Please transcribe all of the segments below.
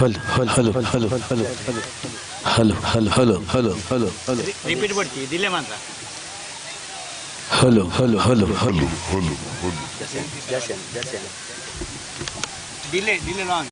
Hello hello hello hello hello hello hello hello hello hello repeat ಪಡ್ತಿ ದಿಲ್ಲೆ ಮಾತ್ರ. Hello hello hello hello hello delay delay long.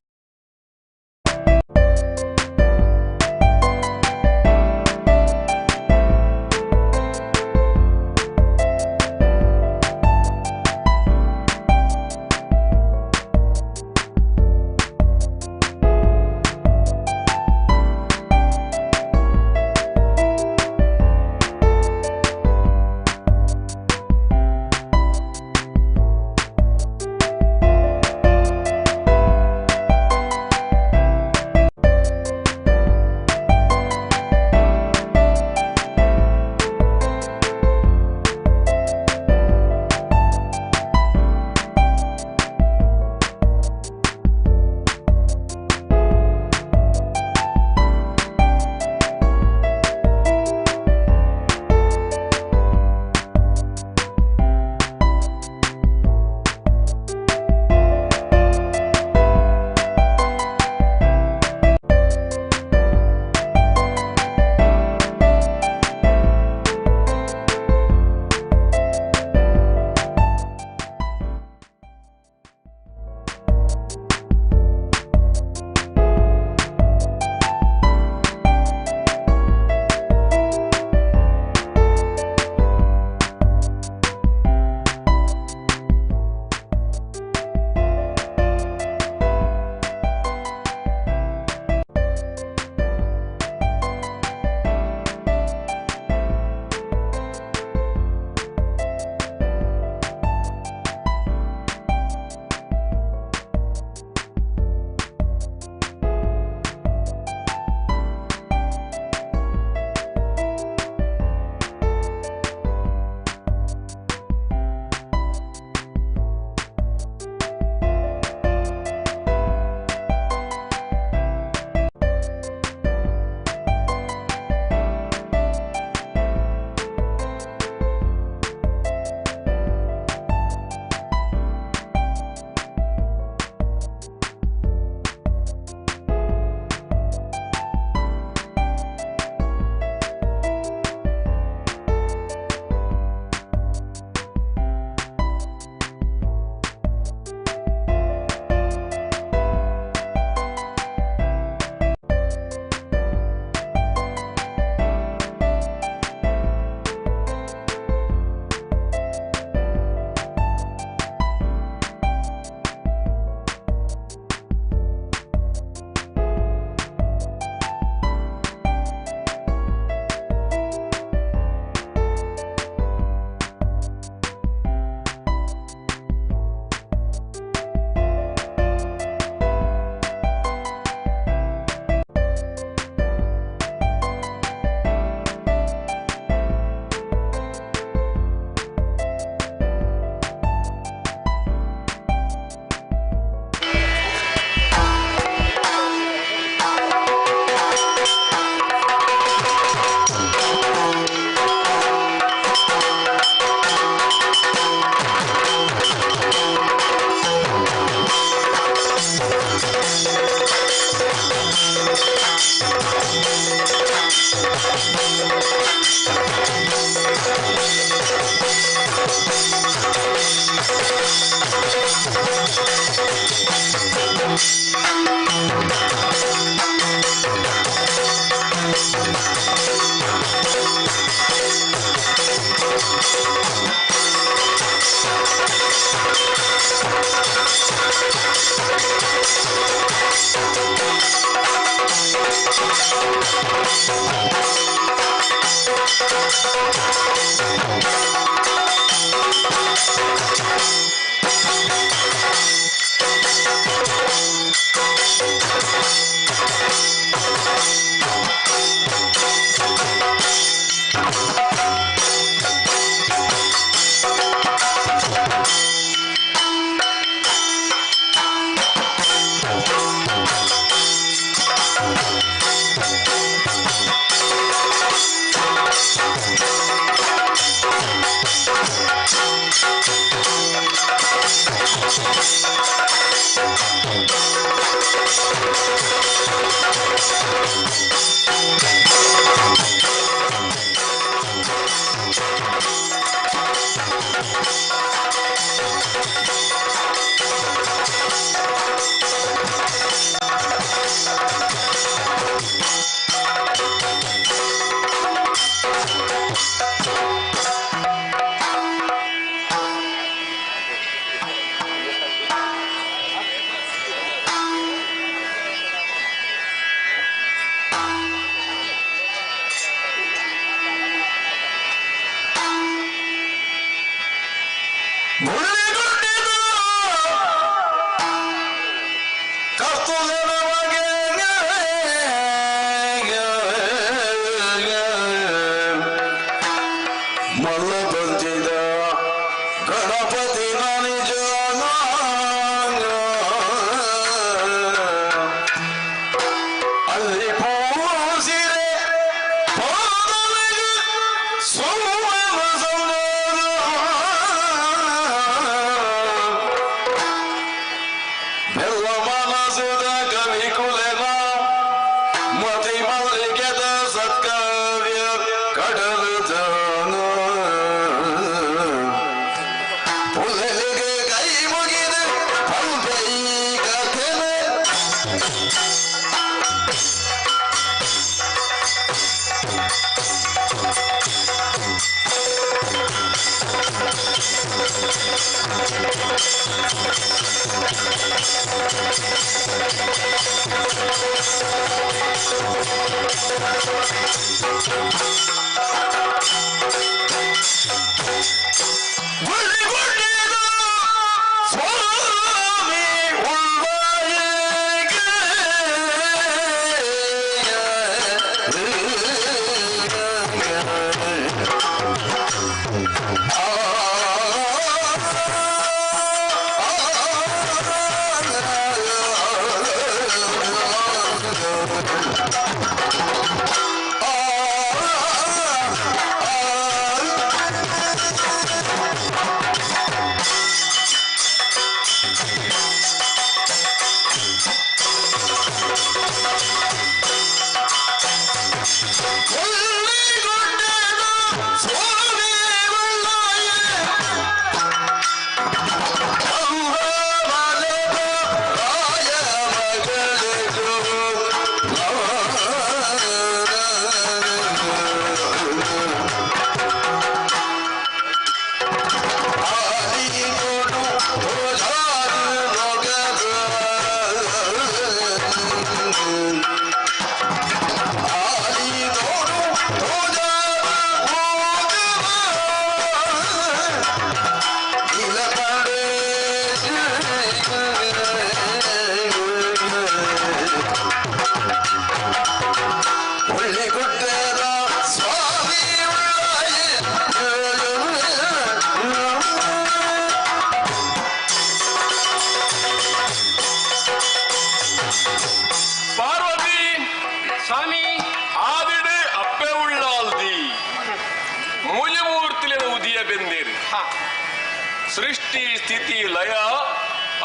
ಸೃಷ್ಟಿ ಸ್ಥಿತಿ ಲಯ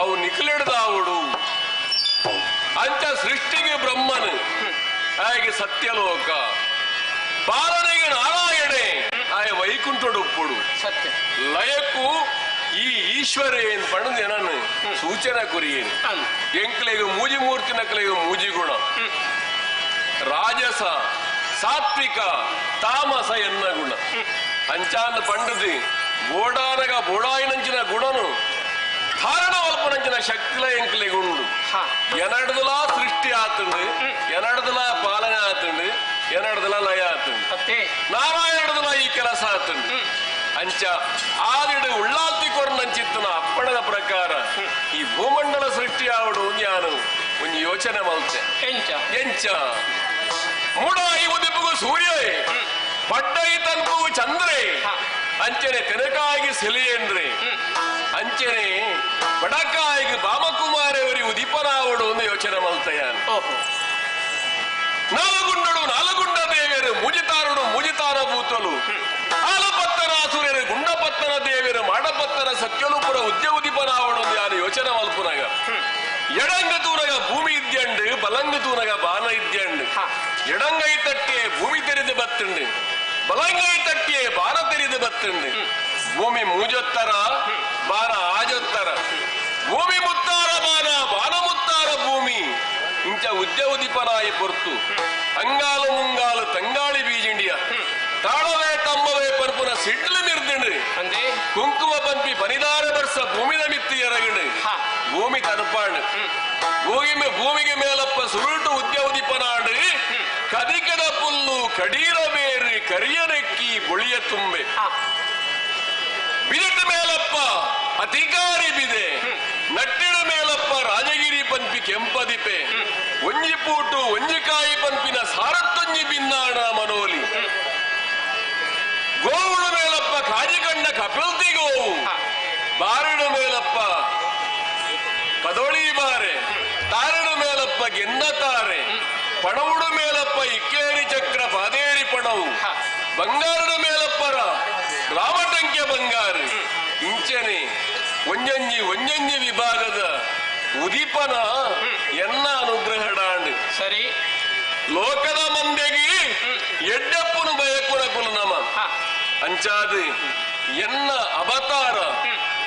ಅವು ನಿಖಲಿಡ್ದಾವುಡು ಅಂಚ ಸೃಷ್ಟಿಗೆ ಬ್ರಹ್ಮನು ಹಾಗೆ ಸತ್ಯಲೋಕ ಪಾಲನೆಗೆ ನಾರಾಯಣೆ ಆಯ ವೈಕುಂಠಡುಪ್ಪುಡು ಸತ್ಯ ಲಯಕ್ಕೂ ಈ ಈಶ್ವರ ಏನ್ ಪಣದು ಏನನ್ನು ಸೂಚನೆ ಕುರಿಯೇನು ಎಂಕ್ಲೆಗೆ ಮೂಜಿ ಮೂರ್ತಿ ನಕಲೆಗೆ ಮೂಜಿ ಗುಣ ರಾಜಸ ಸಾತ್ವಿಕ ತಾಮಸ ಎನ್ನ ಗುಣ ಅಂಚಾನ ಪಂಡದಿ ಬೋಡಾನಗ ಬೋಡಾಯಿನಂಚಿನ ಗುಣನು ಧಾರಣವಲ್ಪನಂಚಿನ ಶಕ್ತಿಲ ಎಂಕ್ಲೆಗೆ ಉಂಡು ಎನಡ್ದಲಾ ಸೃಷ್ಟಿ ಆತುಂಡು ಎನಡ್ದಲಾ ಪಾಲನೆ ಆತುಂಡು ಎನಡ್ದಲಾ ಲಯ ಆತುಂಡು ನಾರಾಯಣದಲಾ ಈ ಕೆಲಸ ಆತುಂಡು ಅಂಚ ಆದಿಡು ಉಳ್ಳಾಲ್ತಿ ಕೊರ್ನಂಚಿತ್ತನ ಅಪ್ಪಣದ ಪ್ರಕಾರ ಈ ಭೂಮಂಡಲ ಸೃಷ್ಟಿ ಆವಡು ಜ್ಞಾನ ಒಂದು ಯೋಚನೆ ಮಲ್ತೆ ಎಂಚ ಎಂಚ ಮೂಡಾಯಿ ಉದಿಪುಗು ಸೂರ್ಯ ಪಡ್ಡೈ ತನ್ಪುಗು ಚಂದ್ರೆ ಅಂಚನೆ ತೆನಕಾಗಿ ಸೆಲಿಯೇನ್ರಿ ಅಂಚನೆ ಬಡಕಾಯಿಗೆ ಬಾಮಕುಮಾರವರಿ ಉದಿಪನಾವಡು ಒಂದು ಯೋಚನೆ ಮಲ್ತೆಯಾನ್. ನಾಲಗುಂಡಡು ನಾಲಗುಂಡ ದೇವಿಯರು ಮೂಜಿತಾರುಡು ಮೂಜಿತಾರ ಭೂತಲು ಆಲಪತ್ತನ ಅಸುರರು ಗುಂಡಪತ್ತನ ದೇವಿಯರು ಮಾಡಪತ್ತನ ಸತ್ಯಲುಪುರ ಉದ್ಯ ಉದಿಪನಾವಡು ಯಾರು ಯೋಚನೆ ಮಲ್ಪುನಗ ಎಡಂಗ ತೂರಗ ಭೂಮಿ ಇದ್ಯಂಡು ಬಲಂಗ ತೂನಗ ಬಾನ ಇದ್ಯಂಡು ಎಡಂಗೈ ತಟ್ಟೆ ಭೂಮಿ ತೆರೆದು ಬತ್ತುಂಡು ಬಲಂಗೈ ತಟ್ಟೆ ಬಾನ ತೆರೆದು ಬತ್ತುಂಡು ಭೂಮಿ ಮೂಜೊತ್ತರ ಬಾನ ಆಜೊತ್ತರ ಭೂಮಿ ಮುತ್ತಾರ ಬಾನ ಬಾನ ಮುತ್ತಾರ ಭೂಮಿ ಇಂಚ ಉದ್ಯ ಉದಿಪನಾಯಿ ಪೊರ್ತು ಅಂಗಾಲು ಮುಂಗಾಲು ತಂಗಾಳಿ ಬೀಜಿಂಡಿಯ ತಾಳವೇ ತಮ್ಮವೇ ಪರ್ಪುನ ಸಿಡ್ಲು ಮಿರ್ದಿಂಡು ಕುಂಕುಮ ಪಂಪಿ ಪನಿದಾರ ಬರ್ಸ ಭೂಮಿದ ಮಿತ್ತಿ ಎರಗಂಡು ಭೂಮಿ ತನುಪಾಂಡು ಭೂಮಿಗೆ ಮೇಲಪ್ಪ ಸುರುಟು ಉದ್ಯ ಉದಿಪನಾಡು ಕದಿಕದ ಪುಲ್ಲು ಕಡೀರ ಬೇರು ಕರಿಯನೆಕ್ಕಿ ಬೊಳಿಯ ತುಂಬೆ ಬಿದಟ ಮೇಲಪ್ಪ ಅಧಿಕಾರಿ ಬಿದೆ ನಟ್ಟಿಡ ಮೇಲಪ್ಪ ರಾಜಗಿರಿ ಪಂಪಿ ಕೆಂಪದಿಪೆ ಒಂಜಿ ಪೂಟು ಒಂಜಿಕಾಯಿ ಪಂಪಿನ ಸಾರತ್ತೊಂಜಿ ಬಿನ್ನಾಣ ಮನೋಲಿ ಗೋವುಡ ಮೇಲಪ್ಪ ಕಾಜಿಕಂಡ ಕಪಿಲ್ತಿ ಗೋವು ಬಾರಿಡ ಮೇಲಪ್ಪ ಕದೊಳಿ ಬಾರೆ ತಾರಿಡ ಮೇಲಪ್ಪ ಗೆಂದ ತಾರೆ ಪಣವುಡು ಮೇಲಪ್ಪ ಇಕ್ಕೇರಿ ಚಕ್ರ ಪಾದೇರಿ ಪಣವು ಬಂಗಾರದ ಮೇಲಪ್ಪರ ರಾಮಟಂಕ್ಯ ಬಂಗಾರ ಇಂಚನೆ ಒಂಜಂಜಿ ಒಂಜಂಜಿ ವಿಭಾಗದ ಉದೀಪನ ಎನ್ನ ಅನುಗ್ರಹಡಾಂಡ್ ಸರಿ ಲೋಕದ ಮಂದೆಗೆ ಎಡ್ಡಪ್ಪನು ಬಯಕುನ ಕುಲನಮ ಅಂಚಾದು ಎನ್ನ ಅವತಾರ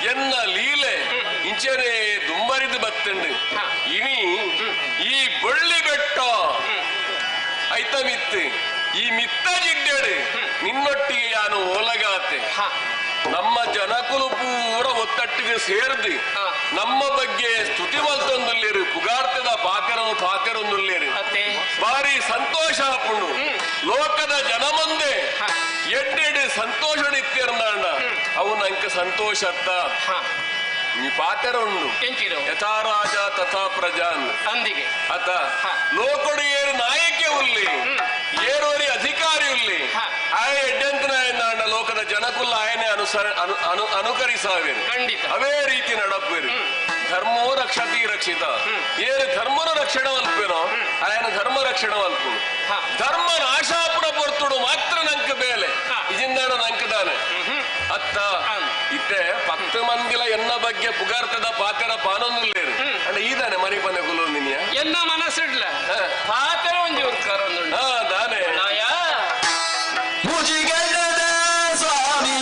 ಎನ್ನ ಲೀಲೆ ಇಂಚನೆ ದುಂಬರಿದು ಬತ್ತಂಡು ಇನಿ ಈ ಬಳ್ಳಿ ಬೆಟ್ಟ ಐತ ಮಿತ್ತು ಈ ಮಿತ್ತ ಜಿಡ್ಡೆಡು ನಿನ್ನೊಟ್ಟಿಗೆ ಯಾನು ಓಲಗಾತೆ ನಮ್ಮ ಜನಕುಲು ಪೂರ ಒತ್ತಟ್ಟಿಗೆ ಸೇರ್ದು ನಮ್ಮ ಬಗ್ಗೆ ಸ್ತುತಿ ಮಲ್ತೊಂದುಲ್ಲೇರು ಪುಗಾರ್ತದ ಪಾಕರನು ಪಾಕರೊಂದುಲ್ಲೇರು ಬಾರಿ ಸಂತೋಷ ಹಾಕೊಂಡು ಲೋಕದ ಜನ ಮುಂದೆ ಎಡ್ಡೆಡ್ ಸಂತೋಷ ಇತ್ತಿರ್ನಾಂಡ ಅವು ನಂಕ ಸಂತೋಷ ಅತ್ತ ನೀ ಪಾತೆರ ಉಂಡು ಯಥಾ ರಾಜ ತಥಾ ಪ್ರಜಾನ್ ಅಂದಿಗೆ ಅತ ಲೋಕಡು ಏರು ನಾಯಕೆ ಉಲ್ಲಿ ಏರೋರಿ ಅಧಿಕಾರಿ ಉಲ್ಲಿ ಆಯ ಎಡ್ಡೆಂತನಾಯಂದಾಂಡ ಲೋಕದ ಜನಕುಲ್ಲ ಆಯನೆ ಅನುಸರ ಅನುಕರಿಸಾವೇರು ಖಂಡಿತ ಅವೇ ರೀತಿ ನಡಪ್ಪೇರು ಧರ್ಮೋ ರಕ್ಷತಿ ರಕ್ಷಿತ ಏರು ಧರ್ಮನ ರಕ್ಷಣೆ ಅಲ್ಪೇನೋ ಆಯನ ಧರ್ಮ ರಕ್ಷಣೆ ಅಲ್ಪು ಧರ್ಮ ನಾಶಾಪುರ ಪೊರ್ತುಡು ಮಾತ್ರ ನಂಕ ಬೇಲೆ ಇಜಿಂದಾಣ ನಂಕದಾನೆ ಅತ್ತ ಇತ್ತೆ ಪತ್ತು ಮಂದಿಲ ಎನ್ನ ಬಗ್ಗೆ ಪುಗಾರ್ತದ ಪಾತೆರ ಪಾನೊಂದುಲ್ಲೇರು ಅಂಡ ಈದಾನೆ ಮರಿ ಪನೆ ಕುಲೊಂದಿನಿಯ ಎನ್ನ ಮನಸ್ಸಿಡ್ಲ ಪಾತೆರ ಒಂಜಿ ಉರ್ಕಾರೊಂದುಂಡು ದಾನೆ ಮುಜಿಗಡದ ಸ್ವಾಮಿ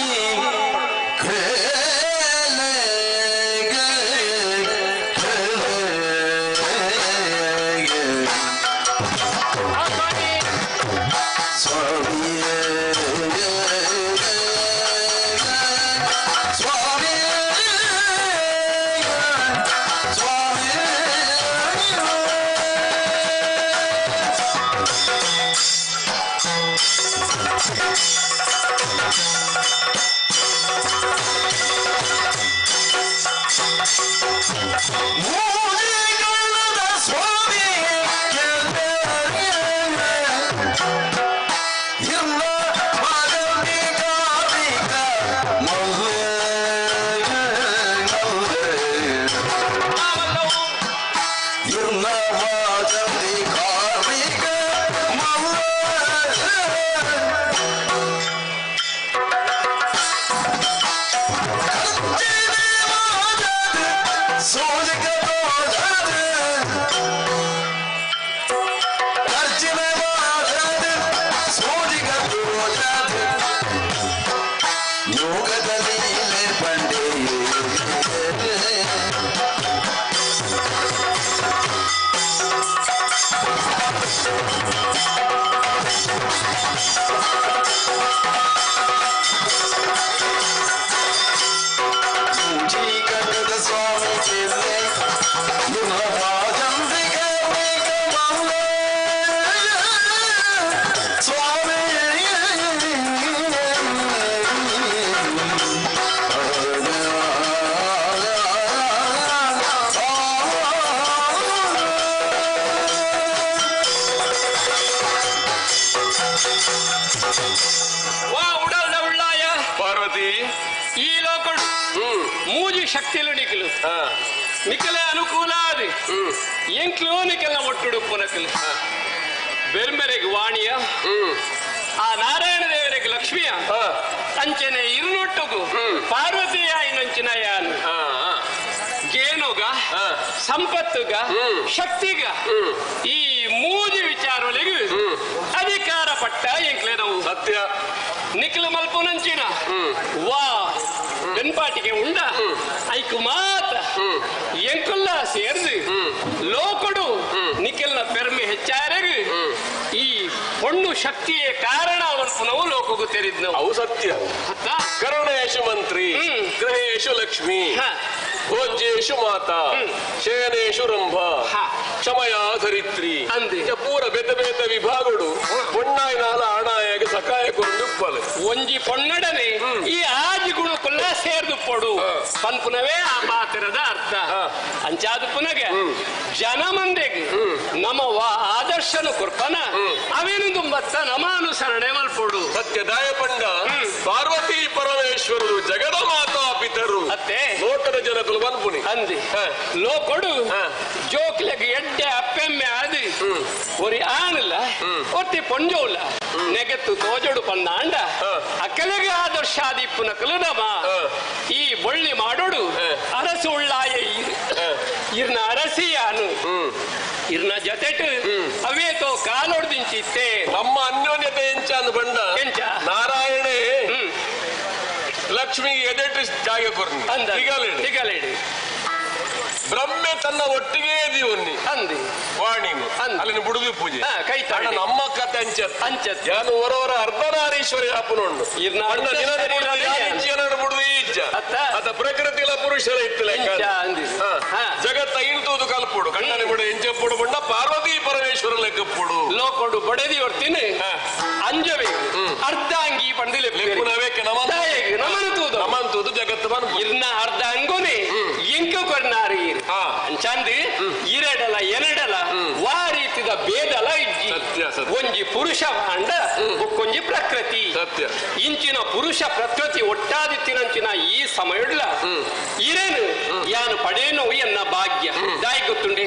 ಈ ಲೋಕಡು ಮೂಜಿ ಶಕ್ತಿಲು ನಿಖಲು ನಿಖಲೆ ಅನುಕೂಲ ಆದಿ ಎಂಕ್ಲು ನಿಖಲ ಒಟ್ಟುಡು ಪುನಕಲು ಬೆರ್ಮೆರೆಗ್ ವಾಣಿಯ ಆ ನಾರಾಯಣ ದೇವರಿಗೆ ಲಕ್ಷ್ಮಿಯ ಅಂಚನೆ ಇರುನೊಟ್ಟುಗು ಪಾರ್ವತಿಯ ಇನ್ನೊಂಚಿನ ಯಾನು ಗೇನೋಗ ಸಂಪತ್ತುಗ ಶಕ್ತಿಗ ಈ ಮೂಜಿ ವಿಚಾರಗಳಿಗೆ ಅಧಿಕಾರ ಪಟ್ಟ ಎಂಕ್ಲೆ ನಾವು ಸತ್ಯ ನಿಖಿಲ ಮಲ್ಪುನಂಚಿನ ವಾ ಬೆನ್ಪಾಟಿಗೆ ಉಂಡ ಐಕು ಮಾತ ಎಂಕುಲ್ಲ ಸೇರ್ದು ಲೋಕಡು ನಿಖಿಲ್ನ ಪೆರ್ಮೆ ಹೆಚ್ಚಾರೆಗ್ ಈ ಪೊಣ್ಣು ಶಕ್ತಿಯೇ ಕಾರಣ ಮಲ್ಪುನವು ಲೋಕಗೂ ತೆರಿದ್ನವು ಅವು ಸತ್ಯ. ಅತ್ತ ಕರುಣೇಶು ಮಂತ್ರಿ, ಗೃಹೇಶು ಲಕ್ಷ್ಮಿ, ಭೋಜ್ಯೇಶು ಮಾತಾ, ಶಯನೇಶು ರಂಭ, ಕ್ಷಮಯಾ ಧರಿತ್ರಿ ಪೂರ ಬೇತೆ ಬೇತೆ ವಿಭಾಗಡು ಪೊಣ್ಣಾಯಿನಾಲ ಆಣಾಯಾಗ ಸಕಾಯ ಕೊಂಡು ಉಪ್ಪಲು ಒಂಜಿ ಪೊನ್ನಡನೆ ಈ ಆಜಿ ಗುಣಕುಲ್ಲ ಸೇರ್ದು ಪೊಡು ಪನ್ಪುನವೇ ಆ ಮಾತಿರದ ಅರ್ಥ. ಅಂಚಾದ ಪುನಗೆ ಜನ ಮಂದೆಗೆ ನಮ್ಮ ಆದರ್ಶನು ಕೊರ್ಪನ ಅವೇನು ತುಂಬತ್ತ ನಮ ಅನುಸರಣೆ ಮಲ್ಪೊಡು. ಸತ್ಯದಾಯ ಪಂಡ ಪಾರ್ವತಿ ಪರಮೇಶ್ವರರು ಜಗದ ಮಾತಾ ಪಿತರು ಅತ್ತೆ ಲೋಕದ ಜನಕುಲು ಬನ್ಪುನಿ ಅಂದಿ ಲೋಕೊಡು ಜೋಕ್ಲೆಗ್ ಎಡ್ಡೆ ಅಪ್ಪೆಮ್ಮೆ ಆದಿ ಒರಿ ಆಣಲ್ಲ ಒತ್ತಿ ಪೊಂಜೋಲ್ಲ ನೆಗೆತ್ತು ತೋಜಡು ಪಂದಾಂಡ ಅಕ್ಕಲೆಗೆ ಆದರ್ಶ ಆದಿಪ್ಪುನಕಲು ನಮ ಈ ಬೊಳ್ಳಿ ಮಾಡೋಡು ಅರಸು ಉಳ್ಳಾಯ ಇರ್ನ ಅರಸಿಯಾನು ಇರ್ನ ಜೊತೆಟು ಅವೇತೋ ಕಾಲೊಡ್ದಿಂಚಿತ್ತೆ ನಮ್ಮ ಅನ್ಯೋನ್ಯತೆ ಎಂಚ ಬಂಡ ಎಂಚ ನಾರಾಯಣೇ ಲಕ್ಷ್ಮಿ ಎದೆಟ್ಟು ಜಾಗ ಕೊರ್ನಿ ತಿಗಲೇಡು ಬ್ರಹ್ಮೆ ತನ್ನ ಒಟ್ಟಿಗೆ ದೀವನ್ನಿ ಅಂದಿ ವಾಣಿನು ಅಲ್ಲಿನ ಬುಡುದು ಪೂಜೆ ಕೈ ನಮ್ಮ ಕತೆ ಅಂಚತ್ ಅಂಚತ್ ಯಾನು ಹೊರವರ ಅರ್ಧನಾರೀಶ್ವರಿ ಆಪುನುಂಡು ಬುಡುದು ಈ ಇಜ್ಜ ಅತ ಪ್ರಕೃತಿಲ ಪುರುಷರ ಇತ್ತಲೆ ಜಗತ್ತ ಇಂತುದು ಕಲ್ಪುಡು ಕಣ್ಣನ ಬಿಡು ಎಂಚಪ್ಪುಡು ಬಂಡ ಪಾರ್ವತಿ ಪರಮೇಶ್ವರ ಲೆಕ್ಕಪ್ಪುಡು ಲೋಕೊಡು ಬಡೆದಿ ಹೊರ್ತೀನಿ ಅಂಜವೇ ಅರ್ಧಾಂಗಿ ಪಂಡಿಲೆ ನಮನ ತೂದು ನಮನ್ ತೂದು ಜಗತ್ತು ಬನ್ ಇರ್ನ ಅರ್ಧ ಅಂಗುನೆ ಇಂಕು ಕೊರ್ನಾರಿ ಅಂಚಂದು ಇರಡಲ ಎನಡಲ ವಾ ರೀತಿದ ಭೇದಲ ಇಜ್ಜಿ ಒಂಜಿ ಪುರುಷ ಅಂಡ ಬೊಕ್ಕೊಂಜಿ ಪ್ರಕೃತಿ ಸತ್ಯ ಇಂಚಿನ ಪುರುಷ ಪ್ರಕೃತಿ ಒಟ್ಟಾದಿತ್ತಿನಂಚಿನ ಈ ಸಮಯಡ್ಲ ಇರೇನು ಯಾನು ಪಡೇನು ಎನ್ನ ಭಾಗ್ಯ ದಾಯಿ ಗೊತ್ತುಂಡೆ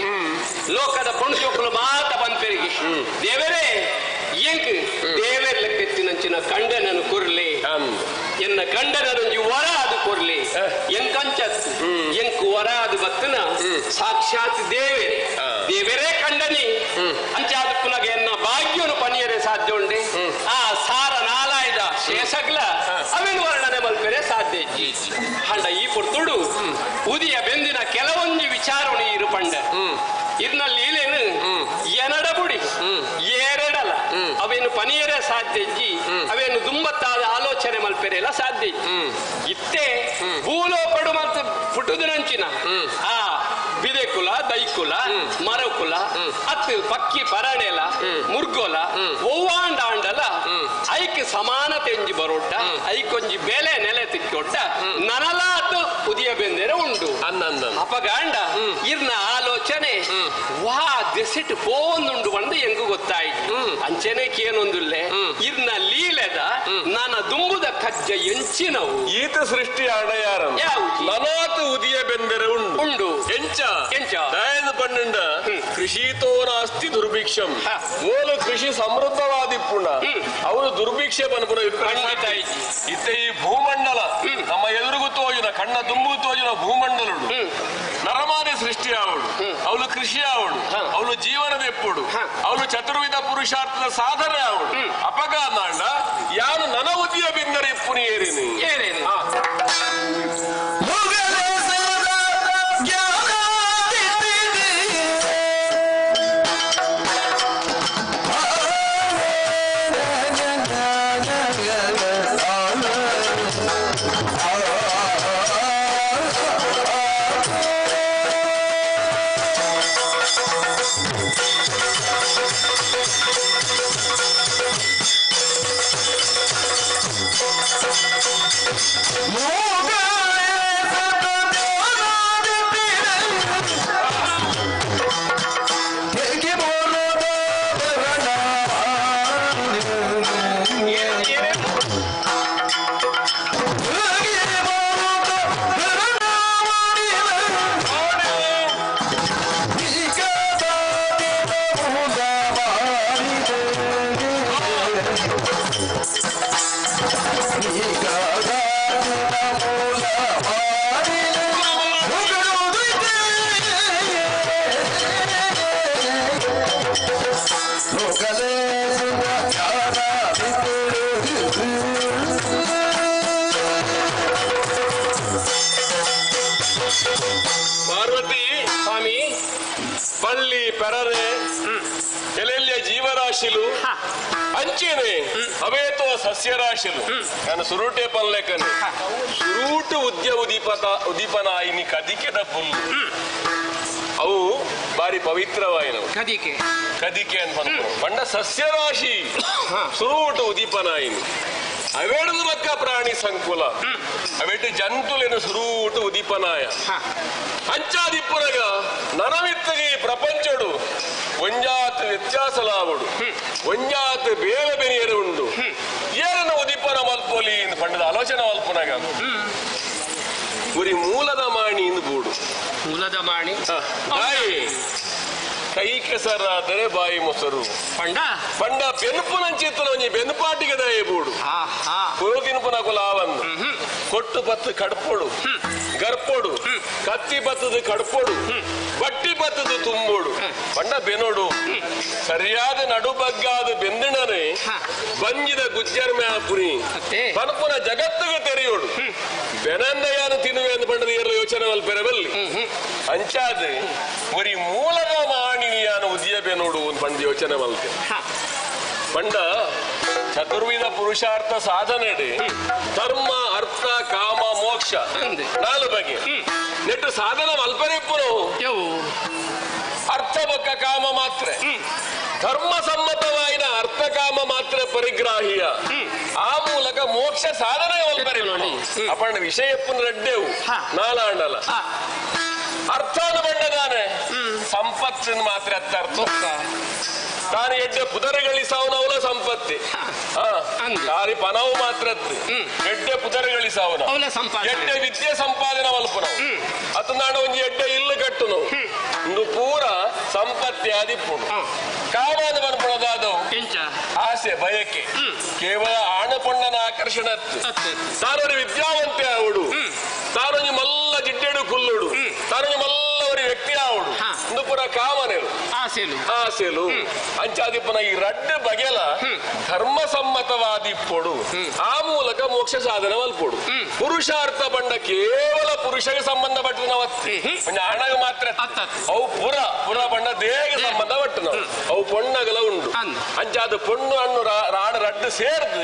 ಲೋಕದ ಪೊಣು ಮಾತ ಬಂದ್ಪೆರಿಗೆ ದೇವರೇ ಎಂಕ್ ದೇವರ ಲೆಕ್ಕೆತ್ತಿನಂಚಿನ ಕಂಡನನು ಕೊರ್ಲೆ ಎನ್ನ ಕಂಡನೊಂಜಿ ವರ ಅದು ಕೊರ್ಲೆ ಎಂಕಂಚತ್ ಎಂಕು ವರ ಅದು ಬತ್ತನ ಸಾಕ್ಷಾತ್ ದೇವರೇ ದೇವರೇ ಕಂಡನಿ ಅಂಚಾದ ಪುನಗ ಎನ್ನ ಭಾಗ್ಯನು ಪನಿಯರೆ ಸಾಧ್ಯ ಉಂಡೆ ಆ ಸಾರ ನಾಲಾಯ್ದ ಶೇಷಗ್ಲ ಅವೇನು ವರ್ಣನೆ ಮಲ್ಪೆರೆ ಸಾಧ್ಯ ಇಜ್ಜಿ ಅಂಡ ಈ ಪೊರ್ತುಡು ಉದಿಯ ಬೆಂದಿನ ಕೆಲವೊಂಜಿ ವಿಚಾರವನ್ನು ಇರು ಪಂಡ ಇರ್ನಲ್ಲಿ ಇಲೇನು ಎನಡಬುಡಿ ಏರಡಲ ಅವೇನು ಪನಿಯರೆ ಸಾಧ್ಯ ಇಜ್ಜಿ ಅವೇನು ದುಂಬತ್ತಾದ ಆಲೋಚನೆ ಮಲ್ಪೆರೆಲ್ಲ ಸಾಧ್ಯ ಇಜ್ಜಿ ಇತ್ತೆ ಭೂಲೋಪಡು ಮತ್ತು ಪುಟುದಿನಂಚಿನ ಆ ಬಿದೆಕುಲ ದೈಕುಲ ಮರಕುಲ ಅತ್ತು ಪಕ್ಕಿ ಪರಣೆಲ ಮುರ್ಗೋಲ ಒವ್ವಾಂಡ ಆಂಡಲ ಐಕ್ ಸಮಾನತೆ ಎಂಜಿ ಬರೋಡ್ಡ ಐಕೊಂಜಿ ಬೆಲೆ ನೆಲೆ ತಿಕ್ಕೊಡ್ಡ ನನಲಾತು ಉದಿಯ ಬೆಂದರೆ ಉಂಡು ಅಪಗಾಂಡ ಇರ್ನ ಆಲೋಚನೆ ವಾ ದೆಸಿಟ್ ಪೋಂದುಂಡು ಬಂದು ಎಂಗು ಗೊತ್ತಾಯ್ತು ಅಂಚನೆ ಕೇನೊಂದುಲ್ಲೆ ಇರ್ನ ಲೀಲೆದ ನನ್ನ ದುಂಬುದ ಕಜ್ಜ ಎಂಚಿನವು ಈತ ಸೃಷ್ಟಿ ಅಡಯಾರ ನನಾತು ಉದಿಯ ಬೆಂದರೆ ಉಂಡು ಉಂಡು ಎಂಚ ಎಂಚ ದಯನ ಪನ್ನಂಡ ಕೃಷಿತೋ ನಾಸ್ತಿ ದುರ್ಭಿಕ್ಷಂ ಓಲು ಕೃಷಿ ಸಮೃದ್ಧವಾದಿಪ್ಪುಣ ಅವರು ದುರ್ಭಿಕ್ಷೆ ಬನ್ಪುನ ಇತ್ತೆ ಈ ಭೂಮಂಡಲ ನಮ್ಮ ಎದುರುಗು ತೋಜುನ ಕಣ್ಣ ದುಂಬು ತೋಜುನ ಭೂಮಂಡಲುಡು ನರಮಾನೆ ಸೃಷ್ಟಿ ಆವಡು ಅವಳು ಕೃಷಿ ಆವಡು ಅವಳು ಜೀವನದ ಎಪ್ಪುಡು ಅವಳು ಚತುರ್ವಿಧ ಪುರುಷಾರ್ಥದ ಸಾಧನೆ ಆವಡು ಅಪಗಾನಾಂಡ ಯಾನು ನನ ಉದಿಯ ಬಿಂದರೆ ಇಪ್ಪುನಿ ಏರಿನಿ ಏರೇನು ಮೂಗಲೇ ಪಾರ್ವತಿ ಸ್ವಾಮಿ ಪಳ್ಳಿ ಪೆರರೆ ಎಲೆಲ್ಯ ಜೀವರಾಶಿಲು ಅಂಚೇನೆ ಅವೇತೋ ಸಸ್ಯರಾಶಿಲು ನಾನು ಸುರೂಟೆ ಪಲ್ಲೆಕನೆ ಸುರೂಟು ಉದ್ಯ ಉದೀಪತ ಉದೀಪನಾಯಿನಿ ಕದಿಕೆದ ಪುಲ್ಲು ಅವು ಬಾರಿ ಪವಿತ್ರವಾಯಿನವು ಕದಿಕೆ ಕದಿಕೆ ಅಂತ ಪಂಡ ಸಸ್ಯರಾಶಿ ಸುರೂಟು ಉದೀಪನಾಯಿನಿ ಅವೆಡದು ಬಕ್ಕ ಪ್ರಾಣಿ ಸಂಕುಲ ಅವೆಟ್ಟು ಜಂತುಲೇನು ಸುರೂಟು ಉದೀಪನಾಯ ಅಂಚಾದಿಪ್ಪುನಗ ನನಮಿತ್ತಗೆ ಪ್ರಪಂಚಡು ಒಂಜಾತ್ ವ್ಯತ್ಯಾಸಲಾವಡು ಒಂಜಾತ್ ಬೇರೆ ಬೆರೆಯರು ಉಂಡು ಏನನ್ನು ಉದೀಪನ ಮಲ್ಪೋಲಿ ಪಂಡದ ಆಲೋಚನೆ ಮಲ್ಪುನಗ ಉರಿ ಮೂಲದ ಮಾಣಿ ಇಂದು ಬೂಡು ಮೂಲದ ಮಾಣಿ ಬಾಯಿ ಕೈ ಕೆಸರಾದರೆ ಬಾಯಿ ಮೊಸರು ಪಂಡ ಪಂಡ ಬೆನ್ಪುನಂಚಿತ್ತನ ಒಂಜಿ ಬೆನ್ಪಾಟಿಗೆ ದಯೆ ಬೂಡು ಕುರು ತಿನ್ಪುನ ಕುಲಾವಂದು ಕೊಟ್ಟು ಬತ್ತು ಕಡ್ಪೊಡು ಗರ್ಪೊಡು ಕತ್ತಿ ಬತ್ತದ ಕಡ್ಪೊಡು ಬಟ್ಟಿ ಬತ್ತದ ತುಂಬೋಡು ಪಂಡ ಬೆನೋಡು ಸರಿಯಾದ ನಡುಬಗ್ಗಾದ ಬೆಂದಿಣನೆ ಬಂಜಿದ ಗುಜ್ಜರ್ ಮ್ಯಾಪುರಿ ಪನಪುನ ಜಗತ್ತಿಗೆ ತೆರೆಯೋಡು ಬೆನಂದಯಾನು ತಿನ್ನುವೆ ಅಂದ್ ಪಂಡದ ಏರ್ಲ ಯೋಚನೆ ಮಲ್ಪೆರಬಲ್ಲಿ ಅಂಚಾದ ಒರಿ ಮೂಲದ ಮಾಣಿನಿಯಾನು ಉದಿಯ ಬೆನೋಡು ಒಂದು ಪಂಡ ಯೋಚನೆ ಮಲ್ತೆ ಪಂಡ ಚತುರ್ವಿಧ ಪುರುಷಾರ್ಥ ಸಾಧನೆ ಧರ್ಮ ಅರ್ಥ ಕಾಮ ಮೋಕ್ಷ ನಾಲು ಬಗೆ ನೆಟ್ಟು ಸಾಧನ ಮಲ್ಪರೆಪ್ಪುನು ಅರ್ಥ ಬಕ್ಕ ಕಾಮ ಮಾತ್ರ ಧರ್ಮ ಸಮ್ಮತವಾಯಿನ ಅರ್ಥ ಕಾಮ ಮಾತ್ರ ಪರಿಗ್ರಾಹಿಯ ಆ ಮೂಲಕ ಮೋಕ್ಷ ಸಾಧನೆ ಮಲ್ಪರೆ ಅಪಣ್ಣ ವಿಷಯಪ್ಪನ ರಡ್ಡೆವು ನಾಲಾಂಡಲ ಅರ್ಥಾನು ಬಂಡದಾನೆ ಸಂಪತ್ತಿನ ಮಾತ್ರ ಅರ್ಥ ತಾನು ಎಡ್ಡೆ ಪುದರಗಳಿಸಾವನವಲ ಸಂಪತ್ತಿ ತಾರಿ ಪನವು ಮಾತ್ರ ಎಡ್ಡೆ ಪುದರಗಳಿಸಾವನ ಎಡ್ಡೆ ವಿದ್ಯೆ ಸಂಪಾದನೆ ಮಲ್ಪನವು ಅತನಾಡ ಒಂಜಿ ಎಡ್ಡೆ ಇಲ್ಲು ಕಟ್ಟು ನಾವು ಇಂದು ಪೂರ ಸಂಪತ್ತಿ ಆದಿಪ್ಪುಡು ಕಾಮಾನ ಬನ್ಪುಣದಾದವು ಆಸೆ ಬಯಕೆ ಕೇವಲ ಆಣ ಪೊಣ್ಣನ ಆಕರ್ಷಣೆ ತಾನೊಂದು ವಿದ್ಯಾವಂತೆ ಆವಡು ತಾನೊಂಜಿ ಮಲ್ಲ ಜಿಡ್ಡೆಡು ಕುಲ್ಲುಡು ತಾನೊಂಜಿ ಮಲ್ಲ ಅವರಿ ವ್ಯಕ್ತಿ ಆವಡು ಇಂದು ಪೂರ ಕಾಮನೆಲು ಆಸೆಲು ಅಂಚಾದಿಪ್ಪನ ಈ ರಡ್ಡು ಬಗೆಲ ಧರ್ಮ ಸಮ್ಮತವಾದಿಪ್ಪೊಡು ಆ ಮೂಲಕ ಮೋಕ್ಷ ಸಾಧನೆ ಮಲ್ಪೊಡು ಪುರುಷಾರ್ಥ ಬಂಡ ಕೇವಲ ಪುರುಷಗೆ ಸಂಬಂಧಪಟ್ಟನವತ್ತಿ ಹಣಗ ಮಾತ್ರ ಅವು ಪುರ ಪುರ ಬಂಡ ದೇಹಕ್ಕೆ ಸಂಬಂಧಪಟ್ಟನವು ಅವು ಪೊಣ್ಣಗಲ ಉಂಡು ಅಂಚಾದ ಪೊಣ್ಣು ಹಣ್ಣು ರಾಣ ರಡ್ಡು ಸೇರ್ದು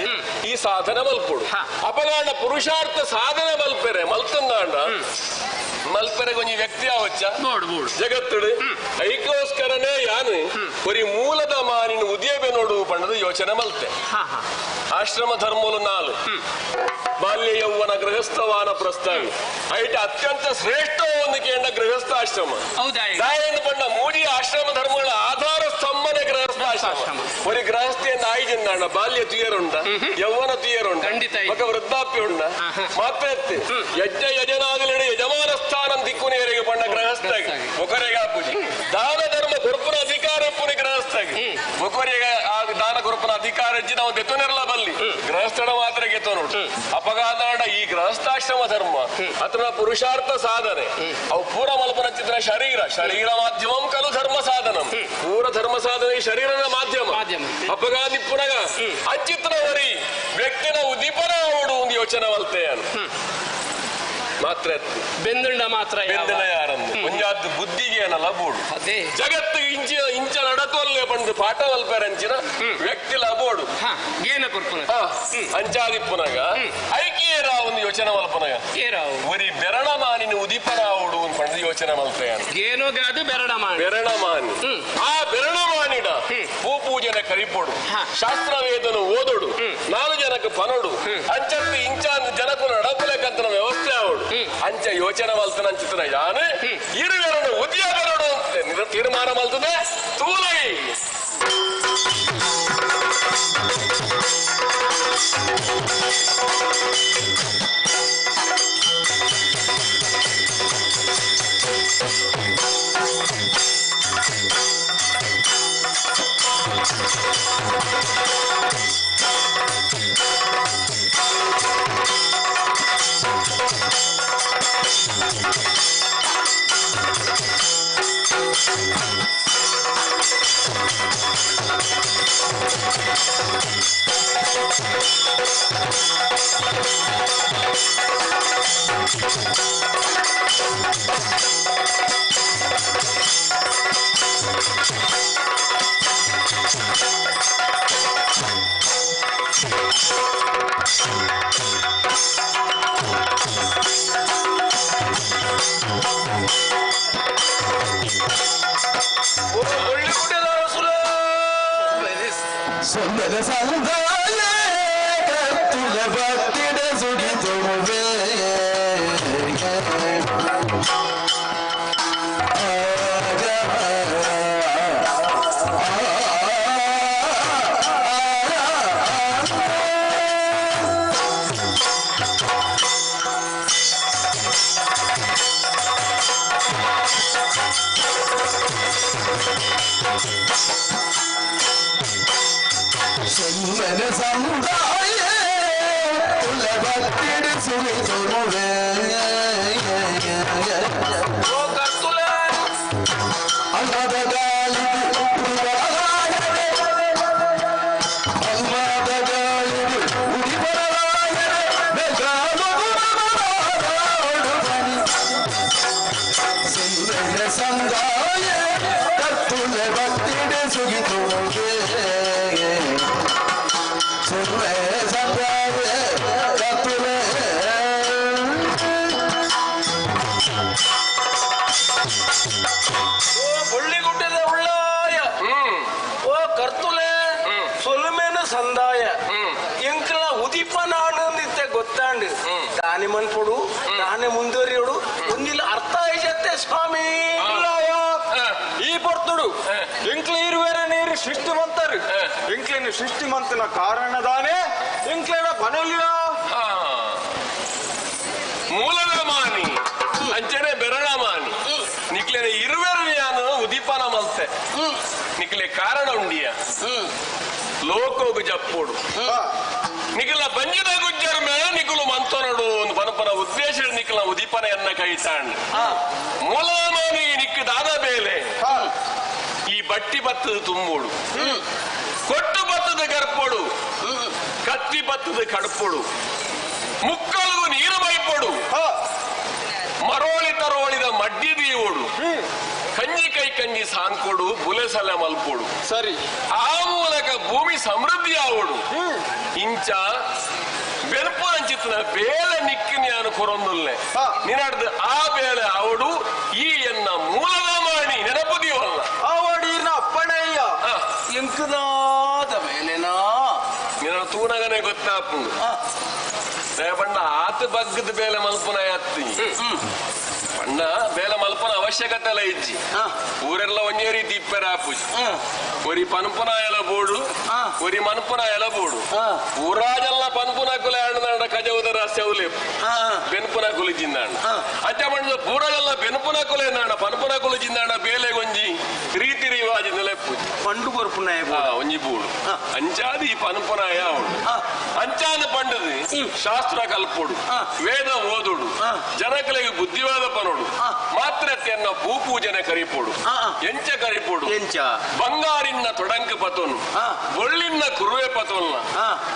ಈ ಸಾಧನೆ ಮಲ್ಪೊಡು ಅಪಗಾಂಡ ಪುರುಷಾರ್ಥ ಸಾಧನೆ ಮಲ್ಪೆರೆ ಮಲ್ತಂದಾಂಡ ಮಲ್ಪೆರೆ ಕೊಂಚ ವ್ಯಕ್ತಿ ಆವಚ್ಚ ಜಗತ್ತುಡು ಐಕೋಸ್ಕರನೇ ಯಾನು ಒರಿ ಮೂಲದ ಮಾನಿನ ಉದಿಯಬೆ ನೋಡು ಪಂಡದ ಯೋಚನೆ ಮಲ್ತೆ ಆಶ್ರಮ ಧರ್ಮಲು ನಾಲು ಬಾಲ್ಯ ಯೌವನ ಗೃಹಸ್ಥವಾನ ಪ್ರಸ್ತಾವಿ ಐಟ ಅತ್ಯಂತ ಶ್ರೇಷ್ಠ ಒಂದು ಕೇಂದ್ರ ಗೃಹಸ್ಥಾಶ್ರಮ ದಾಯನ ಪಂಡ ಮೂಡಿ ಆಶ್ರಮ ಧರ್ಮಗಳ ಆಧಾರ ಸ್ತಂಭನೆ ಗೃಹಸ್ಥಾಶ್ರಮ ಒರಿ ಗೃಹಸ್ಥಿಯನ್ನು ಆಯ್ಜಂದಾಂಡ ಬಾಲ್ಯ ತುಯರುಂಡ ಯೌವನ ತುಯರುಂಡ ಮಗ ವೃದ್ಧಾಪ್ಯ ಉಂಡ ಮಾತ್ರ ಯಜ್ಞ ಯಜನಾಗಲಿಡ ಯಜಮಾನ ಸ್ಥಾನ ದಿಕ್ಕುನೇರಿಗೆ ಪಂಡ ಗೃಹಸ್ಥಾಗಿ ಒಕರೆಗೆ ಪೂಜೆ ದಾನ ಧರ್ಮ ಕೊರ್ಪುನ ಅಧಿಕಾರ ಪುನಿ ಗೃಹಸ್ಥಾಗಿ ಒಕರಿಗೆ ಆ ದಾನ ಕೊರ್ಪುನ ಅಧಿಕಾರ ಇಜ್ಜಿ ನಾವು ದೆತ್ತುನಿರಲ ಬಲ್ಲಿ ಗೃಹಸ್ಥಳ ಮಾತ್ರ ಗೆತ್ತೋ ನೋಡು ಅಪಘಾತ ಈ ಗೃಹಸ್ಥಾಶ್ರಮ ಧರ್ಮ ಅಥವಾ ಪುರುಷಾರ್ಥ ಸಾಧನೆ ಅವು ಪೂರ ಮಲ್ಪನ ಚಿತ್ರ ಶರೀರ ಶರೀರ ಮಾಧ್ಯಮಂ ಕಲು ಧರ್ಮ ಸಾಧನ ಪೂರ ಧರ್ಮ ಸಾಧನೆ ಶರೀರದ ಮಾಧ್ಯಮ ಅಪಘಾತಿ ಪುನಗ ಅಚಿತ್ರ ವರಿ ವ್ಯಕ್ತಿನ ಉದೀಪನ ಅವಡು ಒಂದು ಯೋಚನೆ ಮಲ್ತೆಯನು ಮಾತ್ರ ಬೆಂದುಂಡ ಮಾತ್ರ ಬೆಂದಿನ ಯಾರನ್ನು ಒಂಜಾದ್ದು ಬುದ್ಧಿಗೆ ಏನಲ್ಲ ಬೋಡು ಜಗತ್ತು ಇಂಚ ಇಂಚ ನಡತೋಲ್ಲೆ ಪಂಡು ಪಾಠ ಮಲ್ಪೆರಂಚಿನ ವ್ಯಕ್ತಿ ಲಬೋಡು ಏನ ಕೊರ್ಪುನ ಅಂಚಾದಿಪ್ಪುನಗ ಐಕಿಯೇರ ಒಂದು ಯೋಚನೆ ಮಲ್ಪನಗ ಒರಿ ಬೆರಣ ಮಾನಿನ ಉದೀಪನಾವುಡು ಪಂಡು ಯೋಚನೆ ಮಲ್ಪೆಯನು ಏನೋ ಗಾದು ಬೆರಣ ಮಾನಿ ಬೆರಣ ಮಾನಿ ಆ ಬೆರಣ ಮಾನಿಡ ಪೂ ಪೂಜನೆ ಕರಿಪೊಡು ಶಾಸ್ತ್ರವೇದನು ಓದೋಡು ನಾಲು ಜನಕ್ಕೆ ಪನೋಡು ಅಂಚತ್ತು ಇಂಚ ಜನಕು ನಡಪುಲೆಕಂತನ ವ್ಯವಸ್ಥೆ ಆವಡು ಅಂಚ ಯೋಚನೆ ಮಲ್ತನ ಅಂಚಿತನ ಯಾನು ಇರುವೆರಡು ಉದ್ಯ ಬೆರಡು ಅಂತ ತೀರ್ಮಾನ ಮಲ್ತದೆ ತೂಲೈ Thank you. ಸೃಷ್ಟಿಮಂತನ ಕಾರಣದಾನೆ ಇಂಕ್ಲೇನ ಬನಲಿಯ ಮೂಲದ ಮಾನಿ ಅಂಚನೆ ಬೆರಳ ಮಾನಿ ನಿಕ್ಲೇನ ಇರುವೆರು ಯಾನು ಉದೀಪನ ಮಲ್ತೆ ನಿಕ್ಲೆ ಕಾರಣ ಉಂಡಿಯ ಲೋಕೋಗು ಜಪ್ಪೋಡು ನಿಖಲ ಬಂಜಿದ ಗುಜ್ಜರ ಮೇಲೆ ನಿಖಲು ಮಂತನಡು ಒಂದು ಪನಪನ ಉದ್ದೇಶ ನಿಖಲ ಉದೀಪನ ಎನ್ನ ಕೈತಾಂಡ್ ಮೂಲದ ಮಾನಿ ನಿಕ್ಕದಾದ ಬೇಲೆ ಈ ಬಟ್ಟಿ ಬತ್ತದ ತುಂಬೋಡು ಕೊಟ್ಟು ಬತ್ತದ ಗರ್ಪೊಡು ಕತ್ತಿ ಬತ್ತದ ಕಡ್ಪೊಡು ಮುಕ್ಕಲ್ಗು ನೀರು ಬೈಪೊಡು ಮರೋಳಿ ತರೋಳಿದ ಮಡ್ಡಿ ದೀವೋಡು ಕಂಜಿ ಕೈ ಕಂಜಿ ಸಾಂಕೊಡು ಬುಲೆಸಲ ಮಲ್ಪೊಡು ಸರಿ ಆ ಮೂಲಕ ಭೂಮಿ ಸಮೃದ್ಧಿ ಆವೋಡು ಇಂಚ ಬೆನ್ಪು ಅಂಚಿತ್ತಿನ ಬೇಲೆ ನಿಕ್ಕಿನ ಕೊರೊಂದುಲ್ಲೆ ನಿನ್ನಡ್ದು ಆ ಬೇಲೆ ಆವಡು ಈ ಎನ್ನ ಮೂಲದ ಮಾಡಿ ನೆನಪು ದೀವಲ್ಲ ಆವಡಿನ ಅಪ್ಪಣಯ್ಯ ಎಂಕದಾದ ಬೇಲೆನಾ ನಿನ್ನ ತೂನಗನೆ ಗೊತ್ತಾಪು ಬಣ್ಣ ಆತ ಬಗ್ಗದ ಬೇಲೆ ಮಲ್ಪನ ಅತ್ತಿ ಬಣ್ಣ ಬೇಲೆ ಮಲ್ಪನ ಅವಶ್ಯಕತೆ ಎಲ್ಲ ಇಜ್ಜಿ ಊರೆಲ್ಲ ಒಂದೇ ರೀತಿ ಇಪ್ಪರ ಆಪುಜಿ ಒರಿ ಪನ್ಪುನ ಎಲ ಬೋಡು ಒರಿ ಮನ್ಪುನ ಎಲ ಬೋಡು ಊರಾಜೆಲ್ಲ ಪನ್ಪುನ ಕುಲ ಆಂಡ ಕಜವುದರ ಸೆವಲೆ ಬೆನ್ಪುನ ಕುಲಿ ಜಿಂದಾಂಡ ಅಜ್ಜ ಬಣ್ಣ ಪೂರಾಜೆಲ್ಲ ಬೆನ್ಪುನ ಕುಲ ನಾಡ ಪನ್ಪುನ ಕುಲು ಜಿಂದಾಂಡ ಬೇಲೆ ಒಂಜಿ ರೀತಿ ರಿವಾಜಿ ನೆಲೆಪುಜಿ ಪಂಡು ಕೊರ್ಪುನಾಯ ಒಂಜಿ ಬೋಡು ಅಂಚಾದಿ ಈ ಪನ್ಪುನಾಯ ಅವಳು ಅಂಚಾದ ಪಂಡದು ಶಾಸ್ತ್ರ ಕಲ್ಪೊಡು ವೇದ ಓದುಡು ಜನಕಲಿಗೆ ಬುದ್ಧಿವಾದ ಪನೋಡು ಮಾತ್ರ ತೆನ್ನ ಭೂ ಪೂಜನೆ ಕರಿಪೋಡು ಎಂಚ ಕರಿಪೋಡು ಬಂಗಾರಿನ ತೊಡಂಕ ಪತೋನು ಒಳ್ಳಿನ ಕುರುವೆ ಪತೋಲ್ನ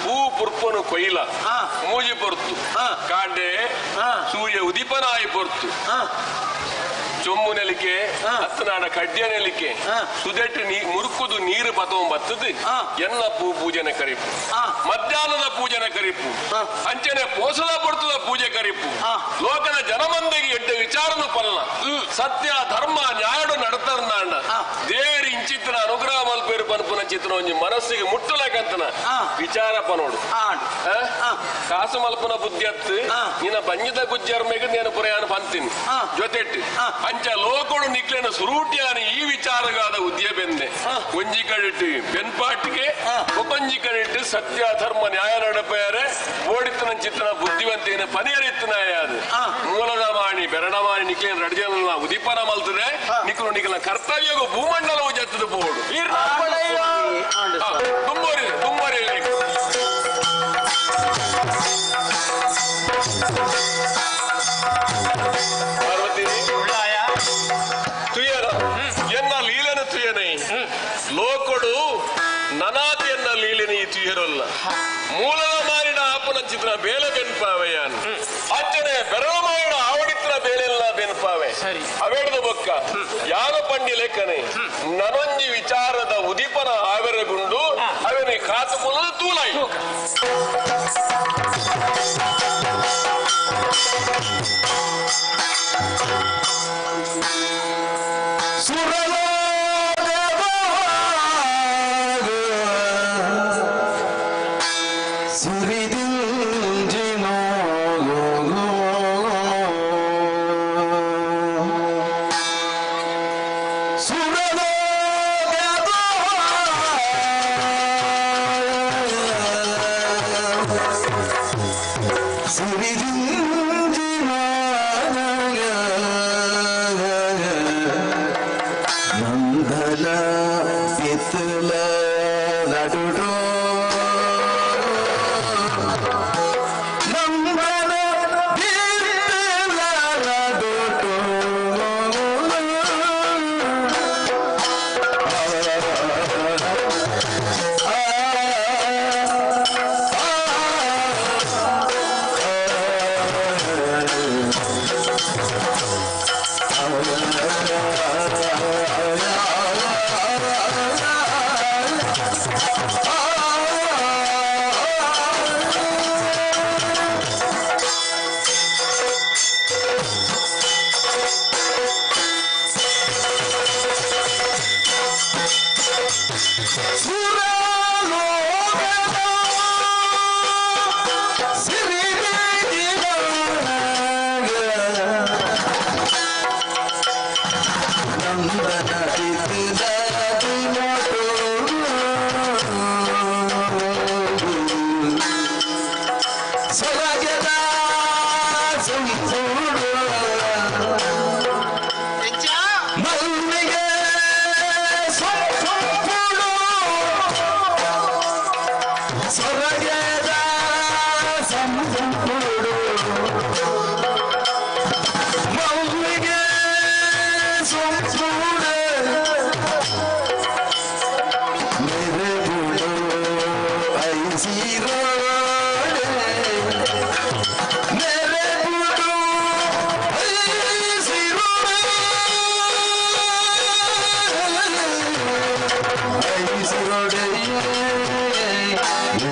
ಪೂ ಪುರ್ಪನು ಕೊಯ್ಲ ಮೂಜಿ ಪೊರ್ತು ಕಾಂಡೆ ಸೂರ್ಯ ಉದಿಪನಾಯಿ ಪೊರ್ತು ಚೊಂಬು ನೆಲಿಕೆ ಹತ್ತನಾಡ ಕಡ್ಯ ನೆಲಿಕೆ ಸುದೆಟ್ಟು ಮುರುಕುದು ನೀರು ಪತೋಂ ಬತ್ತದು ಎನ್ನ ಪೂ ಪೂಜನೆ ಕರಿಪು ಮಧ್ಯಾಹ್ನದ ಪೂಜನೆ ಕರಿಪು ಅಂಚನೆ ಪೋಸದ ಪೊರ್ತದ ಪೂಜೆ ಕರಿಪು ಲೋಕದ ಜನಮಂದಿಗೆ ಎಡ್ಡ ವಿಚಾರನು ಪಲ್ಲ ಸತ್ಯ ಧರ್ಮ ನ್ಯಾಯಡು ನಡತರ್ನಾಂಡ ದೇವರು ಇಂಚಿತ್ತಿನ ಅನುಗ್ರಹ ಮಲ್ಪೇರು ಪನ್ಪುನ ಚಿತ್ರನ ಒಂಜಿ ಮನಸ್ಸಿಗೆ ಮುಟ್ಟಲಕಂತನ ವಿಚಾರ ಪನೋಡು ಕಾಸು ಮಲ್ಪನ ಬುದ್ಧಿ ಅತ್ತು ನಿನ್ನ ಬಂಜಿದ ಗುಜ್ಜರ್ಮೆಗೆ నేను ಪುರಯಾನ ಪಂತೀನಿ ಜೊತೆಟ್ಟು ಅಂಚ ಲೋಕಡು ನಿಕ್ಲೇನ ಸುರೂಟಿಯಾನ ಈ ವಿಚಾರಗಾದ ಉದ್ಯ ಬೆಂದೆ ಒಂಜಿ ಕಡಿಟ್ಟು ಬೆನ್ಪಾಟಿಗೆ ಒಂಜಿ ಕಡಿಟ್ಟು ಸತ್ಯ ಧರ್ಮ ನ್ಯಾಯ ನಡಪೇರೆ ಓಡಿತನ ಚಿತ್ರನ ಬುದ್ಧಿವಂತೇನ ಪನಿಯರಿತ್ತನ ಅದು ಮೂಲದ ಮಾಣಿ ಬೆರಡ ಮಾಣಿ ನಿಕ್ಲೇನ ರಡ್ಜನ ಉದೀಪನ ಮಲ್ತದೆ ನಿಕ್ಲು ನಿಕ್ಲ ಕರ್ತವ್ಯಗೂ ಭೂಮಂಡಲವು ಜತ್ತದ ಬೋಡು ತುಂಬರಿ ತುಂಬರಿ ಪಾರ್ವತಿ ತುಯನ ಎನ್ನ ಲೀಲನ ತುಯನೈ ಲೋಕಡು ನನಾತಿಯನ್ನ ಲೀಲಿನ ಈ ತುಯರಲ್ಲ ಮೂಲದ ಮಾರಿನ ಆಪನ ಚಿತ್ರ ಬೇಲೆ ಬೆನ್ಪಾವಯ್ಯಾನ್ ಅಚ್ಚನೆ ಬೆರಳ ಮಾರಿನ ಆವಡಿತ್ರ ಅವೆಡ್ದು ಬೊಕ್ಕ ಯಾನ ಪಂಡಿ ಲೆಕ್ಕನೆ ನನೊಂಜಿ ವಿಚಾರದ ಉದಿಪನ ಆವೆರಗುಂಡು ಅವನಿ ಕಾತು ಕುಲ್ಲದು ತೂಲಾಯಿ.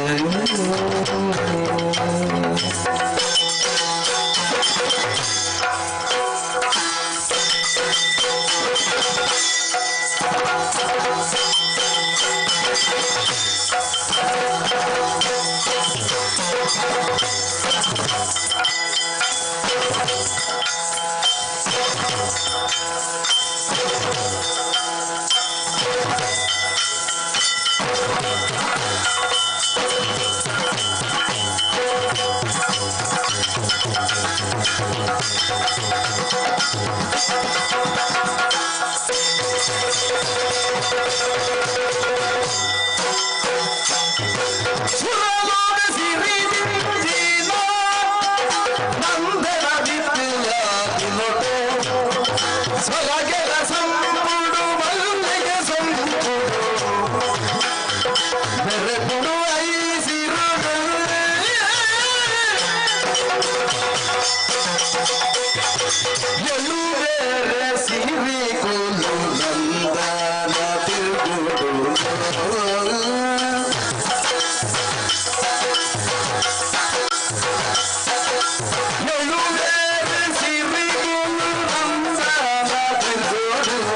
Thank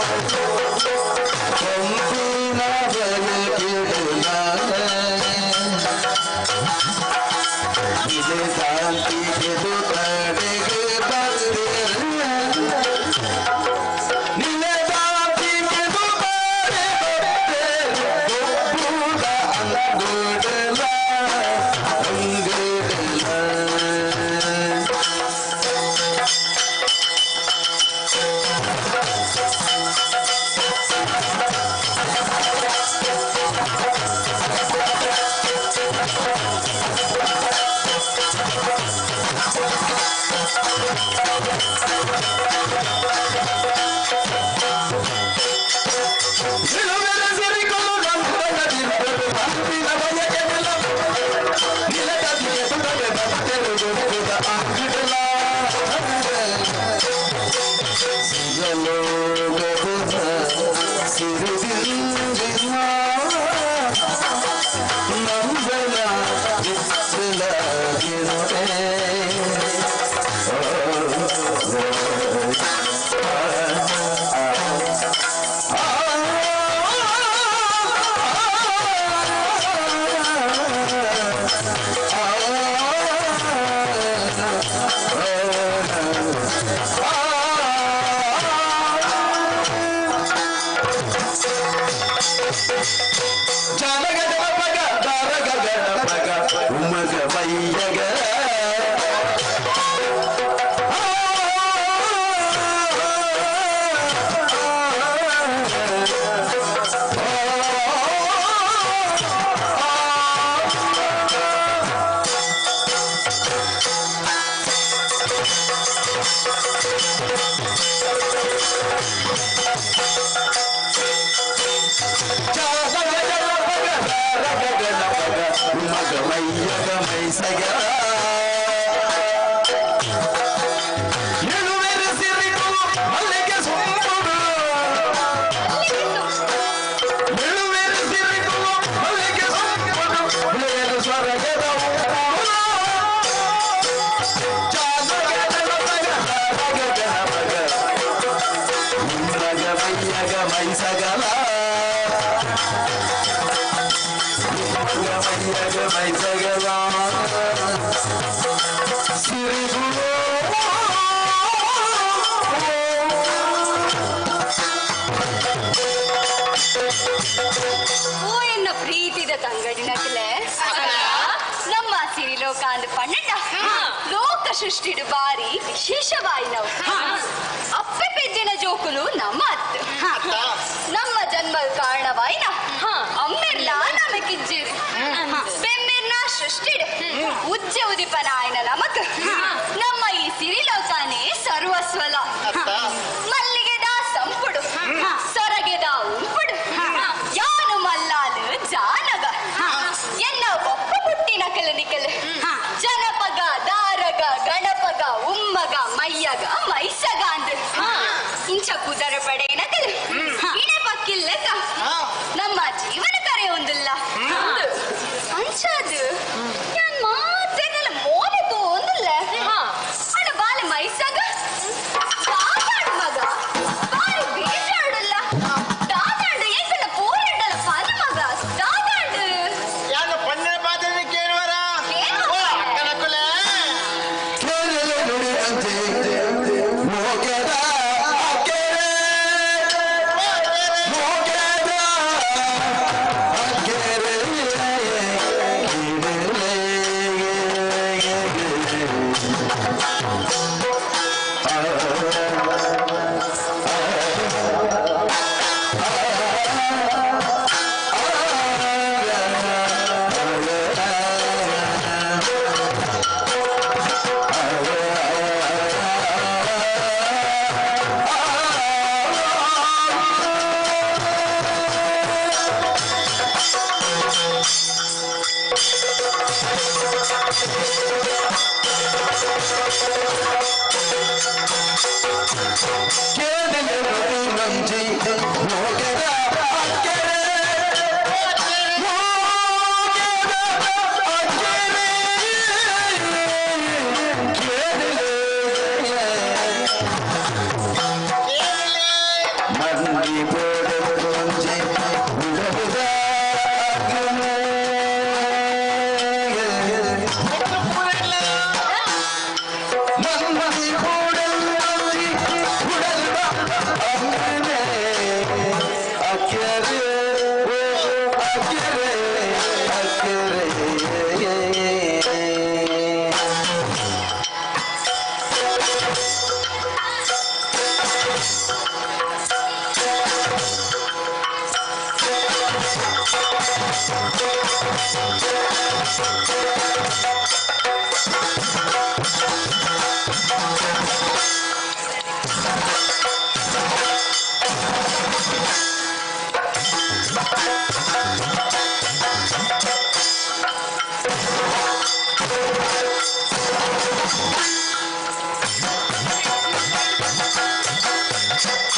you. ಸೃಷ್ಟಿಡು ಬಾರಿ ವಿಶೇಷವಾಯಿನವು ಅಪ್ಪೆ ಪೆದ್ದಿನ ಜೋಕುಲು ನಮ್ಮ ಅತ್ತು ನಮ್ಮ ಜನ್ಮ ಕಾರಣವಾಯಿನ ಅಮ್ಮೆರ್ಲ ನಮಕಿಜ್ಜಿರು ಬೆಮ್ಮೆರ್ನ ಸೃಷ್ಟಿಡು ಉಜ್ಜೆ ಉದಿಪನ ಆಯ್ನ ನಮಕ್ ನಮ್ಮ ಈ ಸಿರಿಲೋಕಾನೇ ಸರ್ವಸ್ವಲ ಮಲ್ಲಿಗೆದ ಸಂಪುಡು ಸೊರಗೆದ ಉಂಪುಡು ಯಾನು ಮಲ್ಲಾಲು ಜಾನಗ ಎನ್ನ ಒಪ್ಪ ಪುಟ್ಟಿನ ಕಲ ನಿಕಲ ಜನಪಗ ದಾರಗ ಗಣಪಗ ಉಮ್ಮಗ ಮಯ್ಯಗ ಮೈಸಗ ಅಂದ್ ಇಂಚ ಕುದರ ಪಡೆಯನ ಕಲು ಇಣೆ ಪಕ್ಕಿಲ್ಲಕ ನಮ್ಮ ಜೀವನ ಕರೆ ಒಂದಿಲ್ಲ ಅಂಚಾದು ಯಾನ್ ಮಾತೆನಲ ಮೋನೆ ತೋಂದಿಲ್ಲ ಅಣ ಬಾಲೆ ಮೈಸಗ ದಾದಾಡು ಮಗ ಬಾರಿ ಬೇಜಾಡುಲ್ಲ ದಾದಾಡು ಎಂಕಲ ಪೋರಡಲ ಪನ ಮಗ ದಾದಾಡು ಯಾನು ಪನ್ನೆ ಪಾತ್ರೆ ಕೇಳುವರ ಅಕ್ಕನಕುಲೆ Thank you.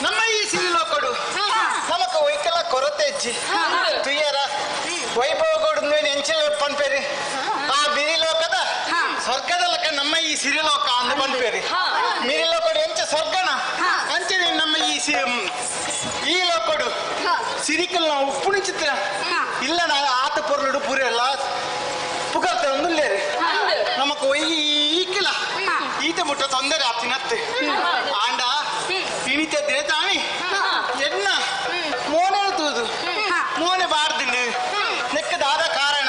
ನಮ್ಮ ಈ ಸಿರಿಲೋಕಡು ನಮಕ ವೈಕಲ ಕೊರತೆ ಹೆಚ್ಚಿ ತುಯ್ಯರ ವೈಭವಗೌಡ ಎಂಚಿನ ಪನ್ಪೇರಿ ಆ ಬಿರಿಲೋಕದ ಸ್ವರ್ಗದ ಲಕ್ಕ ನಮ್ಮ ಈ ಸಿರಿಲೋಕ ಅಂದು ಪನ್ಪೇರಿ ಮಿರಿಲೋಕಡು ಎಂಚ ಸ್ವರ್ಗನ ಅಂಚನೆ ನಮ್ಮ ಈ ಈ ಲೋಕಡು ಸಿರಿಕಲ್ ನಾವು ಉಪ್ಪುಣಿ ಚಿತ್ರ ಇಲ್ಲ ನಾ ಆತ ಪೊರ್ಲುಡು ಪುರೆಲ್ಲ ಪುಗರ್ತೆ ಒಂದುಲ್ಲೇರಿ ನಮಕ್ ಒಯ್ಯಿಕ್ಕಿಲ್ಲ ಈತ ಮುಟ್ಟ ತೊಂದರೆ ಆತಿನತ್ತೆ ಆಂಡ ಇಣಿತ ದಿನ ತಾಣಿ ಎನ್ನ ಮೋನೆ ತೂದು ಮೋನೆ ಬಾರ್ದಿನಿ ನೆಕ್ಕದಾದ ಕಾರಣ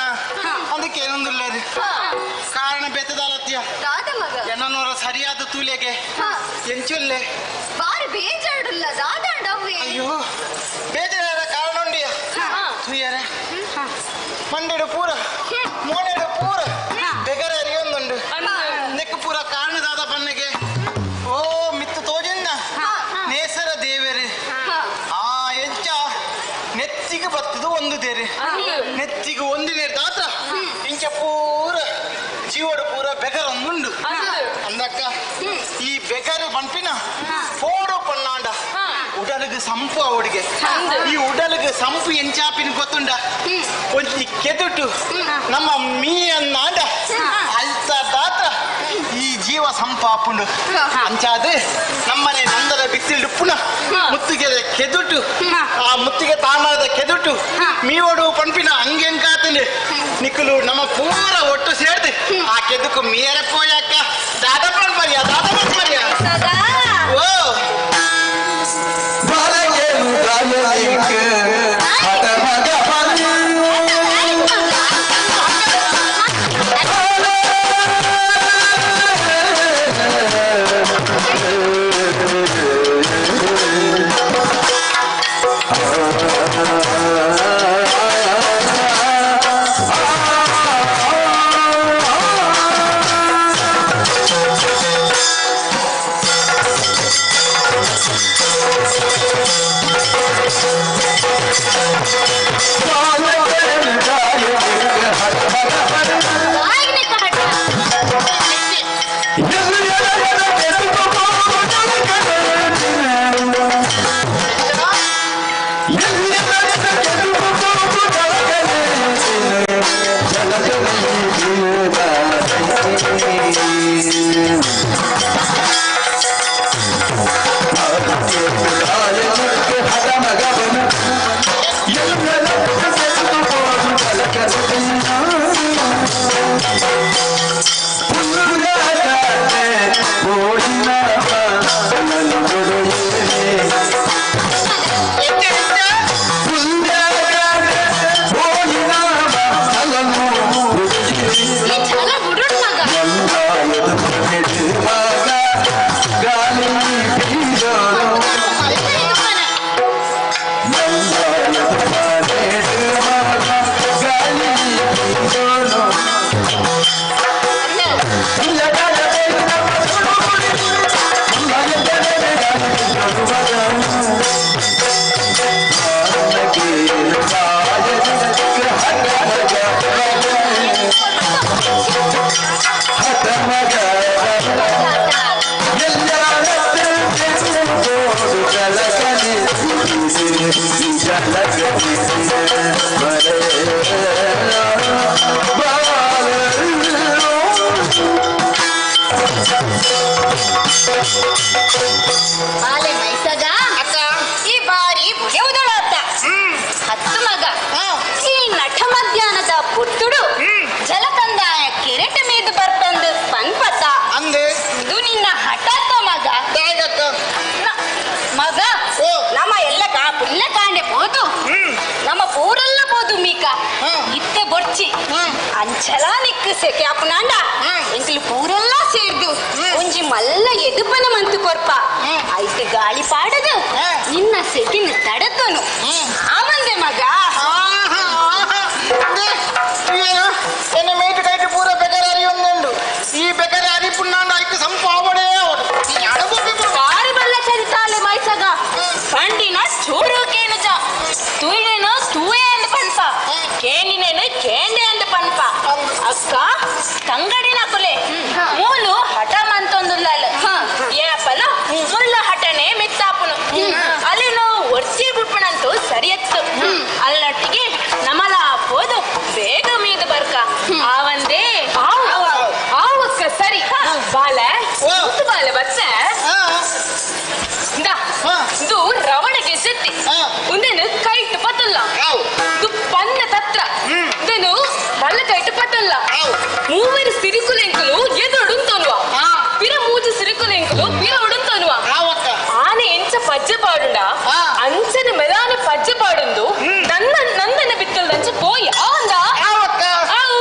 ಅದಕ್ಕೆ ಏನೊಂದುಲ್ಲೇರಿ ಕಾರಣ ಬೆತ್ತದಾಲತ್ಯ ಎನ್ನೋರ ಸರಿಯಾದ ತೂಲೆಗೆ ಎಂಚುಲ್ಲೆ ಬಾರಿ ಬೇಜಾರುಲ್ಲ ದಾದಾಂಡವ್ವೆ ಅಯ್ಯೋ ಬೇಜಾರ ಕಾರಣ ಉಂಡಿಯ ತುಯ್ಯರೆ ಮಂಡೆಡು ಪೂರ ಮೋನೆಡು ಪೂರ ಬೆಗರ ಅರಿಯೊಂದುಂಡು ನೆಕ್ಕು ಪೂರ ಕಾರಣದಾದ ಬನ್ನೆಗೆ ಓ ಮಿತ್ತು ತೋಜಿಂದ ನೇಸರ ದೇವರೇ ಆ ಎಂಚ ನೆತ್ತಿಗೆ ಬತ್ತದು ಒಂದು ದೇರೆ ನೆತ್ತಿಗೆ ಒಂದು ನೇರ ದಾತ್ರ ಇಂಚ ಪೂರ ಜೀವಡು ಪೂರ ಬೆಗರ ಒಂದುಂಡು ಅಂದಕ್ಕ ಈ ಬೆಗರು ಪನ್ಪಿನ ಫೋಡು ಪನ್ನಾಂಡ ಉಡಲಿಗೆ ಸಂಪು ಅವಡಿಗೆ ಈ ಉಡಲಿಗೆ ಸಂಪು ಎಂಚಾಪಿನ ಗೊತ್ತುಂಡ ಒಂಜಿ ಕೆದುಟು ನಮ್ಮ ಮೀ ಅನ್ನಾಂಡ ಅಲ್ತ ದಾತ್ರ ಈ ಜೀವ ಸಂಪಾಪುಂಡು ಅಂಚಾದ ನಮ್ಮನೆ ನಂದರ ಬಿತ್ತಿಲ್ಡು ಪುನಃ ಮುತ್ತಿಗೆ ಕೆದುಟು ಆ ಮುತ್ತಿಗೆ ತಾಮರದ ಕೆದುಟು ಮೀವಡು ಪಂಪಿನ ಅಂಗೆಂಕಾತಂಡು ನಿಕ್ಕಲು ನಮ್ಮ ಪೂರ ಒಟ್ಟು ಸೇರ್ದು ಆ ಕೆದುಕು ಮೀಯರ ಪೋಯಕ್ಕ ದಾದ ಪಂಪರಿಯ ದಾದ ಪಂಪರಿಯ ಓ ಆ ಬಾಲೆ ಮೈಸಗ ಈ ಬಾರಿ ಬುಡೆವುದಳಾತ ಹತ್ತು ಮಗ ಈ ನಟ ಮಧ್ಯಾಹ್ನದ ಪುಟ್ಟುಡು ಜಲಕಂದಾಯ ಕೆರೆಟ ಮೀದು ಬರ್ತಂದು ಪನ್ಪತ ಅಂದೆ ಇದು ನಿನ್ನ ಹಠಾತ್ತ ಮಗ ಮಗ ನಮ್ಮ ಎಲ್ಲ ಪುಲ್ಲ ಕಾಂಡೆ ಪೋದು ನಮ್ಮ ಪೂರೆಲ್ಲ ಪೋದು ಮೀಕ ಇತ್ತೆ ಬೊರ್ಚಿ ಅಂಚಲ ನಿಕ್ಕು ಸೆಕೆ ಅಪ್ಪನಾಂಡ ಎಂಕಲು ಪೂರೆಲ್ಲ ಸೇರ್ದು ಒಂಜಿ ಮಲ್ಲ ಎದುಪನ ಮಂತು ಕೊರ್ಪ ಐತೆ ಗಾಳಿ ಪಾಡದು ನಿನ್ನ ಸೆಕಿನ ತಡತನು ಆವಂದೆ ಮಗ ಎನ್ನ ಮೇಟು ಕೈಟು ಪೂರ ಬೆಕರ ಅರಿಯೊಂದುಂಡು ಈ ಬೆಕರ ಅರಿಪುಣ್ಣಾಂಡ ಐಕು ಸಂಪಾವಣೆ ಬಾರಿ ಬಲ್ಲ ಚರಿತಾಲೆ ಮೈಸಗ ಪಂಡಿನ ಚೂರು ಕೇನುಜ ತುಯಿನೇನು ತೂಯೆ ಅಂದ್ ಪನ್ಪ ಕೇನಿನೇನು ಕೇಂಡೆ ಅಂದ್ ಪನ್ಪ ಅಕ್ಕ ತಂಗಡಿನ ಕುಲೆ ಮೂಲು ಹಠ ಮಂತೊಂದುಲ್ಲಾಲ ಏಪಲ ಮುಲ್ಲ ಹಠನೆ ಮಿತ್ತಾಪುನು ಅಲ್ಲಿನ ಒರ್ಚಿ ಬುಡ್ಪಣಂತೂ ಸರಿಯತ್ತು ಅಲ್ಲೊಟ್ಟಿಗೆ ನಮಲ ಪೋದು ಬೇಗ ಮೀದು ಬರ್ಕ ಆವಂದೇ ಆವಕ್ಕ ಸರಿ ಬಾಲೆ ಬಾಲೆ ಬತ್ತೆ ಇದು ರವಣಗೆ ಸೆಟ್ಟಿ ಉಂದೆನು ಕೈಟ್ ಪತ್ತಲ್ಲ ಇದು ಪನ್ನ ತತ್ರ ಇದನ್ನು ಬಲ್ಲ ಕೈಟ್ ಪತ್ತಲ್ಲ ಮೂವರು ಸಿರಿಕುಲೆಂಕುಲು ಎದುರುಡುಂತೋನ್ವ ಪಿರ ಮೂಜು ಸಿರಿಕುಲೆಂಕುಲು ಪಿರ ಉಡುಂತೋನ್ವ ಆನೆ ಎಂಚ ಪಜ್ಜೆ ಪಾಡುಂಡ ಅಂಚನ ಮೆದಾನ ಪಜ್ಜೆ ಪಾಡುಂದು ನನ್ನ ನಂದನ ಬಿತ್ತಲ್ದಂಚ ಪೋಯಿ ಆವಂದ ಆವು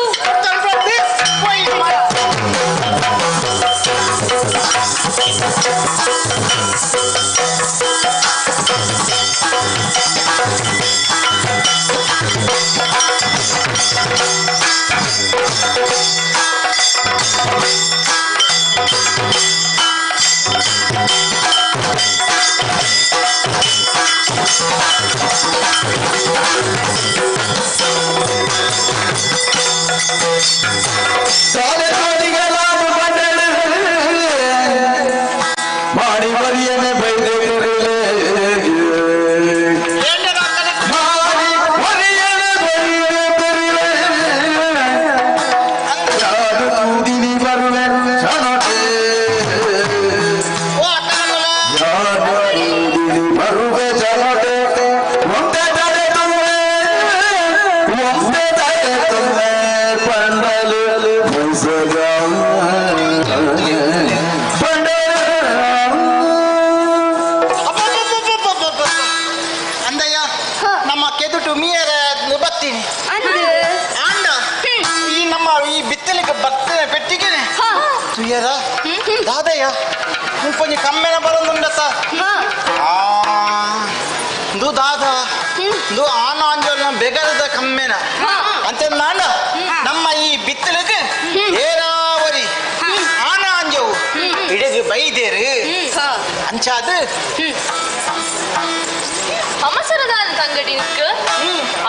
ಅಂದಯ್ಯ ನಮ್ಮ ಕೆದುಟು ಮೀಯರ ಬತ್ತೀನಿ ಆಂಡ ಈ ನಮ್ಮ ಈ ಬಿತ್ತಲಿಗೆ ಬರ್ತೇನೆ ಪೆಟ್ಟಿಗೆ ತುಯ್ಯರ ದಾದಯ್ಯ ಮುಪ್ಪೊಂಜಿ ಕಮ್ಮೆನ ಬರೋದುಂಡತ್ತ ದು ದಾದ ದು ಆನ ಅಂಜೋಲ ಬೆಗರದ ಕಮ್ಮೆನ ಅಂತ ನಾಂಡ ನಮ್ಮ ಈ ಬಿತ್ತಲಿಗೆ ಏರಾವರಿ ಆನ ಅಂಜವು ಇಡಗು ಬೈದೇರು ಅಂಚಾದು ಅವಸರದಾದ ತಂಗಡಿக்கு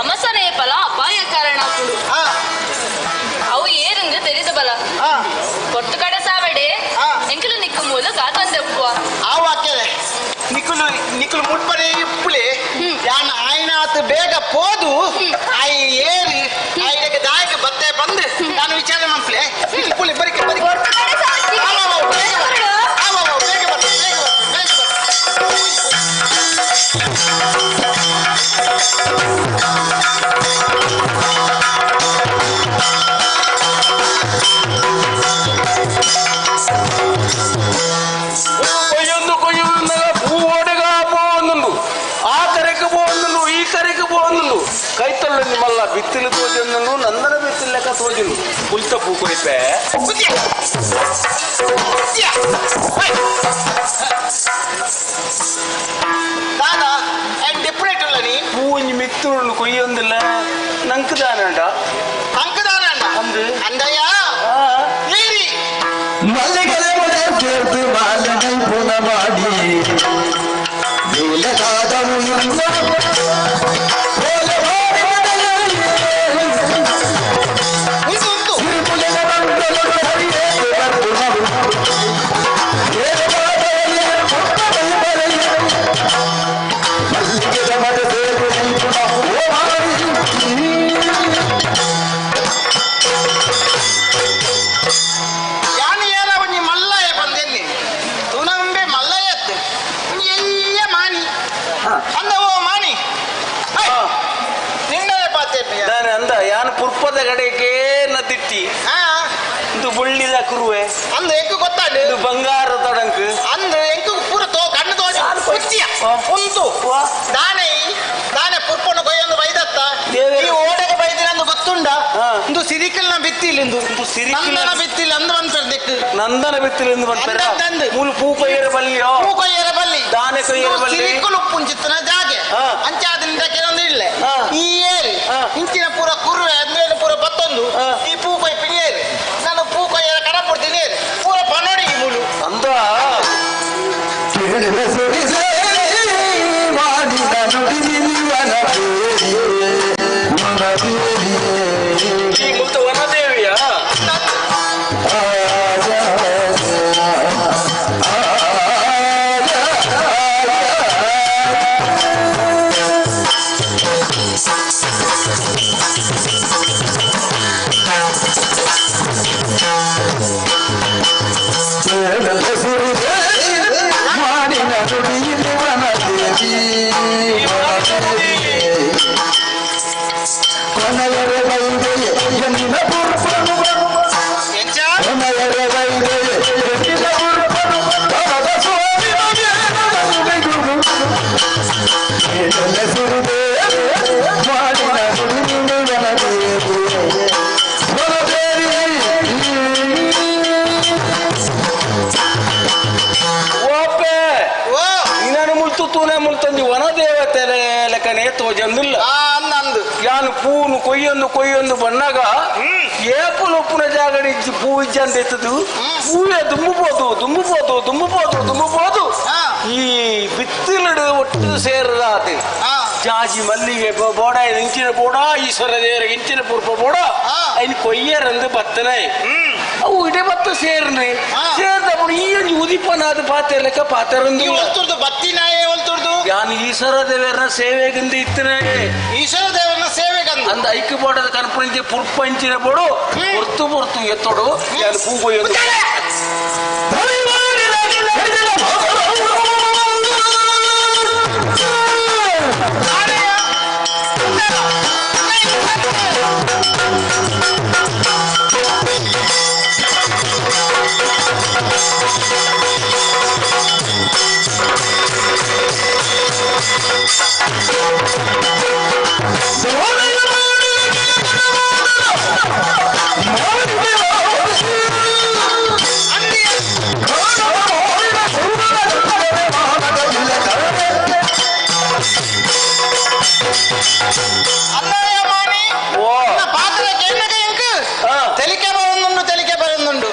ಅವಸರ ಪಲ ಅಪಾಯ ಕಾರಣ ಅವು ಏರಿಂದ தெரிந்த ಬಲ ಕೊಟ್ಟು ಕಡೆ ಸಾವಡೆ ಎಂಕಲು ನಿಕ್ಕು ಮೂಲ ಕಾತಂದಪ್ಪುವ ಆ ವಾಕ್ಯಲೆ ನಿಕುಲು ನಿಕುಲು ಮುಟ್ಪಡೆ ಇಪ್ಪುಲೆ ಯಾನ ಆಯ್ನಾತ್ ಬೇಗ ಪೋದು ಆಯ್ ಏರಿ ಆಯ್ಡಕ್ಕೆ ದಾಯಕ ಬತ್ತೆ ಬಂದು ನಾನು ವಿಚಾರ ಮಾಡ್ಪ್ಲೆ ಇಪ್ಪುಲೆ ಬರಿಕೆ ಬರಿಕೆ ಬೇಗ ಬರ್ ಬೇಗ ಬರ್ ಬೇಗ ಬರ್ ಕೊಯ್ಯೊಂದು ಕೊಯ್ಯುವುದಲ್ಲ ಪೂವೊಡೆಗ ಪೋವೊಂದುಂಡು ಆ ಕರೆಗೆ ಪೋವೊಂದುಂಡು ಈ ಕರೆಗೆ ಪೋವೊಂದುಂಡು ಕೈತಲ್ಲು ನಿಮ್ಮಲ್ಲ ಬಿತ್ತಿಲು ತೋಜೊಂದುಂಡು ನಂದನ ಬಿತ್ತಿಲು ಲೆಕ್ಕ ತೋಜುಂಡು ಕುಲ್ತ ಪೂ ಕೊಯ್ಪೆ ದಾದಾ ಡೆಪ್ರೇಟ್ ಅಲ್ಲ ನೀ ಪೂಂಜಿ ಮಿತ್ತುಂಡು ಕೊಯ್ಯೊಂದಿಲ್ಲ ನಂಕ್ ದಾನಂಡ ಅಂಕ ದಾನಂಡ ಅಂದು ಅಂದಯ್ಯ ಏರಿ ಮಲ್ಲಿಗೆಲೆ ಕೇಳ್ತು ಬಾಲನೈ ಪುನ ಮಾಡಿ ನೀಲದಾದವು ಯಾನು ಏರ ಒಂಜಿ ಮಲ್ಲಾಯ ಬಂದೆನ್ನಿ ಕುರುವೆ ಅಂದು ಎಂಕು ಗೊತ್ತಾಂಡು ಇದು ಬಂಗಾರ ತೊಡಂಕು ಅಂದು ಎಂಕು ಪೂರ ತೋ ಕಣ್ಣು ತೋಜ ಉಂತು ದಾನೆ ದಾನೆ ಪುರ್ಪಣ ಕೊಯ್ಯೊಂದು ಬೈದತ್ತ ಈ ಓಡೆಗೆ ಬೈದಿನ ಗೊತ್ತುಂಡ ಇಂದು ಸಿರಿಕಲ್ನ ಬಿತ್ತಿಲ್ಲ ಇಂದು ನಂದನ ಬಿತ್ತಿಲ್ಲ ಅಂದು ಬಂದ್ಪೆರ್ ದಿಕ್ಕು ನಂದನ ಬಿತ್ತಿಲ್ಲ ಇಂದು ಬಂದ್ಪೆರ ಮೂಲು ಪೂ ಕೊಯ್ಯರ ಬಲ್ಲಿಯೋ ಪೂ ಕೊಯ್ಯರ ಬಲ್ಲಿ ದಾನೆ ಕೊಯ್ಯರ ಬಲ್ಲಿ ಸಿರಿಕುಲು ಉಪ್ಪುಂಚಿತ್ತನ ಜಾಗೆ ಅಂಚಾದಿಂದ ಕೆಲವೊಂದು ಇಲ್ಲ ಈ ಏರಿ ಇಂಚಿನ ಪೂರ ಕುರುವೆ ಅಂದ್ರೆ ಪೂರ ಬತ್ತೊಂದು ಈ ಪೂ ಕೊಯ್ ಪಿಣಿಯೇರಿ ನಾನು ಪೂ ಕೊಯ್ಯರ ಕಡಪುಡ್ತೀನಿ ಏರಿ ಪೂರ ಪನೋಡಿ ಮೂಲು ಅಂದ ಈ ಮುಲ್ತ ವನದೇವಿಯ ತೋಜಂದಿಲ್ಲ ಯಾನು ಪೂನು ಕೊಯ್ಯೊಂದು ಕೊಯ್ಯೊಂದು ಬಣ್ಣಾಗ ಏಪುಲು ಉಪ್ಪುನ ಜಾಗಡಿ ಪೂ ಇಜ್ಜಂತ ಎತ್ತದು ಪೂವೆ ದುಂಬುಬೋದು ದುಂಬುಬೋದು ದುಂಬುಬೋದು ದುಂಬುಬೋದು ಈ ಬಿತ್ತಿಲಡು ಒಟ್ಟು ಸೇರದಾತೆ ಜಾಜಿ ಮಲ್ಲಿಗೆ ಬೋಡ ಇಂಚಿನ ಬೋಡ ಈಶ್ವರ ದೇವರ ಇಂಚಿನ ಪೂರ್ಪ ಬೋಡ ಐನ್ ಕೊಯ್ಯರಂದು ಬತ್ತನೆ ಅವು ಇಡೇ ಬತ್ತ ಸೇರ್ನೆ ಸೇರ್ದప్పుడు ಈ ಒಂಜಿ ಉದಿಪನಾದ ಪಾತೆ ಲೆಕ್ಕ ಪಾತೆರಂದು ಬತ್ತಿನಾಯೇ ಒಲ್ತುರ್ದು ಯಾನು ಈಶ್ವರ ದೇವರನ ಸೇವೆಗಿಂದ ಇತ್ತನೆ ಈಶ್ವರ ದೇವರನ ಸೇವೆಗಂದು ಅಂದ ಐಕ್ಯ ಬೋಡದ ಕನ್ಪುಂಚೆ ಪುರ್ಪಂಚಿನ ಬೋಡು ಪೊರ್ತು ಪೊರ್ತು ಎತ್ತೊಡು ಯಾನು ಪೂ ಕೊಯ್ಯೊಂದು ತೆಲಿಕೆ ಬರೊಂದುಂಡು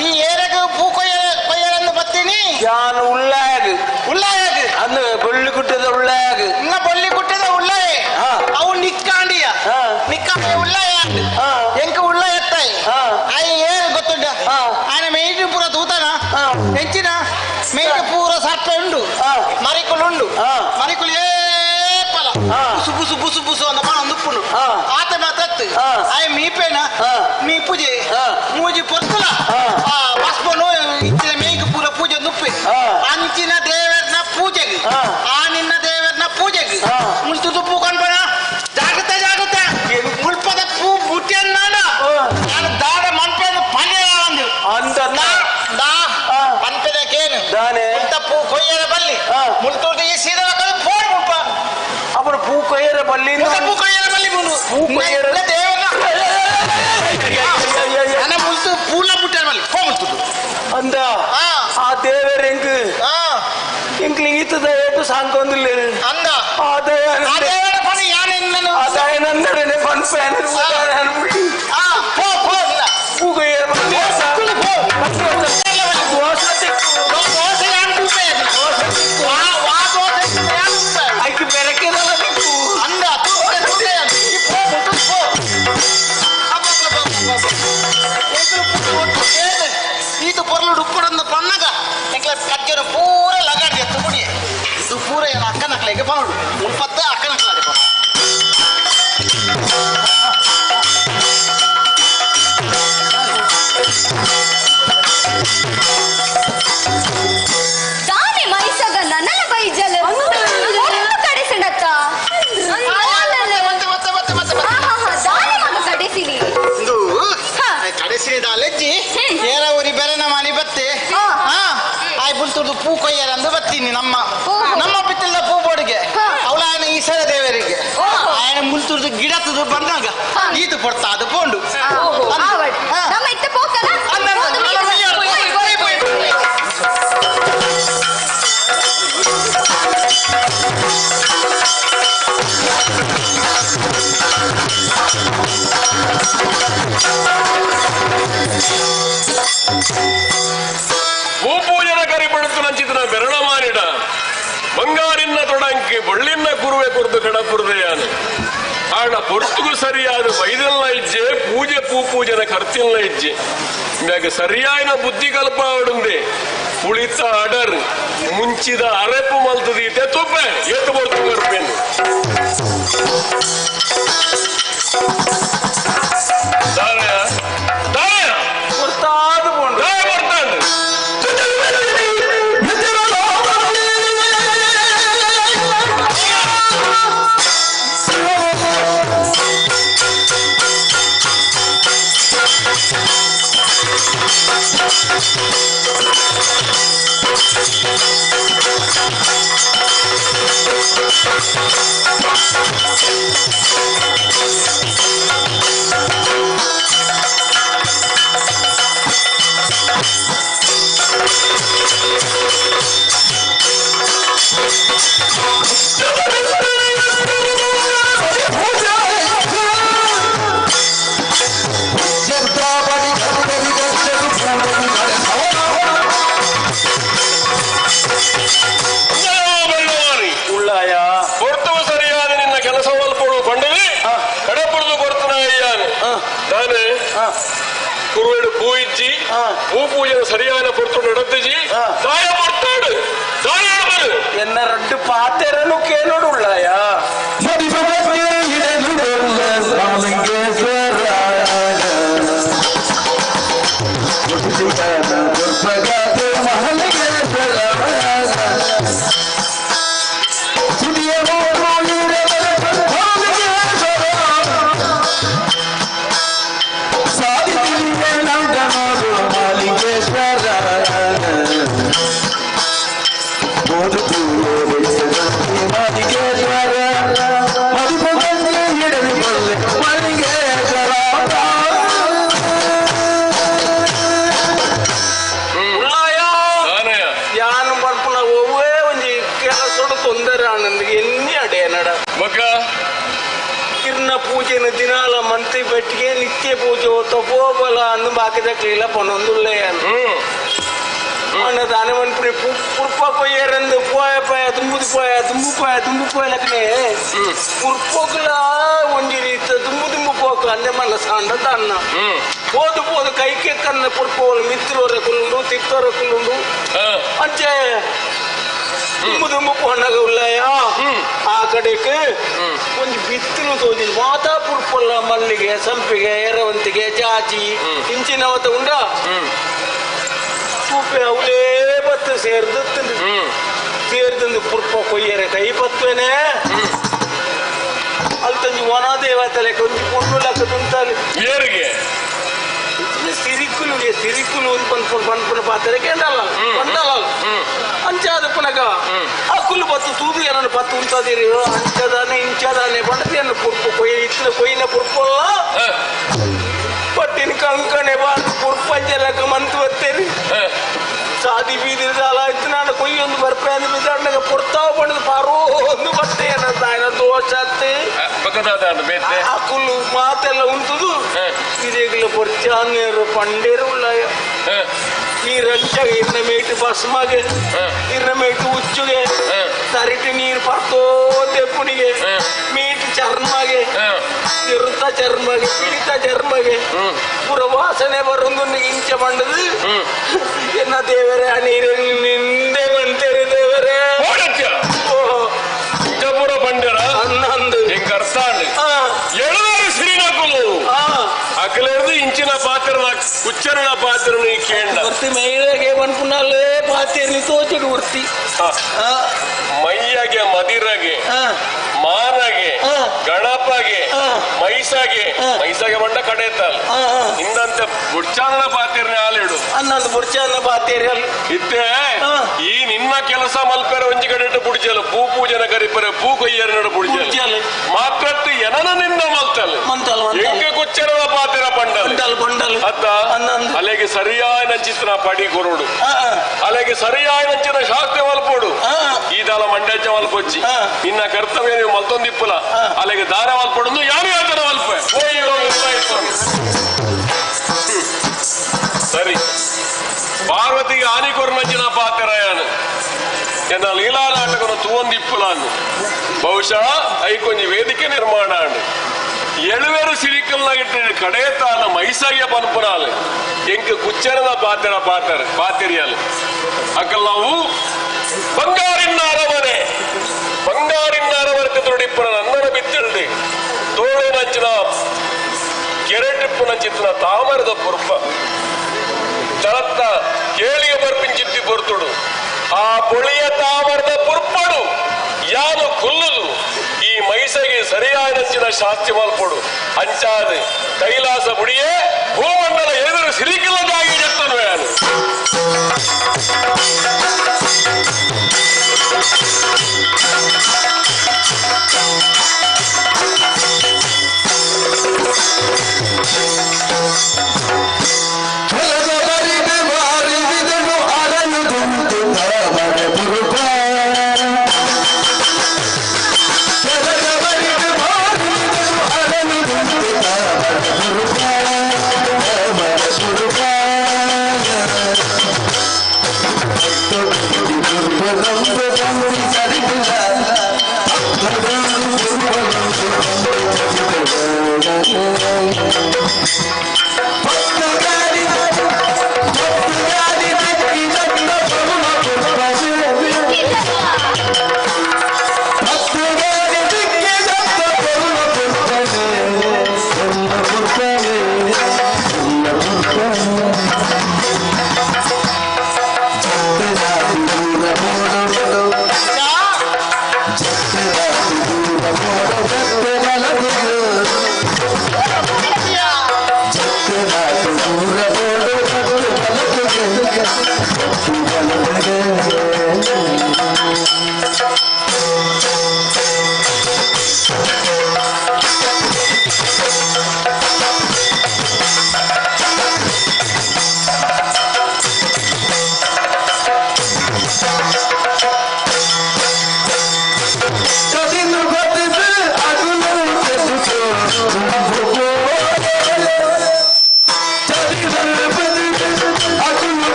ಈ ಏರಗ ಪೂ ಕೊಯ್ಯರಂದು ಬತ್ತೀನಿ ಯಾನು ಉಳ್ಳಾಗ ಉಳ್ಳಾಗ ಅಂದು ಬೊಳ್ಳಿ ಗುಟ್ಟದ ಉಳ್ಳಾಗ ಇನ್ನ ಬೊಳ್ಳಿ ಗುಟ್ಟದ ಉಳ್ಳಾಯ ಅವು ನಿಕ್ಕಾಂಡಿಯ ನಿಕ್ಕಾಂಡಿಯ ಉಳ್ಳಾಯ ಎಂಕ ಉಳ್ಳಾಯ ಎತ್ತಾಯಿ ಆಯ್ ಏರು ಗೊತ್ತುಂಡ ಆನೆ ಮೇಯ್ಟು ಪೂರ ತೂತನ ಎಂಚಿನ ಮೇಯ್ಟು ಪೂರ ಸರ್ಪೆ ಉಂಡು ಮರಿಕುಲು ಉಂಡು ಮರಿಕುಲು ಏಪಲ ಬುಸು ಬುಸು ಬುಸು ಬುಸು ಅಂದ ಪಣ ಉಪ್ಪುಂಡು ಆತ ಮಾತತ್ತು ಆಯ್ ಮೀಪೇನ ಮೀ ಪೂಜೆ ಮೂಜಿ ಪೊರ್ತುಲ ಆ ಬಸ್ಪನು ಇಂಚಿನ ಮೇಯ್ಗೆ ಪೂರ ಪೂಜೆ ನುಪ್ಪೆ ಅಂಚಿನ ದೇವರನ ಪೂಜೆಗೆ ಆ ನಿನ್ನ ದೇವರನ ಪೂಜೆಗೆ ಮುಳ್ತು ತುಪ್ಪು ಕಣ್ಪಣ ಜಾಗ್ರತೆ ಜಾಗ್ರತೆ ಮುಳ್ಪದ ಪೂ ಬುಟ್ಟಿಯನ್ನ ನಾನು ದಾರ ಮನ್ಪೆದ ಪಲ್ಯ ಅಂದು ಅಂದ ದಾ ಪನ್ಪೆದ ಕೇನು ದಾನೆ ಮುಳ್ತ ಪೂ ಕೊಯ್ಯರ ಬಲ್ಲಿ ಮುಳ್ತು ಈ ಸೀದಾ ಫೋನ್ ಮುಳ್ಪ ಅప్పుడు ಪೂ ಕೊಯ್ಯರ ಬಲ್ಲಿ ಪೂ ಕೊಯ್ಯರ ಬಲ್ಲಿ ಪೂ ಕೊಯ್ಯರ ದೇವರ ನನ್ನ ಮುಳ್ತು ಪೂಲ ಬುಟ್ಟಿಯ ಬಲ್ಲಿ ಫೋನ್ ಮುಳ್ತು ಅಂದ ಆ ದೇವರ ಎಂಕ್ ಎಂಕ್ಲಿ ಈತದ ಏಟು ಸಾಂಕೊಂದಿಲ್ಲ ಅಂದ ಆ ದೇವರ ಪನಿ ಯಾನೆನ್ನನು ಆ ದಯನಂದನೆ ಪನ್ಪೆ ಪೋ ಪೋ ಪೂ ಕೊಯ್ಯರ ಬಲ್ಲಿ ಪೋ ದೋಸೆ ಯಾನ್ ತೂಪೆ ವಾ ವಾ ದೋಸೆ ಯಾನ್ ತೂಪೆ ಐಕ್ ಬೆರಕೆದಲ್ಲ ದಿಕ್ಕು ಅಂದ ತೂಪೆ ತೂಪೆ ಈ ಪೋ ಮುಟ್ಟು ಪೋ ಅಬ್ಬಬ್ಬಬ್ಬಬ್ಬ ಎಂಕ್ಲು ಪುಟ್ಟು ಒಟ್ಟು ಸೇದೆ ಈತು ಪೊರ್ಲು ಉಪ್ಪುಡಂದು ಪನ್ನಗ ಎಂಕ್ಲ ಕಜ್ಜನ ಪೂರ ಲಗಾಡಿ ಎತ್ತು ಕುಡಿಯೆ ಇದು ಪೂರ ಏನ ಅಕ್ಕನಕ್ಲೆಗೆ ಪನೋಡು ಮುಲ್ಪತ್ತ ಅಕ್ಕನಕ್ಲಾಡೆ ಪನ ದಾನೆ ಮೈಸಗ ನನ್ನನ ಬೈಜಲ ಒಟ್ಟು ಕಡೆಸಂಡತ್ತ ಮತ್ತೆ ಮತ್ತೆ ಮತ್ತೆ ಮತ್ತೆ ದಾನೆ ಮಗ ಕಡೆಸಿನಿ ಇಂದು ಕಡೆಸಿ ದಾಲೆಜ್ಜಿ ಏರ ಊರಿ ಬೆರೆನ ಮಾನಿ ಬತ್ತೆ ಆಯ್ ಬುಲ್ತುರ್ದು ಪೂ ಕೊಯ್ಯರಂದು ಬತ್ತೀನಿ ನಮ್ಮ ನಮ್ಮ ಪಿತ್ತಲ್ದ ಪೂ ಬೋಡಿಗೆ ಅವಳ ಆಯನ ಈಶ್ವರ ದೇವರಿಗೆ ಆಯನ ಮುಲ್ತುರ್ದು ಗಿಡತದು ಬಂದಾಗ ಈತು ಪೊಡ್ತಾ ಅದು ಪೋಂಡು ನಮ್ಮ ಇತ್ತ ಪೋಕನ ಭೂಪೂಜನ ಕರಿಪಡುತ್ತು ನಂಚಿತನ ಬೆರಳ ಮಾನಿಡ ಬಂಗಾರಿನ ತೊಡಂಕಿ ಬೊಳ್ಳಿನ ಕುರುವೆ ಕೊರ್ದು ಕಡಪುರದೆಯಾನು ಆಣ ಪೊರ್ತುಗು ಸರಿಯಾದ ವೈದಲ್ನ ಇಜ್ಜೆ ಪೂಜೆ ಪೂ ಪೂಜನ ಕರ್ತಿಲ್ನ ಇಜ್ಜೆ ಮ್ಯಾಗ ಸರಿಯಾಯಿನ ಬುದ್ಧಿ ಕಲ್ಪಾವಡುಂದೆ ಪುಳಿತ ಅಡರ್ ಮುಂಚಿದ ಅರೆಪು ಮಲ್ತದೀತೆ ತುಪ್ಪೆ ಏತು ಪೊರ್ತು ಕರ್ಪೇನು ದಾರಯ ದಾರಯ ಕೊರ್ತಾದು ಪೋಂಡು ದಾಯ ಕೊರ್ತಾಂಡು ಉಳ್ಳಾಯ ಕೊರ್ತವ ಸರಿಯಾದ ನಿನ್ನ ಕೆಲಸ ಮಲ್ಪಡು ಪಂಡವಿ ಕಡಪುರದು ಕೊರ್ತನ ಅಯ್ಯಾನು ತಾನೆ ಕುರುವೆಡು ಪೂ ಇಜ್ಜಿ ಪೂ ಪೂಜೆ ಸರಿಯಾದ ಪೊರ್ತು ನಡತಿಜಿ ದಾಯ ಪೊರ್ತಾಡು ದಾಯ ಬರು ಎನ್ನ ರಡ್ಡು ಪಾತೆರನು ಕೇಳೋಡು ಉಳ್ಳಾಯ ಉಳ್ಳಾಯ ದಾನಯ ಯಾನು ಬರ್ಪುನ ಒವ್ವೇ ಒಂಜಿ ಕೆಲಸೊಡು ತೊಂದರೆ ಆನಂದ್ ಎನ್ನಿ ಅಡೇನಡ ಬೊಕ್ಕ ಕಿರ್ನ ಪೂಜೆನ ದಿನಾಲ ಮಂತ್ರಿ ಬೆಟ್ಟಿಗೆ ನಿತ್ಯ ಪೂಜೆ ತಪೋಬಲ ಅಂದು ಬಾಕಿದ ಕ್ಲೀಲ ಪನೊಂದುಳ್ಳೆಯಾನು ಅಣ್ಣ ದಾನೆ ಮನ್ಪುನಿ ಪುರ್ಪ ಕೊಯ್ಯರಂದು ಪೋಯ ಪೋಯ ತುಂಬುದು ಪೋಯ ತುಂಬು ಪೋಯ ತುಂಬು ಪೋಯ ಲಕ್ಕನೆ ಪುರ್ಪೊಕ್ಲ ಒಂಜಿ ರೀತ ತುಂಬು ತುಂಬು ಪೋಕ ಅಂದೆ ಮಲ್ಲ ಸಾಂಡ ತನ್ನ ಪೋದು ಪೋದು ಕೈಕೆ ಕನ್ನ ಪುರ್ಪೋಲು ಮಿತ್ರವರ ಕುಲ್ಲುಂಡು ತಿತ್ತವರ ಕುಲ್ಲುಂಡು ಅಂಚೆ ತುಂಬು ತುಂಬು ಪೋಣಗ ಉಳ್ಳಾಯ ಆ ಕಡೆಗೆ ಒಂಜಿ ಬಿತ್ತಲು ತೋಜಿನ ಮಾತಾ ಪುರ್ಪೊಲ್ಲ ಮಲ್ಲಿಗೆ ಸಂಪಿಗೆ ಎರವಂತಿಗೆ ಜಾಜಿ ಇಂಚಿನವತ ಉಂಡ ತೂಪೆ ಅವಲೇ ಬತ್ತು ಸೇರ್ದು ಸೇರ್ದಂದು ಪುರ್ಪ ಕೊಯ್ಯರೆ ಕೈ ಪತ್ವೇನೆ ಅಲ್ಲಿ ತಂಜಿ ವನ ದೇವತಲೆ ಕೊಂಚ ಪೊಣ್ಣು ಲಕ್ಕ ತುಂತಾಲಿ ಏರಿಗೆ ಸಿರಿಕುಲು ಸಿರಿಕುಲು ಪನ್ಪುನ ಪನ್ಪುನ ಪಾತ್ರೆ ಕೇಂಡಲ್ಲ ಬಂದಲ್ಲ ಅಂಚಾದ ಪುನಗ ಅಕ್ಕುಲು ಬತ್ತು ತೂದು ಏನನ್ನು ಪತ್ತು ಉಂತದಿರಿ ಅಂಚದಾನೆ ಇಂಚದಾನೆ ಬಂಡದಿಯನ್ನು ಪುರ್ಪ ಕೊಯ್ಯ ಇತ್ಲ ಕೊಯ್ಯಿನ ಪುರ್ಪಲ್ಲ ಪಟ್ಟಿನ ಕಂಕಣೆ ಬಾರ್ದು ಪುರ್ಪಂಜಲಕ ಮಂತು ಬತ್ತೇರಿ ಸಾದಿ ಬೀದಿ ಸಾಲ ಆಯ್ತು ನಾನು ಕೊಯ್ಯೊಂದು ಬರ್ಪೆ ಅಂದ್ ಬಿದ್ದಾಡ್ನಾಗ ಪುರ್ತಾವ ಬಣ್ಣದ ಪಾರೋ ಒಂದು ಬತ್ತೆ ಏನಂತ ದೋಷ ಬೇತೆ ಅಕುಲು ಮಾತೆಲ್ಲ ಉಂಟುದು ಇದೇಗಲ ಪೊರ್ಚಾನೇರು ಪಂಡೇರು ಉಳ್ಳಾಯ ಈ ರಂಚಾಗ ಇರ್ನ ಮೇಟು ಬಸ್ಮಾಗೆ ಇರ್ನ ಮೇಟು ಉಚ್ಚುಗೆ ತರಿಟಿ ನೀರು ಪರ್ತೋ ತೆಪ್ಪುನಿಗೆ ಮೀಟು ಚರ್ಮಗೆ ಇರುತ್ತ ಚರ್ಮಗೆ ಪಿಡಿತ ಚರ್ಮಗೆ ಪುರ ವಾಸನೆ ಬರೊಂದು ಇಂಚ ಬಂಡದು ಎನ್ನ ದೇವರೇ ಆ ನೀರು ನಿಂದೆ ಬಂತೇರಿ ದೇವರೇ ಪುರ ಪಂಡರ ಅನ್ನಂದು ಹಿಂಗ ಅರ್ಥ ಎಳುವರು ಶ್ರೀನಕುಲು ಅಕಲೆರ್ದು ಇಂಚಿನ ಪಾತ್ರನ ಉಚ್ಚರಣ ಪಾತ್ರನ ಕೇಂದ್ರ ವೃತ್ತಿ ಮಹಿಳೆಗೆ ಮನ್ಪುನಾಲೇ ಪಾತೇರಿ ತೋಚಡು ವೃತ್ತಿ ಮೈಯಗೆ ಮದಿರಗೆ ಮಾನಗೆ ಗಣಪಗೆ ಮೈಸ ಮೈಸಾಗೆ ಮೈಸಾಗೆ ಬಂಡ ಕಡೆತಾಲ್ ಇಂದಂತೆ ಬುಡ್ಚಾನನ ಪಾತಿರ್ನೆ ಆಲಿಡು ಅನ್ನೊಂದು ಬುಡ್ಚಾನ ಪಾತೇರಿ ಇತ್ತೆ ಈ ನಿನ್ನ ಕೆಲಸ ಮಲ್ಪೆರ ಒಂಜಿ ಕಡೆ ಬುಡ್ಜಲು ಪೂ ಪೂಜನ ಕರಿಪರೆ ಪೂ ಕೊಯ್ಯರ ಬುಡ್ಜಲು ಮಾತ್ರತ್ತು ಎನನ ನಿನ್ನ ಮಲ್ತಲ್ ಎಂಕೆ ಕುಚ್ಚರದ ಪಾತಿರ ಪಂಡಲ್ ಪಂಡಲ್ ಅತ್ತ ಅಲೆಗೆ ಸರಿಯಾದ ಚಿತ್ರ ಪಡಿ ಕೊರೋಡು ಅಲೆಗೆ ಸರಿಯಾದ ಚಿತ್ರ ಶಾಸ್ತ್ರ ಮಲ್ಪೋಡು ಈ ದಾಲ ಮಂಡ್ಯಚ್ಚ ಮಲ್ಪೊಚ್ಚಿ ನಿನ್ನ ಕರ್ತವ್ಯ ನೀವು ಮಲ್ತೊಂದಿಪ್ಪಲ ಅಲೆಗೆ ದಾರ ಮಲ್ಪೊಡು ಯಾರು ಯಾತನ ಮಲ್ಪ ಸರಿ ಪಾರ್ವತಿಗೆ ಆನಿ ಕೊರ್ನಂಚಿನ ಪಾತಿರಯಾನು ಎನ್ನ ಲೀಲಾ ನಾಟಕನು ತೂವೊಂದಿಪ್ಪಲಾನು ಬಹುಶಃ ಐಕೊಂಜಿ ವೇದಿಕೆ ನಿರ್ಮಾಣ ಎಳುವೆರು ಸಿರಿಕಲ್ನಾಗಿಟ್ಟ ಕಡೆತಾನ ಮೈಸಾಗಿಯ ಪನ್ಪುನಾಲು ಎಂಕ್ ಕುಚ್ಚರದ ಪಾತೆರ ಪಾತರ ಪಾತೆರಿಯಲು ಅಕಲ್ ನಾವು ಬಂಗಾರಿನ ಅರಮನೆ ಬಂಗಾರಿನ ಅರಮನೆ ತೊಡಿಪ್ಪನ ನನ್ನನ ಬಿತ್ತಿಲ್ಡಿ ತೋಳಿನಂಚಿನ ಕೆರೆಟಿಪ್ಪುನ ಚಿತ್ತಿನ ತಾಮರದ ಪುರ್ಪ ತರತ್ತ ಕೇಳಿಯ ಬರ್ಪಿಂಚಿತ್ತಿ ಪೊರ್ತುಡು ಆ ಪೊಳಿಯ ತಾಮರದ ಪುರ್ಪಡು ಯಾನು ಕುಲ್ಲುದು ಈ ಮೈಸಗೆ ಸರಿಯಾದ ಶಾಸ್ತಿ ಮಲ್ಪೊಡು ಅಂಚಾದ ಕೈಲಾಸ ಬುಡಿಯೇ ಭೂಮಂಡಲ ಎದುರು ಸಿರಿಕಿಲ್ಲದಾಗಿ ಜತ್ತನು ಯಾನು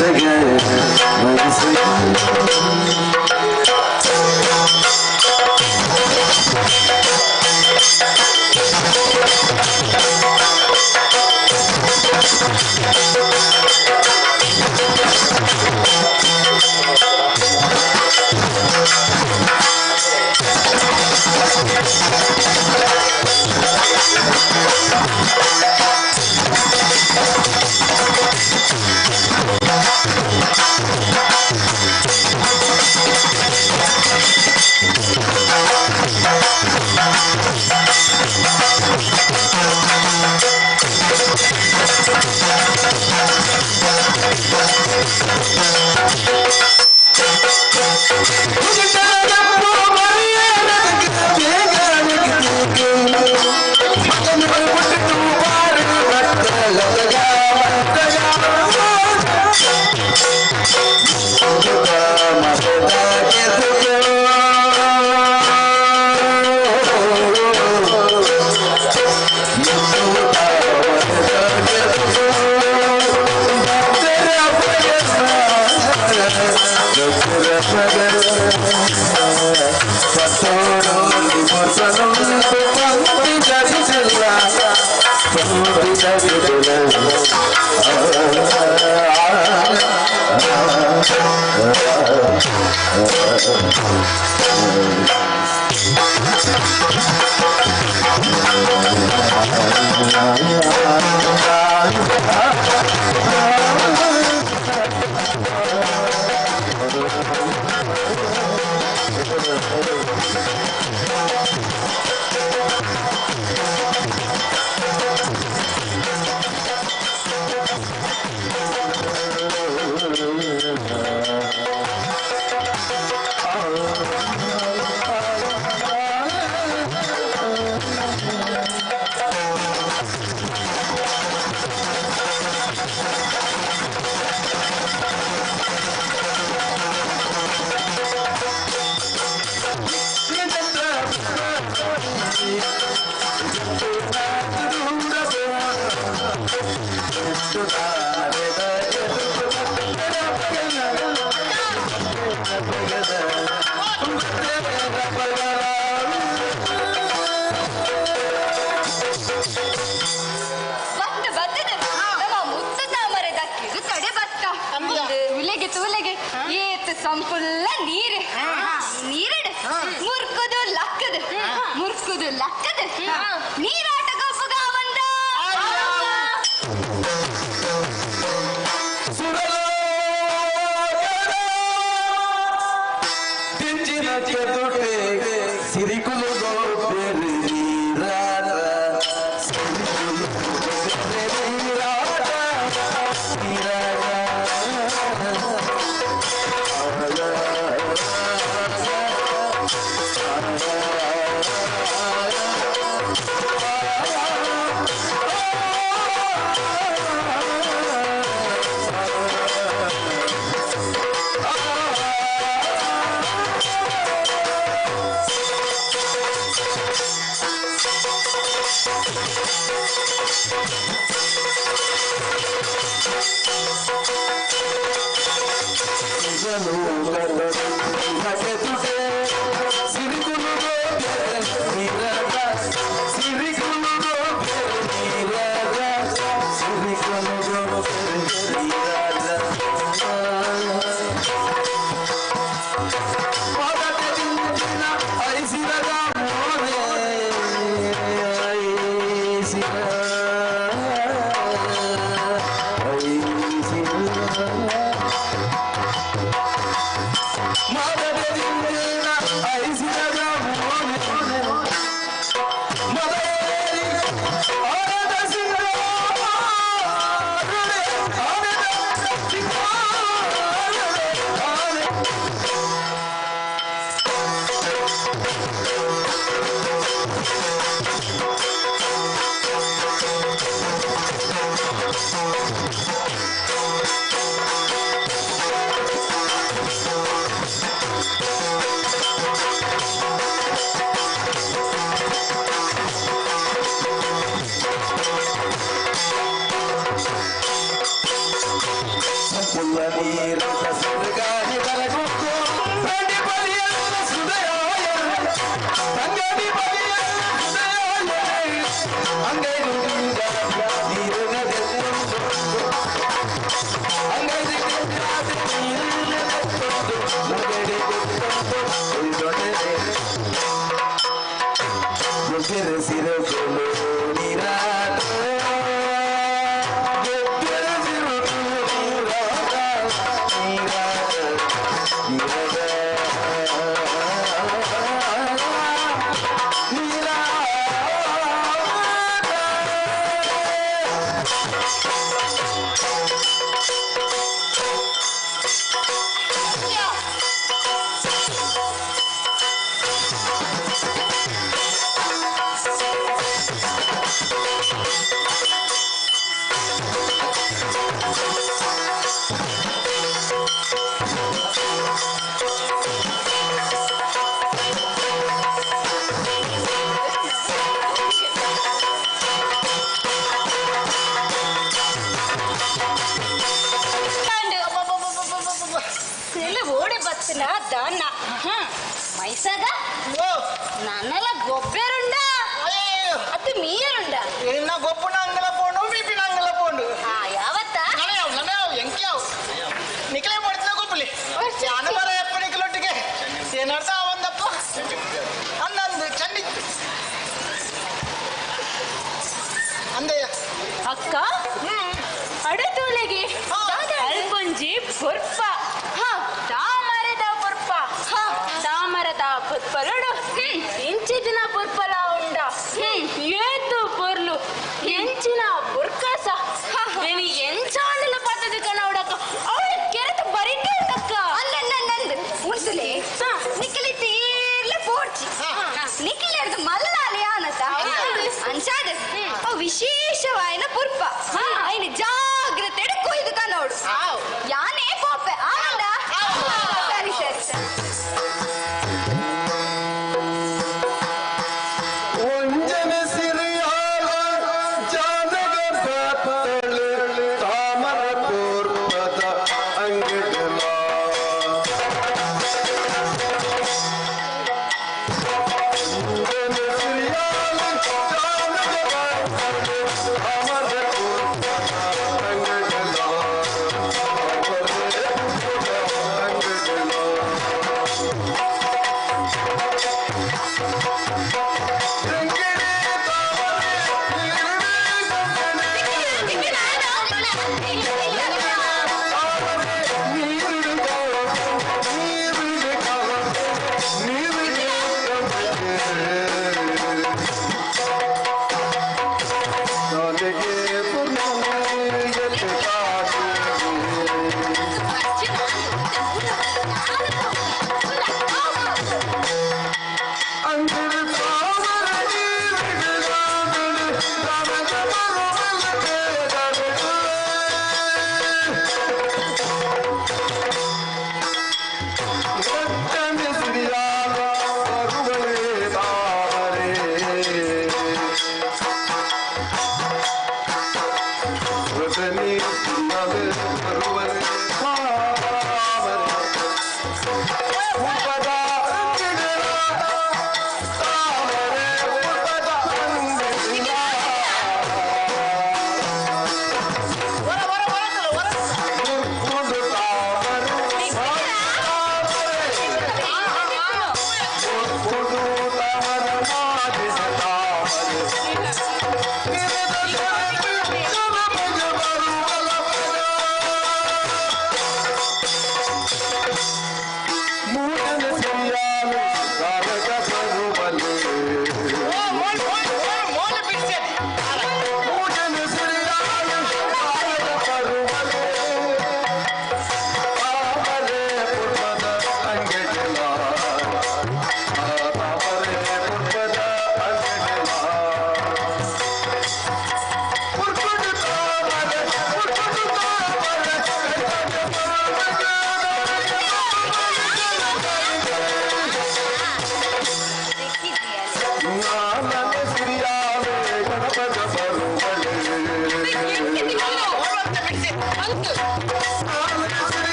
Thank you. ನೀರ ದಾನ್ನ ಮೈಸಾಗ ನನ್ನಲ ಗೊಬ್ಬೆರುಂಡ ಅದು ಮೀಯರುಂಡ ಎನ್ನ ಗೊಪ್ಪುನ ಅಂಗಲ ಪೋಂಡು ಬೀಪಿನ ಅಂಗಲ ಪೋಂಡು ಯಾವತ್ತ ನನಯಾವ್ ನನಯಾವ್ ಎಂಕ್ಯಾವ್ ನಿಕಲೇ ಪಡ್ತಿನ ಗೊಪ್ಪಲಿ ಜಾನವರ ಯಪ್ಪ ನಿಕಲೊಟ್ಟಿಗೆ ಏನರ್ಥ ಒಂದಪ್ಪ ಅಂದಂದು ಚಂಡಿ ಅಂದಯ್ಯ ಅಕ್ಕ ಅಡತೋಲೆಗೆ ಅಲ್ಪೊಂಜಿ ಪೊರ್ಪ ತಾಮರದ ಪೊರ್ಪ ತಾಮರದ ಪೊರ್ಪಲೋಡು ಎಂಚಿದಿನ ಪೊರ್ಪಲ ಉಂಡ ಏತು ಪೊರ್ಲು ಎಂಚಿನ ಬುರ್ಕಾಸ నేను ಎಂಚಾಂಡಲ ಪಾತದ ಕಣ ಉಡಕ್ಕ ಅವಳು ಕೆರೆತ ಬರಿಟೆ ಉಂಡಕ್ಕ ಅಲ್ಲ ಉಂಟುಲೆ ನಿಖಲಿ ತೀರ್ಲ ಪೋಡ್ಚಿ ನಿಖಿಲ್ ಮಲ್ಲಾಲೆ ಆನತ ಅಂಚಾದ ವಿಶೇಷವಾಯಿನ ಪುರ್ಪ ಐನ ಜಾಗ್ರತೆ ಕೊಯ್ದು ಕನೋಡು ಯಾನೇ ಪೋಪೆ ಆನಂದ ಸರಿ ಸರಿ ಸರಿ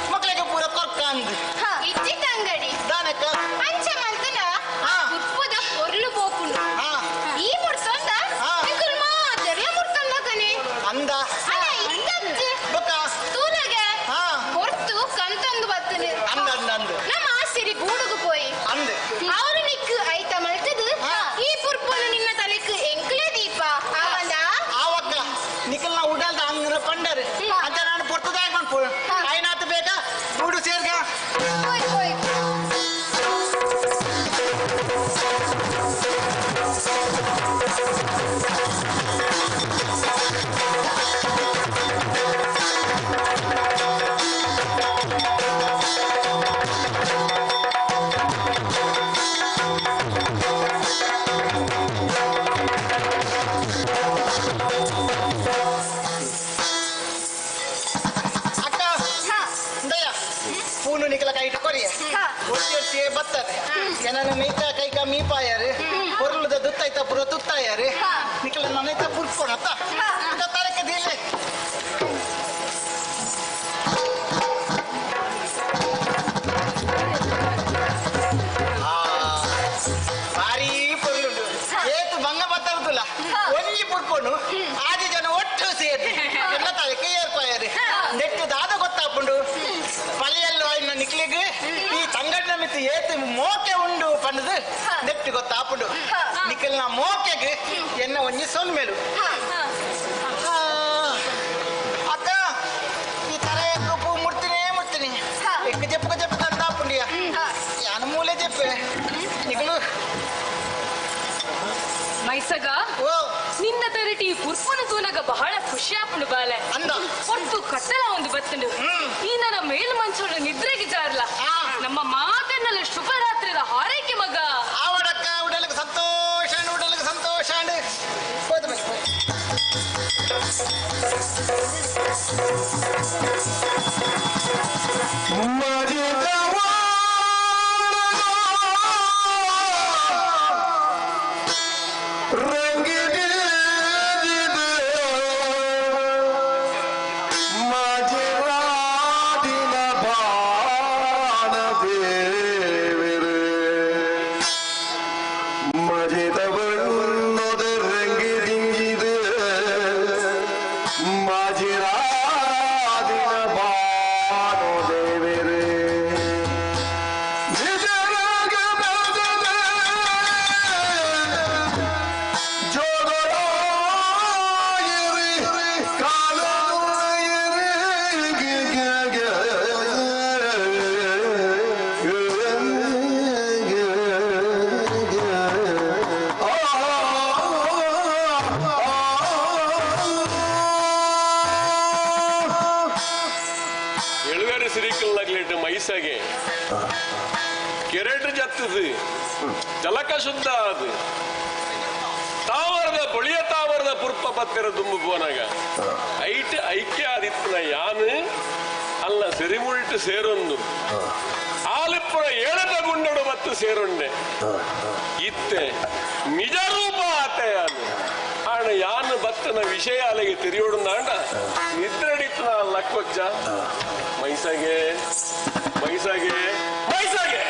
ಮಕ್ಕಳಿಗೆ ಪೂರ ಕೊರ್ಕಂದು ಇಜ್ಜಿ ತಂಗಡಿ ದಾನಕ್ಕ ಅಂಚ ಮಲ್ತನ ಉಪ್ಪುದ ಪೊರ್ಲು ಬೋಕುಂಡು ಈ ಮುಡ್ತೊಂದ ನಿಕುಲ್ ಮಾತೆರ್ಲ ಮುಡ್ತೊಂದಕನೆ ಅಂದ ಅಲ ಇತ್ತಚ್ಚ ಬೊಕ್ಕ ತೂಲಗೆ ಪೊರ್ತು ಕಂತೊಂದು ಬತ್ತನೆ ಅಂದ ಅಂದ ಅಂದ ನಮ್ಮ ಆಸಿರಿ ಗೂಡುಗು ಪೋಯಿ ಅಂದ ಅವರು ನಿಕ್ಕು ಐತ ಮಲ್ತದು ಈ ಪುರ್ಪೊನು ನಿನ್ನ ತಲೆಕ್ ಎಂಕ್ಲೇ ದೀಪ ಆವಂದ ಆವಕ್ಕ ನಿಕಲ್ನ ಉಡಲ್ದ ಅಂಗನ ಪಂಡರು ಅಂತ ನಾನು ಪೊರ್ತದಾಗ ಮನ್ಪು ಐನಾತ್ ಬೇಕಾ ಗೂಡು ಸೇರ್ಗ ಅಕ್ಕ ದಯ ಪೂನು ನಿಕಲ ಕೈಟ್ ಕೊರಿಯ ಒತ್ತಿ ಬತ್ತದೆ ಜನನ ಮೀತ ಕೈಕ ಮೀಪಾಯರು ಪೊರ್ಲುದ ದುತ್ತೈತ ಪುರ ತುತ್ತಾಯರು ನಿಕಲ ನನ್ನೈತ ಪುರ್ಪೊಣತ್ತ ಅಂತ ತರಕ ದಿಲ್ಲೆ ಭಾರಿ ಪೊರ್ಲುಂಡು ಏತು ಬಂಗ ಬತ್ತರುದುಲ್ಲ ಒಂಜಿ ಪುರ್ಪೊನು ಆದಿ ಜನ ಒಟ್ಟು ಸೇರಿ ಎಲ್ಲ ತಲೆಗೆ ಏರ್ಪಾಯರು ನೆಟ್ಟು ದಾದ ಗೊತ್ತಾಪುಂಡು ಪಲಿಯಲ್ಲು ಆಯ್ನ ನಿಕ್ಲಿಗ್ ಈ ತಂಗಡಿನ ಮಿತ್ತು ಏತು ಮೋಕೆ ಉಂಡು ಪಂಡದು ನೆಟ್ಟು ಗೊತ್ತಾಪುಂಡು ನಿಕ್ಕಲ್ನ ಮೋಕೆಗ್ ಎನ್ನ ಒಂಜಿ ಸೊಲ್ಮೇಲು ಅಕ್ಕ ಈ ತರ ಪೂ ಮುಡ್ತೀನಿ ಮುಡ್ತೀನಿ ಎಕ್ಕ ಜಪ್ಪು ಜಪ್ಪು ಕಂದಾಪುಂಡಿಯ ಯಾನ ಮೂಲೆ ಜಪ್ಪೆ ನಿಕಲು ಮೈಸಗ ನಿನ್ನ ತರಟಿ ಪುರ್ಪುನ ತೂನಗ ಬಹಳ ಖುಷಿ ಆಪುಂಡು ಬಾಲೆ ಅಂದ ಒಟ್ಟು ಕಟ್ಟಲ ಒಂದು ಬತ್ತಂಡು ಈ ನನ್ನ ಮೇಲ್ ಮಂಚೋಡು ನಿದ್ರೆಗೆ ಜಾರ್ಲ ನಮ್ಮ ಮಾತನ್ನೆಲ್ಲ ಶುಭರಾತ್ರಿದ ಹಾರೈಕೆ ಮಗ ಆವಡಕ್ಕ ಉಡಲಿಗೆ ಸಂತೋಷ ಉಡಲಿಗೆ ಸಂತೋಷ ಹೋದ ಕೆರೆಟ್ ಜತ್ತದು ಜಲಕ ಶುದ್ಧ ಅದು ತಾವರದ ಬಳಿಯ ತಾವರದ ಪುರ್ಪ ಪತ್ತೆರ ದುಂಬು ಪೋನಾಗ ಐಟ್ ಐಕ್ಯ ಆದಿತ್ತನ ಯಾನು ಅಲ್ಲ ಸೆರಿಮುಳ್ಟು ಸೇರೊಂದು ಆಲಿಪ್ಪುರ ಏಳದ ಗುಂಡಡು ಮತ್ತು ಸೇರೊಂಡೆ ಇತ್ತೆ ನಿಜ ರೂಪ ಆತೆ ಯಾನು ಆಣ ಯಾನು ಬತ್ತನ ವಿಷಯ ಅಲೆಗೆ ತಿರಿಯೋಡುಂದಾಂಡ ನಿದ್ರಡಿತ್ತನ ಲಕ್ವಜ್ಜ ಮೈಸಗೆ ಮೈಸಗೆ ಮೈಸಗೆ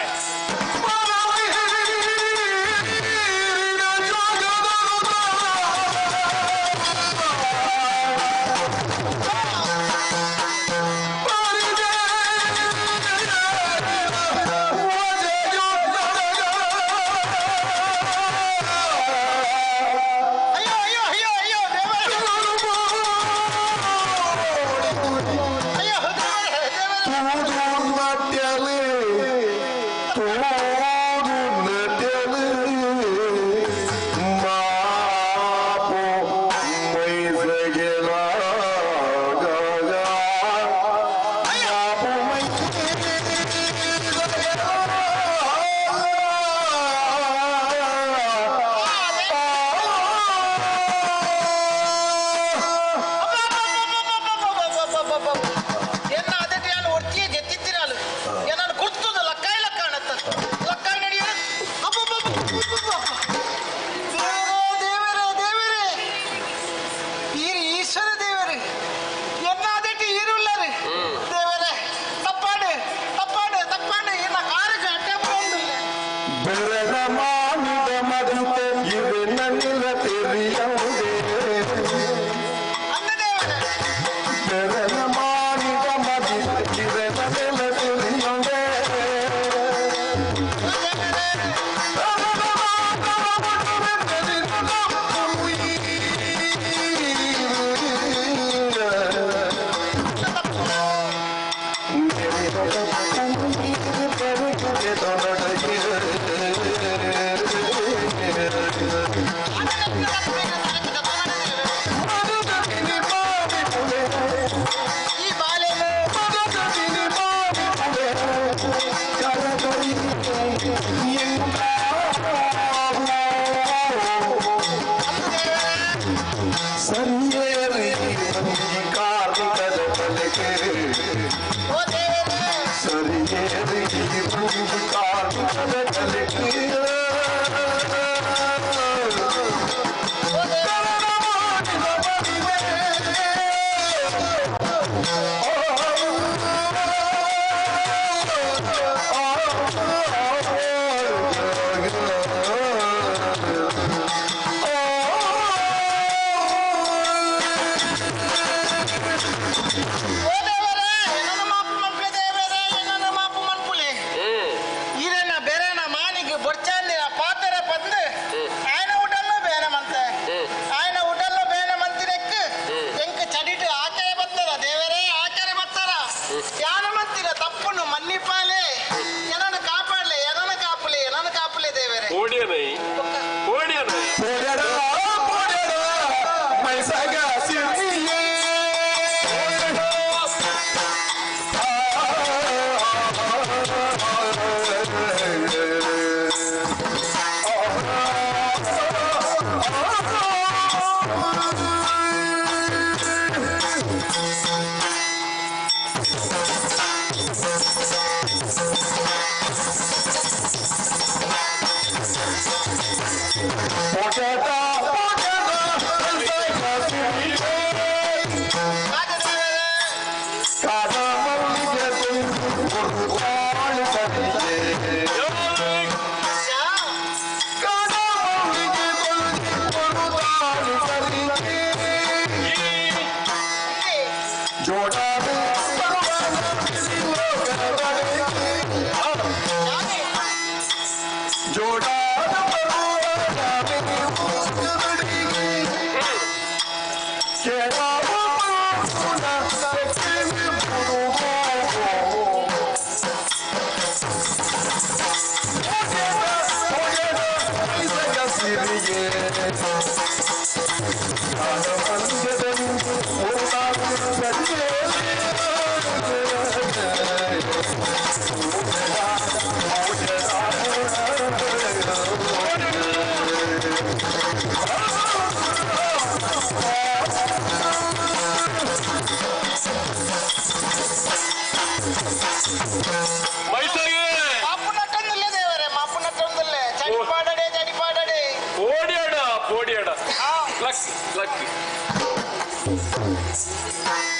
Potato.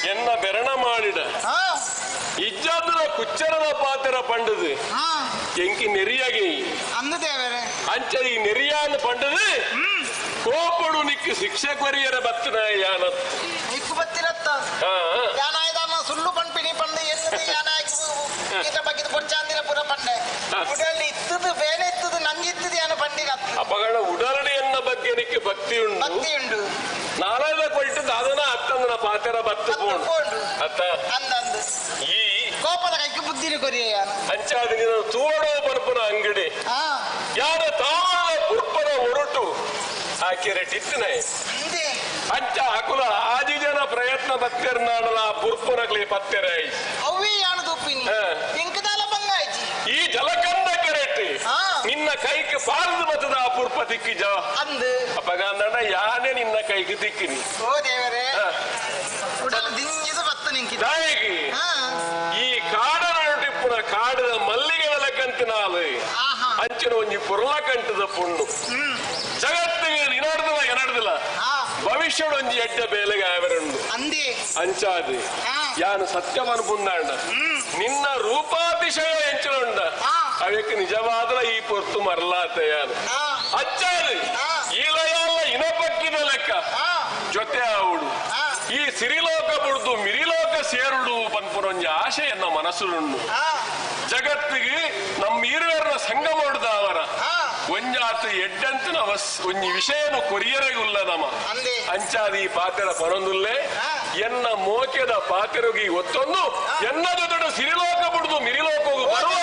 ಎನ್ನ ಬೆರಣ ಮಾಡಿಡ ಇಜ್ಜಾದ್ರ ಕುಚ್ಚರದ ಪಾತ್ರ ಪಂಡದು ಎಂಕಿ ನೆರಿಯಾಗಿ ಅಂಚ ಈ ನೆರಿಯಾನ ಪಂಡದು ಕೋಪಡು ನಿಕ್ಕು ಶಿಕ್ಷೆ ಕೊರಿಯರ ಬತ್ತನ ಯಾನ ನಿಕ್ಕು ಬತ್ತಿರತ್ತ ಯಾನಾಯ್ದಾನ ಸುಳ್ಳು ಪಂಪಿನಿ ಪಂಡು ಎನ್ನದು ಯಾನಾಯ್ತು ಬಗ್ಗೆ ಪೊಚ್ಚಾಂದಿರ ಪುರ ಪಂಡೆ ಉಡಲ್ ಇತ್ತದು ಬೇನೆ ಇತ್ತದು ನಂಗಿತ್ತದು ಯಾನ ಪಂಡಿರತ್ತ ಅಪಗಣ ಉಡಲಡಿ ಎನ್ನ ಬಗ್ಗೆ ನಿಕ್ಕು ಭಕ್ತಿ ಉಂಟು ಭಕ್ತಿ ಉಂಟು ನಾರಾಯಣ ಕೊಲ್ಟು ದಾದನ ಅತ್ತಂದನ ಪಾತೆರ ಬತ್ತು ಪೋಂಡು ಅತ್ತ ಅಂದಂದು ಈ ಕೋಪದ ಕೈಗೆ ಬುದ್ಧಿನ ಕೊರಿಯ ಯಾನ ಅಂಚಾದ ನೀನು ತೂಡೋ ಪರ್ಪನ ಅಂಗಡಿ ಯಾರ ತಾವಳ ಪುರ್ಪನ ಒರಟು ಆಕೆರೆ ಟಿತ್ತನೆ ಅಂಚ ಅಕುಲ ಆಜಿ ಜನ ಪ್ರಯತ್ನ ಬತ್ತೆರ್ನಾಡಲ ಪುರ್ಪನಗ್ಲಿ ಪತ್ತೆರ ಅವೇ ಯಾನು ತುಪ್ಪಿನಿ ಇಂಕದಾಲ ಬಂಗಾಯ್ತಿ ಈ ಜಲಕಂದ ಕೆರೆಟ್ ನಿನ್ನ ಕೈಗೆ ಪಾರ್ದು ಬತ್ತದ ಆ ಪುರ್ಪ ತಿಕ್ಕಿಜ ಅಂದು ಅಪಗಂದಣ ಯಾನೇ ನಿನ್ನ ಕೈಗೆ ತಿಕ್ಕಿನಿ ಓ ದೇವರೇ ಉಡಲ್ ದಿಂಗಿದು ಬತ್ತು ನಿಂಕಿ ದಾಯಕಿ ಈ ಕಾಡನ ಟಿಪ್ಪುನ ಕಾಡದ ಮಲ್ಲಿಗೆ ಕಂತಿನಾಲು ಅಂಚಿನ ಒಂಜಿ ಪೊರ್ಲ ಕಂಟದ ಪುಣ್ಣು ಜಗತ್ತಿಗೆ ನಿನಡ್ದಿಲ್ಲ ಎನಡ್ದಿಲ್ಲ ಭವಿಷ್ಯದ ಒಂಜಿ ಎಡ್ಡ ಬೇಲೆಗೆ ಆವರುಂಡು ಅಂದಿ ಅಂಚಾದಿ ಯಾನು ಸತ್ಯವನ್ನು ಪುಂದಾಂಡ ನಿನ್ನ ರೂಪಾತಿಶಯ ಎಂಚನುಂಡ ಅವಕ್ಕೆ ನಿಜವಾದ ಈ ಪೊರ್ತು ಮರಲಾತ ಯಾನು ಅಚ್ಚಾದಿ ಈಲಯಾಲ ಇನಪಕ್ಕಿದ ಲೆಕ್ಕ ಜೊತೆ ಆವುಡು ಈ ಸಿರಿಲೋಕ ಬುಡ್ದು ಮಿರಿಲೋಕ ಸೇರುಡು ಪನ್ಪುರೊಂಜಿ ಆಶೆಯನ್ನ ಮನಸ್ಸುಂಡು ಜಗತ್ತಿಗೆ ನಮ್ಮ ಇರುವರ ಸಂಘ ಮಾಡುದ ಅವರ ಒಂಜಾತ ಎಡ್ಡಂತಿನ ಒಂಜಿ ವಿಷಯನು ಕೊರಿಯರೆಗುಲ್ಲ ನಮ ಅಂಚಾದಿ ಪಾತೆರ ಪನೊಂದುಲ್ಲೆ ಎನ್ನ ಮೋಕೆದ ಪಾತೆರುಗಿ ಒತ್ತೊಂದು ಎನ್ನದ ದೊಡ್ಡ ಸಿರಿಲೋಕ ಬುಡ್ದು ಮಿರಿಲೋಕಗೂ ಬರುವ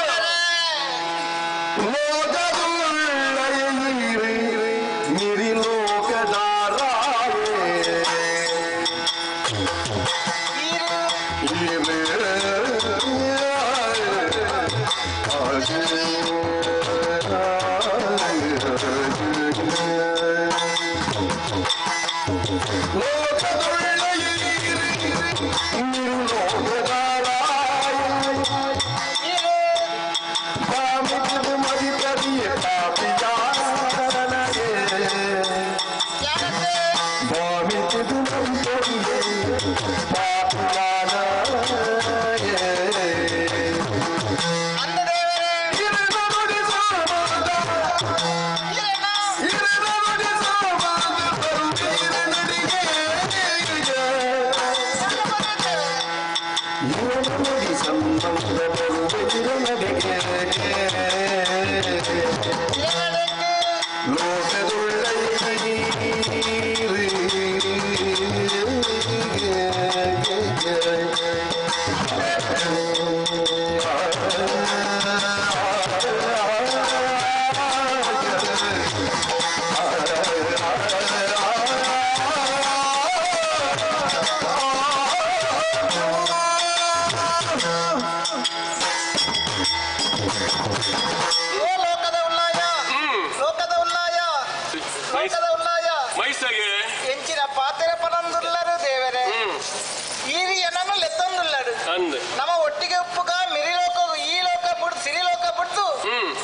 ನಮ್ಮ ಒಟ್ಟಿಗೆ ಉಪ್ಪುಗ ಮಿರಿಲೋಕ ಈ ಲೋಕ ಬಿಡ್ದು ಸಿರಿಲೋಕ ಬಿಡ್ದು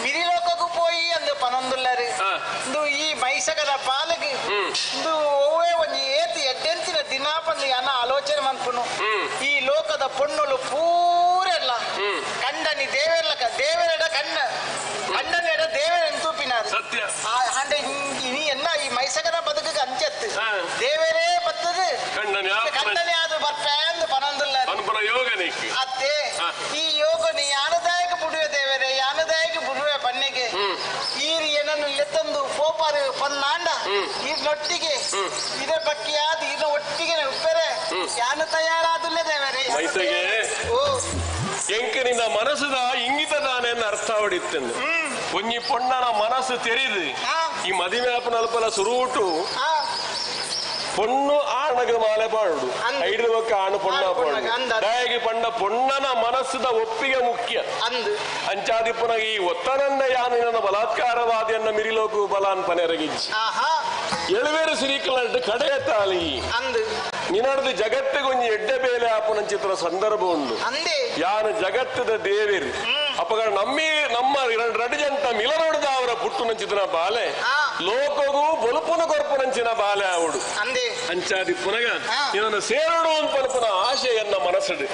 ಮಿರಿಲೋಕಕ್ಕೂ ಪೋಯಿ ಅಂದು ಪನೊಂದುಲ್ಲರು ಇಂದು ಈ ಮೈಸಗದ ಪಾಲಿಗೆ ಇಂದು ಒವ್ವೇ ಒಂಜಿ ಏತಿ ಎಡ್ಡೆಂತಿನ ದಿನಾಪಂದು ಅನ್ನ ಆಲೋಚನೆ ಮನ್ಪುನು ಈ ಲೋಕದ ಪೊಣ್ಣುಲು ಪೂರೆಲ್ಲ ಕಂಡನಿ ದೇವೆರ್ಲಕ ದೇವರೆಡ ಕಣ್ಣ ಕಂಡನೆಡ ದೇವರ ತೂಪಿನಾರು ಸತ್ಯ ಅಂಡೆ ಇನಿ ಎಲ್ಲ ಈ ಮೈಸಗನ ಬದುಕಿಗೆ ಅಂಚತ್ತು ದೇವರೇ ಬತ್ತದು ಕಂಡನೆ ಅದು ಬರ್ಪೆ ಅಂದು ಪನೊಂದುಲ್ಲರು ಅತ್ತೆ ಈ ಯೋಗನಿ ಯಾನದಾಯಕ ಬುಡುವೆ ದೇವರೇ ಯಾನದಾಯಕ ಬುಡುವೆ ಪನ್ನೆಗೆ ಈರು ಏನನ್ನು ಲೆತ್ತಂದು ಪೋಪಾರು ಪನ್ನಾಂಡ ಈ ನೊಟ್ಟಿಗೆ ಇದರ ಪಕ್ಕಿಯಾದ ಇದರ ಒಟ್ಟಿಗೆ ಉಪ್ಪೆರೆ ಯಾನು ತಯಾರಾದುಲ್ಲ ದೇವರೇ ಮೈಸಗೆ ಓ ಎಂಕ ನಿನ್ನ ಮನಸ್ಸುದ ಇಂಗಿತ ದಾನೆಯನ್ನು ಅರ್ಥ ಹೊಡಿತ್ತಂದು ಒಂಜಿ ಪೊಣ್ಣನ ಮನಸ್ಸು ತೆರಿದು ಈ ಮದಿಮೆ ಆಪನ ಸುರುಟು ಪೊಣ್ಣು ಆಣಗ ಮಾಲೆ ಪಾಡುಡು ಐದು ಬೊಕ್ಕ ಆಣು ಪೊಣ್ಣ ಪಾಡು ದಾಯಗಿ ಪಂಡ ಪೊಣ್ಣನ ಮನಸ್ಸುದ ಒಪ್ಪಿಗೆ ಮುಖ್ಯ ಅಂಚಾದಿಪ್ಪನ ಈ ಒತ್ತನಂದ ಯಾನಿನ ಬಲಾತ್ಕಾರವಾದಿಯನ್ನ ಮಿರಿಲೋಕು ಬಲಾನ್ ಪನೆರಗಿಜ್ಜಿ ಎಳುವೇರು ಸಿರಿಕಲಂಟು ಕಡೆಯ ತಾಲಿ ನಿನರ್ದು ಜಗತ್ತಿಗೊಂಜಿ ಎಡ್ಡೆ ಬೇಲೆ ಆಪುನ ಚಿತ್ರ ಸಂದರ್ಭ ಉಂಡು ಯಾನು ಜಗತ್ತದ ದೇವಿರು ಅಪಗ ನಮ್ಮಿ ನಮ್ಮ ರಡು ಜಂತ ಮಿಲನೊಡ್ದ ಅವರ ಪುಟ್ಟುನಂಚಿನ ಬಾಲೆ ಲೋಕಗೂ ಬೊಲುಪುನ ಕೊರ್ಪುನಂಚಿನ ಬಾಲೆ ಅವಡು ಅಂಚಾದಿ ಪುನಗ ನಿನ್ನ ಸೇರಡು ಪಲ್ಪುನ ಆಶೆಯನ್ನ ಮನಸ್ಸುಡು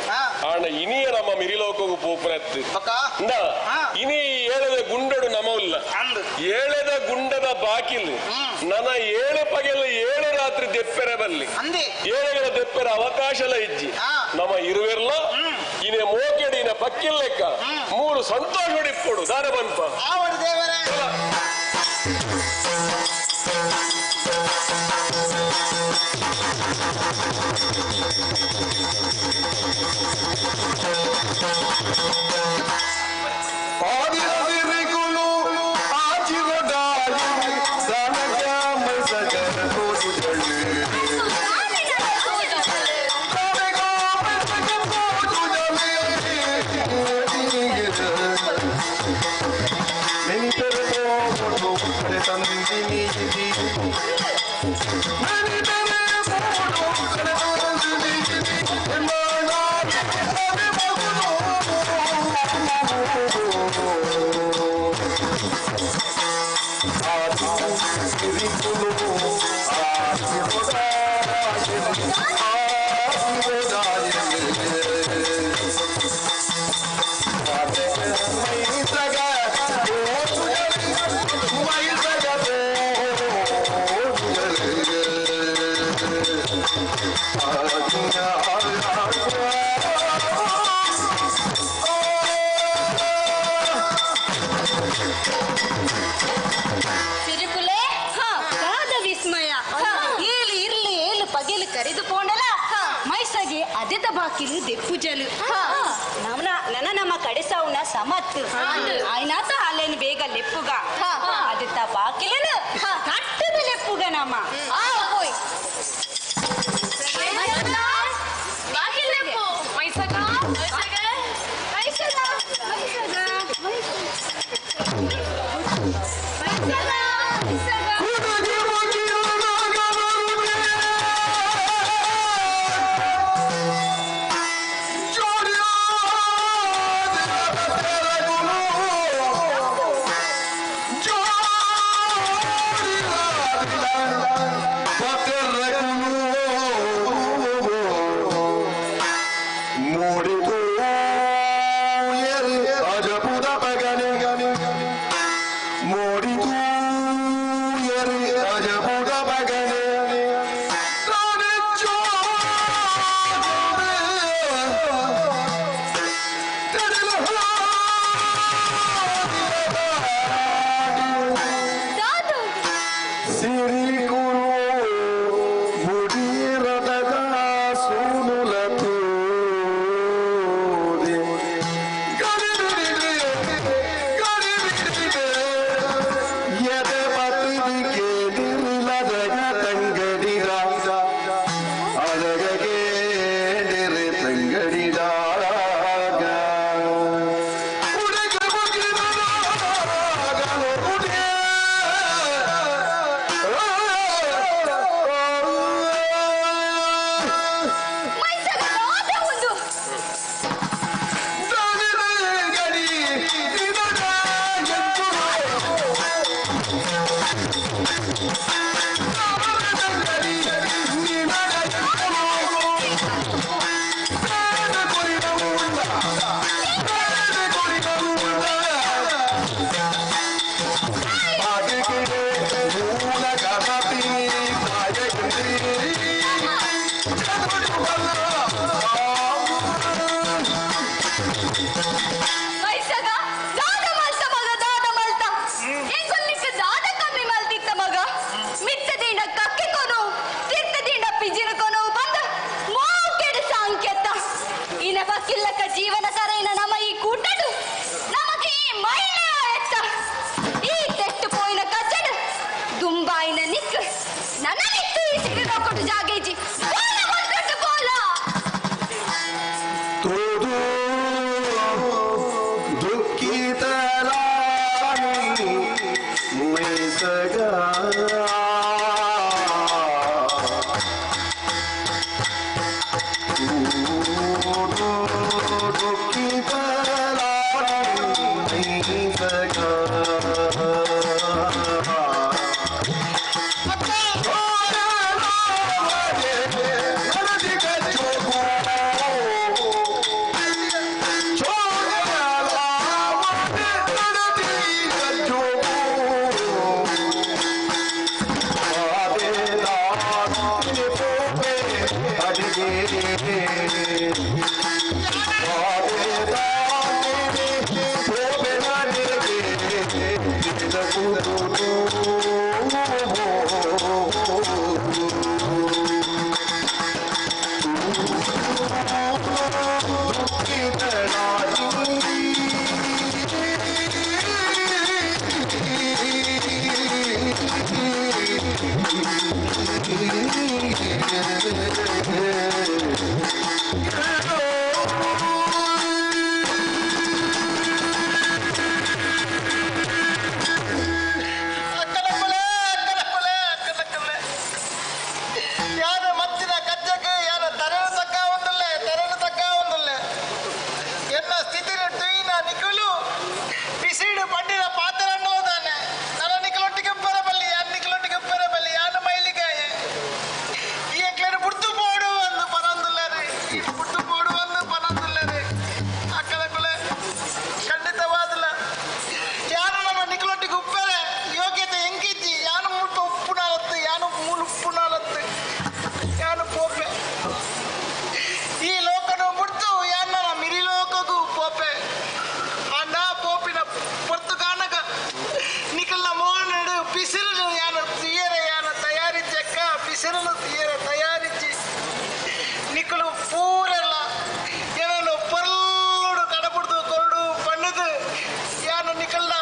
ಆಣ ಇನಿಯ ನಮ್ಮ ಮಿರಿಲೋಕಗೂ ಪೋಪುನತ್ತು ಇಂದ ಇನಿ ಏಳದ ಗುಂಡಡು ನಮವುಲ್ಲ ಏಳದ ಗುಂಡದ ಬಾಕಿಲ್ ನನ್ನ ಏಳು ಪಗೆಲು ಏಳು ರಾತ್ರಿ ದೆಪ್ಪೆರೆ ಬಲ್ಲಿ ಏಳೆಗಳ ದೆಪ್ಪೆರ ಅವಕಾಶಲ ಇಜ್ಜಿ ನಮ್ಮ ಇರುವೆರ್ಲ ಇನೆ ಮೋಕೆಡಿ ಇನ ಪಕ್ಕಿಲ್ಲೆಕ್ಕ ಮೂರು ಸಂತೋಷ ಇಪ್ಪಡು ದಾರ ಬನ್ಪ ಸಿರಿಕುಲೆ ಕಾದ ವಿಸ್ಮಯ ಏಳು ಇರ್ಲಿ ಏಳು ಪಗೆಲು ಕರೆದು ಪೋಂಡಲ ಮೈಸಗೆ ಅದೆದ ಬಾಕಿಲು ದೆಪ್ಪುಜಲು ನಮನ ನನ ನಮ್ಮ ಕಡೆಸಾವುನ ಸಮತ್ತು ಆಯ್ನಾತ ಅಲ್ಲೇನು ಬೇಗ ಲೆಪ್ಪುಗ ಅದೆತ್ತ ಬಾಕಿಲನು ಕಟ್ಟದ ಲೆಪ್ಪುಗ ನಮ್ಮ ಹೋಯ್ ಬಾಕಿಲ್ ಮೈಸಗ ಮೈಸಗ ಮೈಸಗ ಮೈಸಗ ಮೈಸಗ Thank you. ಲೋಕಡು ಜಾಗೇಜಿ ಬೋಲ ಗೊತ್ತುಂಟು ಬೋಲ ತೋದು ದುಃಖಿತರಾಣಿ ಮೈಸಗ ತೋದು ದುಃಖಿತರಾಣಿ ಮೈಸಗ ಅಕ್ಕನಕ್ಕಲೆ ಅಕ್ಕನಕ್ಕಲೆ ಅಕ್ಕನಕ್ಕಲೆ ಯಾರ ಮತ್ತಿನ ಕಜ್ಜಕ್ಕೆ ಯಾರ ತರಲು ತಕ್ಕ ಒಂದಿಲ್ಲ ತರಲು ತಕ್ಕ ಒಂದಿಲ್ಲ ಎನ್ನ ಸ್ಥಿತಿನ ಟುಯಿನ ನಿಖಲು ಬಿಸಿಡು ಪಂಡಿನ ಪಾತ್ರ ಅನ್ನೋದಾನೆ ನನ್ನ ನಿಖಲೊಟ್ಟಿಗೆ ಬರಬಲ್ಲಿ ಯಾರ ನಿಖಲೊಟ್ಟಿಗೆ ಬರಬಲ್ಲಿ ಯಾರ ಮೈಲಿಗಾಯ ಈ ಎಕ್ಲೇನು ಬುಡ್ತು ಪೋಡು ಅಂದು ಪನೊಂದುಲ್ಲರೆ ಬುಡ್ತು ಪೋಡು ಅಂದು ಪನೊಂದುಲ್ಲರೆ ಅಕ್ಕನಕ್ಕಲೆ ಖಂಡಿತವಾದಲ್ಲ ಯಾರು ನಮ್ಮ ನಿಖಲೊಟ್ಟಿಗೆ ಉಪ್ಪರೆ ಯೋಗ್ಯತೆ ಎಂಕಿಜ್ಜಿ ಯಾನು ಮುಟ್ಟು ಉಪ್ಪು ನಾಲತ್ತು ಯಾನು ಮೂಲು ಉಪ್ಪು ನಾಲತ್ತು ಯಾನು ಪೋಪೆ ಈ ಲೋಕನು ಮುಟ್ಟು ಯಾನ ಮಿರಿ ಲೋಕಗೂ ಪೋಪೆ ಅಣ್ಣ ಪೋಪಿನ ಪೊರ್ತು ಕಾಣಕ ನಿಖಲ್ನ ಮೋನಡು ಪಿಸಿರು ಯಾನು ತೀಯರ ಯಾನ ತಯಾರಿಚಕ್ಕ ಪಿಸಿರಲು ತೀಯರ ತಯಾರಿಚಿ ನಿಖಲು ಪೂರೆಲ್ಲ ಏನನ್ನು ಪೊರ್ಲುಡು ಕಡಬುಡ್ದು ಕೊರಡು ಪಣ್ಣದು ಯಾನು ನಿಖಲ್ನ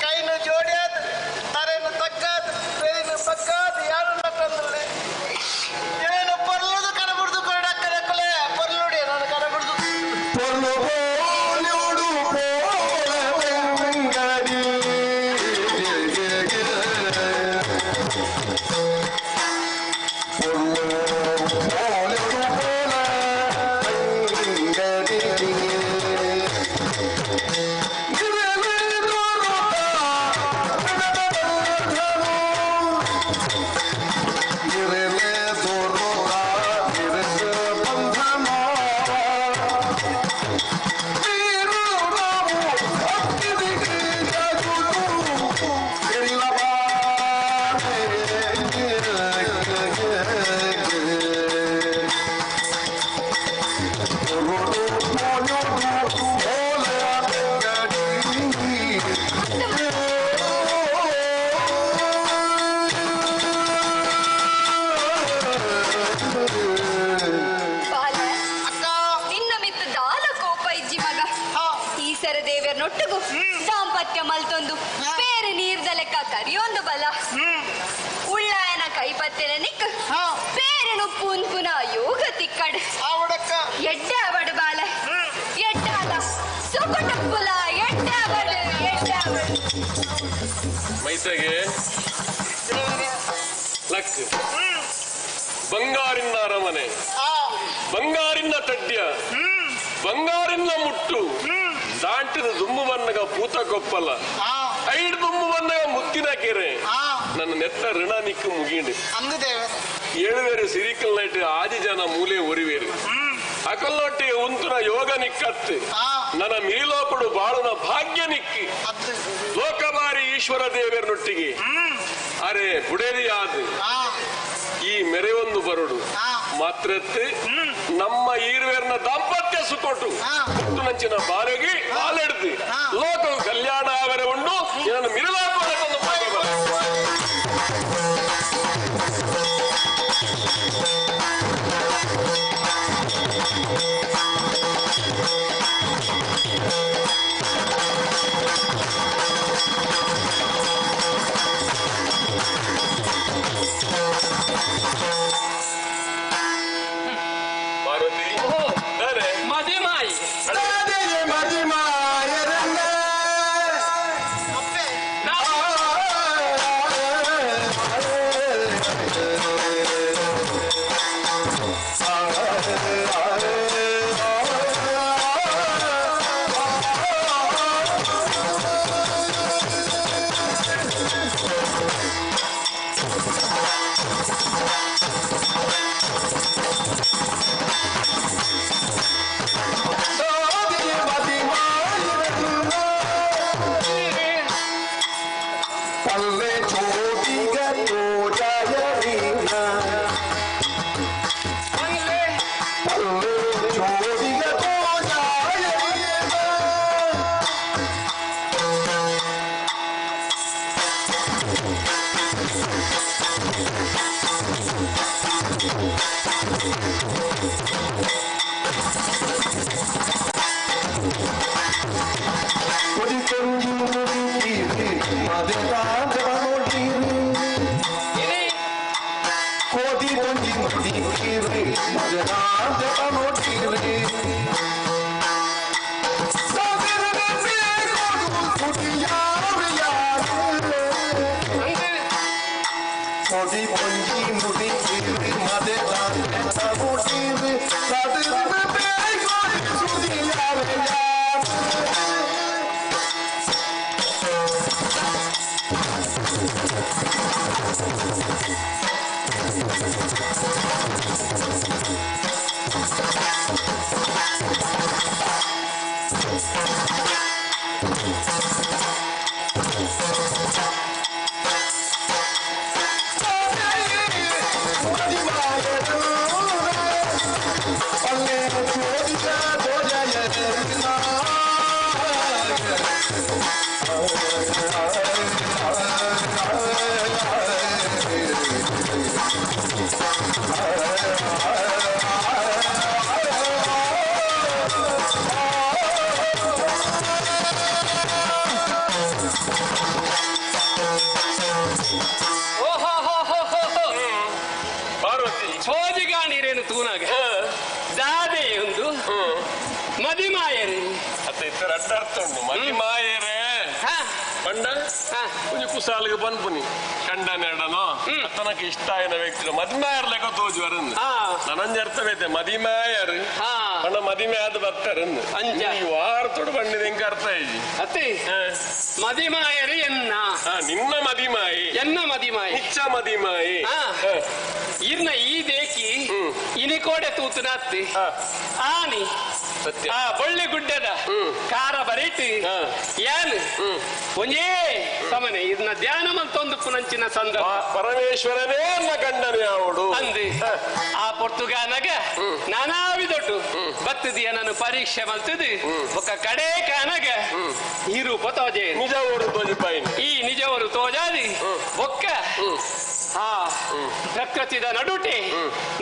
ಕೈನು ಜೋಡ್ಯಾದ್ ತರೆನು ತಗ್ಗಾದ್ ಬೆರಿನು ಬಗ್ಗಾದ್ ಯಾರು ನಟ್ಟಂದಿಲ್ಲ ಏನು ಪೊರ್ಲುದು ಕಡಬುಡ್ದು ಕೊರಡಕ್ಕನಕ್ಕಲೆ ಪೊರ್ಲುಡಿ ನಾನು ಕಡಬುಡ್ದು ಪೊರ್ಲು ಪೋಲ್ಯೋಡು ಪೋಲಂಗಡಿ ಪೊರ್ಲು ಪೋಲ್ಯೋಡು ಪೋಲಂಗಡಿ ಇರಲೇ ದೊರತ ಬಂಧನ ಬಾಲ ಅಕ್ಕ ನಿನ್ನ ಮಿತ್ತ ದಾಲ ಕೋಪ ಇಜ್ಜಿ ಮಗ ಹಾ. ಈಸರ ದೇವರನೊಟ್ಟಿಗೂ ದಾಂಪತ್ಯ ಮಲ್ತೊಂದು ಬೇರೆ ನೀರ್ದ ಲೆಕ್ಕ ಕರಿಯೊಂದು ಬಲ ಉಳ್ಳಾಯನ ಕೈಪತ್ತೆನ ನಿಕ್ ಹಾ. ಬೇರೆ ಉಪ್ಪುನ್ ಪುನ ಯೋಗ ತಿಕ್ಕಡ್ ಆವಡಕ್ಕ ಎಡ್ಡೆ ಅವಡು ಬಾಲ ಎಡ್ಡಾಲ ಸೊಗಟಪ್ಪುಲ ಎಡ್ಡೆ ಅವಡು ಎಡ್ಡೆ ಅವಡು ಮೈಸಗೆ ಲಕ್ ಬಂಗಾರಿನ ಅರಮನೆ ಆ ಬಂಗಾರಿನ ತಡ್ಯ ಬಂಗಾರಿನ ಮುಟ್ಟು ದಾಂಟಿದ ದುಮ್ಮು ಬನ್ನಗ ಪೂತ ಕೊಪ್ಪಲ ಆ ಐಡ್ ದುಮ್ಮು ಬನ್ನಗ ಮುತ್ತಿನ ಕೆರೆ ಆ ನನ್ನ ನೆತ್ತ ಋಣ ನಿಕ್ಕು ಮುಗೀಂಡು ಅಂದು ದೇವರೇ ಏಳುವೇರು ಸಿರಿಕಲ್ ನೈಟ್ ಆದಿ ಜನ ಮೂಲೆ ಒರಿವೇರು ಅಕಲ್ಲೊಟ್ಟಿ ಉಂತುನ ಯೋಗ ನಿಕ್ಕತ್ತು ಆ ನನ್ನ ಮಿರಿಲೋಪಡು ಬಾಳುನ ಭಾಗ್ಯ ನಿಕ್ಕಿ ಅದು ಲೋಕಬಾರಿ ಈಶ್ವರ ದೇವರನೊಟ್ಟಿಗೆ ಅರೆ ಬುಡೇರಿಯಾದ ಆ ಈ ಮೆರೆಯೊಂದು ಬರುಡು ಆ. ಮಾತ್ರತ್ತು ನಮ್ಮ ಈರ್ವೇರ್ನ ದಾಂಪತ್ಯ ಸುಕೊಟ್ಟು ಆ. ಹುಟ್ಟುನಂಚಿನ ಬಾಲೆಗೆ ಬಾಲೆಡ್ದು ಆ. ಲೋಕ ಕಲ್ಯಾಣ ಅವರ ಉಂಡು ಇದನ್ನು ಮಿರಿಲಾಪಡ ಆ ಕುಸಾಲಿಗೆ ಪನ್ಪುನಿ ಕಂಡನೆಡನೋ ತನಕ ಇಷ್ಟ ಆಯ್ನ ವ್ಯಕ್ತಿ ಮದಿಮಾಯರ್ ಲೆಕ್ಕ ತೋಜುವರ್ ನನಂಜ ಅರ್ಥವೈತೆ ಮದಿಮಾಯರ್ ಪಂಡ ಮದಿಮೆ ಆದ ಬರ್ತಾರೆ ವಾರ ತೊಡು ಬಂಡಿದ ಹೆಂಗ ಅರ್ಥ ಇಜಿ ಅತ್ತೆ ಮದಿಮಾಯರ್ ಎನ್ನ ನಿನ್ನ ಮದಿಮಾಯಿ ಎನ್ನ ಮದಿಮಾಯಿ ನಿಚ್ಚ ಮದಿಮಾಯಿ ಇರ್ನ ಈ ದೇಕಿ ಇನಿಕೋಡೆ ತೂತುನ ಅತ್ತಿ ಆನಿ ಸತ್ಯ ಆ ಬೊಳ್ಳಿ ಗುಡ್ಡದ ಕಾರ ಬರೀತಿ ಯಾನ್ ಒಂಜೇ ಸಮನೆ ಇದನ್ನ ಧ್ಯಾನ ಮಲ್ತೊಂದು ಪುನಂಚಿನ ಸಂದರ್ಭ ಪರಮೇಶ್ವರನೇ ಅನ್ನ ಕಂಡನೆ ಅವಡು ಅಂದು ಆ ಪೊರ್ತುಗಾನಗ ನಾನಾ ವಿದೊಟ್ಟು ಬತ್ತದಿಯ ನಾನು ಪರೀಕ್ಷೆ ಮಲ್ತದು ಒಕ್ಕ ಕಡೆ ಕಾನಗ ಈ ರೂಪ ತೋಜೆ ನಿಜ ಓಡು ತೋಜಿಪಾಯಿನಿ ಈ ನಿಜವರು ತೋಜಾದಿ ಒಕ್ಕ ಆ ಪ್ರಕೃತಿದ ನಡುಟೆ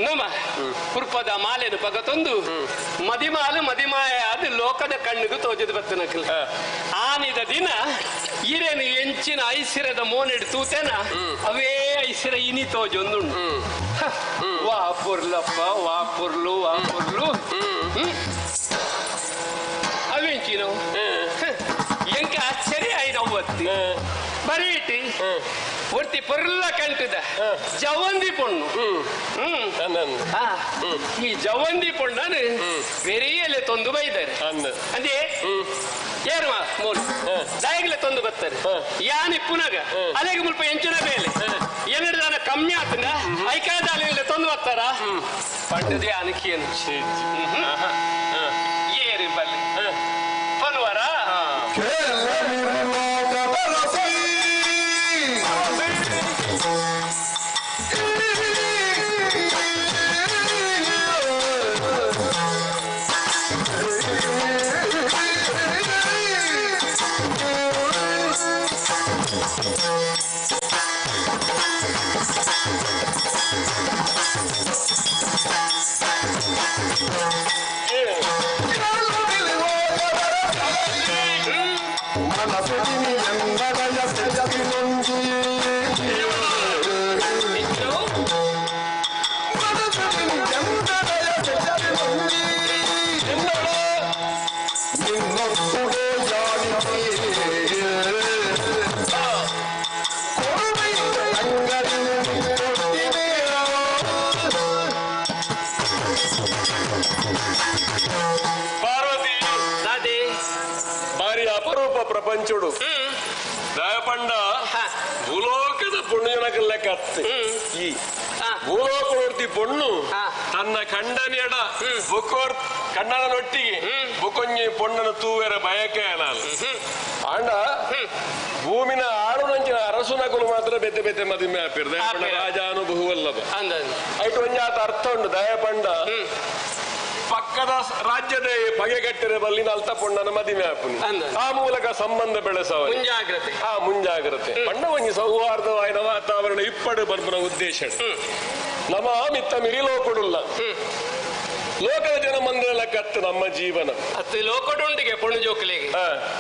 ನಮ ಪುರ್ಪದ ಮಾಲೆನು ಪಗತೊಂದು ಮದಿಮಾಲು ಮದಿಮಾಯ ಅದು ಲೋಕದ ಕಣ್ಣಿಗೂ ತೋಜದ ಬತ್ತನಕಲ್ ಆನಿದ ದಿನ ಈರೇನು ಎಂಚಿನ ಐಸಿರದ ಮೋನೆಡ್ ತೂತೆನ ಅವೇ ಐಸಿರ ಇನಿ ತೋಜೊಂದುಂಡು ವಾ ಪುರ್ಲಪ್ಪ ವಾ ಪುರ್ಲು ವಾ ಪುರ್ಲು ಅವೆಂಚಿನ ಎಂಕ ಆಶ್ಚರ್ಯ ಆಯ್ತು ಬರೀಟಿ ಒರ್ತಿ ಪೊರ್ಲ ಕಂಟದ ಜವಂದಿ ಪೊಣ್ಣು ಈ ಜವಂದಿ ಪೊಣ್ಣನು ಬೆರಿಯಲೆ ತೊಂದು ಬೈದಾರೆ ಅಂದೇ ಏರು ಮೂಲು ದಾಯಗ್ಲೆ ತೊಂದು ಬರ್ತಾರೆ ಯಾನ್ ಇಪ್ಪುನಾಗ ಅಲೆಗೆ ಮುಲ್ಪ ಎಂಚಿನ ಬೇಲೆ ಏನಿಡ್ದಾನ ಕಮ್ಮಿ ಆತನ ಐಕಾದ ಅಲೆಗೆ ತೊಂದು ಬರ್ತಾರ ಪಂಡದೇ ಅನಕಿಯನು ಏರಿ ಬಲ್ಲಿ ಪನ್ವರ ಪಾರ್ವತಿ ಬಾರಿ ಅಪರೂಪ ಪ್ರಪಂಚುಡು ದಯಪಂಡ ಭೂಲೋಕದ ಪುಣ್ಯನಕ ಲೆಕ್ಕ ಅತ್ತೆ ಈ ಭೂಲೋಕದೊರ್ತಿ ಪೊಣ್ಣು ತನ್ನ ಕಂಡನೆಯಡ ಬುಕೋರ್ ಕಂಡನೊಟ್ಟಿಗೆ ಬುಕೊಂಜಿ ಪೊಣ್ಣನ ತೂವೆರ ಬಯಕೆ ಆಂಡ ಭೂಮಿನ ಆಳುನಂಚಿನ ಅರಸುನಕುಲು ಮಾತ್ರ ಬೆತ್ತೆ ಬೆತ್ತೆ ಮದಿಮೆ ಆಪಿರ್ ದಯಪಂಡ ರಾಜಾನು ಬಹುವಲ್ಲಭ ಐಟು ಒಂಜಾತ ಅರ್ಥ ಉಂಡು ದಯಪಂಡ ಪಕ್ಕದ ರಾಜ್ಯದ ಬಗೆಗಟ್ಟಿರ ಬಲ್ಲಿನ ಅಲ್ತ ಪೊಣ್ಣನ ಮದಿಮೆ ಆಪುನಿ ಆ ಮೂಲಕ ಸಂಬಂಧ ಬೆಳೆಸವ ಮುಂಜಾಗ್ರತೆ ಆ ಮುಂಜಾಗ್ರತೆ ಪಣ್ಣ ಒಂಜಿ ಸೌಹಾರ್ದವಾದ ವಾತಾವರಣ ಇಪ್ಪಡು ಬರ್ಪುನ ಉದ್ದೇಶ. ನಮ್ಮ ಮಿತ್ತ ಮಿರಿಲೋಕಡುಲ್ಲ ಲೋಕದ ಜನ ಮಂದಿರ ಕತ್ತು ನಮ್ಮ ಜೀವನ ಅತ್ತು ಲೋಕಡುಂಡಿಗೆ ಪೊಣ್ಣು ಜೋಕುಲಿಗೆ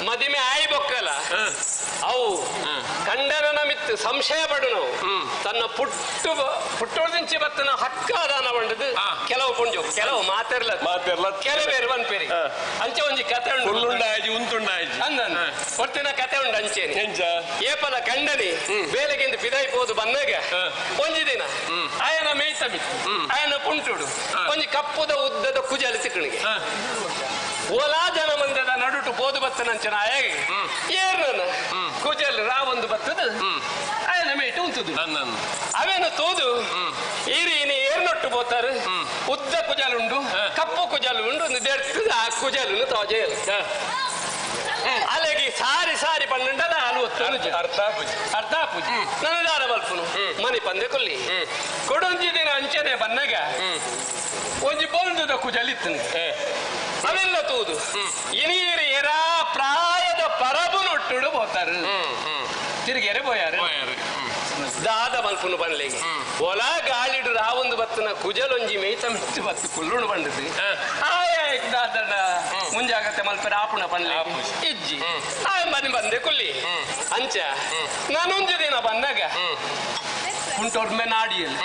ಮದಿಮೆ ಆಯಿ ಬೊಕ್ಕಲ ಅವು ಕಂಡರನ ಮಿತ್ತು ಸಂಶಯ ಪಡುನು ತನ್ನ ಪುಟ್ಟು ಪುಟ್ಟೋದಿಂಚಿ ಬತ್ತನ ಹಕ್ಕಾದಾನ ಬಂಡದು ಕೆಲವು ಪುಂಜು ಕೆಲವು ಮಾತಿರ್ಲ ಮಾತಿರ್ಲ ಕೆಲವೇರು ಪನ್ಪೇರಿ ಅಂಚೆ ಒಂಜಿ ಕತೆ ಉಂಡು ಹುಲ್ಲುಂಡಾಜಿ ಉಂತುಂಡಾಜಿ ಅಂದ ಹೊರ್ತಿನ ಕತೆ ಉಂಡು ಅಂಚೇನಿ ಎಂಚ ಏಪಲ ಕಂಡನಿ ಬೇಲೆಗಿಂದ ಪಿದಾಯಿ ಪೋದು ಬಂದಾಗ ಒಂಜಿ ದಿನ ಆಯನ ಮೇಯ್ತ ಬಿತ್ತು ಆಯನ ಪುಂಟುಡು ಒಂಜಿ ಕಪ್ಪುದ ಉದ್ದದ ಕುಜಲಿ ತಿಕ್ಕಣಿಗೆ ಓಲಾ ಜನ ಮಂದದ ನಡುಟು ಪೋದು ಬತ್ತನಂಚನ ಆಯಾಗಿ ಏರ್ನ ಕುಜಲ್ ರಾವೊಂದು ಬತ್ತದ ಆಯನ ಮೇಯ್ಟು ಉಂತುದು ಅವೇನು ತೋದು ಈರಿ ಇನಿ ಏರ್ನೊಟ್ಟು ಬೋತಾರೆ ಉದ್ದ ಕುಜಲ್ ಉಂಡು ಕಪ್ಪು ಕುಜಲ್ ಉಂಡು ಒಂದು ದೆರ್ತದ ಆ ಕುಜಲನ್ನು ತೋಜೆಯಲ್ಲ ಅಲೆಗೆ ಸಾರಿ ಸಾರಿ ಪನ್ನಂಡದ ಹಾಲು ಒತ್ತು ಅರ್ಥ ಅರ್ಥ ಪೂಜೆ ನನ್ನ ದಾರ ಬಲ್ಪುನು ಮನೆ ಪಂದೆ ಕೊಲ್ಲಿ ಕೊಡೊಂಜಿ ದಿನ ಅಂಚನೆ ಬನ್ನಗ ಒಂಜಿ ಬೊಲ್ದುದ ಕುಜಲಿತ್ತು ಅವೆಲ್ಲ ತೂದು ಇನೀರು ಎರಾ ಪ್ರಾಯದ ಪರಬು ನೊಟ್ಟುಡು ಬೋತಾರೆ ತಿರುಗೆರೆ ಬೋಯಾರು ದಾದ ಮಲ್ಪುನು ಬನ್ಲೆಗೆ ಒಲ ಗಾಳಿಡು ರಾವೊಂದು ಬತ್ತನ ಕುಜಲೊಂಜಿ ಮೇಯ್ತ ಮೆಚ್ಚು ಬತ್ತು ಕುಲ್ಲುಣು ಬಂಡದು ಆಯ ದಾದಡ ಮುಂಜಾಗತ್ತೆ ಮಲ್ಪೆರ ಆಪುಣ ಪನ್ಲೆ ಇಜ್ಜಿ ಆಯ ಮನೆ ಬಂದೆ ಕುಲ್ಲಿ ಅಂಚ ನಾನೊಂಜಿ ದಿನ ಬಂದಾಗ ಉಂಟೊರ್ಮೆ ನಾಡಿಯಲ್ಲಿ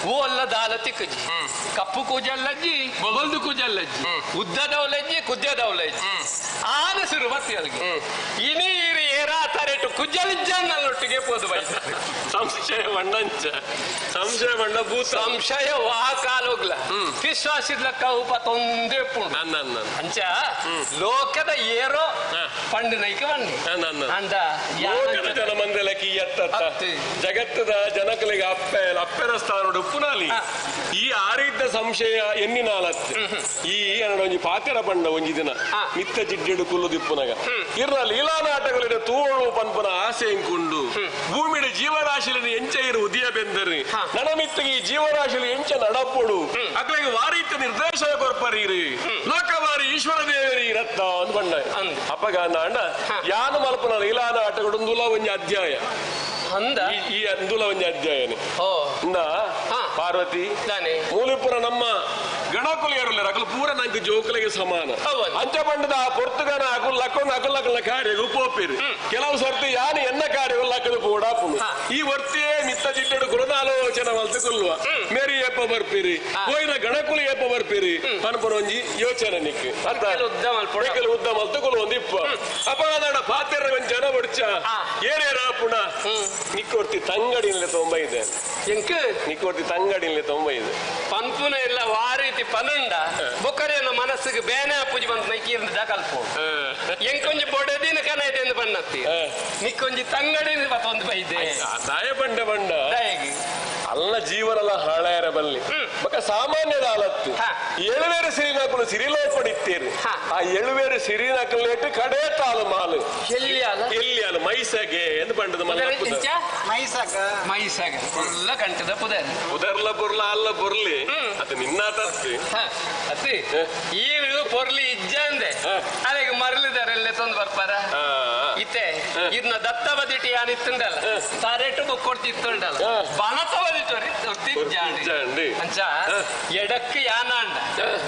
ಓ ಅಲ್ಲ ದಾಲ ತಿಕ್ಕಜಿ ಕಪ್ಪು ಕೂಜಲ್ಲಜ್ಜಿ ಬೊಲ್ದು ಕೂಜಲ್ಲಜ್ಜಿ ಉದ್ದದವಲಜ್ಜಿ ಕುಜ್ಜದವಲಜ್ಜಿ ಆನೆ ಸುರು ಬತ್ತಿ ಅಲ್ಲಿಗೆ ಇನೀರು ಏರಾ ತರೆಟು ಕುಜ್ಜಲಿಜ್ಜನ್ನೊಟ್ಟಿಗೆ ಪೋದು ಬೈಸ ಸಂಶಯ ಬಣ್ಣಂಚ ಸಂಶಯ ಬಣ್ಣ ಭೂತ ಸಂಶಯ ವಾ ಕಾಲೋಗ್ಲ ವಿಶ್ವಾಸಿದ್ಲಕ್ಕ ಉಪ ತೊಂದೆ ಪುಂಡು ಅಂಚ ಲೋಕದ ಏರೋ ಪಂಡು ನೈಕ ಬನ್ನಿ ಅಂದ ಲೋಕದ ಜನ ಮಂದಲಕ್ಕೆ ಈ ಅತ್ತ ಜಗತ್ತದ ಜನಕಲಿಗೆ ಅಪ್ಪೆ ಅಪ್ಪೆರ ಸ್ಥಾನೋಡು ಉಪ್ಪುನಾಲಿ ಈ ಆರಿದ್ದ ಸಂಶಯ ಎನ್ನಿನಾಲತ್ತು ಈ ಒಂಜಿ ಪಾತೆರ ಪಂಡ ಒಂಜಿ ದಿನ ಮಿತ್ತ ಜಿಡ್ಡಿಡು ಕುಲ್ಲುದಿಪ್ಪುನಗ ಇರ್ನ ಲೀಲಾ ನಾಟಕಲಿಡ ತೂಳು ಪನ್ಪುನ ಆಸೆ ಇಂಕುಂಡು ಭೂಮಿಡ ಜೀವರಾಶಿಲಿ ಎಂಚ ಇರು ಉದಿಯ ಬೆಂದರಿ ನನ ಮಿತ್ತಿಗೆ ಈ ಜೀವರಾಶಿಲಿ ಎಂಚ ನಡಪೊಡು ಅಕ್ಲಿಗೆ ವಾರೀತ ನಿರ್ದೇಶನ ಕೊರ್ಪರೀರಿ ಲೋಕವಾರಿ ಈಶ್ವರ ದೇವರಿ ರತ್ನ ಅಂದ್ ಬಂಡ ಅಪ್ಪಗ ಅಂದ ಯಾನು ಮಲ್ಪನ ಲೀಲಾ ನಾಟಕಡುಂದುಲ ಒಂಜಿ ಅಧ್ಯಾಯ ಅಂದ ಈ ಅಂದುಲ ಒಂಜಿ ಅಧ್ಯಾಯನೆ ಇಂದ ಪಾರ್ವತಿ ಮೂಲಿಪುರ ನಮ್ಮ ಗಣಕುಲಿಯರುಲ್ಲ ಅಕಲು ಪೂರ ನಂಗೆ ಜೋಕುಲಿಗೆ ಸಮಾನ ಅಂಚ ಬಂಡದ ಆ ಪೊರ್ತುಗನ ಅಕುಲ್ ಲಕ್ಕೊಂಡು ಅಕುಲ್ ಲಕ್ಕಲ ಕಾರ್ಯ ಉಪೋಪಿರಿ ಕೆಲವು ಸರ್ತಿ ಯಾನು ಎನ್ನ ಕಾರ್ಯ ಲಕ್ಕದು ಪೋಡಾಪುನು ಈ ವರ್ತಿಯೇ ಮಿತ್ತ ಜಿಡ್ಡಡು ಕುಲದಾಲೋಚನೆ ಮಲ್ತು ಕುಲ್ವ ಮೇರಿ ಏಪ ಬರ್ಪಿರಿ ಹೋಯಿನ ಗಣಕುಲು ಏಪ ಬರ್ಪಿರಿ ಪನ್ಪುನ ಒಂಜಿ ಯೋಚನೆ ನಿಕ್ ಅರ್ಥ ಉದ್ದ ಮಲ್ತು ಕುಲು ಒಂದು ಇಪ್ಪ ಅಪ್ಪ ಪಾತೆರ ಒಂಜಿ ಜನ ಬಡ್ಚ ಏನೇರ ಪುಣ ನಿಕ್ಕೊರ್ತಿ ತಂಗಡಿನಲ್ಲಿ ತೊಂಬ ಇದೆ ಎಂಕ್ ನಿಕ್ಕೊರ್ತಿ ತಂಗಡಿನಲ್ಲಿ ತೊಂಬ ಇದೆ ಪನ್ಪುನ ಎಲ್ಲ ವಾರೀತಿ ಪನುಂಡ ಬೊಕ್ಕರೆಯನ್ನ ಮನಸ್ಸಿಗೆ ಬೇನೆ ಪೂಜೆ ಬಂತ ನೈಕೀರ್ದ ಕಲ್ಪು ಎಂಕೊಂಜಿ ಬೊಡದಿನ ಕನ ಇದೆ ಎಂದು ಬಣ್ಣತ್ತಿ ನಿಕ್ಕೊಂಜಿ ತಂಗಡಿನ ಪತ್ತೊಂದು ಬೈದೆ ದಾಯ ಬಂಡ ಬಂಡ ಅಲ್ಲ ಜೀವನಲ ಹಾಳಾಯರ ಬಲ್ಲಿ ಬೊಕ ಸಾಮಾನ್ಯದ ಆಲತ್ತು ಏಳುವೇರು ಸಿರಿನಾಕುಲು ಸಿರಿಲೋಪಡಿತ್ತೀರಿ ಆ ಏಳುವೇರು ಸಿರಿನಾಕುಲೇಟು ಕಡೆ ತಾಳು ಮಾಲು ಎಲ್ಲಿ ಅಲ್ಲ ಎಲ್ಲಿ ಅಲ್ಲ ಮೈಸಗೆ ಎಂದು ಬಂಡದ ಮಲ್ಲ ಮೈಸಗ ಮೈಸಗ ಎಲ್ಲ ಕಂಠದ ಪುದರ್ ಪುದರ್ಲ ಬುರ್ಲ ಅಲ್ಲ ಬುರ್ಲಿ ಅದು ನಿನ್ನ ತತ್ತಿ ಅತ್ತಿ ಈರು ಪೊರ್ಲಿ ಇಜ್ಜಂದೆ ಅಲ್ಲಿಗೆ ಮರಳಿದಾರೆಲ್ಲ ತಂದು ಬರ್ಪಾರ ಇತ್ತೆ ಇದನ್ನ ದತ್ತ ಬದಿಟಿ ಯಾನಿತ್ತುಂಡಲ್ಲ ತರೆಟು ಬೊಕ್ಕೊಡ್ತಿತ್ತುಂಡಲ್ಲ ಬಲತ ಬದಿಟ್ಟು ಅಂಚ ಎಡಕ್ಕೆ ಯಾನಾಂಡ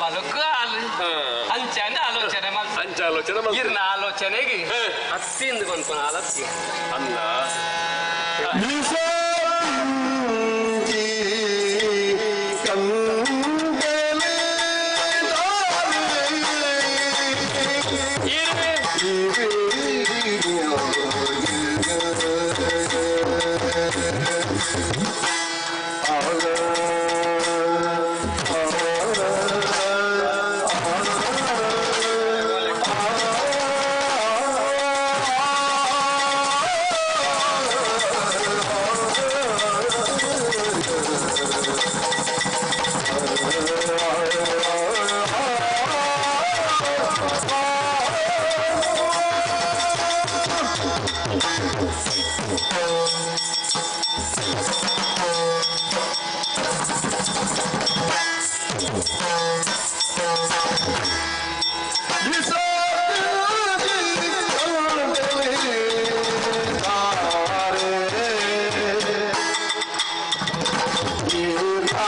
ಬಲಕ್ಕೂ ಆಲು ಅಂಚ ಆಲೋಚನೆ ಅಂಚ ಆಲೋಚನೆ ಇರ್ನ ಆಲೋಚನೆಗೆ ಅತ್ತಿಂದ ಕೊಂದ್ಕೊನ ಆಲತ್ತಿ ಅಲ್ಲ Yeah.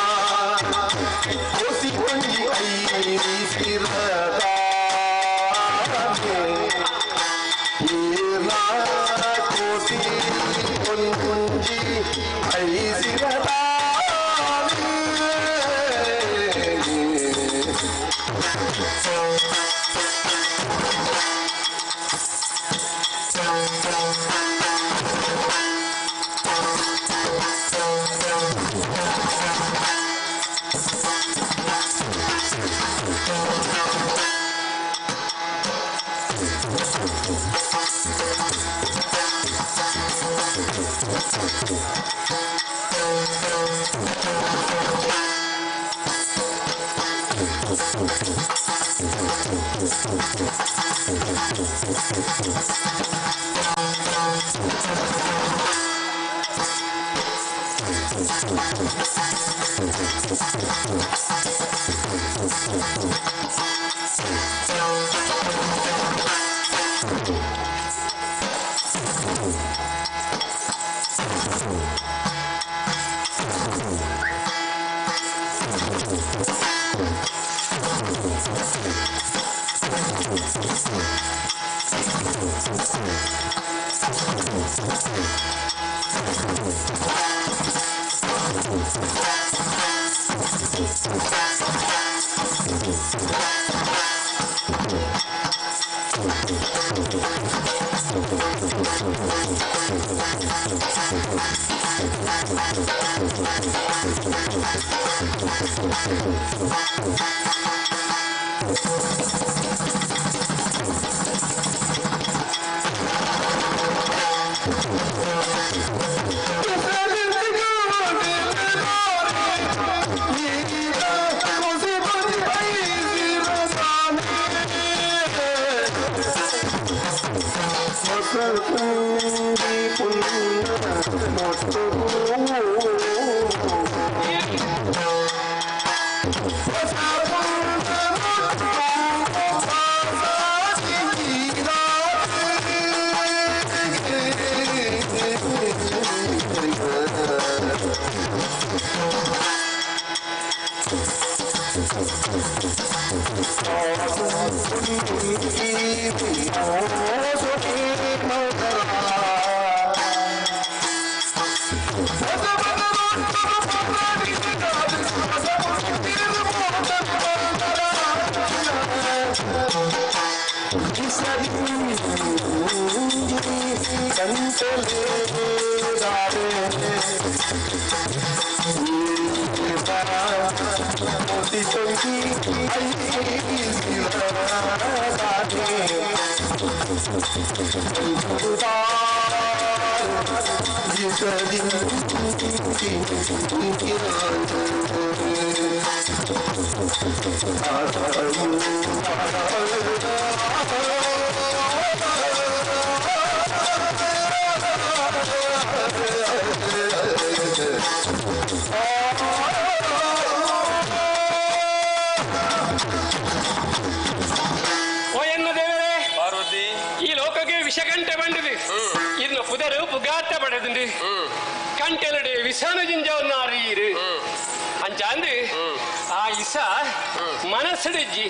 ಮನಸ್ಸಿಡಿಜ್ಜಿ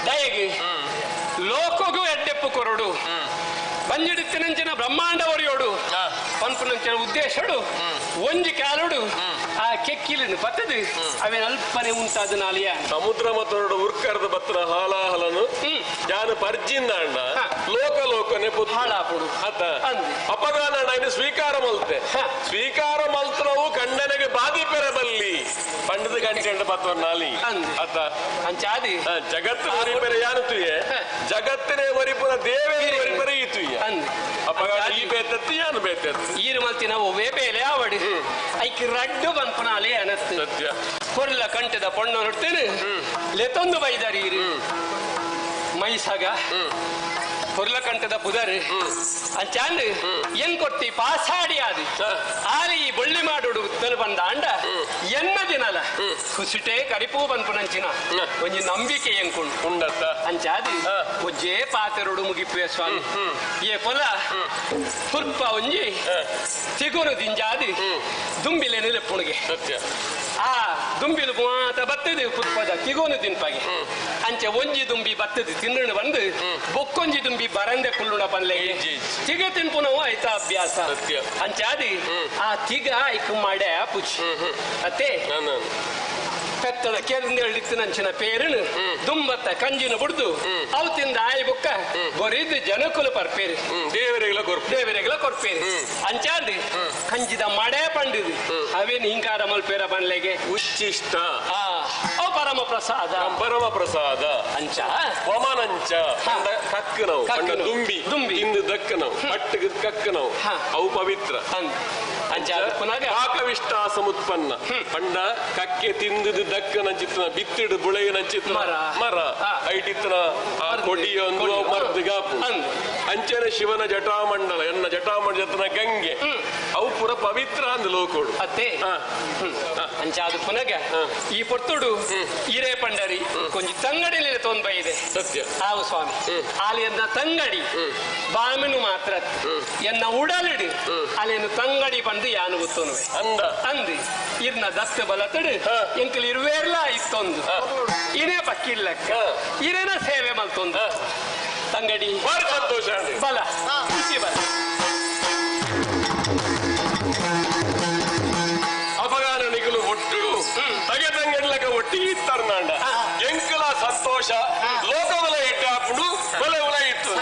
ದಯಗೆ ಲೋಕಗೂ ಎಡ್ಡೆಪ್ಪು ಕೊರಡು ಬಂಜಿಡಿತ್ತಿನಂಚಿನ ಬ್ರಹ್ಮಾಂಡ ಒರಿಯೋಡು ಪನ್ಪುನಂಚಿನ ಉದ್ದೇಶಡು ಒಂಜಿ ಕಾಲೋಡು ಆ ಕೆಕ್ಕಿಲಿನ ಬತ್ತದು ಅವೇನ ಅಲ್ಪನೆ ಉಂಟಾದ ನಾಲಿಯ ಸಮುದ್ರ ಮತ್ತು ಉರ್ಕರದ ಬತ್ತನ ಹಾಲಾಹಲನು ಜಾನು ಪರ್ಜಿಂದಾಂಡ ಲೋಕ ಲೋಕನೆ ಹಾಳಾಪುಡು ಅತ ಅಪಗಾನ ಸ್ವೀಕಾರ ಮಲ್ತೆ ಸ್ವೀಕಾರ ಮಲ್ತನವು ಕಂಡನಿಗೆ ಬಾಧಿ ಪೆರಬಲ್ಲಿ ಪಂಡದ ಗಂಟೆಂಡ ಬತ್ತವನ್ನಾಲಿ ಅತ ಅಂಚಾದಿ ಜಗತ್ತು ವರಿಪೆರೆ ಯಾನು ತುಯೆ ಜಗತ್ತಿನೇ ವರಿಪುರ ದೇವೇ ವರಿಪೆರೆ ಈ ತುಯ್ಯ ಅಪಗಾನ ಈ ಬೇತತ್ತು ಯಾನು ಬೇತತ್ತು ಈರು ಮಲ್ತಿನ ಒವ್ವೇ ಬೇಲೆ ಆವಡಿ ಐಕ್ ರಡ್ಡು ಬಂಪುನಾಲೆ ಅನಸ್ತು ಸತ್ಯ ಕೊರ್ಲ ಕಂಠದ ಪೊಣ್ಣು ನೋಡ್ತೇನೆ ಲೆತೊಂದು ಬೈದಾರಿ ಈರು ಮೈಸಾಗ ಕೊರ್ಲಕಂಠದ ಪುದರ್ ಅಂಚಾಂದ್ ಎನ್ ಕೊರ್ತಿ ಪಾಸಾಡಿ ಆದಿ ಆಲಿ ಈ ಬಳ್ಳಿ ಮಾಡೋಡು ಉತ್ತಲು ಬಂದ ಅಂಡ ಎನ್ನ ದಿನಲ ಖುಷಿಟೇ ಕರಿಪೂ ಬಂಪುನಂಚಿನ ಒಂಜಿ ನಂಬಿಕೆ ಎಂಕುಂಡು ಉಂಡತ್ತ ಅಂಚಾದಿ ಒಜ್ಜೇ ಪಾತೆರೊಡು ಮುಗಿಪುವೆ ಸ್ವಾಮಿ ಏ ಪೊಲ ಪುರ್ಪ ಒಂಜಿ ತಿಗುರು ದಿಂಜಾದಿ ದುಂಬಿಲೆ ನಿಲೆಪ್ಪುಣಿಗೆ ಸತ್ಯ ಆ ದುಂಬಿಲು ಮಾತ ಬತ್ತದು ಪುರ್ಪದ ತಿಗೋನು ತಿನ್ಪಾಗೆ ಅಂಚೆ ಒಂಜಿ ದುಂಬಿ ಬತ್ತದು ತಿನ್ನಣ ಬಂದು ಬೊಕ್ಕೊಂಜಿ ದುಂಬಿ ಬರಂದೆ ಕುಲ್ಲುಣ ಪನ್ಲೆಗೆ ತಿಗ ತಿನ್ಪುನವು ಆಯ್ತಾ ಅಭ್ಯಾಸ ಅಂಚಾದಿ ಆ ತಿಗ ಐಕ್ ಮಾಡೆ ಪುಚ್ ಅತ್ತೆ ಪೆತ್ತದ ಕೆಂದೇಳಿತ್ತಿನಂಚಿನ ಪೇರುನು ದುಂಬತ್ತ ಕಂಜಿನ ಬುಡ್ದು ಅವು ತಿಂದ ಆಯಿ ಬುಕ್ಕ ಬೊರಿದು ಜನಕುಲು ಪರ್ಪೇರು ದೇವರಿಗೆಲ್ಲ ಕೊರ್ಪು ದೇವರಿಗೆಲ್ಲ ಕೊರ್ಪೇರು ಅಂಚಾಂದು ಕಂಜಿದ ಮಡೆ ಪಂಡಿದು ಅವೇನು ಹಿಂಕಾರ ಮಲ್ಪೇರ ಪನ್ಲೆಗೆ ಉಚ್ಚಿಷ್ಟ ಅವು ಪರಮ ಪ್ರಸಾದ ಪರಮ ಪ್ರಸಾದ ಅಂಚ ವಮನಂಚ ಕಕ್ಕನವು ಕಂಡ ದುಂಬಿ ದುಂಬಿ ತಿಂದು ದಕ್ಕನವು ಪಟ್ಟಿಗೆ ಕಕ್ಕನವು ಅವು ಪವಿತ್ರ ಕಾಕವಿಷ್ಟ ಸಮುತ್ಪನ್ನ ಪಂಡ ಕಕ್ಕೆ ತಿಂದದು ದಕ್ಕನಂಚಿತ್ತನ ಬಿತ್ತಿಡು ಬುಳೆಯನಂಚಿತ್ತನ ಮರ ಐಟಿತ್ತನ ಆ ಕೊಡಿಯೊಂದು ಮರದ ಗಾಪು ಅಂಚನೆ ಶಿವನ ಜಟಾಮಂಡಲ ಎನ್ನ ಜಟಾಮಂಡಲ ಗಂಗೆ ಅವು ಪೂರ ಪವಿತ್ರ ಅಂದ್ ಲೋಕೋಡು ಅತ್ತೆ ಅಂಚಾದ ಪುನಗ ಈ ಪೊರ್ತುಡು ಹಿರೇ ಪಂಡರಿ ಕೊಂಚ ತಂಗಡಿ ತೋನ್ ಬೈದೆ ಸತ್ಯ ಆವು ಸ್ವಾಮಿ ಆಲಿಯನ್ನ ತಂಗಡಿ ಬಾಮಿನು ಮಾತ್ರ ಎನ್ನ ಉಡಲಿಡು ಅಲ್ಲಿಯನ್ನು ತಂಗಡಿ ಬಂದು ಯಾನು ಗೊತ್ತೋನುವೆ ಅಂದ ಅಂದು ಇರ್ನ ದತ್ತ ಬಲತಡು ಎಂಕಲ್ ಇರುವೇರ್ಲ ಇತ್ತೊಂದು ಇನೇ ಪಕ್ಕಿಲ್ಲಕ್ಕ ಇರೇನ ಸೇವೆ ಮಲ್ತೊಂದು ತಂಗಡಿ ಸಂತೋಷ ಬಲ ಖುಷಿ ಬಲ ಅಪಗಾನ ನಿಗಲು ಒಟ್ಟು ತಗೆ ತಂಗಡ್ಲಕ ಒಟ್ಟಿಗೆ ಇತ್ತರ್ನಾಂಡ ಎಂಕಲ ಸಂತೋಷ ಲೋಕವಲ ಎಟ್ಟಾಪುಡು ಬಲ ಉಲ ಇತ್ತು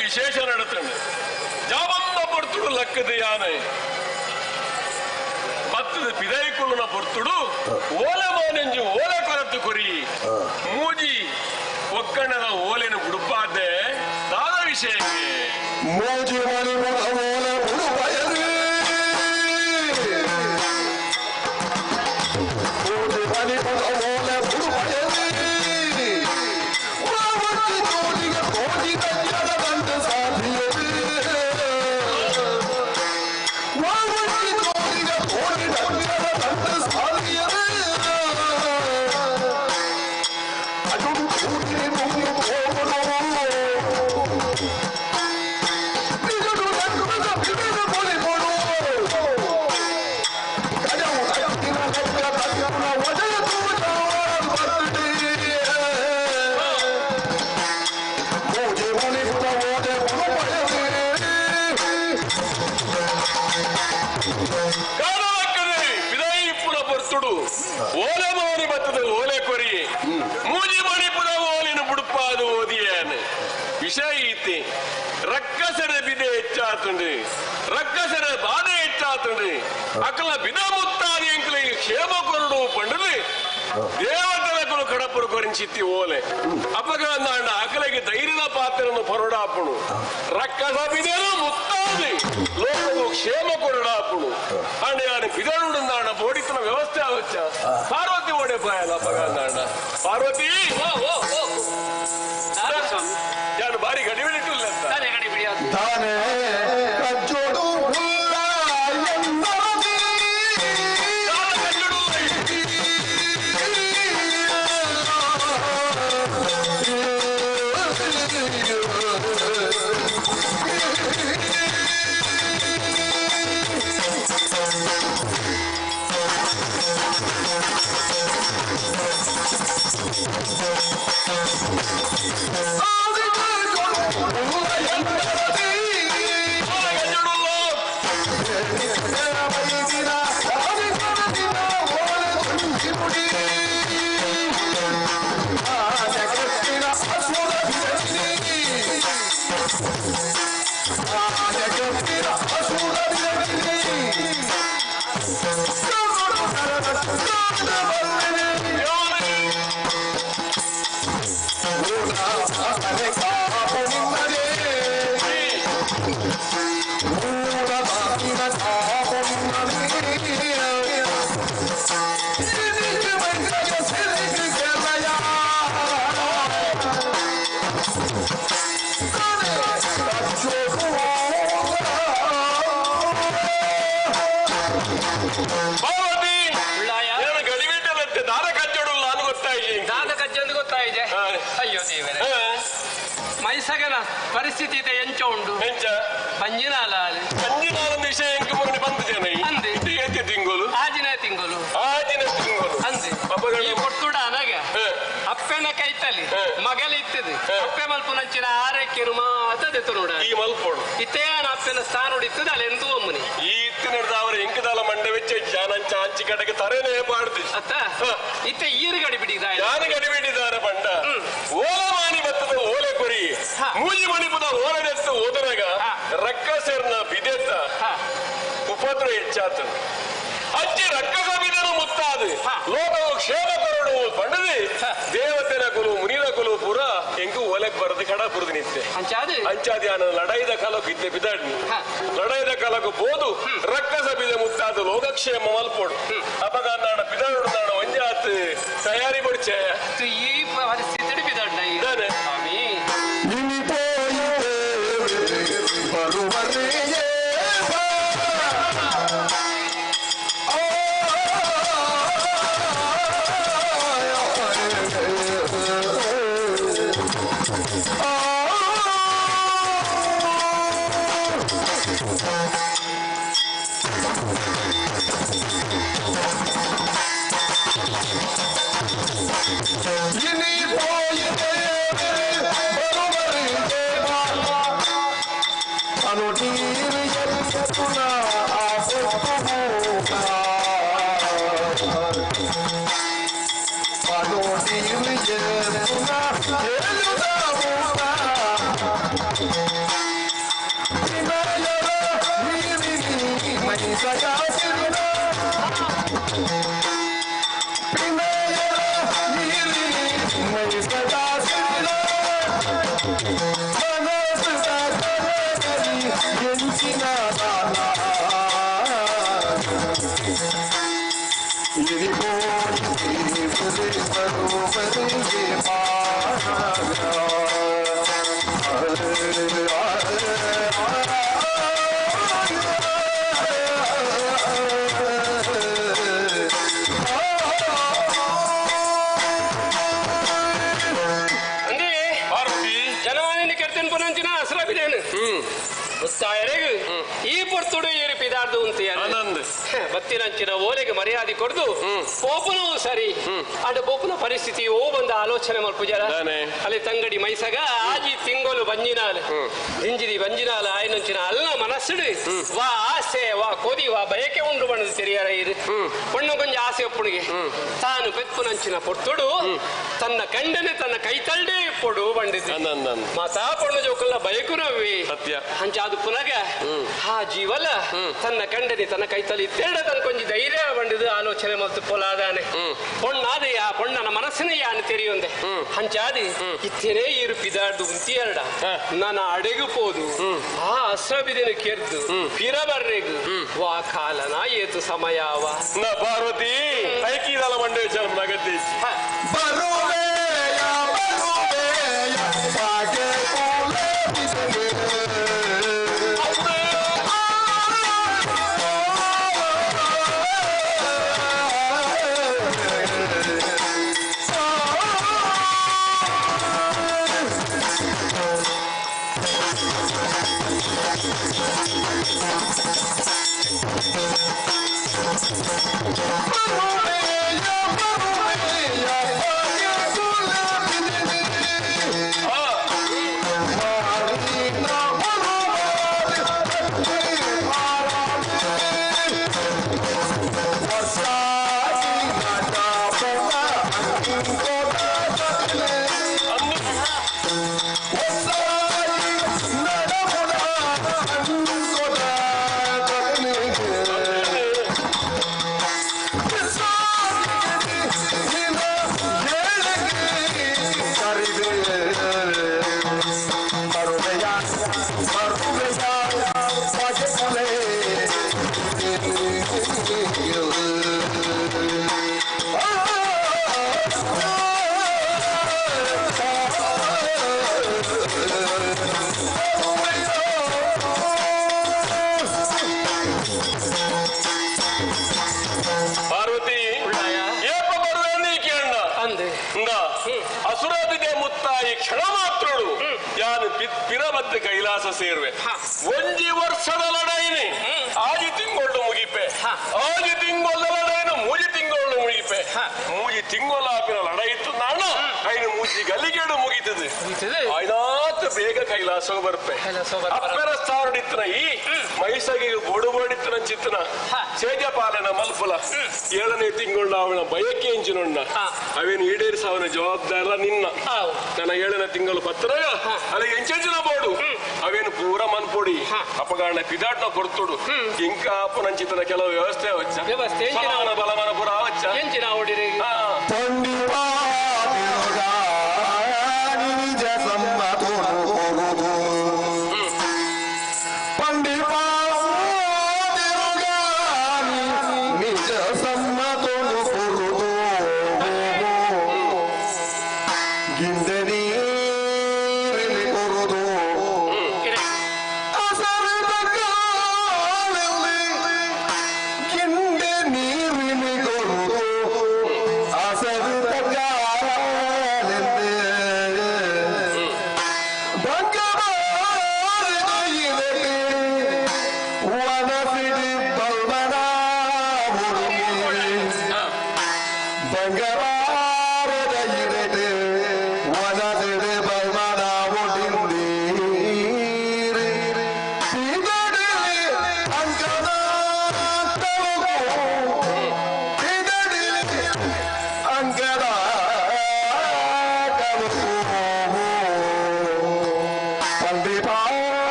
ವಿಶೇಷ ನಡತಂಡು ಜಾವಂದ ಪೊರ್ತುಡು ಲಕ್ಕದ ಯಾನೆ ಬತ್ತದ ಪಿದೈಕುಲ್ಲನ ಪೊರ್ತುಡು ಓಲೆ ಮಾನೆಂಜು ಓಲೆ ಕೊರತು ಕೊರಿ ಮೂಜಿ ಒಕ್ಕಣದ ಓಲೆನು ಗುಡುಪಾದೆ ದಾದ ವಿಷಯಕ್ಕೆ ಮೂಜಿ ಮಣಿ ಓಲೆ ಉಡುಪಯರು ಮೂಜಿ ಮಣಿ ಓಲೆ ಉಡುಪಯರು ಓಲೆ ಮೋನಿ ಬತ್ತದ ಓಲೆ ಕೊರಿ ಮೂಜಿ ಮಣಿಪುರ ಓಲಿನ ಬುಡುಪಾದು ಓದಿಯಾನು ವಿಷಯ ಈತಿ ರಕ್ಕಸರ ಬಿದೆ ಹೆಚ್ಚಾತುಂಡು ರಕ್ಕಸರ ಬಾಧೆ ಹೆಚ್ಚಾತುಂಡು ಅಕಲ ಬಿದ ಮುತ್ತಾದಿ ಎಂಕಲ ಕ್ಷೇಮ ಕೊರಡು ಪಂಡದು ದೇವತೆల ಕಡಪುರು ಕೊರಿಂಚಿತ್ತಿ ಓಲೆ ಅಪಗಾಂದಾಂಡ ಅಕಲಗೆ ಧೈರ್ಯದ ಪಾತ್ರನು ಪೊರಡಾಪುಣು ರಕ್ಕಸ ಬಿದೆನು ಮುತ್ತಾದಿ ಲೋಕವು ಕ್ಷೇಮ ಕೊರಡಾಪುಣು ಅಂಡ ಯಾರು ಬಿದರುಡುಂದಾಂಡ ಬೋಡಿತನ ವ್ಯವಸ್ಥೆ ಆವಚ್ಚ ಪಾರ್ವತಿ ಓಡೆ ಪಾಯಲ ಅಪಗಾಂದಾಂಡ ಪಾರ್ವತಿ ಯಾರು ಬಾರಿ ಗಡಿಬಿಡಿಟ್ಟಿಲ್ಲ ತಾನೇ ಕಜ್ಜೋಡು ಪಾರ್ವತಿ ಗಡಿಬಿಟ್ಟಲಂತೆ ದಾರ ಕಚ್ಚಡುಲ್ಲ ಅನ್ ಗೊತ್ತಾಯಿ. ಮೈಸಗನ ಪರಿಸ್ಥಿತಿ ಎಂಚ ಉಂಡು ಎಂಚ ಬಂಜಿನಾಲ ಬಂಜಿನಾಲ ವಿಷಯ ಎಂಕ್ ಮಗನೆ ಬಂದಿದ್ದೇನೆ ಅಂದೆ ಏತಿ ತಿಂಗಳು ಆಜಿನ ತಿಂಗಳು ಆಜಿನ ತಿಂಗಳು ಅಂದೆ ಈ ಕೊಟ್ಟುಡ ಅನಗ ಅಪ್ಪೆನ ಕೈತಲಿ ಮಗಲ ಇತ್ತದು ಅಪ್ಪೆ ಮಲ್ಪುನಂಚಿನ ಆರೈಕೆನು ಮಾತ ದೆತ್ತು ನೋಡ ಈ ಮಲ್ಪೋಡು ಇತ್ತೇನ ಅಪ್ಪೆನ ಸ್ಥಾನ ಇತ್ತದ ಅಲ್ಲಿ ಎಂತು ಒಮ್ಮನಿ ಈ ಇತ್ತಿನಡ್ದ ಅವರ ಎಂಕದಾಲ ಮಂಡೆ ವೆಚ್ಚ ಜಾನಂಚ ಅಂಚಿ ಕಡೆಗೆ ತರೇನೇ ಪಾಡ್ದು ಅತ್ತ ಇತ್ತೆ ಈರು ಗಡಿ ಬಿಡಿದ ಯಾನು ಗಡಿ ಬಿಟ್ಟಿದ್ದಾರೆ ಪಂಡ ಓಲ ಮಾನಿ ಬತ್ತದ ಓಲೆ ಕೊರಿ ಮೂಜಿ ಮಣಿಪುದ ಓಲೆ ನೆತ್ತು ಓದನಾಗ ರಕ್ಕಸೆರ್ನ ಬಿದೆತ್ತ ಉಪದ್ರ ಹೆಚ್ಚಾತು ಅಜ್ಜಿ ರಕ್ಕಸ ಬಿದನು ಮುತ್ತಾದು ಲೋಕವು ಕ್ಷೇಮ ಕೊರಡು ಪಂಡದಿ ದೇವತೆನ ಕುಲು ಮುನಿನ ಕುಲು ಪೂರ ಎಂಕು ಓಲೆಕ್ ಬರದು ಕಡ ಪುರದು ನಿತ್ತೆ ಅಂಚಾದಿ ಅಂಚಾದಿ ಆನ ಲಡಾಯಿದ ಕಾಲಕ್ಕೆ ಇದ್ದೆ ಬಿದಾಡ್ನಿ ಲಡಾಯಿದ ಕಾಲಕ್ಕೆ ಬೋದು ರಕ್ಕಸ ಬಿದ ಮುತ್ತಾದ ಲೋಕಕ್ಷೇಮ ಮಲ್ಪೋಡು ಅಪಗ ನಾಡ ಬಿದಾಡು ನಾಡ ಒಂಜಾತ್ ತಯಾರಿ ಬಡ್ಚೆ ಈ ಪರಿಸ್ಥಿತಿ ಬಿದಾಡ್ನ ಸ್ವಾಮಿ ಈ ಪೊರ್ತುಡು ಏರಿ ಪಿದಾರ್ದು ಉಂತ ಬತ್ತಿನಂಚಿನ ಓಲೆಗೆ ಮರ್ಯಾದೆ ಕೊಡ್ದು ಪೋಪನು ಸರಿ ಅಡ ಪೋಪನ ಪರಿಸ್ಥಿತಿ ಓ ಬಂದ ಆಲೋಚನೆ ಮಲ್ಪುಜರ ಅಲ್ಲಿ ತಂಗಡಿ ಮೈಸಗ ಆಜಿ ತಿಂಗಳು ಬಂಜಿನಾಲ್ ದಿಂಜಿದಿ ಬಂಜಿನಾಲ ಆಯ್ನಂಚಿನ ಅಲ್ಲ ಮನಸ್ಸುಡು ವಾ ಆಸೆ ವಾ ಕೋದಿ ವಾ ಬಯಕೆ ಉಂಡು ಬಣ್ಣದ ತೆರಿಯರ ಇರು ಪೊಣ್ಣು ಕೊಂಚ ಆಸೆ ಒಪ್ಪುಣಿಗೆ ತಾನು ಪೆತ್ಪುನಂಚಿನ ಪೊರ್ತುಡು ತನ್ನ ಕಂಡನೆ ತನ್ನ ಕೈತಲ್ಡೆ ಪೊಡು ಬಂಡಿದ್ದು ಮಾತಾ ಪೊಣ್ಣು ಜೋಕಲ್ಲ ಬಯಕುನವಿ ಸತ್ಯ ಅಂಚಾದು ಪುನಗ ಆ ಜೀವಲ ತನ್ನ ಕಂಡನೆ ತನ್ನ ಕೈತಲಿ ತೇಡ ತನ್ನ ಕೊಂಚ ಧೈರ್ಯ ಬಂಡಿದು ಆಲೋಚನೆ ಮತ್ತು ಪೊಲಾದಾನೆ ಪೊಣ್ಣಾದ ಆ ಪೊಣ್ಣನ ಮನಸ್ಸಿನ ಯಾನು ತೆರೆಯೊಂದೆ ಅಂಚಾದಿ ಇತ್ತೇನೆ ಇರು ಪಿದಾಡ್ದು ಉಂತಿಯರಡ ನನ್ನ ಅಡೆಗು ಪೋದು ಆ ಅಸ್ರಬಿದಿನ ಕೆರ್ದು ಪಿರ ಬರ್ರೆಗು ವಾ ಕಾಲನ ಏತು ಸಮಯವ ನ ಪಾರ್ವತಿ ಐಕೀದಲ ಮಂಡೆ ವಿಚಾರ ನಗತಿ ಬರುವೆಯ ಬರುವೆಯ ಪಾಗೆ ಕೂಲೆ ಬಿಸಲೆ It's ಪಿರಬತ್ತು ಕೈಲಾಸ ಸೇರುವೆ. ಒಂಜಿ ವರ್ಷದ ಲಡಾಯಿನಿ ಆಜಿ ತಿಂಗಳು ಮುಗಿಪೆ, ಆಜಿ ತಿಂಗಳ ಲಡಾಯಿನ ಮೂಜಿ ತಿಂಗಳು ಮುಗಿಪೆ, ಮೂಜಿ ತಿಂಗಳ ಆಪಿನ ಲಡಾಯಿತ್ತು ನಾನು ಐನು ಮೂಜಿ ಗಲ್ಲಿಗೇಡು ಮುಗಿತದೆ. ಐನಾತ್ ಬೇಗ ಕೈಲಾಸ ಬರ್ಪೆ. ಅಪ್ಪರ ಸ್ಥಾನಡಿತ್ತನ ಈ ಮೈಸಗಿಗೆ ಬೋಡು ಬೋಡಿತ್ತನ ಚಿತ್ತನ ಸೇಜಪಾಲನ ಮಲ್ಪುಲ 7ನೇ ತಿಂಗಳು ಅವನ ಬಯಕೆ ಎಂಚಿನೊಣ್ಣ ಅವೇನು ಈಡೇರಿಸ ಅವನ ಜವಾಬ್ದಾರ ನಿನ್ನ. ನನ್ನ 7ನೇ ತಿಂಗಳು ಪತ್ರ ಅಲ್ಲಿ ಎಂಚೆಂಚಿನ ಬೋಡು ಅವೇನು ಪೂರ ಮನ್ಪೊಡಿ ಅಪಗಾಣ ಪಿದಾಟ್ನ ಕೊಡ್ತುಡು ಇಂಕ ಅಪ್ಪನಂಚಿತನ ಕೆಲವು ವ್ಯವಸ್ಥೆ ಅವಚ್ಚ ಬಲಮನ ಪೂರ ಅವಚ್ಚ ಎಂಚಿನ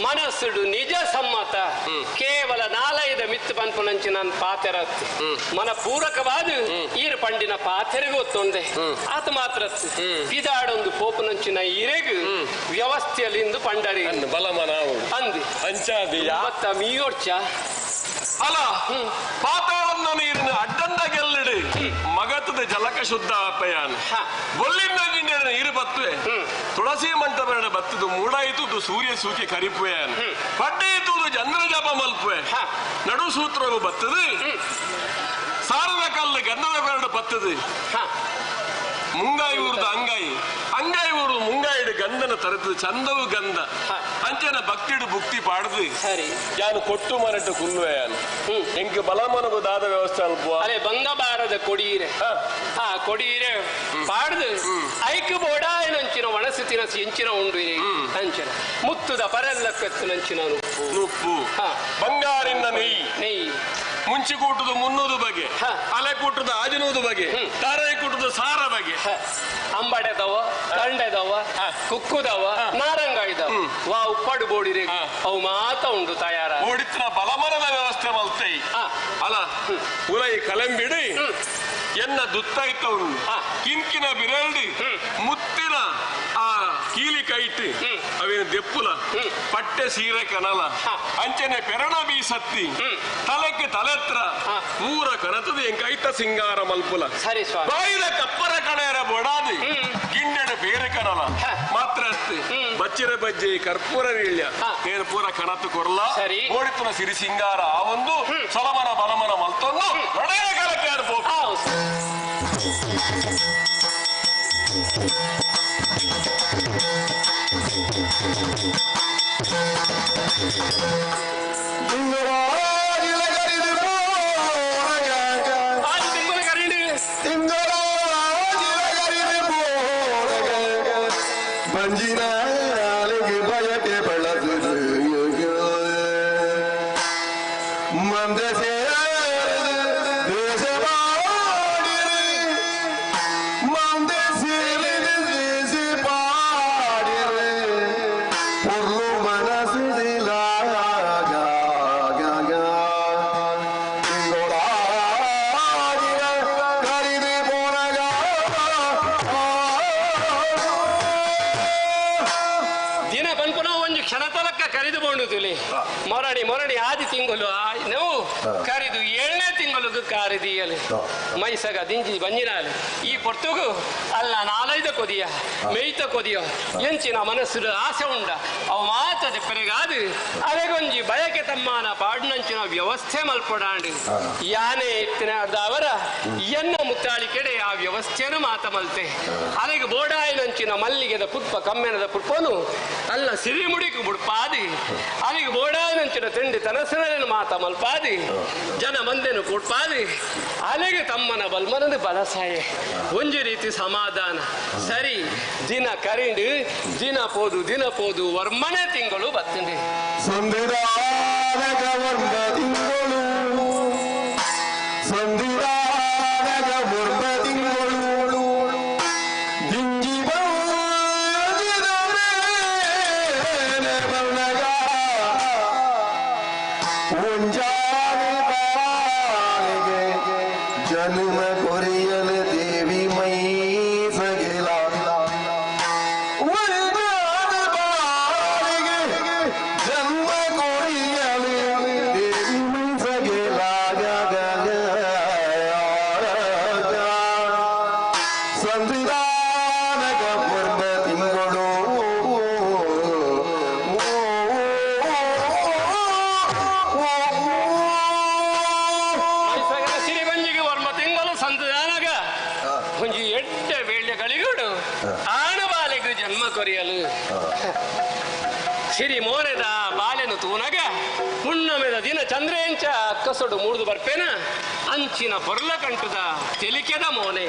ಮನಸ್ಸುಡು ನಿಜ ಸಮ್ಮತ ಕೇವಲ ನಾಲೈದ ಮಿತ್ತು ಪನ್ಪುನಂಚಿನ ಪಾತೆರತ್ತು ಮನ ಪೂರಕವಾದ ಈರು ಪಂಡಿನ ಪಾತೆರೆಗೂ ಒತ್ತೊಂದೆ ಆತ ಮಾತ್ರ ಪಿದಾಡೊಂದು ಪೋಪುನಂಚಿನ ಈರೆಗು ವ್ಯವಸ್ಥೆಯಲ್ಲಿ ಇಂದು ಪಂಡರಿ ಬಲಮನ ಅಂದಿ ಅಂಚಾದಿಯ ಮತ್ತ ಮೀಯೋರ್ಚ ಅಲ್ಲ ಪಾತಾಳನ್ನ ನೀರಿನ ಅಡ್ಡಂದ ಗೆಲ್ಲಿಡಿ ಮಗತದ ಜಲಕ ಶುದ್ಧ ಅಪಯಾನ ಬೊಲ್ಲಿನ ಗಿಂಡಿನ ನೀರು ಬತ್ತುವೆ ತುಳಸಿ ಮಂಟಪರಣ ಬತ್ತದು ಮೂಡಾಯಿತು ಸೂರ್ಯ ಸೂಕಿ ಕರಿಪುವೆಯಾನ ಪಡ್ಡೆಯಿತು ಚಂದ್ರ ಜಪ ಮಲ್ಪುವೆ ನಡು ಸೂತ್ರವು ಬತ್ತದು ಸಾರದ ಕಲ್ಲು ಗಂಧದ ಬೆರಡು ಬತ್ತದು ಮುಂಗಾಯಿ ಊರ್ದ ಅಂಗಾಯಿ ಅಂಗಾಯಿ ಊರು ಮುಂಗಾಯಿಡು ಗಂಧನ ತರತದು ಚಂದವು ಗಂಧ ಅಂಚನ ಭಕ್ತಿಡು ಭುಕ್ತಿ ಪಾಡ್ದು ಸರಿ ಯಾನು ಕೊಟ್ಟು ಮರಟ್ಟು ಕುಲ್ಲುವೆ ಯಾನು ಎಂಕ್ ಬಲಮನಗು ದಾದ ವ್ಯವಸ್ಥೆ ಅಲ್ಪ ಅರೆ ಬಂಗಬಾರದ ಕೊಡೀರೆ ಆ ಕೊಡೀರೆ ಪಾಡ್ದು ಐಕ್ ಬೋಡಾಯನಂಚಿನ ಒಣಸು ತಿನಸು ಎಂಚಿನ ಉಂಡು ಅಂಚಿನ ಮುತ್ತುದ ಪರೆಲ್ಲ ಕತ್ತಿನಂಚಿನ ನುಪ್ಪು ಬಂಗಾರಿನ ನೆಯ್ಯಿ ನೆಯ್ಯಿ ಮುಂಚಿ ಕೂಟದ ಮುನ್ನೂರು ಬಗೆ ಅಲೆ ಕೂಟದ ಆಜನೂರು ಬಗೆ ತಾರೈ ಕೂಟದ ಸಾರ ಬಗೆ ಅಂಬಡೆದವ ಕಂಡೆದವ ಕುಕ್ಕುದವ ನಾರಂಗ ಇದಾವ ವಾ ಉಪ್ಪಾಡು ಬೋಡಿರೆ ಅವು ಮಾತ ಉಂಡು ತಯಾರ ಓಡಿತ್ತಿನ ಬಲಮನದ ವ್ಯವಸ್ಥೆ ಮಲ್ತೈ ಅಲ್ಲ ಉಲೈ ಕಲಂಬಿಡಿ ಎನ್ನ ದುತ್ತೈತ ಉಂಡು ಕಿಂಕಿನ ಬಿರಲ್ಡಿ ಮುತ್ತಿನ ಆ ಕೀಲಿ ಕೈಟ್ ಅವೇನು ದೆಪ್ಪುಲ ಪಟ್ಟೆ ಸೀರೆ ಕನಲ ಅಂಚನೆ ಪೆರಣ ಬೀಸತ್ತಿ ತಲೆಕ್ಕೆ ತಲೆತ್ರ ಪೂರ ಕನತದ ಎಂಕೈತ ಸಿಂಗಾರ ಮಲ್ಪುಲ ಸರಿ ಸ್ವಾಮಿ ಬಾಯಿದ ಕಪ್ಪರ ಕಳೆಯರ ಬೊಡಾದಿ ಗಿಂಡೆಡ ಬೇರೆ ಕನಲ ಮಾತ್ರ ಅಷ್ಟೇ ಬಚ್ಚಿರ ಬಜ್ಜೆ ಕರ್ಪೂರ ವೀಳ್ಯ ಏನು ಪೂರ ಕನತು ಕೊರ್ಲ ಸರಿ ಓಡಿತುನ ಸಿರಿ ಸಿಂಗಾರ ಆ ಒಂದು ಸಲಮನ ಬಲಮನ ಮಲ್ತೊಂದು ನಡೆಯ ಕಾಲಕ್ಕೆ ಅನುಭವ ಪೋಂಡುದುಲಿ ಮೊರಡಿ ಮೊರಡಿ ಆದಿ ತಿಂಗಳು ನಾವು ಕರಿದು ಏಳನೇ ತಿಂಗಳಿಗೆ ಕಾರಿದಿಯಲು ಮೈಸಗ ದಿಂಜಿ ಬಂಜಿನಾಲು ಈ ಪೊರ್ತುಗು ಅಲ್ಲ ನಾಲೈದ ಕೊದಿಯ ಮೇಯ್ತ ಕೊದಿಯ ಎಂಚಿನ ಮನಸ್ಸು ಆಸೆ ಉಂಡ ಅವು ಮಾತದ ಪೆರೆಗಾದು ಅರೆಗೊಂಜಿ ಬಯಕೆ ತಮ್ಮಾನ ಪಾಡ್ನಂಚಿನ ವ್ಯವಸ್ಥೆ ಮಲ್ಪಡಾಂಡು ಯಾನೆ ಇತ್ತಿನ ಅವರ ಎನ್ನ ಮುತ್ತಾಳಿ ಕೆಡೆ ಆ ವ್ಯವಸ್ಥೆಯನ್ನು ಮಾತ ಮಲ್ತೆ ಅರೆಗೆ ಬೋಡಾಯಿನಂಚಿನ ಮಲ್ಲಿಗೆದ ಪುಷ್ಪ ಕಮ್ಮೆನದ ಪುಷ್ಪನು ಅಲ್ಲ ಸಿರಿಮುಡಿಕು ಬುಡ್ಪಾದಿ ಅಲ್ಲಿಗೆ ಬೋಡಾಯಿನಂಚಿನ ತಿಂಡಿ ತನಸನ ಮಾತ ಮಲ್ಪಾದಿ ಜನ ಮಂದೆನು ಕೊಡ್ಪಾದಿ ಅಲೆಗೆ ತಮ್ಮನ ಬಲ್ಮನದ ಬಲಸಾಯೆ ಒಂಜಿ ರೀತಿ ಸಮಾಧಾನ ಸರಿ ದಿನ ಕರಿಂಡು ದಿನ ಪೋದು ದಿನ ಪೋದು ವರ್ಮನೆ ತಿಂಗಳು ಬತ್ತಿಂಡಿ ಸಂಧಿದಾನಗ ವರ್ಮ ತಿಂಗಳು ಸಂಧಿದಾನಗ ವರ್ಮ ತಿಂಗಳು ದಿಂಜಿ ಬಂದಿದ ಒಂಜಾನೆ ಬಾಳಿಗೆ ಜನ್ಮ ಕೊರಿಯಲು ದೇವಿ ಮೈ ಸಗಿಲ ಒಂಜಾನೆ ಬಾಳಿಗೆ ಜನ್ಮ ಕೊರಿಯಲು ದೇವಿ ಮೈ ಸಗಿಲ ಸಂವಿಧಾನಕ ಪೂರ್ವ ತಿಂಗಳು ಸಿರಿಬಂಜಿಗೆ ವರ್ಮ ತಿಂಗಳು ಸಂತಾನಗ ಒಂಜಿ ಎಡ್ಡೆ ವೇಳ್ಯಗಳಿಗಡು ಆಣ ಬಾಲೆಗು ಜನ್ಮ ಕೊರಿಯಲು ಸಿರಿ ಮೋರೆದ ಬಾಲೆನು ತೂನಗ ಪುಣ್ಣಮೆದ ದಿನ ಚಂದ್ರೇಂಚ ಅಕ್ಕಸೊಡು ಮೂಡ್ದು ಬರ್ಪೇನ ಅಂಚಿನ ಪೊರ್ಲ ಕಂಟುದ ತೆಲಿಕೆದ ಮೋನೆ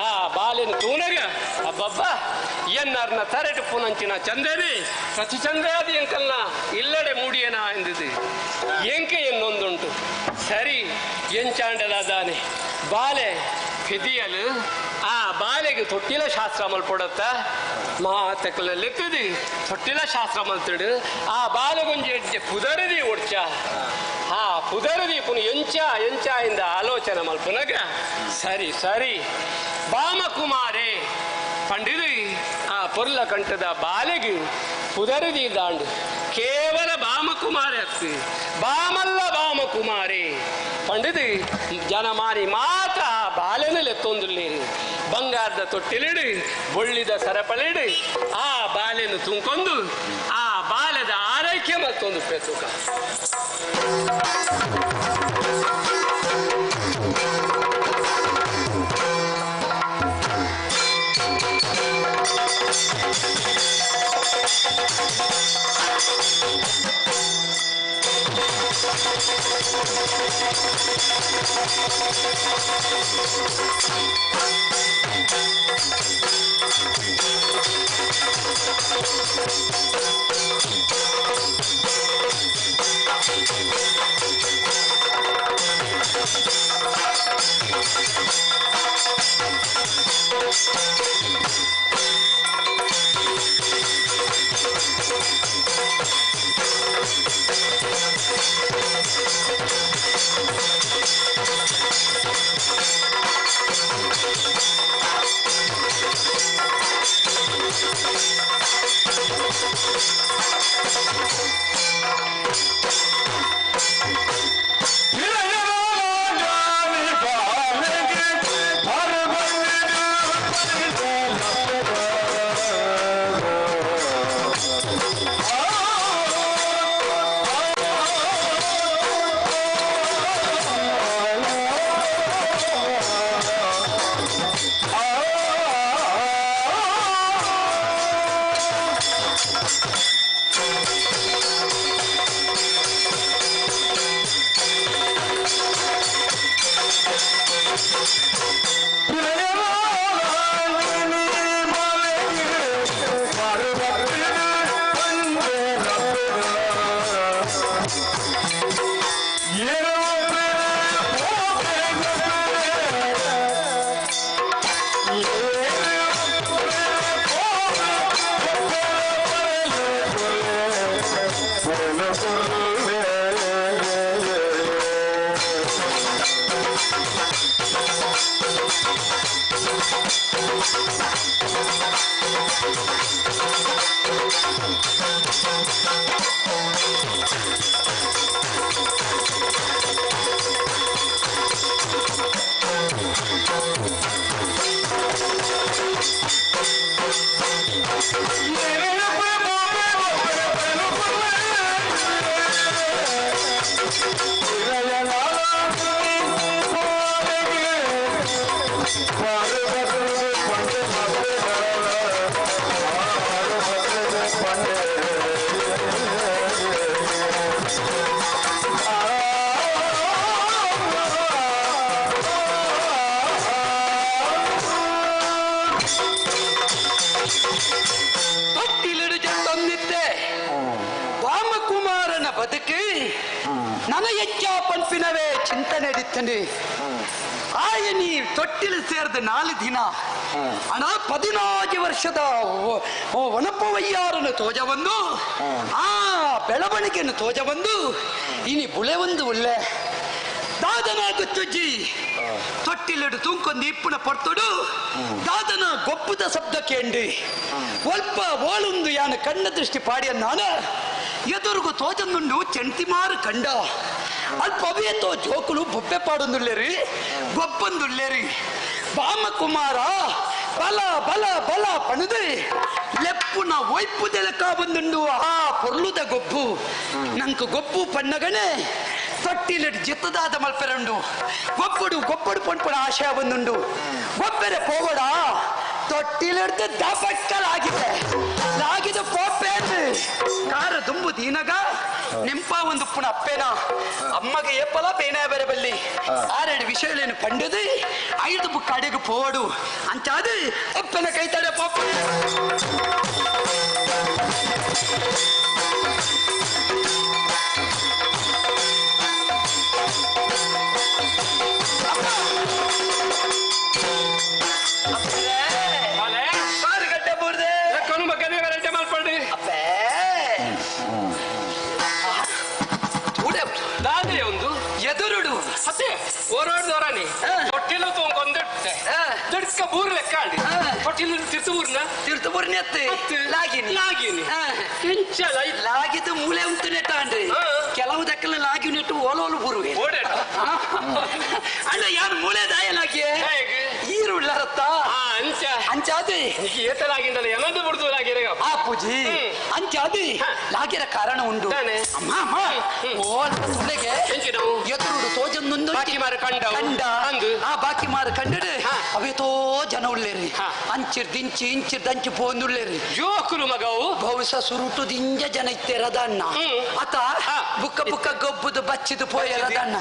ಆ ಬಾಲೆನು ತೂನಗ ಅಬ್ಬಬ್ಬ ಎನ್ನರ್ನ ತರೆಟು ಪುನಂಚಿನ ಚಂದ್ರನೇ ಸಚಿ ಚಂದ್ರಾದಿ ಎಂಕಲ್ನ ಇಲ್ಲಡೆ ಮೂಡಿಯನ ಎಂದಿದೆ ಎಂಕೆ ಎನ್ನೊಂದುಂಟು ಸರಿ ಎಂಚಾಂಡದಾದಾನೆ ಬಾಲೆ ಫಿದಿಯಲು ಆ ಬಾಲೆಗೆ ತೊಟ್ಟಿಲ ಶಾಸ್ತ್ರ ಮಲ್ಪೊಡತ್ತ ಮಾತಕ್ಕಲೆತ್ತಿದಿ ತೊಟ್ಟಿಲ ಶಾಸ್ತ್ರ ಮಲ್ತಿಡು ಆ ಬಾಲೆಗೊಂಜಿ ಎಡ್ಡೆ ಪುದರದಿ ಒಡ್ಚ ಆ ಪುದರದಿ ಪುನ ಎಂಚ ಎಂಚ ಇಂದ ಆಲೋಚನೆ ಮಲ್ಪುನಗ ಸರಿ ಸರಿ ಬಾಮಕುಮಾರೇ ಪಂಡಿದು ಆ ಪೊರ್ಲ ಕಂಠದ ಬಾಲೆಗೆ ಪುದರದಿ ದಾಂಡು ಕೇವಲ ಬಾಮಕುಮಾರಿ ಅತ್ತಿ ಬಾಮಲ್ಲ ಬಾಮಕುಮಾರಿ ಪಂಡಿದು ಜನಮಾನಿ ಮಾತ್ರ ಆ ಬಾಲೆನಲೆತ್ತೊಂದುಲ್ಲೇರಿ ಬಂಗಾರದ ತೊಟ್ಟಿಲಿಡು ಬೊಳ್ಳಿದ ಸರಪಳಿಡು ಆ ಬಾಲೆನು ತುಂಕೊಂಡು ಆ ಬಾಲೆದ ಆರೈಕೆ ಮತ್ತೊಂದು ಪೆತುಕ Thank you. ವಾಮಕುಮಾರನ ಬದುಕು ನನ ಎಚ್ಚ ಪಂಪಿನವೇ ಚಿಂತನೆ ಡಿತ್ತಂಡಿ ಆಯನಿ ತೊಟ್ಟಿಲು ಸೇರಿದ 4 ದಿನ ಅಣ 14 ವರ್ಷದ ವನಪವಯ್ಯಾರನ್ನು ತೋಜ ಬಂದು ಆ ಬೆಳವಣಿಗೆಯನ್ನು ತೋಜ ಬಂದು ಇನಿ ಬುಳೆ ಒಂದು ಒಳ್ಳೆ ದಾದನ ಗುತ್ತುಜ್ಜಿ ತೊಟ್ಟಿಲಿಡು ತೂಂಕೊಂದು ಇಪ್ಪುನ ಪೊರ್ತುಡು ದಾದನ ಗೊಪ್ಪುದ ಶಬ್ದ ಕೇಂಡಿ ಒಲ್ಪ ಓಳುಂದು ಯಾನ ಕಣ್ಣ ದೃಷ್ಟಿ ಪಾಡಿಯನ್ನಾನ ಎದುರುಗು ತೋಜಂದುಂಡು ಚೆಂಟಿಮಾರು ಕಂಡ ಅಲ್ಪ ಅವೇತೋ ಜೋಕುಲು ಬೊಬ್ಬೆ ಪಾಡೊಂದುಲ್ಲೇರಿ ಗೊಬ್ಬಂದುಲ್ಲೇರಿ ಬಾಮಕುಮಾರ ಬಲ ಬಲ ಬಲ ಪಣದು ಲೆಪ್ಪುನ ಒಯ್ಪುದೆಲಕ ಬಂದುಂಡು ಆ ಪೊರ್ಲುದ ಗೊಬ್ಬು ನಂಕು ಗೊಬ್ಬು ಪಣ್ಣಗಣೆ ತೊಟ್ಟಿಲಿಟ್ಟು ಜಿತ್ತದಾದ ಮಲ್ಪೆರಂಡು ಗೊಬ್ಬಡು ಗೊಬ್ಬಡು ಪೊಣ್ಪುಣ ಆಶಯ ಬಂದುಂಡು ಗೊಬ್ಬೆರೆ ಪೋವಡ ತೊಟ್ಟಿಲಿಡ್ದು ದಬಕ್ಕಲಾಗಿದೆ ಲಾಗಿದ ಪೋಪೇನು ಕಾರ ದುಂಬು ದೀನಗ ನೆಂಪ ಒಂದು ಪುಣ ಅಪ್ಪೇನ ಅಮ್ಮಗೆ ಏಪಲ ಬೇನೆ ಬೇರೆ ಬಲ್ಲಿ ಆರೆಡು ವಿಷಯಗಳೇನು ಪಂಡದು 5 ಬುಕ್ ಅಡಿಗೆ ಪೋಡು ಅಂಚಾದು ಅಪ್ಪನ ಕೈ ತಡೆ ಪೋಪ ಎದುರುಡು ಅದೇ ಓರೋಡ್ದವರಾಣಿ ತೊಟ್ಟಿಲು ತೊಗೊಂಡಿಟ್ಟೆ ದಡ್ಕ ಬೂರ್ ಲೆಕ್ಕ ಆಂಡಿ ತೊಟ್ಟಿಲು ತಿರ್ತುಬೂರ್ನ ತಿರ್ತುಬೂರ್ನ ಲಾಗಿನಿ ಲಾಗಿನಿ ಇಂಚಲ ಲಾಗಿದ್ದು ಮೂಲೆ ಉಂಟು ನೆಟ್ಟಾಂಡ್ರಿ ಕೆಲವು ದಕ್ಕಲ ಲಾಗಿ ನೆಟ್ಟು ಓಲೋಲು ಬೂರುವೆ ಅಣ್ಣ ಯಾರು ಮೂಲೆ ದಾಯಲಾಗಿ ಈರುಳ್ಳರತ್ತ ಅಂಚ ಅಂಚಾದಿ ಏತಲಾಗಿಂದಲ್ಲ ಏನಂದು ಬಿಡ್ದು ಲಾಗಿರ ಆ ಪೂಜಿ ಅಂಚಾದಿ ಲಾಗಿರ ಕಾರಣ ಉಂಡು ಅಮ್ಮ ಅಮ್ಮ ಓಲ್ ಸುಳ್ಳೆಗೆ ಎದುರುಡು ತೋಜಂದೊಂದು ಬಾಕಿ ಮಾರು ಕಂಡ ಕಂಡ ಆ ಬಾಕಿ ಮಾರು ಕಂಡಡು ಅವೇತೋ ಜನ ಉಳ್ಳೇರಿ ಅಂಚಿರ್ದು ಇಂಚಿ ಇಂಚಿರ್ದು ಅಂಚಿ ಪೋಂದುಳ್ಳೇರಿ ಜೋಕುಲು ಮಗವು ಬಹುಶಃ ಸುರುಟು ದಿಂಜ ಜನ ಇತ್ತೇರದಣ್ಣ ಅತ ಬುಕ್ಕ ಬುಕ್ಕ ಗೊಬ್ಬುದು ಬಚ್ಚಿದು ಪೋಯರದಣ್ಣ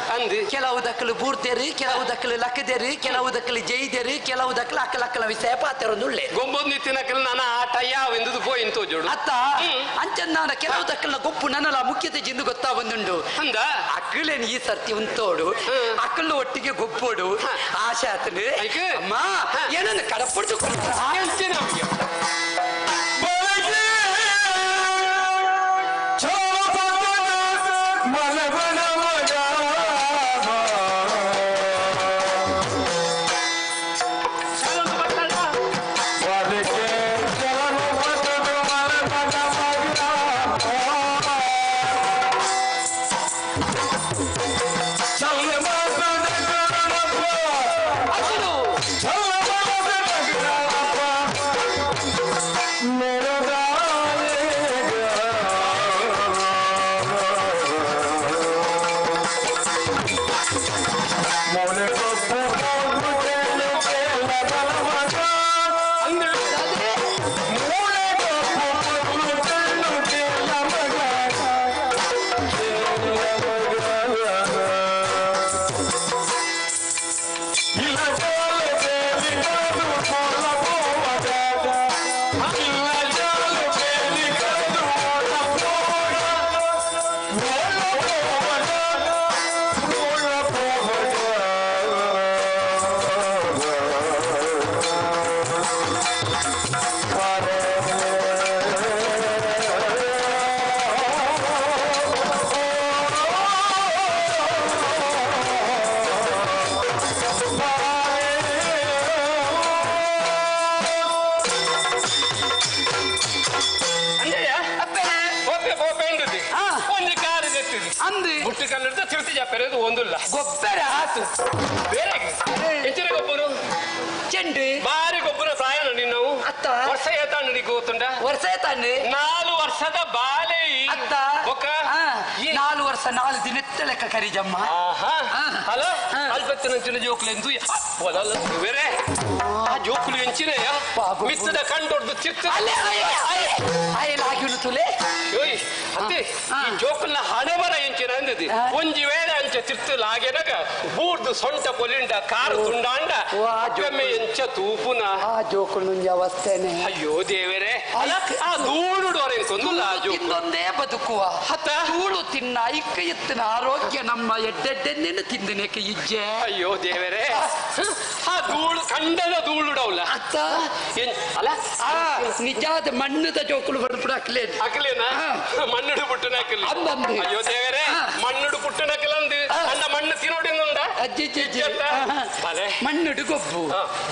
ಕೆಲವು ದಕ್ಕಲು ಬೂರ್ತೇರಿ ಕೆಲವು ದಕ್ಕಲು ಲಕ್ಕದೇರಿ ಕೆಲವು ದಕ್ಕಲು ಜೈದೇರಿ ಕೆಲವು ದಕ್ಕಲು ಅಕ್ಕಲಕ್ಕಲ ವಿಷಯ ಪಾತೆರೊಂದುಳ್ಳೆ ಗೊಂಬೊಂದು ನಿತ್ತಿನಕಲ್ ನನ್ನ ಆಟ ಯಾವ ಎಂದು ಪೋಯಿನ್ ತೋಜೋಡು ಅತ್ತ ಅಂಚನ್ನಾನ ಕೆಲವು ದಕ್ಕಲ್ನ ಗೊಬ್ಬು ನನ್ನಲ ಮುಖ್ಯತೆ ಜಿಂದು ಗೊತ್ತಾ ಬಂದುಂಡು ಅಂದ ಅಕ್ಕಲೇನು ಈ ಸರ್ತಿ ಉಂತೋಡು ಅಕ್ಕಲು ಒಟ್ಟಿಗೆ ಗೊಬ್ಬೋಡು ಆಶೆ ಆತನು ಅಮ್ಮ ಏನನ್ನ ಕಡಪಡ್ದು ಚಲ ಮುಟ್ಟು ಕನ್ನಡದ ತಿರ್ತಿ ಜಾಪೆರೆದು ಒಂದುಲ್ಲ ಗೊಬ್ಬರ ಆತು ಬೇರೆ ಎಂಚಿನ ಗೊಬ್ಬರು ಚೆಂಡು ಬಾರಿ ಗೊಬ್ಬರ ಪ್ರಾಯನ ನಿನ್ನವು ಅತ್ತ. ವರ್ಷ ಏತಾಂಡು ನೀ ಗೊತ್ತುಂಡ ವರ್ಷ ತಾನೆ 4 ವರ್ಷದ ಬಾಲೆ ಅತ್ತ ಬೊಕ್ಕ 4 ವರ್ಷ 4 ದಿನತ್ತ ಲೆಕ್ಕ ಕರಿಜಮ್ಮ ಆಹಾ ಆ. ಹಲೋ ಆ. ಅಲ್ಪತ್ತಿನ ಜೋಕ್ಲು ಎಂದು ಬೇರೆ ಆ ಜೋಕುಲು ಎಂಚಿನೆಯ ಪಾಪ. ಮಿತ್ತದ ಕಂಡೊಡ್ದು ಚಿತ್ತ ಅಲ್ಲೇ ಅಯ್ಯಲಾಗಿನು ತುಲೆ ಓಯ್ ಅತ್ತೆ ಆ. ಈ ಜೋಕುಲ್ನ ಹಣೆ ಬರ ಎಂಚಿನ ಅಂದಿದೆ ಆ. ಒಂಜಿ ವೇಳೆ ಅಂಚೆ ತಿರ್ತು ಲಾಗೆನಗ ಬೂರ್ದು ಸೊಂಟ ಪೊಲಿಂಡ ಕಾರು ತುಂಡಾಂಡ ವಾ, ಜೋಕುಲು. ಒಮ್ಮೆ ಎಂಚ ತೂಪುನ ಆ ಜೋಕುಲು ನುಂಜ ಅವಸ್ಥೆನೆ ಅಯ್ಯೋ ದೇವರೇ ಅಲ್ಲ, ಐಕ್. ಆ ದೂಡು ಅರೆಂಕೊಂದುಲ್ಲ ಆ ಜೋಕುಲು ತಿಂದೊಂದೇ ಬದುಕುವ ಹತ್ತ? ತೂಳು ತಿನ್ನ ಐಕ್ಕ ಎತ್ತಿನ ಆರೋಗ್ಯ ನಮ್ಮ ಎಡ್ಡೆಡ್ಡೆನ್ನೇನು ತಿಂದನೇಕ ಇಜ್ಜೆ ಅಯ್ಯೋ ದೇವರೇ ಆ ಧೂಳು ಕಂಡದ ಧೂಳುಡವಲ್ಲ ಅತ್ತ ಅಲ್ಲ ಆ ನಿಜಾದ ಮಣ್ಣದ ಜೋಕುಲು ಬಡ್ಬಿಡಾಕ್ಲೇ ಅಕ್ಲೇನಾ ಆ. ಮಣ್ಣುಡು ಪುಟ್ಟನ ಹಾಕಲಿ ಅಂದಂದು. ಅಯ್ಯೋ ದೇವರೇ ಆ. ಮಣ್ಣುಡು ಪುಟ್ಟನ ಹಾಕಲಂದು ಆ. ಅಂಡ ಮಣ್ಣು ತಿನ್ನೋಡಿಂದುಂಡ ಅಜ್ಜಿ ಅಜ್ಜಿ, ಅಜ್ಜಿ. ಇಜ್ಜತ್ತ? ಬಲೆ. ಮಣ್ಣುಡು ಗೊಬ್ಬು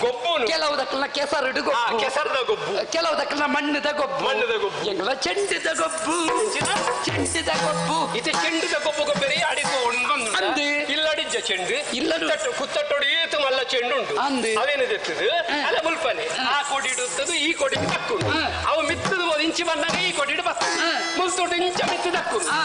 ಗೊಬ್ಬುನು ಕೆಲವುದಕ್ಕೆಲ್ಲ ಕೆಸರುಡು ಆ, ಗೊಬ್ಬು ಕೆಸರದ ಗೊಬ್ಬು ಕೆಲವುದಕ್ಕೆಲ್ಲ ಮಣ್ಣದ ಗೊಬ್ಬು ಮಣ್ಣದ ಗೊಬ್ಬು. ಎಂಗಳ ಚೆಂಡಿದ ಗೊಬ್ಬು ಎಂಚಿನ? ಚೆಂಡಿದ ಗೊಬ್ಬು ಇತ್ತೆ ಚೆಂಡುದ ಗೊಬ್ಬು ಗೊಬ್ಬರಿ ಅಡಿತು ಬಂದು ಅಂದು. ಇಲ್ಲಡಿಜ್ಜ ಚೆಂಡು ಇಲ್ಲಡು. ಕುತ್ತಟ್ಟೊಡು ಏತು ಮಲ್ಲ ಚೆಂಡು ಉಂಟು ಅಂದು. ಅವೇನಿದೆತ್ತದು ಅಲ್ಲ ಮುಲ್ಪನೆ ಆ ಕೋಡಿ ಇಡುತ್ತದು ಈ ಕೋಡಿ ತಕ್ಕುಂಡು ಆ. ಅವು ಮಿತ್ತದು ಹೋದ ಇಂಚಿ ಬಂದಾಗ ಈ ಕೋಡಿ ಬರ್ತದೆ ಆ. ಮುಲ್ತೊಟ್ಟು ಇಂಚ ಮಿತ್ತು ದಕ್ಕುಂಡು ಆ.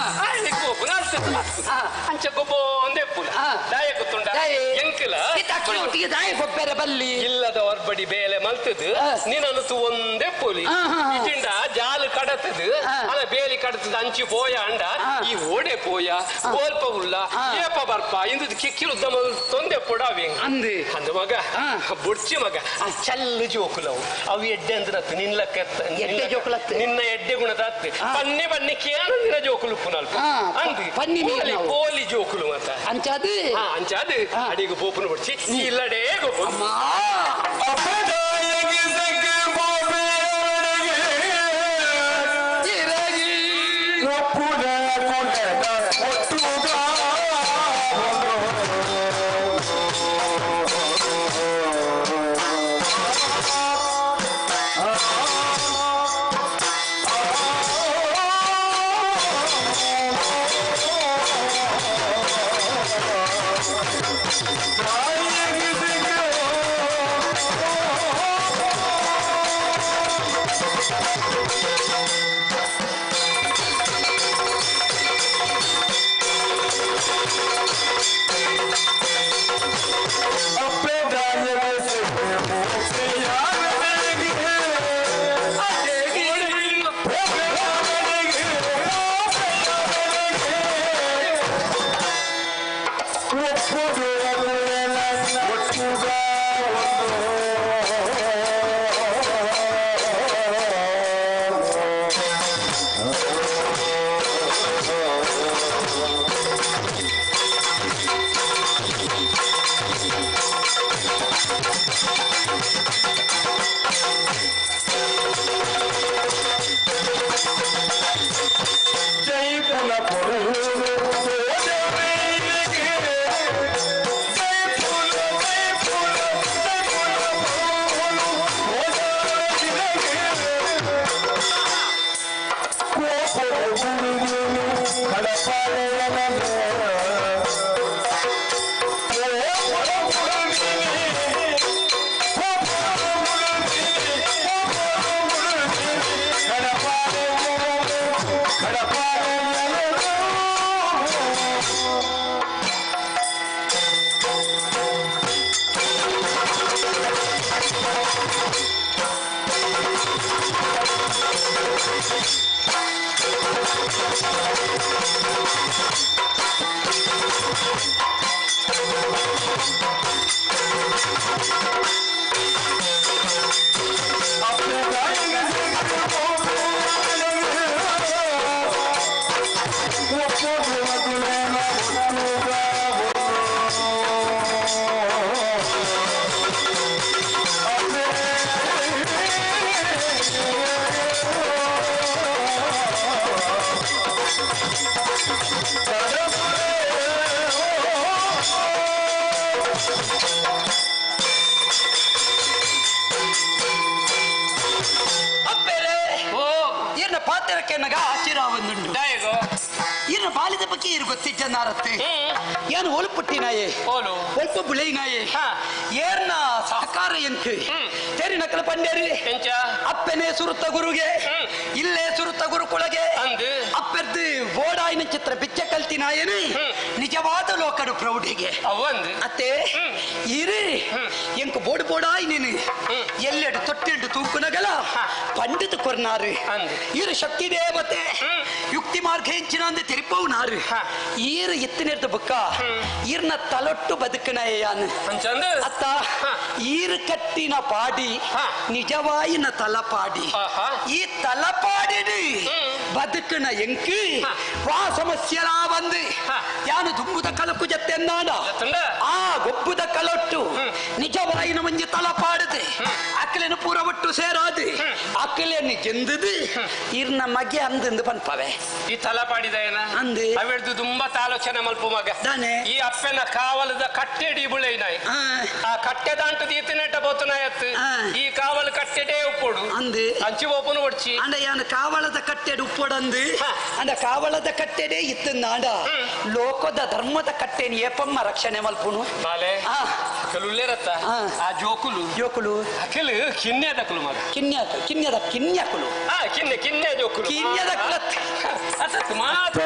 ಗೊಬ್ಬು ನಾಲ್ಕು ಬರ್ತದೆ ಆ. ಅಂಚ ಗೊಬ್ಬ ಒಂದೇ ಪುಲ ಆ. ದಾಯ ಗೊತ್ತುಂಡ ದಾಯೆ. ಎಂಕಲ ಇತ್ತಕ್ಕಳು ಒಟ್ಟಿಗೆ ದಾಯ ಗೊಬ್ಬರ ಬಲ್ಲಿ ಇಲ್ಲದ ಹೊರ್ಬಡಿ ಬೇಲೆ ಮಲ್ತದು ಆ. ನೀನನ್ನು ಒಂದೇ ಪೊಲಿ ಆ, ಹಾ, ಹಾ. ಇಜಿಂಡ ಜಾಲು ಕಡತದು ಆ. ಅಲ್ಲ ಬೇಲಿ ಕಡತದ ಅಂಚಿ ಪೋಯ ಅಂಡ ಆ. ಈ ಓಡೆ ಪೋಯ ಕೋಲ್ಪ ಉಲ್ಲ ಆ. ಏಪ ಬರ್ಪ ಇಂದು ಕಿಕ್ಕಿಲು ಉದ್ದ ತೊಂದೆ ಪೊಡಾವೆ ಅಂದು. ಅಂದ ಮಗ ಆ. ಬುಡ್ಚಿ ಮಗ ಆ ಚಲ್ಲು ಜೋಕುಲವು ಅವು ಎಡ್ಡೆ ಅಂದ್ರೆ ನಿನ್ಲಕ್ಕ ಎಡ್ಡೆ ಜೋಕುಲತ್ತು. ನಿನ್ನ ಎಡ್ಡೆ ಗುಣದ ಅತ್ತು ಆ. ಪನ್ನೆ ಬನ್ನಿ ಕೇನಂದಿನ ಜೋಕುಲು ಪುನಲ್ಪ ಆ, ಅಂದು ಪನ್ನಿ ಮೀನು ಪೋಲಿ- ನಾವು. ಪೋಲಿ ಜೋಕುಲು ಮತ್ತ ಅಂಚಾದು ಹಾ ಅಂಚಾದು ಆ. ಅಡಿಗೆ ಪೋಪುನ ಬುಡ್ಚಿ ಈ ಇಲ್ಲಡೇ ಗೊಬ್ಬು ಅಮ್ಮ ಚಿರಗಿ. Thank you. ಪಾತೆರಕ್ಕೆನಗ ಆಚಿರಾವಂದುಂಡು ದಾಯಗೋ ಇನ್ನು ಬಾಲಿದ ಬಗ್ಗೆ ಇರು ಗೊತ್ತಿಜ್ಜನಾರತ್ತೆ ಏನು ಒಲ್ಪುಟ್ಟಿನಾಯೇ ಓಲು ಒಲ್ಪ ಬುಳೆಯಿನಾಯೇ ಏರ್ನ ಸಹಕಾರ ಎಂಕ್ ತೆರಿ ನಕಲ ಪಂಡೇರಿ ಎಂಚ ಅಪ್ಪನೇ ಸುರುತ್ತ ಗುರುಗೆ ಇಲ್ಲೇ ಸುರುತ್ತ ಗುರುಕುಳಗೆ ಅಂದು ಅಪ್ಪೆರ್ದು ಬೋಡಾಯಿನ ಚಿತ್ರ ಬಿಚ್ಚ ಕಲ್ತಿನಾಯೇನೆ ನಿಜವಾದ ಲೋಕಡು ಪ್ರೌಢಿಗೆ ಅವಂದು ಅತ್ತೆ ಇರಿ ಎಂಕ್ ಬೋಡು ಬೋಡಾಯಿ ನೀನು ಎಲ್ಲೆಡು ತೊಟ್ಟಿಂಡು ತೂಕುನಗಲ ಪಂಡಿತ ಕೊರ್ನಾರು ಇರು ಶಕ್ತಿ ದೇವತೆ ಯುಕ್ತಿ ಮಾರ್ಗ ಹೆಂಚಿನ ಅಂದು ತೆರಿಪವು ನಾರು ಈರು ಎತ್ತಿನಿರ್ದ ಬುಕ್ಕ ಈರ್ನ ತಲೊಟ್ಟು ಬದುಕನಯ್ಯಾನು ಅತ್ತ ಈರು ಕಟ್ಟಿನ ಪಾಡಿ ನಿಜವಾಯಿನ ತಲಪಾಡಿ ಈ ತಲಪಾಡಿಡು ಬದುಕನ ಎಂಕು ವಾ ಸಮಸ್ಯೆಲಾ ಬಂದು ಯಾನು ತುಂಬುದ ಕಲಕು ಜತ್ತೆಂದಾಡ ಆ ಗೊಬ್ಬುದ ಕಲೊಟ್ಟು ನಿಜವಾಯಿನ ಮಂಜಿ ತಲಪಾಡದೆ ಅಕ್ಕಲೇನು ಪೂರ ಒಟ್ಟು ಸೇರಾದು ಅಕ್ಕಲೇನು ಗೆಂದದು ಇರ್ನ ಮಗೆ ಅಂದಂದು ಪನ್ಪವೆ ಈ ತಲಪಾಡಿದ ಏನ ಅಂದು ಅವೆಡ್ದು ತುಂಬಾ ತಾಲೋಚನೆ ಮಲ್ಪು ಮಗ ದಾನೆ ಈ ಅಪ್ಪನ ಕಾವಲದ ಕಟ್ಟೆಡಿ ಬುಳೆಯಿನಾಯ್ ಆ ಕಟ್ಟೆ ದಾಂಟು ದೀತನೇಟ ಬೋತನಾಯತ್ತು ಈ ಕಾವಲು ಕಟ್ಟೆಡೇ ಉಪ್ಪೋಡು ಅಂದು ಅಂಚಿ ಓಪನು ಒಡ್ಚಿ ಅಂಡ ಯಾನು ಕಾವಳದ ಕಟ್ಟೆಡು ಉಪ್ಪೋಡಂದು ಅಂಡ ಕಾವಳದ ಕಟ್ಟೆಡೆ ಇತ್ತಂದಾಂಡ ಲೋಕದ ಧರ್ಮದ ಕಟ್ಟೆನಿ ಏಪಮ್ಮ ರಕ್ಷಣೆ ಮಲ್ಪುನು ಬಾಲೆ ಅಕಲುಲ್ಲೇರತ್ತ ಆ ಜೋಕುಲು ಜೋಕುಲು ಅಕಲು ಕಿನ್ನೆದಕುಲು ಮಗ ಕಿನ್ಯ ಕಿನ್ಯದ ಕಿನ್ಯಕುಲು ಆ ಕಿನ್ನೆ ಕಿನ್ನೆ ಜೋಕುಲು ಕಿನ್ಯದ ಕುಲ ಅಸತ್ ಮಾತು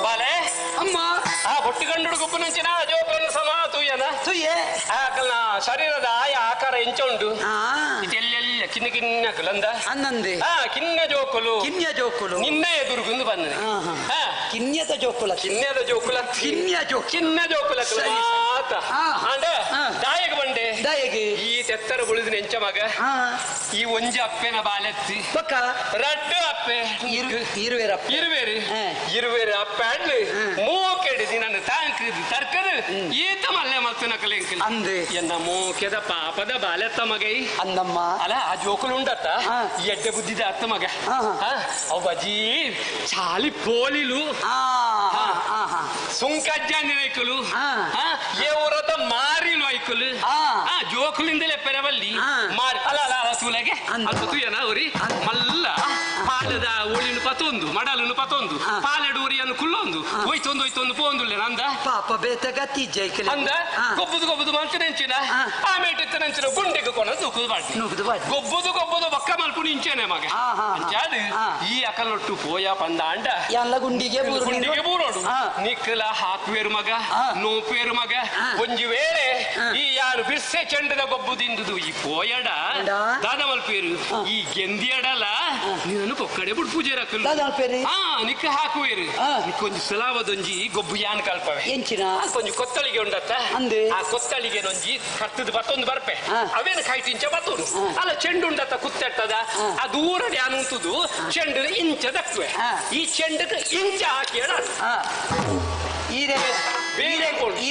ಬಾಲೆ ಅಮ್ಮ ಆ ಬೊಟ್ಟು ಗಂಡು ಗುಪ್ಪುನಂಚಿನ ಜೋಕುలను ಸಮ ತೂಯನ ತುಯ್ಯೆ ಆಕಲ್ನ ಶರೀರದ ಆಯ ಆಕಾರ ಎಂಚ ಉಂಡು ಇದೆಲ್ಲೆಲ್ಲ ಕಿನ್ನ ಕಿನ್ನ ಕುಲಂದ ಅನ್ನಂದೆ ಆ ಕಿನ್ನ ಜೋಕುಲು ಕಿನ್ಯ ಜೋಕುಲು ನಿನ್ನ ಎದುರುಗುಂದು ಬಂದ ಕಿನ್ಯದ ಜೋಕುಲ ಕಿನ್ಯದ ಜೋಕುಲ ಕಿನ್ಯ ಜೋ ಕಿನ್ನ ಜೋಕುಲ ಸರಿ, ಸರಿ. ಮಾತ ಅಂಡ ದಾಯಗ ಬಂಡೆ ದಾಯಗೆ ಈ ತೆತ್ತರ ಬುಳಿದ ನೆಂಚ ಮಗ ಈ ಒಂಜಿ ಅಪ್ಪೆನ ಬಾಲೆತ್ತಿ ಬಕ್ಕ ರಡ್ಡು ಅಪ್ಪೆ ಇರುವೆರಪ್ಪ ಇರುವೇರು ಇರುವೇರು ಅಪ್ಪೆ ಅಡ್ಲು ಮೂಕೆಡಿದಿ ನನ್ನ ತಾಂಕ್ ತರ್ಕದು ಈತ ಮಲ್ಲೆ ಮಲ್ತನ ಕಲೆಂಕಲ್ ಅಂದೆ ಎನ್ನ ಮೂಕೆದ ಪಾಪದ ಬಾಲೆತ್ತ ಮಗೈ ಅಂದಮ್ಮ ಅಲ್ಲ ಆ ಜೋಕುಲು ಉಂಡತ್ತ ಈ ಎಡ್ಡೆ ಬುದ್ಧಿದ ಅತ್ತ ಮಗ ಅವು ಬಜೀ ಚಾಲಿ ಪೋಲಿಲು ಸುಂಕಜ್ಜಾನಿ ಐಕಲು ఏ ఊరత ಮಾರಿಲು ಐಕಲು ಆ ಜೋಕುಲಿಂದಲೇ ಪೆರವಲ್ಲಿ ಮಾರಿ ಅಲ್ಲ ಅಲ್ಲ ಅಲ್ಲ ತೂಲೆಗೆ ಅಲ್ಪ ತೂಯನ ಉರಿ ಮಲ್ಲ ಪಾಲದ ಉಳಿನ ಪತೊಂದು ಮಡಲನು ಪತೊಂದು ಪಾಲೆಡು ಉರಿಯನ್ನು ಕುಲ್ಲೊಂದು ಒಯ್ತೊಂದು ಒಯ್ತೊಂದು ಪೋಂದುಲ್ಲೆ ನಂದ ಪಾಪ ಬೇತ ಗತಿ ಜೈಕಲೆ ಅಂದ ಗೊಬ್ಬುದು ಗೊಬ್ಬುದು ಮಂಚನೆಂಚಿನ ಆಮೇಟಿತ್ತ ನಂಚಿನ ಗುಂಡೆಗೆ ಕೊನ ನೂಕುದು ಬಾಡ್ಲಿ ನೂಕುದು ಬಾಡ್ಲಿ. ಗೊಬ್ಬುದು ಗೊಬ್ಬುದು ಬಕ್ಕ ಮಲ್ಪು ನಿಂಚೇನೆ ಮಗ ಅಂಚಾದು ಈ ಅಕಲೊಟ್ಟು ಪೋಯ ಪಂದ ಅಂಡ ಎಲ್ಲ ಗುಂಡಿಗೆ ಬೂರು ಗುಂಡಿಗೆ ಬೂರೋಡು ನಿಕ್ಕಲ ಹಾಕುವೇರು ಮಗ ನೋಪೇರು ಮಗ ಒಂಜಿ ವೇಳೆ ಈ ಯಾರು ಬಿರ್ಸೆ ಚೆಂಡದ ಗೊಬ್ಬುದಿಂದುದು ಈ ಪೋಯಡ ದಾದ ಮಲ್ಪೇರು ಈ ಗೆಂದಿಯಡಲ ನೀನು ಪೊಕ್ಕಡೆ ಬಿಡ್ ಪೂಜೆ ರಕಲು ದಾದ ಮಲ್ಪೇರು? ಹಾ ನಿಕ್ಕ ಹಾಕುವೇರು ನಿಕ್ಕೊಂಜಿ ಸಲಾವದೊಂಜಿ ಗೊಬ್ಬು ಯಾನ್ ಕಲ್ಪವೆ ಎಂಚಿನ ಕೊಂಜಿ ಕೊತ್ತಳಿಗೆ ಉಂಡತ್ತ ಅಂದೆ. ಆ ಕೊತ್ತಳಿಗೆ ನೊಂಜಿ ಕತ್ತದ ಬತ್ತೊಂದು ಬರ್ಪೆ ಅವೇನು ಕೈಟಿಂಚ ಬತ್ತೋಡು ಅಲ್ಲ ಚೆಂಡು ಉಂಡತ್ತ ಕುತ್ತೆಟ್ಟದ ಆ ದೂರ ಯಾನ್ ಉಂಟುದು ಚೆಂಡು ಇಂಚ ದಕ್ಕುವೆ ಈ ಚೆಂಡಕ್ಕೆ ಇಂಚ ಹಾಕಿ ಹೇಳ ಈರೆ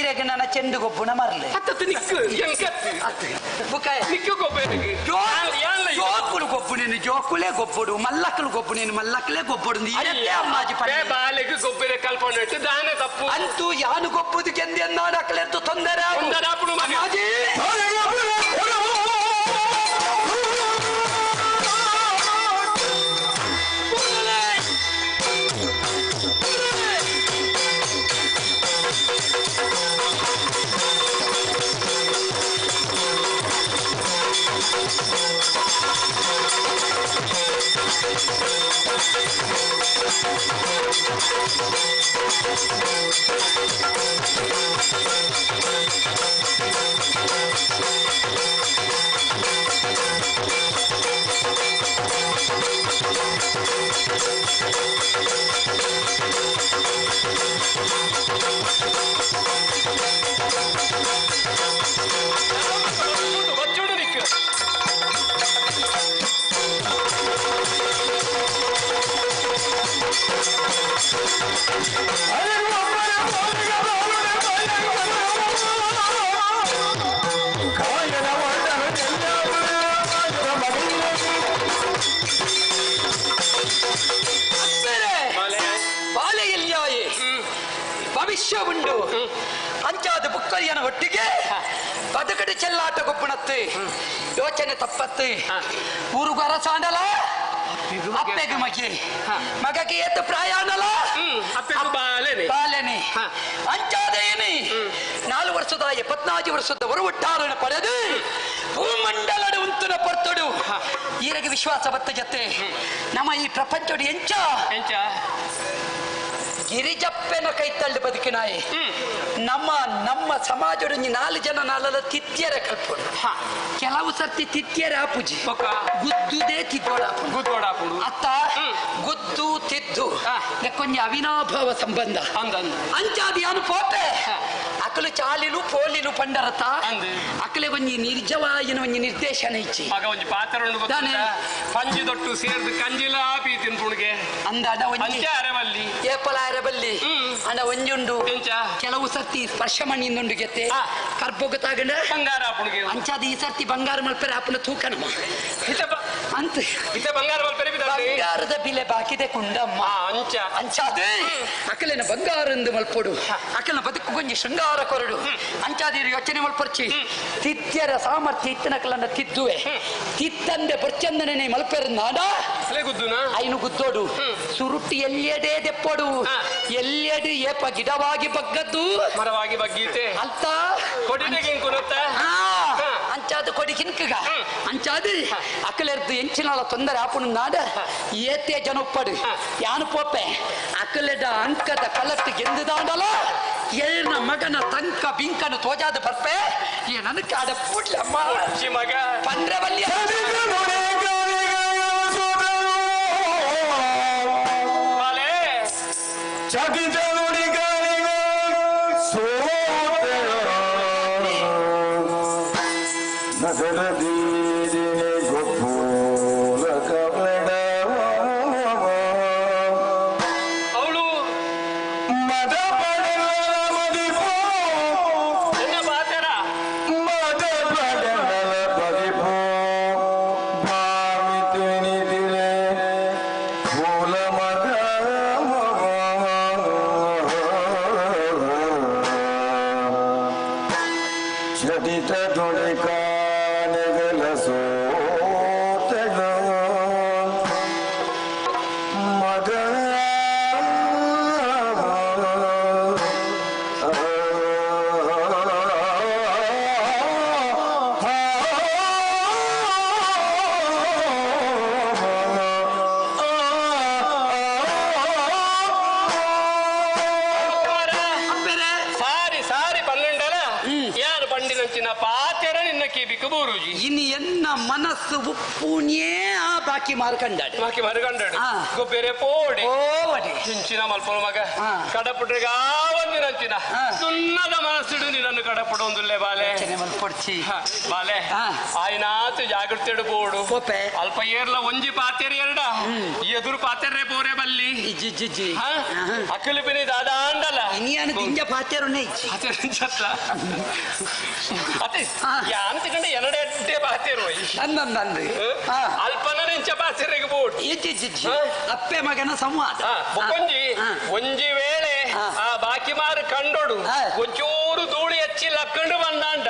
ಈರೆಗೆ ನನ್ನ ಚೆಂಡು ಗೊಬ್ಬುನ ಮರ್ಲೆ ಅತ್ತತ್ತು ನಿಕ್ಕು ಎಂಕತ್ತು ಬುಕಾಯ ನಿಕ್ಕು ಗೊಬ್ಬೆರೆಗ್ ಜೋಕುಲು ಗೊಬ್ಬು ನೀನು ಜೋಕುಲೇ ಗೊಬ್ಬುಡು ಮಲ್ಲಕ್ಕಲು ಗೊಬ್ಬು ನೀನು ಮಲ್ಲಕ್ಕಲೇ ಗೊಬ್ಬುಡು ಈರತ್ತೆ ಅಮ್ಮಾಜಿ ಪಂಡೆ ಬಾಲೆಗ್ ಗೊಬ್ಬೆರೆ ಕಲ್ಪನೆ ದಾನೆ ತಪ್ಪು ಅಂತೂ ಯಾನು ಗೊಬ್ಬುದು ಕೆಂದಿ ಅನ್ನಾಡು ಅಕ್ಕಲೆತ್ತು ತೊಂದರೆ ತೊಂದರೆ ಆಪುಡು ಮಗ. ಅಮ್ಮಾಜಿ ಬಚ್ಚುಡು ನಿಕ್ಕು ಬಾಲೆ ಎಲ್ಯಾಯೆ ಭವಿಷ್ಯ ಉಂಡು ಅಂಚಾದ ಬುಕ್ಕಯ್ಯನ ಒಟ್ಟಿಗೆ ಬದುಕಡೆ ಚೆಲ್ಲಾಟ ಗೊಬ್ಬಣತ್ತೆ ಯೋಚನೆ ತಪ್ಪತ್ತೆ ಊರುಗು ಅರಸಾಂಡಲ ಅಪ್ಪೆಗೆ ಮಗೆ ಮಗಗೆ ಏತು ಪ್ರಾಯಾಣಲ ಅಪ್ಪೆಗು ಬಾಲೆನೆ ಬಾಲೆನೆ ಅಂಚಾದ ಏನಿ 4 ವರ್ಷದ 74 ವರ್ಷದವರು ಒಟ್ಟಾರಣ ಪಡೆದು ಭೂಮಂಡಲದ ಉಂತುನ ಪರ್ತಡು ಈರಗೆ ವಿಶ್ವಾಸ ಬತ್ತ ಜೊತೆ ನಮ್ಮ ಈ ಪ್ರಪಂಚದ ಎಂಚ ಎಂಚ ಗಿರಿಜಪ್ಪನ ಕೈತಳ್ಳಿ ಬದುಕಿನಾಯಿ ನಮ್ಮ ನಮ್ಮ ಸಮಾಜದ 4 ಜನ ನಾಲಲ್ಲ ತಿಥ್ಯರ ಕಲ್ಪಡು ಕೆಲವು ಸರ್ತಿ ತಿಥ್ಯರ ಆಪುಜಿ ಗುದ್ದುದೇ ತಿದ್ದೋಡಾಪುಡು ಗುದ್ದೋಡಾಪುಡು ಅತ್ತ ಗುದ್ದು ತಿದ್ದು ಕೊಂಚ ಅವಿನಾಭಾವ ಸಂಬಂಧ ಅಂಚಾದಿ ಯಾನು ಪೋಪೆ ಅಕಲು ಚಾಲಿಲು ಪೋಲಿಲು ಪಂಡರತ ಅಕಲೆ ಒಂಜಿ ನಿರ್ಜವಾಯಿನ ಒಂಜಿ ನಿರ್ದೇಶನ ಇಚ್ಚಿ ಮಗ ಒಂಜಿ ಪಾತ್ರ ಉಂಡು ಗೊತ್ತುಂಟಾ? ಪಂಜಿ ದೊಟ್ಟು ಸೇರ್ದು ಕಂಜಿಲ ಆಪಿ ತಿನ್ಪುಣಿಗೆ ಅಂದಾಡ ಒಂಜಿ ಅಂಚ ಅರೆವಲ್ಲಿ ಏಪಲ ಅರೆಬಲ್ಲಿ ಅಂಡ ಒಂಜುಂಡು ಕೆಲವು ಸರ್ತಿ ಸ್ಪರ್ಶ ಮಣ್ಣಿಂದುಂಡು ಗೆತ್ತೆ ಕರ್ಬೋಗ ತಾಗಂಡ ಬಂಗಾರ ಆಪುಣಿಗೆ ಅಂಚಾದ ಈ ಸರ್ತಿ ಬಂಗಾರ ಮಲ್ಪೆರೆ ಆಪುನ ತೂಕನಮ್ಮ ಅಂತ ಇತ್ತೆ ಬಂಗಾರ ಮಲ್ಪೆರೆ ಬಿದ್ದಾಳೆ. ಬಂಗಾರದ ಬಿಲೆ ಬಾಕಿದೆ ಕುಂಡಮ್ಮ ಅಂಚ ಅಂಚಾದೆ ಅಕಲಿನ ಬಂಗಾರಂದು ಮಲ್ಪೊಡು ಅಕಲಿನ ಬದುಕು ಗೊಂಜಿ ಶೃಂಗಾರ ಕೊರಡು ಅಂಚಾದಿರು ಯೋಚನೆ ಮಲ್ಪೊರ್ಚಿ ತಿದ್ಯರ ಸಾಮರ್ಥ್ಯ ಇತ್ತನಕಲನ್ನ ತಿದ್ದುವೆ ತಿತ್ತಂದೆ ಬೊರ್ಚಂದನೆ ಮಲ್ಪೆರ ನಾಡ ಐನು ಗುದ್ದೋಡು ಸುರುಟ್ಟಿ ಎಲ್ಲೆಡೆ ದೆಪ್ಪೊಡು ಎಲ್ಲೆಡೆ ಏಪ ಗಿಡವಾಗಿ ಬಗ್ಗದ್ದು ಮರವಾಗಿ ಬಗ್ಗೀತೆ ಅಲ್ತ ಕೊಡಿಟೆಗೆ ಇಂಕುನತ್ತ ಅಂಚಾದ ಕೊಡಿ ಕಿನ್ಕಗ ಅಂಚಾದ ಅಕಲೆರ್ದು ಎಂಚಿನಾಳ ತೊಂದರೆ ಆಪುನ ನಾಡ ಏತೆ ಜನ ಉಪ್ಪಡು ಯಾನು ಪೋಪೆ ಅಕಲೆಡ ಅಂಕದ ಕಲತ್ತು ಗೆಂದುದಾಂಡಲ ಏನ ಮಗನ ತಂಕ ಬಿಂಕನು ತೋಜಾದ ಬರ್ಪೆ ಏ ನನಗೆ ಆಡ ಪುಡ್ಲಮ್ಮ ಮಗ ಪಂದ್ರವಲ್ಲಿ ಅವಳು ಎನ್ನ ಬಾತೆರ ಚಟಿತ ದುಡಿಕಾನೆಗಳ ಸೋತೆಗ ಮಗ ಸಾರಿ ಸಾರಿ ಪನ್ನೆಂಡಲ ಯಾರು ಪಂಡಿನಂಚಿನ ಪಾತೆರ ನಿನ್ನ ಕಿಬಿಕು ಬೂರುಜಿ ಇನ್ನು ಎನ್ನ ಮನಸ್ಸು ಉಪ್ಪುನೇ ಆ ಬಾಕಿ ಮಾರ್ಕಂಡಾಡು ಬಾಕಿ ಮಾರ್ಕಂಡಾಡು ಗೊಬ್ಬೆರೆ ಪೋಡಿ ಓಡಿ ಚಿಂಚಿನ ಮಲ್ಪನ ಮಗ ಕಡಪುಟ್ರಿಗೆ ಆ ಒಂದಿನ ಪನ್ಪಿನಂಚಿನ ಸುನ್ನದ ಮನಸ್ಸುಡು ನಿನ್ನನ್ನು ಕಡಪಡೊಂದುಲ್ಲೆ ಬಾಲೆ ಬಾಲೆ ಆಯ್ನಾತು ಜಾಗೃತಿ ಬೋಡು ಅಲ್ಪ ಏರ್ಲ ಒಂಜಿ ಪಾತೆರಿ ಎರಡ ಎದುರು ಪಾತೆರ್ರೆ ಬೋರೆ ಬಲ್ಲಿ ಅಕ್ಕಲು ಪಿನಿ ದಾದಾ ಅಂಡಲ್ಲ ದಿಂಜ ಪಾತೆರುನೆ ಅತ್ತೆ ಯಾಂತ ಕಂಡ ಎರಡೆಡ್ಡೆ ಪಾತೆರು ಅಲ್ಪನ ನೆಂಚ ಪಾತೆರೆಗೆ ಬೋಡು ಅಪ್ಪೆ ಮಗನ ಸಂವಾದ ಒಂಜಿ ಒಂಜಿ ವೇಳೆ ಆ ಬಾಕಿ ಮಾರು ಕಂಡೋಡು ಒಂಚೂರು ಧೂಳಿ ಹಚ್ಚಿ ಲಕ್ಕಂಡು ಬಂದಾಂಡ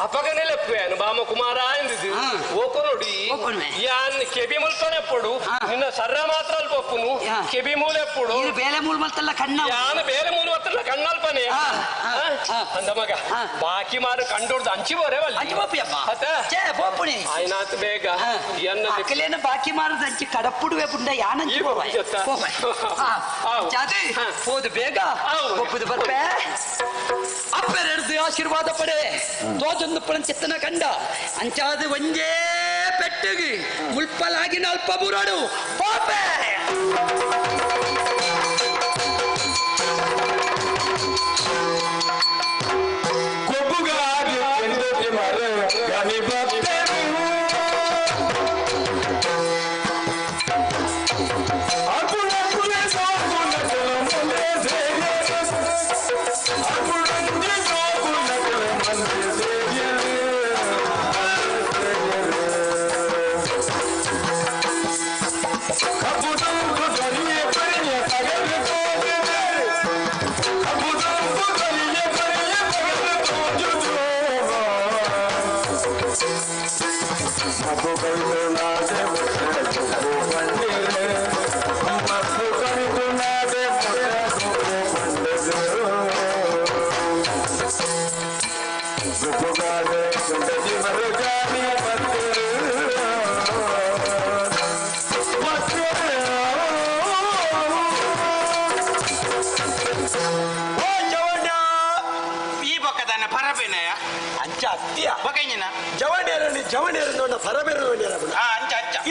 ಅಪಗನೆ ಲೆಪ್ಪೇನು ಬಾಮ ಕುಮಾರ ಎಂದಿದ್ದು ಓಕೋ ನೋಡಿ ಯಾನ್ ಕೆಬಿ ಮುಲ್ಪನೆ ಪೊಡು ನಿನ್ನ ಸರ್ರ ಮಾತ್ರ ಅಲ್ಪಪ್ಪುನು ಕೆಬಿ ಮೂಲೆ ಪೊಡು ಬೇಲೆ ಮೂಲ ಮತ್ತಲ್ಲ ಕಣ್ಣ ಯಾನ್ ಬೇಲೆ ಮೂಲ ಮತ್ತಲ್ಲ ಕಣ್ಣಲ್ಪನೆ ಅಂದ ಮಗ ಬಾಕಿ ಮಾರು ಕಂಡೋಡ್ದು ಅಂಚಿ ಬೋರೆ ಆಯ್ನಾತ್ ಬೇಗ ಅಕ್ಕಲೇನ ಬಾಕಿ ಮಾರದ ಅಂಚಿ ಕಡಪುಡುವೆ ಪುಂಡ ಯಾನಂಚಿ ಹೋದು ಬೇಗ ಒಪ್ಪುದು ಬರ್ಪೆ ಅಪ್ಪೆರೆಡ್ದು ಆಶೀರ್ವಾದ ಪಡೆ ತೋಜೊಂದು ಪಣಂಚೆತ್ತನ ಕಂಡ ಅಂಚಾದ ಒಂಜೇ ಪೆಟ್ಟಿಗೆ ಮುಲ್ಪಲಾಗಿನ ಅಲ್ಪ ಬುರಾಡು ಪಾಪೆ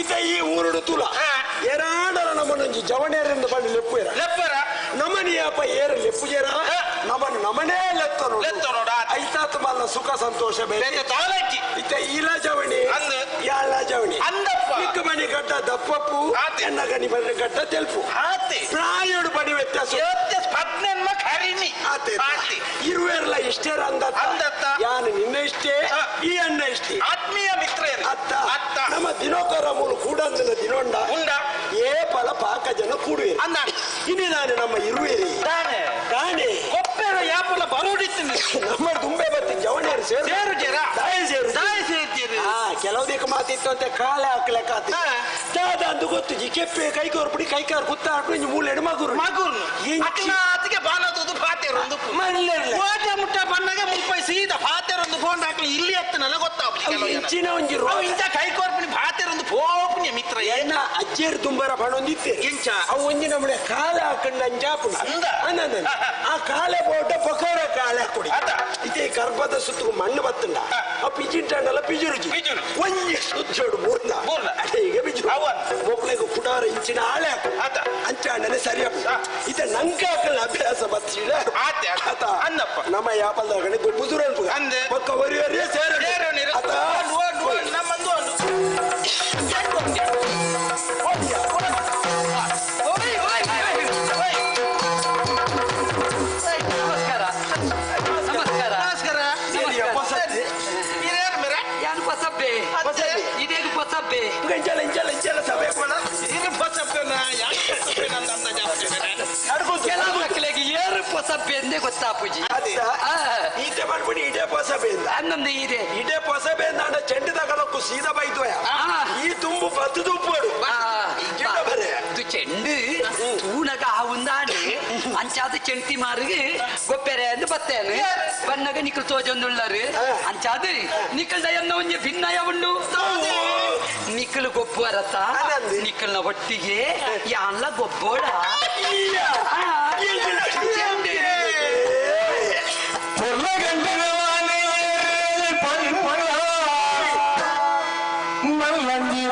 ಇತ ಈ ಊರುಡು ತುಲ ಏರಾಡಲ ನಮ್ಮನೊಂಜಿ ಜವಣೇರಿಂದ ಬಂದು ಲೆಪ್ಪು ಲೆಪ್ಪರ ನಮನಿಯಪ್ಪ ಏರ ಲೆಪ್ಪು ಜೇರ ನಮನ್ ನಮನೇ ಲೆತ್ತನು ಲೆತ್ತನೋಡ ಐತಾತ ಮಲ್ಲ ಸುಖ ಸಂತೋಷ ಬೇರೆ ತಾಲಕ್ಕಿ ಇತ ಈಲ ಜವಣಿ ಅಂದ ಯಾಳ ಜವಣಿ ಅಂದಪ್ಪ ನಿಕ್ಕ ಮಣಿ ಗಡ್ಡ ದಪ್ಪಪ್ಪು ಎನ್ನ ಗಣಿ ಬಣ್ಣ ಗಡ್ಡ ತೆಲ್ಪು ಆತೆ ಪ್ರಾಯೋಡು ಬಡಿ ವ್ಯತ್ಯಾಸ ಪದ್ನೆನ್ಮ ಖರಿನಿ ಆತೆ ಇರುವೆರ್ಲ ಇಷ್ಟೇರ ಅಂದತ್ತ ಅಂದತ್ತ ಯಾನು ನಿನ್ನ ಇಷ್ಟೇ ಈ ಅಣ್ಣ ಇಷ್ಟೇ ಆತ್ಮೀಯ ಮಿತ್ರರು ಅತ್ತ ಅತ್ತ ನಮ್ಮ ದಿನೋಕರ ಮೂಲ ಕೂಡಂದಿನ ದಿನೊಂಡ ಉಂಡ ಏ ಫಲ ಪಾಕ ಜನ ಕೂಡುವೆ ಅಂದ ಇನ್ನು ನಾನು ನಮ್ಮ ಇರುವೇರಿ ತಾನೆ ತಾನೆ ಕೊಪ್ಪೆರ ಯಾಪಲ ಬರೋಡಿತ್ತು ನಮ್ಮ ತುಂಬೆ ಬತ್ತಿ ಜವಣಿಯರು ಸೇರು ಸೇರು ಜರ ದಾಯ ಸೇರು ದಾಯ ಸೇರ್ತೀರಿ ಹಾ ಕೆಲವುದಕ್ಕೆ ಮಾತಿತ್ತು ಅಂತ ಕಾಲ ಹಾಕ್ಲಕ್ಕ ದಾದ ಅಂದು ಗೊತ್ತು ಜಿ ಕೆಪ್ಪೆ ಕೈ ಕೋರ್ಪುಡಿ ಕೈ ಕಾರ್ ಕುತ್ತ ಹಾಕು ಇಂಜಿ ಮೂಲೆ ಮಗುರು ಮಗುರು ಅತಿಗೆ ಬಾನದು ಪಾತೆರೊಂದು ಕೋಟೆ ಮುಟ್ಟ ಬಣ್ಣಗೆ ಮುಲ್ಪೈ ಸೀದಾ ಪಾತೆರೊಂದು ಫೋನ್ ಹಾಕ್ಲಿ ಇಲ್ಲಿ ಎತ್ತನಲ್ಲ ಗೊತ್ತಾಗ್ಲಿ ಇಂಚಿನ ಒಂಜಿ ರೋ ಇಂಚ ಕೈ ಕೋರ್ಪಿನಿ ಪಾತೆರೊಂದು ಪೋಪುನಿ ಮಿತ್ರ ಎನ್ನ ಅಜ್ಜೇರು ತುಂಬರ ಬಣೊಂದಿತ್ತೆ ಇಂಚ ಅವು ಒಂಜಿ ನಮ್ಮನೆ ಕಾಲ ಹಾಕಂಡ ಅಂಜಾಪುಣ ಅಂದ ಅಂದ ಆ ಕಾಲೆ ಬೋಟ ಪಕೋರ ಕಾಲೆ ಹಾಕೊಡಿ ಇದೇ ಗರ್ಭದ ಸುತ್ತು ಮಣ್ಣು ಬತ್ತಂಡ ಆ ಪಿಜಿಂಟಲ್ಲ ಪಿಜುರುಜಿ ಒಂಜಿ ಸುತ್ತೋಡು ಮೂರ್ನ ಈಗ ಬಿಜುರು ಮೊಕ್ಳಿಗೆ ಕುಡಾರ ಇಂಚಿನ ಆಳೆ ಹಾಕು ಅಂಚಾಣನೆ ಸರಿಯಪ್ಪ ಇದ ನಂಗೆ ಹಾಕಲ್ಲ ಅಭ್ಯಾಸ ಬತ್ತಿಲ್ಲ ಆತೆ ಆತ ಅಂದಪ್ಪ ನಮ್ಮ ಯಾಪಲ್ದ ಕಡೆ ಗೊಬ್ಬುದುರು ಅನ್ಪುಗ ಅಂದೆ ಬೊಕ್ಕ ಒರಿ ಒರಿಯೇ ಸೇರು ಆತ ನಮ್ಮಂದು ನಮಸ್ಕಾರ ನಮಸ್ಕಾರ ನಮಸ್ಕಾರ ಯಾನು ಪಸಬ್ಬೆ ಇದೇನು ಪಸಬ್ಬೆ ಇಂಚಲ ಇಂಚಲ ಇಂಚಲ ಸಭೆ ಇದು ಪಸಬ್ಬೆನಾ ಯಾಕೆ ಪಸಬ್ಬೆನಾ ಅಂತ ಅಂದಾಜು ಕೆಲವು ಮಕ್ಕಳಿಗೆ ಏರು ಪಸಬ್ಬೆ ಎಂದೇ ಗೊತ್ತಾಪುಜಿ ಈಟೆ ಮಾಡ್ಬಿಡಿ ಇಡೇ ಪಸಬೆ ಅನ್ನೊಂದು ಇದೆ ಇಡೇ ಪಸಬೆ ಅಂದ ಚೆಂಡು ತಗೊಳಕ್ಕೂ ಸೀದಾ ಬೈತೋಯ ಈ ತುಂಬು ಬತ್ತು ತುಪ್ಪಡು ಇದು ಚೆಂಡು ತೂನಗ ಆವುಂದಾಂಡು ಅಂಚಾದ ಚೆಂಟಿ ಮಾರಿಗೆ ಗೊಪ್ಪೆರೆ ಅಂದು ಬತ್ತೇನೆ ಬನ್ನಗ ನಿಕ್ಕಲ್ ತೋಜೊಂದುಳ್ಳರು ಅಂಚಾದ ನಿಕ್ಕಲ್ದ ಎನ್ನ ಒಂಜಿ ಭಿನ್ನಯ ಉಂಡು ನಿಕ್ಕಲು ಗೊಬ್ಬು ಅರತ ನಿಕ್ಕಲ್ನ ಒಟ್ಟಿಗೆ ಯಾನ್ಲ ಗೊಬ್ಬೋಡ ಚೆಂಡು ಮಲ್ಲಂಜಿ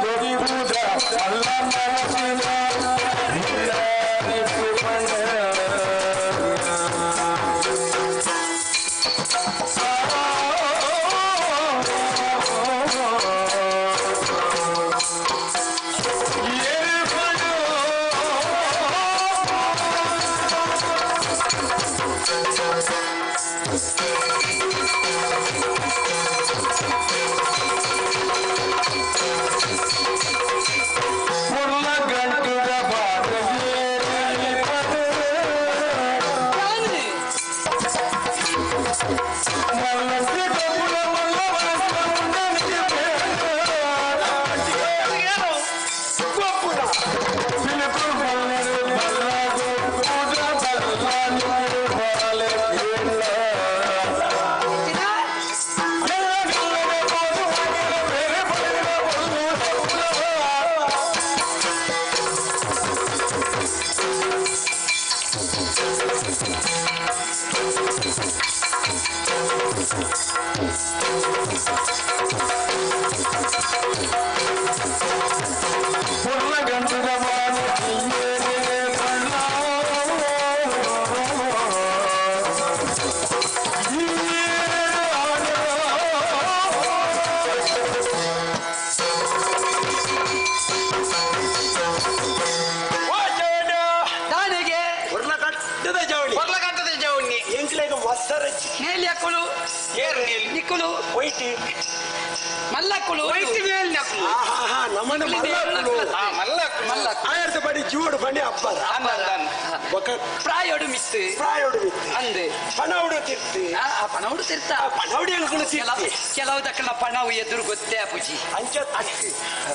ಕೆಲವು ಪಣವು ಎದುರು ಗೊತ್ತೇ ಪೂಜಿ ಅಂಚ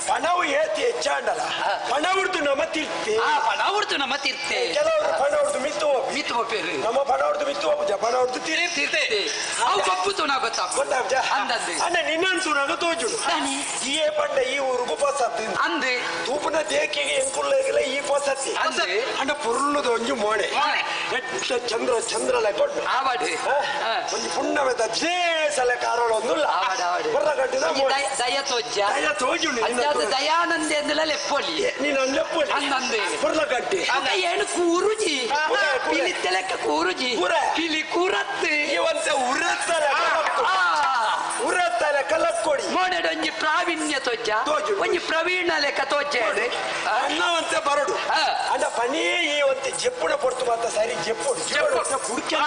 ಪಣವು ಏತಿ ಹೆಚ್ಚಾಂಡಲ ಪಣ ಉಡ್ದು ನಮ್ಮ ತಿರ್ತೆ ಪಣ ಉಡ್ದು ನಮ್ಮ ತಿರ್ತೆ ಕೆಲವರು ಪಣ ಉಡ್ದು ಮಿತ್ತು ಮಿತ್ತು ಹೋಗ್ಬೇರು ನಮ್ಮ ಪಣ ಉಡ್ದು ಮಿತ್ತು ಹೋಗ್ಜ ಪಣ ಉಡ್ದು ತಿರ್ತೆ ಅವು ಕಪ್ಪು ತೂನ ಗೊತ್ತಾಗ ಅಂದಂದೆ ಅಣ್ಣ ನಿನ್ನನ್ ತೂನಾಗ ತೋಜುಡು ಈ ಪಂಡ ಈ ಊರುಗು ಪಸತ್ತಿ ಅಂದೆ ತೂಪುನ ದೇಕಿಗೆ ಎಂಕುಲ್ಲೇಗಿಲ್ಲ ಈ ಪಸತ್ತಿ ಅಂಡ ಪುರುಳ್ಳುದ ಒಂಜಿ ಮೋಣೆ ಚಂದ್ರ ಚಂದ್ರ ಲೆಕ್ಕೊಂಡು ಆವಾಡು ಒಂಜಿ ಪುಣ್ಣವೆದ ಸಲ ಕಾರಣ ಒಂದುಲ್ಲ ದಯ ತೋಜ ದಯ ತೋಜುಂಡು ದಯಾನಂದ ಎಂದಲ ಲೆಪ್ಪೊಲಿ ನೀನು ಲೆಪ್ಪೊಲಿ ಅಂದಂದೆ ಪುರ್ಲಕಟ್ಟಿ ಏನು ಕೂರುಜಿ ಪಿಲಿತ್ತ ಲೆಕ್ಕ ಕೂರುಜಿ ಪಿಲಿ ಕೂರತ್ತು ಇವಂತ ಉರತ್ತಲೆ ಉರತ್ತಲೆ ಕಲಕ್ಕೊಡಿ ಮೋನೆಡೊಂಜಿ ಪ್ರಾವೀಣ್ಯ ತೋಜ ಒಂಜಿ ಪ್ರವೀಣ ಲೆಕ್ಕ ತೋಜ ಅಣ್ಣವಂತ ಬರಡು ಅಂಡ ಪನೇ ಈ ಒಂತೆ ಜೆಪ್ಪುಣ ಪೊರ್ತು ಮಾತ ಸರಿ ಜೆಪ್ಪುಡು ಜೆಪ್ಪು ಕುಡ್ಕೆ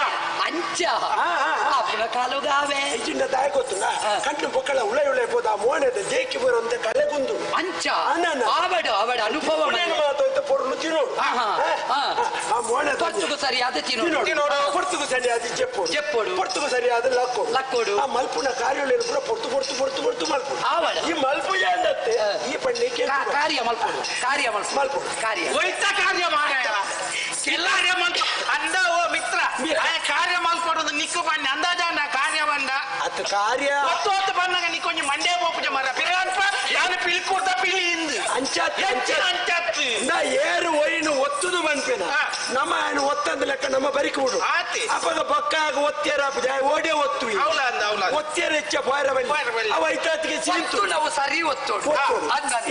ಅಂಚ ಅಪ್ಪನ ಕಾಲುಗಾವೆ ಇಜಿಂದ ದಾಯ ಗೊತ್ತುಂಡ ಕಣ್ಣು ಬೊಕ್ಕಳ ಉಳೆ ಉಳೆ ಪೋದ ಮೋನೆದ ದೇಕಿ ಬರುವಂತೆ ಕಲೆ ಗುಂದು ಅಂಚ ಆವಡು ಆವಡು ಅನುಭವ ಮಾತಂತ ಪೊರ್ಲು ತಿನ್ನೋಡು ಆ ಮೋನೆ ಪೊರ್ತುಗು ಸರಿಯಾದ ತಿನ್ನೋಡು ಪೊರ್ತುಗು ಸರಿಯಾದ ಜೆಪ್ಪುಡು ಜೆಪ್ಪುಡು ಪೊರ್ತುಗು ಸರಿಯಾದ ಲಕ್ಕೋಡು ಲಕ್ಕೋಡು ಆ ಮಲ್ಪುನ ಕಾರ್ಯಗಳು ಪೂರ ಪೊರ್ತು ಪೊರ್ತು ಪೊರ್ತು ಪೊರ್ತು ಮಲ್ಪುಡು ಆವಡು ಈ ಮಲ್ಪು ಅಂದತ್ತೆ ಈ ಪಣ್ಣಿಗೆ ಕಾರ್ಯ ಮಲ್ಪುಡು ಕಾರ್ಯ ಮಲ್ಪುಡು ಕಾರ್ಯ ಒಯ್ತ ಕಾರ್ಯ ಮಾಡ ಕಾರ್ಯ ಮಲ್ಪ ಅಂದ ಓ ಮಿತ್ರ ಕಾರ್ಯ ಮಲ್ಪಡೋದು ನಿಕ್ಕು ಬಣ್ಣ ಅಂದಾಜಾಂಡ ಕಾರ್ಯ ಬಂಡ ಅತ್ ಕಾರ್ಯ ಒತ್ತು ಒತ್ತು ಬಂದಾಗ ನಿಕ್ಕೊಂಜಿ ಮಂಡೇ ಪೋಪುಜ ಮರ ಪಿರಾನ್ಪ ಯಾನು ಪಿಲ್ಕೂರ್ದ ಪಿಲಿ ಇಂದು ಅಂಚಾತ್ ಅಂಚಾತ್ ನಾ ಏರು ಒಯ್ನು ಒತ್ತುದು ಬಂದ್ಪೇನ ನಮ್ಮ ಏನು ಒತ್ತಂದ ಲೆಕ್ಕ ನಮ್ಮ ಬರಿಕೆ ಬಿಡು ಆತಿ ಅಪಗ ಬಕ್ಕಾಗ ಒತ್ತೇರ ಓಡೆ ಒತ್ತು ಹೌಲ ಅಂದ ಹೌಲ ಒತ್ತೇರ ಹೆಚ್ಚ ಪೋಯರ ಬಲ್ಲಿ ಅವ ಐತಾತಿಗೆ ಸೀಂತು ನಾವು ಸರಿ ಒತ್ತು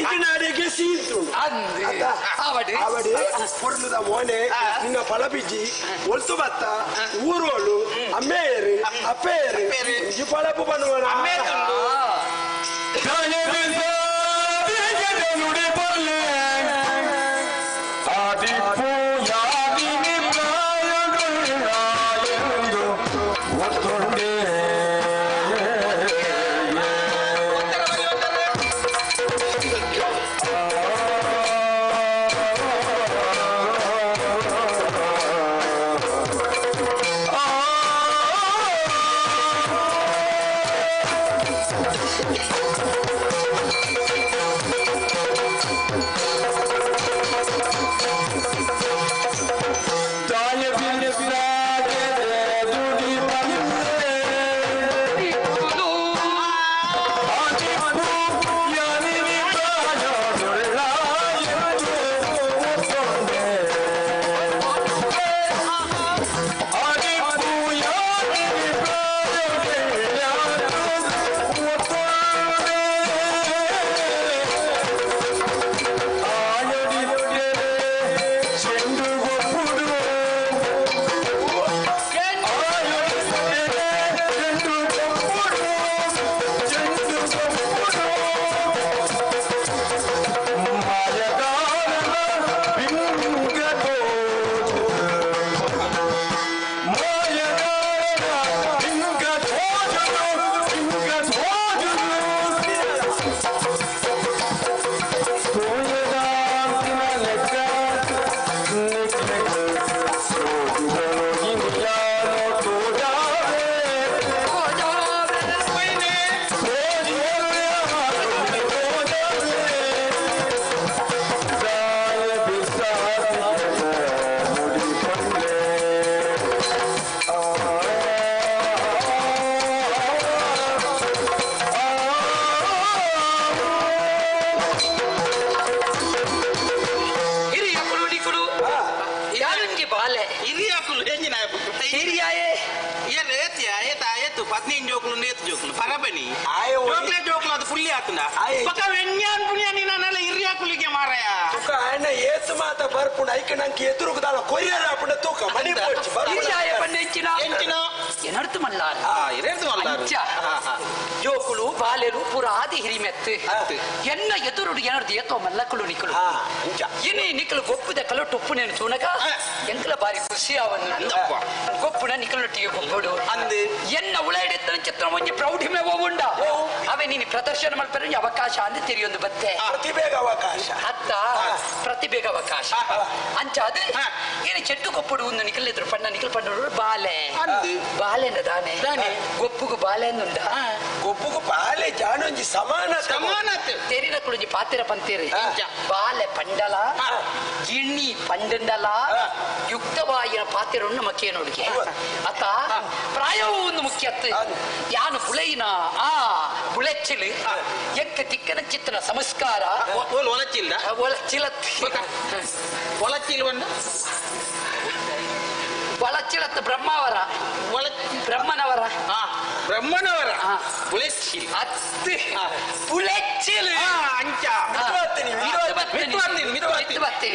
ಇದು ನಾಡಿಗೆ ಸೀಂತು ಆವಡಿ ಆವಡಿ ಪೊರ್ಲುದ ಮೋನೆ ನಿನ್ನ ಫಲ ಬಿಜ್ಜಿ ಒಲ್ತು ಬತ್ತ ಊರೋಳು ಅಮ್ಮೇಯರು ಅಪ್ಪೇಯರು ಈ ಫಲಪು ಬನ್ನುವನ ಅಮ್ಮೆ ತುಂಡು ಆ ಎಂಚಿನ ಹಿರಿಯಾಯೇ ಏನ್ ಏತಿಯ ಏತ ಏತು 15 ಜೋಕುಲು ಏತು ಜೋಕುಲು ಪರಬನಿ ಜೋಕ್ಲೆ ಜೋಕುಲು ಅದು ಪುಲ್ಲಿ ಆತುಂಡ ಪಕ್ಕ ವೆನ್ಯಾನ್ ಪುಣ್ಯ ನೀನಲ್ಲ ಹಿರಿಯ ಕುಲಿಗೆ ಮಾರಾಯ ತುಕ ಅಣ್ಣ ಏತು ಮಾತ ಬರ್ಪುಂಡ ಐಕ ನಂಗೆ ಎದುರುಗುದಾಲ ಕೊರಿಯರ್ ಆಪುಂಡ ತೂಕ ಮನಿ ಪೋಡ್ಚಿ ಹಿರಿಯಾಯ ಪಂಡ ಎಂಚಿನ ಎಂಚಿನ ಏನರ್ತು ಮಲ್ಲಾರ ಇರೇರ್ತು ಮಲ್ಲಾರ ಅಂಚ ಜೋಕುಲು ಬಾಲೆರು ಪೂರ ಆದಿ ಹಿರಿಮೆತ್ತು ಎನ್ನ ಎದುರುಡು ಏನರ್ದು ಏತೋ ಮಲ್ಲಕುಲು ನಿಕುಲು ಇನಿ ನಿಕಲು ಗೊಪ್ಪುದ ಕಲೋ ಟೊಪ್ಪುನೇನು ತೂನಗ ಎಂಕಲ ಬಾರಿ ಖುಷಿ ಆವನ್ನ ಗೊಪ್ಪುನ ನಿಕಲೊಟ್ಟಿಗೆ ಗೊಪ್ಪುಡು ಅಂದು ಎನ್ನ ಉಳೈಡೆತ್ತನ ಚಿತ್ರ ಒಂಜಿ ಪ್ರೌಢಿಮೆ ಉಂಡ ಅವೇ ನೀನು ಪ್ರದರ್ಶನ ಮಲ್ಪರೆ ಅವಕಾಶ ಅಂದು ತೆರಿಯೊಂದು ಬತ್ತೆ ಪ್ರತಿಭೆಗೆ ಅವಕಾಶ ಅತ್ತ ಪ್ರತಿಭೆಗೆ ಅವಕಾಶ ಅಂಚ ಅದು ಏನು ಚೆಟ್ಟು ಗೊಪ್ಪುಡು ಒಂದು ನಿಕಲ್ ಎದುರು ಪಣ್ಣ ನಿಕಲ್ ಪಣ್ಣರು ಬಾಲೆ ಬಾಲೆನ ದಾನೆ ಗೊಪ್ಪುಗು ಬಾಲೆ ಅಂದುಂಡ ಗೊಪ್ಪುಗು ಬಾಲೆ ಜಾನೊಂಜಿ ಸಮಾನ ಸಮಾನತೆ ತೆರಿನ ಕುಳುಂಜಿ ಪಾತಿರ ಪಂತೇರಿ ಬಾಲೆ ಪಂಡಲ ಗಿಣ್ಣಿ ಪಂಡಂಡಲ ಯುಕ್ತವಾಯಿನ ಪಾತಿರನ್ನು ಮಕ್ಕೇನೋಡಿಗೆ ಅತ್ತ ಪ್ರಾಯವೂ ಒಂದು ಮುಖ್ಯತ್ತು ಯಾನು ಬುಳೆಯಿನ ಆ ಬುಳೆಚ್ಚಿಲು ಎಕ್ಕ ತಿಕ್ಕನ ಚಿತ್ತನ ಸಂಸ್ಕಾರ ಒಲಚಿಲ್ಲ ಒಲಚಿಲ ಒಲಚಿಲ್ ಒಂದು ಒಲಚಿಲತ್ತ ಬ್ರಹ್ಮಾವರ ಬ್ರಹ್ಮನವರ ಬ್ರಹ್ಮನವರ ಬುಳೆಚ್ಚಿಲ್ ಅತ್ತು ಬುಳೆಚ್ಚಿಲ್ ಅಂಚ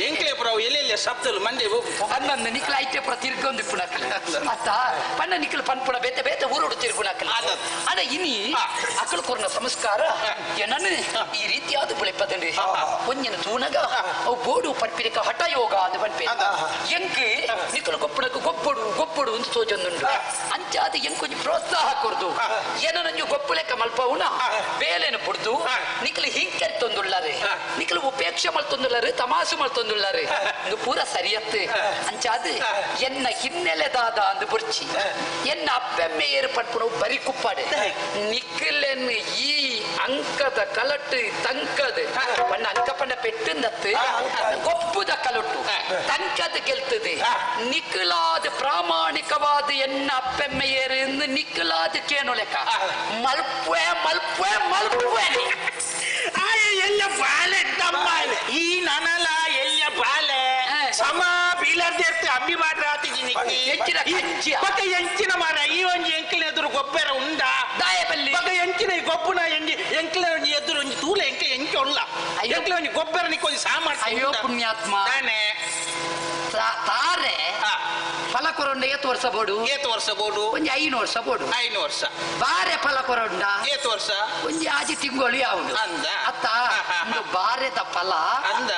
ಎಂಕ್ಲೆ ಪುರವು ಎಲ್ಲೆಲ್ಲ ಶಬ್ದಲು ಮಂಡೆ ಅನ್ನೊಂದು ನಿಕ್ಲ ಐತೆ ಪುರ ತಿರ್ಗೊಂದು ಪುಣಕಲ್ ಅತ್ತ ಪಣ್ಣ ನಿಕ್ಲ ಪನ್ಪುಣ ಬೇತೆ ಬೇತೆ ಊರುಡು ತಿರ್ಗುಣಕಲ್ ಅದ ಇನಿ ಅಕಲು ಕೊರ್ನ ಸಂಸ್ಕಾರ ಏನನ್ನು ಈ ರೀತಿಯಾದ ಬುಳೆಪದಂಡಿ ಒಂಜಿನ ತೂನಗ ಅವು ಬೋಡು ಪನ್ಪಿರಿಕ ಹಠ ಯೋಗ ಅಂದ್ ಪನ್ಪೆ ಎಂಕ್ ನಿಕ್ಲು ಗೊಪ್ಪುಣకు ಗೊಪ್ಪುಡು ಗೊಪ್ಪುಡು ಅಂತ ತೋಜೊಂದುಂಡು ಅಂಚಾದ ಎಂಕೊಂಜಿ ಪ್ರೋತ್ಸಾಹ ಕೊರ್ದು ಏನನಂಜು ಗೊಪ್ಪು ಲೆಕ್ಕ ಮಲ್ಪವುನ ಬೇಲೆನು ಪುಡ್ದು ನಿಕ್ಲು ಹಿಂಕೆರ್ತೊಂದುಳ್ಳಾರೆ ನಿಕ್ಲು ಉಪೇಕ್ಷೆ ಮಲ್ತೊಂದುಳ್ಳಾರೆ ತಮಾಸು ಮಲ್ತೊಂದುಳ್ಳಾರೆ ಇದು ಪೂರ ಸರಿಯತ್ತು ಅಂಚಾದ ಎನ್ನ ಹಿನ್ನೆಲೆದಾದ ಅಂದು ಬುರ್ಚಿ ಎನ್ನ ಅಪ್ಪೆಮ್ಮೆ ಏರ್ಪಡ್ಪುಣ ಬರಿ ಕುಪ್ಪಾಡೆ ನಿಕ್ಲೆನ್ ಈ ಅಂಕದ ಕಲಟ್ಟು ತಂಕದ ಪಣ್ಣ ಅಂಕ ಪಣ್ಣ ಪೆಟ್ಟುಂದತ್ತು ಗೊಪ್ಪುದ ಕಲೊಟ್ಟು ತಂಕದ ಗೆಲ್ತದೆ ನಿಕ್ಲಾದ ಪ್ರಾಮಾಣಿಕವಾದ ಎನ್ನ ಅಪ್ಪೆಮ್ಮೆ ಏರು ನಿಕ್ಲಾದ ಕೇನು ಲೆಕ್ಕ ಮಲ್ಪೆ ಮಲ್ಪೆ ಮಲ್ಪೆ ಎಲ್ಲ ಬಾಲೆ ತಮ್ಮ ಈ ನನಲ ಎಲ್ಲ ಬಾಲೆ ಸಮ ಬೀಲರ್ದೇರ್ತೆ ಅಂಬಿ ಮಾಡ್ರ ಬೊಕ್ಕ ಎಂಚಿನ ಮಾರ ಈ ಒಂಜಿ ಎಂಕ್ಲಿನ ಎದುರು ಗೊಬ್ಬರ ಉಂಡ ಬೊಕ್ಕ ಎಂಚಿನ ಈ ಗೊಬ್ಬುನ ಎಂಜಿ ಎಂಕ್ಲಿನ ಒಂಜಿ ಎದುರು ಒಂಜಿ ತೂಲ ಎಂಕ ಎಂಚ ಉಲ್ಲ ಎಂಕ್ಲ ಒಂಜಿ ಗೊಬ್ಬರ ನಿಕ್ಕೊಂಜಿ ಸಾಮರ್ಥ್ಯ ಅಯ್ಯೋ ಪುಣ್ಯಾತ್ಮ ತಾನೆ ತಾರೆ ಫಲ ಕೊರೊಂಡ ಏತು ವರ್ಷ ಬೋಡು ಏತು ವರ್ಷ ಬೋಡು ಒಂಜಿ 5 ವರ್ಷ ಬೋಡು 5 ವರ್ಷ ಬಾರೆ ಫಲ ಕೊರೊಂಡ ಏತು ವರ್ಷ ಒಂಜಿ ಆಜಿ ತಿಂಗಳು ಯಾವುದು ಅಂದ ಅತ್ತ ಒಂದು ಬಾರೆದ ಫಲ ಅಂದ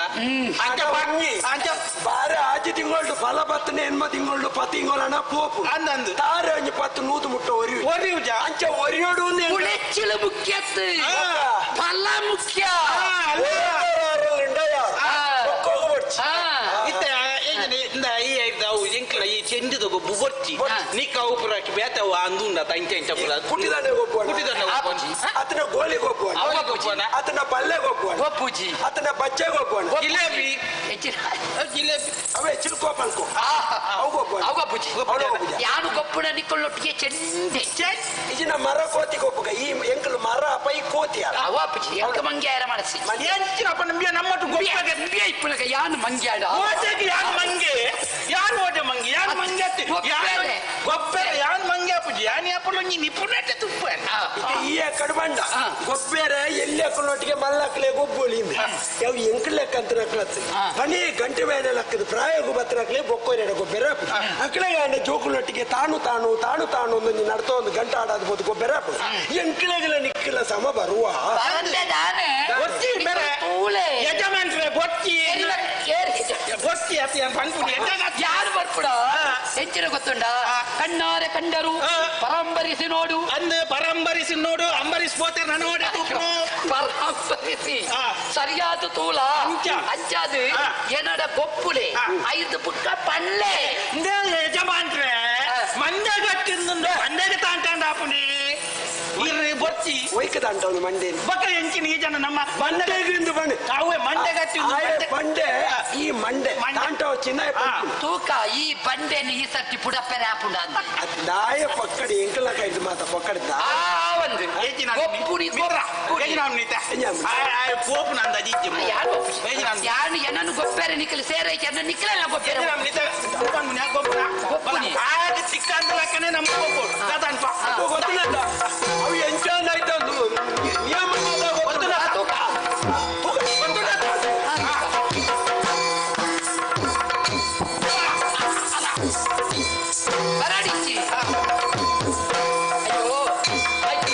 ಅಂಚ ಬಾರೆ ಆಜಿ ತಿಂಗಳು ಫಲ ಬತ್ತನೆ ಎನ್ಮ ತಿಂಗಳು ಪತ್ತು ತಿಂಗಳನ್ನ ಪೋಪು ಅಂದ ಅಂದು ತಾರೆ ಒಂಜಿ 10 100 ಮುಟ್ಟ ಒರಿಯು ಒರಿಯುಜ ಅಂಚ ಒರಿಯೋಡು ಉಳೆಚ್ಚಿಲು ಮುಖ್ಯತ್ತು ಫಲ ಮುಖ್ಯ ಈ ಈ ಚೆಂಡಿದ ಗೊಬ್ಬು ಬೊರ್ಚಿ ನಿಕ್ಕ ಅವು ಪುರಕ್ಕೆ ಬೇತವು ಅಂದುಂಡ ತಂಚೆ ಅಂಚ ಪುರ ಪುಟ್ಟಿದಾನೆ ಗೊಬ್ಬು ಪುಟ್ಟಿದಾನೆ ಆತನ ಗೋಲಿ ಗೊಬ್ಬು ಆತನ ಪಲ್ಲೆ ಗೊಬ್ಬು ಗೊಬ್ಬುಜಿ ಆತನ ಬಚ್ಚೆ ಗೊಬ್ಬು ಜಿಲೇಬಿ ಜಿಲೇಬಿ ಅವೇ ಚಿಲ್ಕೋ ಪಲ್ಕೋ ಅವು ಗೊಬ್ಬು ಅವು ಗೊಬ್ಬುಜಿ ಯಾನು ಗೊಬ್ಬುನ ನಿಕ್ಕೊಳ್ಳೊಟ್ಟಿಗೆ ಚೆಂಡೆ ಇಜಿನ ಮರ ಕೋತಿ ಗೊಬ್ಬುಗ ಈ ಎಂಕಲು ಮರ ಪೈ ಕೋತಿ ಅವ ಅಪ್ಪುಜಿ ಎಂಕ ಮಂಗ್ಯಾರ ಮನಸ್ಸಿ ಎಂಚಿನ ಅಪ್ಪ ನಂಬಿಯ ನಮ್ಮಟ್ಟು ಗೊಬ್ಬಗೆ ನಂಬಿಯ ಇಪ್ಪುನಗ ಯಾನು ಮಂಗ್ಯಾಡ ಓಟೆಗೆ ಯಾನು ಮಂಗೆ ಯಾನು ಓಟೆ ಮಂಗೆ ಯಾನು ಮಂಗೆ ಅತ್ತೆ ಗೊಬ್ಬೆರೆ ಯಾನು ಮಂಗೆ ಅಪ್ಪುಜಿ ಯಾನು ಅಪ್ಪಲು ನೀ ನಿಪುಣತೆ ತುಪ್ಪ ಈ ಕಡಬಂಡ ಗೊಬ್ಬೆರೆ ಎಲ್ಲಿ ಅಕ್ಕನೊಟ್ಟಿಗೆ ಮಲ್ಲಕ್ಕಲೆ ಗೊಬ್ಬೊಳಿ ಯಾವ ಎಂಕಲೆಕ್ಕ ಅಂತ ನಕ್ಲತ್ತು ಪನಿ ಗಂಟೆ ಮೇಲೆ ಲಕ್ಕದ ಪ್ರಾಯೋಗ ಬತ್ತನಕ್ಲೆ ಬೊಕ್ಕೋರೆ ಗೊಬ್ಬೆರೆ ಅಕ್ಕಳೆಗಾಂಡ ಜೋಕುಲೊಟ್ಟಿಗೆ ತಾನು ತಾನು ತಾನು ತಾನು ಒಂದು ನಡ್ತೋ ಒಂದು ಗಂಟೆ ಆಡಾದ್ಬೋದು ಗೊಬ್ಬೆರೆ ಎಂಕಲೆಗಳ ನಿಕ್ಕಲ ಸಮ ಬರುವ ಯಜಮಾನ್ರೆ ಬೊಚ್ಚಿ ಬೊಚ್ಚಿ ಅತಿ ಯಾರು ಬರ್ಪುಡ ಹೆಚ್ಚಿನ ಗೊತ್ತುಂಡ ಕಣ್ಣಾರೆ ಕಂಡರು ಪರಂಬರಿಸಿ ನೋಡು ಅಂದು ಪರಂಬರಿಸಿ ನೋಡು ಅಂಬರಿಸಿ ಪೋತೆ ನಾನು ಪರಂಬರಿಸಿ ಸರಿಯಾದ ತೂಲ ಅಂಚಾದು ಏನಡ ಗೊಪ್ಪುಲೆ 5 ಪುಕ್ಕ ಪಲ್ಲೆ ಯಜಮಾನ್ರೆ ಮಂದೆಗಟ್ಟಿಂದು ಮಂದೆಗೆ ತಾಂಟಾಂಡ ದಾಪುಂಡಿ ಇರ್ರಿ ಬೊರ್ಚಿ ಒಯ್ಕದಂಟವನು ಮಂಡೆ ಬೊಕ್ಕ ಎಂಚಿನ ಈ ಜನ ನಮ್ಮ ಮಂಡೆಗಿಂದು ಬಂಡೆ ಅವೇ ಮಂಡೆ ಗಟ್ಟಿ ಬಂಡೆ ಈ ಮಂಡೆ ತಾಂಟವ ಚಿನ್ನ ತೂಕ ಈ ಬಂಡೆನು ಈ ಸರ್ತಿ ಪುಡಪ್ಪೆರೆ ಆಪುಂಡ ದಾಯ ಪಕ್ಕಡಿ ಎಂಕಲ ಕೈದು ಮಾತ ಪಕ್ಕಡಿ ಒಂದು ಯಾನು ಏನನ್ನು ಗೊಪ್ಪೆರೆ ನಿಕ್ಕಲು ಸೇರ ನಿಕ್ಕಲೆಲ್ಲ ಗೊಪ್ಪೆರೆ ಗೊತ್ತಿಲ್ಲ ಅವು ಎಂಚಾಂದ ಆಯ್ತು ನಿಯಮ ಗೊತ್ತಿಲ್ಲ ಬರಾಡಿಚ್ಚಿ ಅಯ್ಯೋ ಅಯ್ಯೋ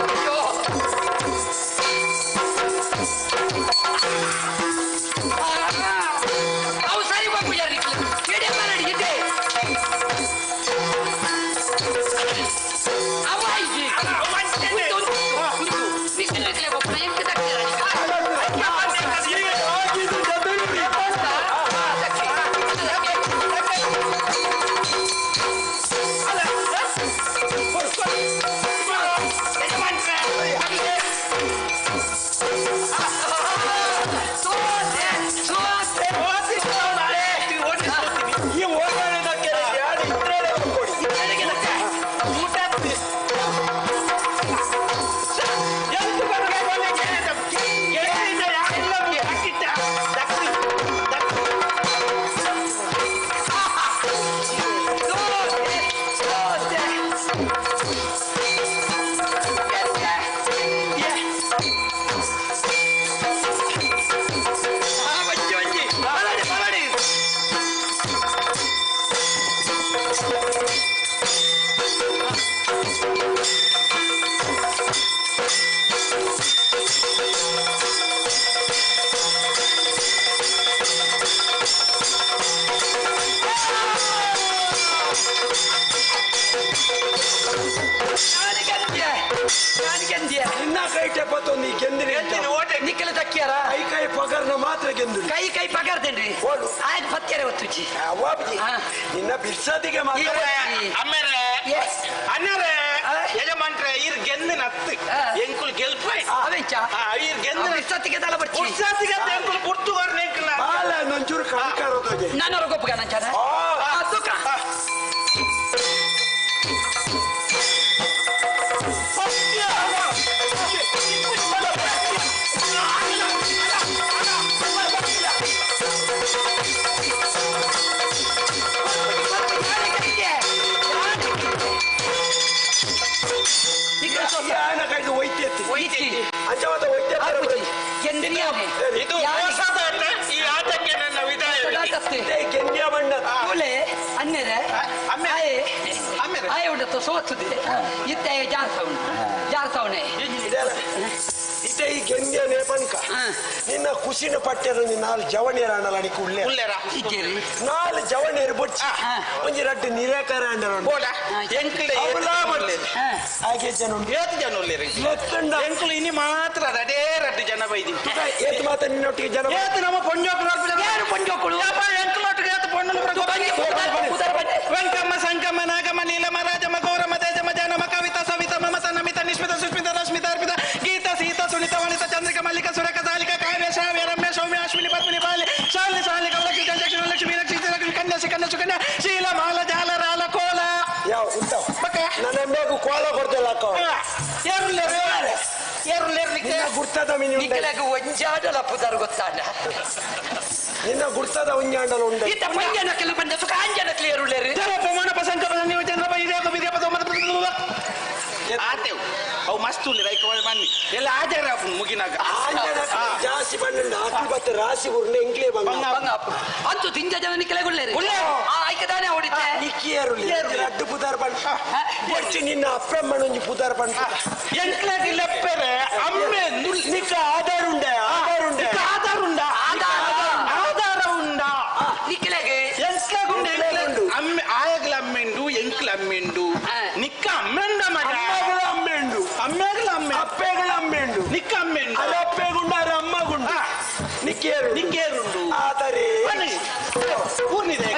ಅಯ್ಯೋ ಅವು ಸರಿ ಹೋಗ್ಬಿಡ್ಯಾರ ಇಡೇ ಬರಾಡಿ ಇದ್ದೆ ಅವ ಇಜ್ಜಿ ನಿಕ್ಕಲು ನಿಕ್ಕಲೆ ಒಬ್ಬನ ಎಂಟು ಈ ಓಡಾಡೋದಕ್ಕೆ ಯಾರು ಇದ್ರೆ ಕೊಡಿ ನಿನ್ನ ಕೈ ಟೆಪ್ಪತ್ತೊಂದು ಈ ಗೆಂದಿರಿ ನಿಕ್ಕಲು ತಕ್ಕಿಯಾರ ಕೈ ಕೈ ಪಗರ್ನ ಮಾತ್ರ ಗೆಂದು ಕೈ ಕೈ ಪಗಾರ್ದೇನ್ರಿ ಆಯ್ತು ಪತ್ಯಾರೆ ಒತ್ತುಚಿ ಅವಾಬ್ಜಿ ನಿನ್ನ ಬಿರ್ಸದಿಗೆ ಮಾತ್ರ ಅಮ್ಮೇರೆ ಅಣ್ಣರೇ ಯಜಮಾನ್ರೆ ಇರ್ ಗೆಂದು ನತ್ತು ಎಂಕುಲ್ ಗೆಲ್ಪಾಯ್ ಅವೆಂಚ ಇರ್ ಗೆಂದು ಬಿರ್ಸತ್ತಿಗೆ ತಲ ಬರ್ಚಿ ಉತ್ಸಾಹಿಗೆ ಎಂಕುಲ್ ಪುರ್ತುಗಾರ ಎಂಕುಲ ಬಾಲ ನಂಚೂರು ಕಣಕಾರೋದೋಗೆ ನಾನು ಗೊಪ್ಪಗ ನಂಚಾನ ತೂಕ ಯಾನ ಕೈದು ಒಯ್ತೆತ್ತಿ ಅಂಚವಾದ ಒಯ್ತೆ ಇದು ಮೋಸದ ಆಟ ಈ ಆಟಕ್ಕೆ ನನ್ನ ವಿದಾಯ ಗೆಂದ್ಯ ಬಣ್ಣ ಕೂಲೆ ಅನ್ನೆರೆ ಆಯೆ ಆಯೆ ಉಂಡತ್ತು ಸೋತುದೆ ಇತ್ತೆ ಜಾರ್ಸವಣ ಜಾರ್ಸವಣೆ ಇತ್ತೆ ಈ ಗೆಂದ್ಯ ನೇಪನ್ಕ ನಿನ್ನ ಖುಷಿನ ಪಟ್ಟೆರ ನೀ ನಾಲ್ ಜವಣಿಯರ ಅಣ್ಣಲ ಅಡಿಕೆ ಉಳ್ಳೆ ಉಲ್ಲೇರ ಇಜ್ಜೇರಿ ನಾಲ್ ಜವಣಿಯರು ಬೊಚ್ಚಿ ಒಂಜಿ ರಡ್ಡು ನಿರೇಕರ ಅಂಡರ ಬೋಡ ಎಂಕುಲೆ ಅವಲಾ ಬೊಡ್ಲೆ ಹಾಗೆ ಜನ ಉಂಟು ಏತ್ ಜನ ಉಲ್ಲೇರಿ ಲೆತ್ತುಂಡ ಎಂಕುಲು ಇನಿ ಮಾತ್ರ ರಡೇ ರಡ್ಡು ಜನ ಬೈದಿ ಏತ್ ಮಾತ ನಿನ್ನೊಟ್ಟಿಗೆ ಜನ ಏತ್ ನಮ್ಮ ಪೊಂಜೋಕುಲು ಯಾರು ಪೊಂಜೋಕುಲು ಎಂಕುಲೊಟ್ಟಿಗೆ ಏತ್ ಪೊಣ್ಣುಲು ವೆಂಕಮ್ಮ ಸಂಕಮ್ಮ ನಾಗಮ್ಮ ನೀಲಮ್ಮ ರಾಜಮ್ಮ ಗೌರಮ್ಮ ತೇಜಮ್ಮ ಜಾನಮ್ಮ ಕವಿತಾ ಸವಿತಾ ಮಮತ ನಮಿತ ನಿಷ್ಮಿತ ಸುಷ್ಮಿತ ರಶ್ಮಿತ ಅರ್ಪಿತ ಗೀತಾ ಸೀತಾ ಸುನಿತ ವನಿತ ಚಂದ್ರಿಕ ಮಲ್ಲಿಕ ಸುರಕ ಸಾಲಿಕ ಕಾವ್ಯ ಶಾವ್ಯ ರಮ್ಯ ಸೌಮ್ಯ ಅಶ್ವಿನಿ ಪದ್ಮಿನಿ ಬಾಲಿ ಶಾಲಿನಿ ಶಾಲಿ ಕಮಲಕ್ಷಿ ಜಲಕ್ಷಿ ಲಕ್ಷ್ಮಿ ಲಕ್ಷ್ಮಿ ಲಕ್ಷ್ಮಿ ಕನ್ಯಾ ಕನ್ಯಾ ಸುಕನ್ಯಾ ಶೀಲ ಮಾಲ ಜಾಲ ರಾಲ ಕೋಲ ಯಾವ ಉಂಟು ನನ್ನ ಮೇಗು ಕೋಲ ಕೊಡ್ತೇಲ್ಲ ಅಕ್ಕ ನಿನ್ನ ಗುರ್ತದ ಮೀನು ಉಂಡೆ. ನಿಕ್ಕಲಾಗ ಒಂಜಾಡಲ ಪುದರ್ ಗೊತ್ತಾಂಡ ನಿನ್ನ ಗುರ್ತದ ಒಂಜಾಂಡಲ ಉಂಡೆ ಇತ್ತ ಪಂಜನಕ್ಕೆಲ್ಲ ಬಂದ ಸುಖ ಅಂಜನಕ್ಲೆ ಏರುಳ್ಳೇರು ಆತೇವು ಅವು ಮಸ್ತ್ ಉಲ್ಲೇರು ಐಕ ಬನ್ನಿ ಎಲ್ಲ ಆಚಾರ ಮುಗಿನಾಗ ಜಾಸ್ತಿ ಬಣ್ಣ ಆಕಿ ಬತ್ತ ರಾಶಿ ಉರ್ನೆ ಎಂಕ್ಲೇ ಬಂಗ ಅಂತೂ ತಿಂಜ ಜನ ನಿಕ್ಕಲೆ ಗುಳ್ಳೇರು ಆ ಐಕೆ ತಾನೇ ಹೊಡಿತೆ ನಿಕ್ಕಿಯರು ರಡ್ಡು ಪುದಾರ್ ಬಣ್ಣ ಬೊಚ್ಚಿ ನಿನ್ನ ಅಪ್ಪಮ್ಮನ ಒಂಜಿ ಪುದಾರ್ ಬಣ್ಣ ಎಂಕ್ಲಾಗಿ ಲೆಪ್ಪೆರೆ ಅಮ್ಮೆ ನಿಕ್ಕ ಆಧಾರ ಉಂಡೆ ಆಧಾರ ಉಂಡೆ ಆಧಾರ ಉಂಡ ಆಧಾರ ಉಂಡ ನಿಕ್ಕಲೆಗೆ ಎಂಕ್ಲಾಗುಂಡು ಅಮ್ಮೆ ಆಯಗ್ಲ ಅಮ್ಮೆಂಡು ಎಂಕ್ಲ ಅಮ್ಮೆಂಡು ನಿಕ್ಕ ಅಮ್ಮೆಂಡ ಮಗ ಅಮ್ಮಗಳ ಅಮ್ಮೆಂಡು ಅಮ್ಮೆಗಳ ಅಮ್ಮೆ ಅಪ್ಪೆಗಳ ಅಮ್ಮೆಂಡು ನಿಕ್ಕ ಅಮ್ಮೆಂಡು ಅರೆ ಅಪ್ಪೆಗುಂಡು ಅರೆ ಅಮ್ಮಗುಂಡು ನಿಕ್ಕೇರು ನಿಕ್ಕೇರುಂಡು ಆತರೇ ಬನ್ನಿ ಊರ್ನಿದೆ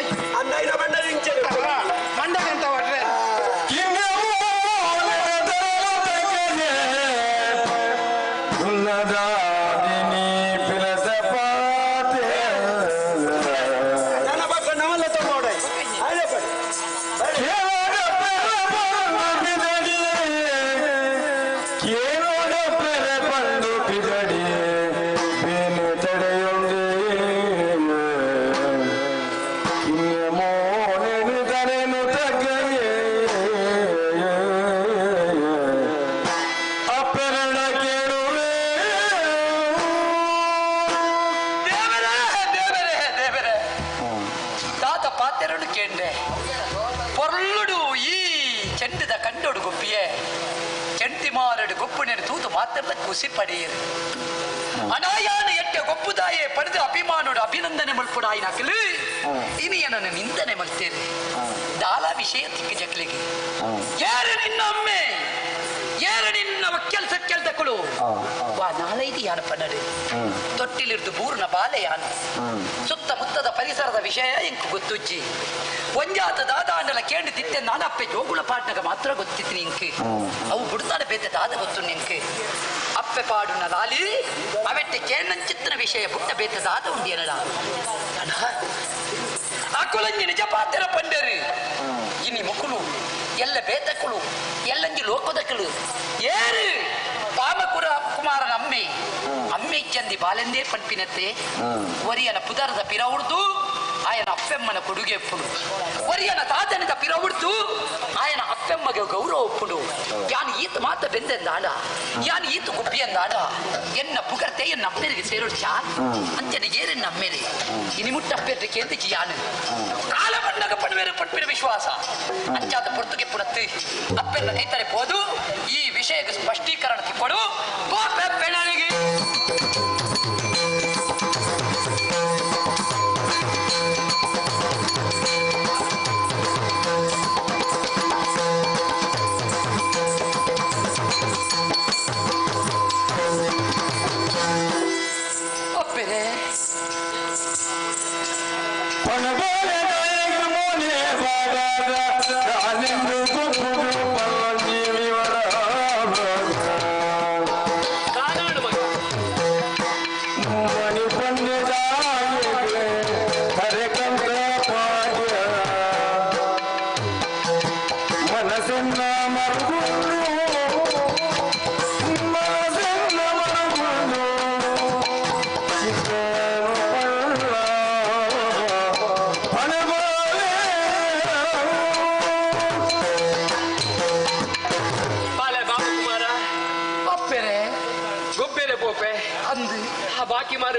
ಪಾತೆರನು ಕೇಂಡೆ ಪೊರ್ಲುಡು ಈ ಚೆಂಡದ ಕಂಡೋಡು ಗೊಪ್ಪಿಯೇ ಚೆಂಟಿಮಾರಡು ಗೊಪ್ಪುನೇನು ತೂತು ಮಾತ್ರ ಖುಷಿ ಪಡೆಯರು ಅನಾಯಾನ ಎಟ್ಟೆ ಗೊಪ್ಪುದಾಯೇ ಪಡೆದು ಅಭಿಮಾನೋಡು ಅಭಿನಂದನೆ ಮಲ್ಪುಡಾಯಿನಕಲು ಇನಿ ಏನನ್ನು ನಿಂದನೆ ಮಲ್ತೇನೆ ದಾಲ ವಿಷಯ ತಿಕ್ಕ ಜಕ್ಲಿಗೆ ಯಾರು ನಿನ್ನ ಅಮ್ಮೆ ಯಾರು ನಿನ್ನ ಒಕ್ಕೆಲ್ ಸಕ್ಕೆಲ್ ವಾ ನಾಳೈದು ಯಾನಪ್ಪ ನಡು ತೊಟ್ಟಿಲಿರ್ದು ಬೂರ್ನ ಬಾಲೆ ಯಾನು ಸುತ್ತಮುತ್ತದ ಪರಿಸರದ ವಿಷಯ ಇಂಕು ಗೊತ್ತುಜ್ಜಿ ಒಂಜಾತ ದಾದಾಂಡಲ ಕೇಂಡು ತಿತ್ತೆ ನಾನಪ್ಪೆ ಜೋಗುಳ ಪಾಟ್ನಗ ಮಾತ್ರ ಗೊತ್ತಿತ್ತು ನಿಂಕ್ ಅವು ಬುಡ್ತಾನೆ ಬೇತೆ ದಾದ ಗೊತ್ತು ನಿಂಕ್ ಅಪ್ಪೆ ಪಾಡುನ ಲಾಲಿ ಅವೆಟ್ಟೆ ಕೇಂಡಂಚಿತ್ತನ ವಿಷಯ ಬುಟ್ಟ ಬೇತೆ ದಾದ ಉಂಡಿಯನಡ ಅಕುಲಂಜಿ ನಿಜ ಪಾತ್ರ ಪಂಡರು ಇನಿ ಮುಕುಲು ಎಲ್ಲ ಬೇತಕುಲು ಎಲ್ಲಂಜಿ ಲೋಕದಕಲು ಏರು ಪಾಮಕುರ ಕುಮಾರನ ಅಮ್ಮೆ ಅಮ್ಮೆ ಚಂದಿ ಬಾಲೆಂದೇ ಪಂಪಿನತ್ತೆ ಒರಿಯನ ಪುದರದ ಪಿರವುಡ್ದು ಆಯನ ಅಪ್ಪೆಮ್ಮನ ಕೊಡುಗೆ ಒಪ್ಪುಡು ಒರಿಯನ ತಾತನಿದ ಪಿರವುಡ್ದು ಆಯನ ಅಪ್ಪೆಮ್ಮಗೆ ಗೌರವ ಒಪ್ಪುಡು ಯಾನು ಈತ ಮಾತ ಬೆಂದೆಂದಾಡ ಯಾನು ಈತ ಗುಬ್ಬಿಯಂದಾಡ ಎನ್ನ ಪುಗರ್ತೆ ಎನ್ನ ಅಮ್ಮೇರಿಗೆ ಸೇರೋಡ್ಚ ಅಂಚನೆ ಏರೆನ್ನ ಅಮ್ಮೇರಿ ಇನಿ ಮುಟ್ಟಪ್ಪೇರ್ದ ಕೇಂದ್ರಕ್ಕೆ ಯಾನು ಕಾಲ ಬಂದಾಗ ಪಡುವೇರು ಪಟ್ಪಿನ ವಿಶ್ವಾಸ ಅಂಚಾದ ಪೊರ್ತುಗೆ ಪುಡತ್ತು ಅಪ್ಪೆನ್ನ ಕೈತರೆ ಹೋದು ಈ ವಿಷಯಕ್ಕೆ ಸ್ಪಷ್ಟೀಕರಣ ತಿಕ್ಕೊಡು ನನಗೆ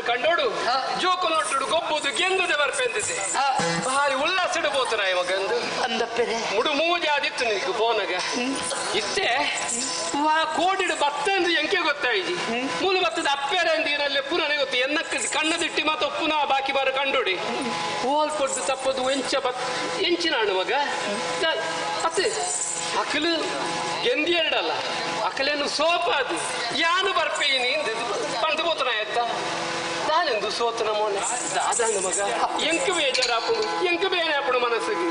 ಕಂಡೋಡು ಜೋಕು ನೋಟುಡು ಗೊಬ್ಬುದು ಗೆಂದುದೆ ಬರ್ಪೆಂದಿದೆ ಭಾರಿ ಉಲ್ಲಾಸಿಡು ಪೋತನ ಇವಾಗಂದು ಅಂದಪ್ಪೆರೆ ಮುಡು ಮೂಜಾದಿತ್ತು ನಿನಗೆ ಫೋನಾಗ ಇತ್ತೆ ವಾ ಕೋಡಿಡು ಬತ್ತಂದು ಎಂಕೆ ಗೊತ್ತಾಯಿಜಿ ಮೂಲು ಬತ್ತದ ಅಪ್ಪೆರೆ ಅಂದಿರಲ್ಲಿ ಪುನಃ ಗೊತ್ತು ಎನ್ನಕ್ಕ ಕಣ್ಣದಿಟ್ಟಿ ಮಾತ ಪುನಃ ಬಾಕಿ ಬಾರ ಕಂಡೋಡಿ ಹೋಲ್ ಪೊಡ್ದು ತಪ್ಪದು ಎಂಚ ಬತ್ ಎಂಚಿನಾಡು ಮಗ ಅತ್ತೆ ಅಕಲು ಗೆಂದಿ ಎರಡಲ್ಲ ಅಕಲೇನು ಸೋಪ ಅದು ಯಾನು ಬರ್ಪೇನಿ ಬಂದು ಪೋತನ ಎತ್ತ ನಾನೆಂದು ಸೋತನ ಮೋನೆ ದಾದಾನು ಮಗ ಎಂಕು ಬೇಜಾರಾಪುಡು ಎಂಕು ಬೇನೆ ಅಪ್ಪಡು ಮನಸ್ಸಿಗೆ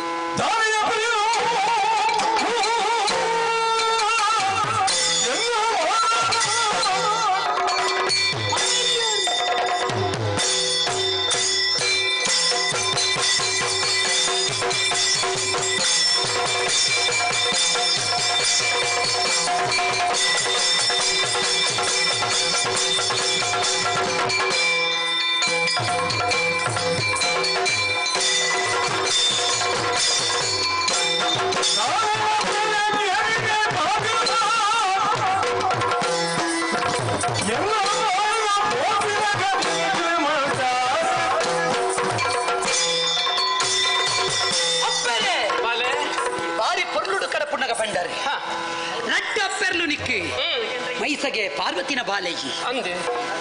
ಮೈಸಗೆ ಪಾರ್ವತಿನ ಬಾಲಯ್ಯಿ ಅಂದೆ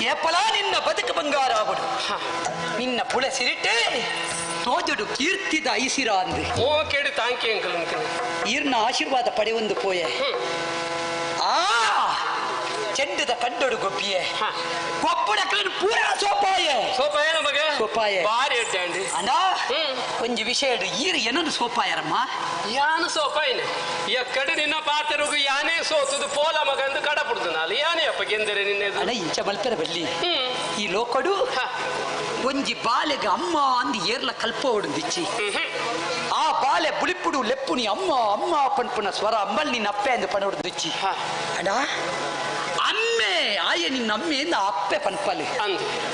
ಏಪಲಾ ನಿನ್ನ ಬದುಕು ಬಂಗಾರ ಆವಡು ನಿನ್ನ ಪುಳೆ ಸಿರಿಟೆ ತೋಜುಡು ಕೀರ್ತಿದ ಐಸಿರ ಅಂದೆ ಓ ಕೇಳಿ ತಾಂಕಿ ಅಂಕಲ್ ಈರ್ನ ಆಶೀರ್ವಾದ ಪಡೆಯೊಂದು ಪೋಯೆ ಆ ಚೆಂಡದ ಕಂಡೋಡು ಗೊಬ್ಬಿಯೆ ಗೊಬ್ಬಡಕ್లను ಪೂರ ಸೋಪಾಯೆ ಸೋಪಾಯ ಮಗ ಸೋಪಾಯೆ ಬಾರಿ ಅಡ್ಡಾಂಡಿ ಅಣ್ಣ ಒಂಜಿ ವಿಷಯ ಈರು ಏನನ್ನು ಸೋಪಾಯರಮ್ಮ ಯಾನು ಸೋಪಾಯಿನೆ ಎಕ್ಕಡೆ ನಿನ್ನ ಪಾತ್ರಗೂ ಯಾನೇ ಸೋತುದು ಪೋಲ ಮಗಂದು ಕಡಪುಡ್ದು ನಾಲು ಯಾನೇ ಅಪ್ಪ ಗೆಂದರೆ ನಿನ್ನೆ ಅಣ್ಣ ಇಂಚ ಮಲ್ಪೆರ ಬಲ್ಲಿ ಈ ಲೋಕಡು ಒಂಜಿ ಬಾಲೆಗೆ ಅಮ್ಮ ಅಂದು ಏರ್ಲ ಕಲ್ಪ ಹೊಡೆದಿಚ್ಚಿ ಆ ಬಾಲೆ ಬುಳಿಪುಡು ಲೆಪ್ಪುನಿ ಅಮ್ಮ ಅಮ್ಮ ಪನ್ಪುನ ಸ್ವರ ಅಂಬಲ್ ನಿನ್ನ ಅಪ್ಪೆ ಅಂದು ಪಣ ಹೊಡೆದಿಚ್ಚಿ ಅಣ್ಣ ಅಮ್ಮೆ ಆಯ ನಿನ್ನ ಅಮ್ಮೆಯಿಂದ ಅಪ್ಪೆ ಪನ್ಪಲೆ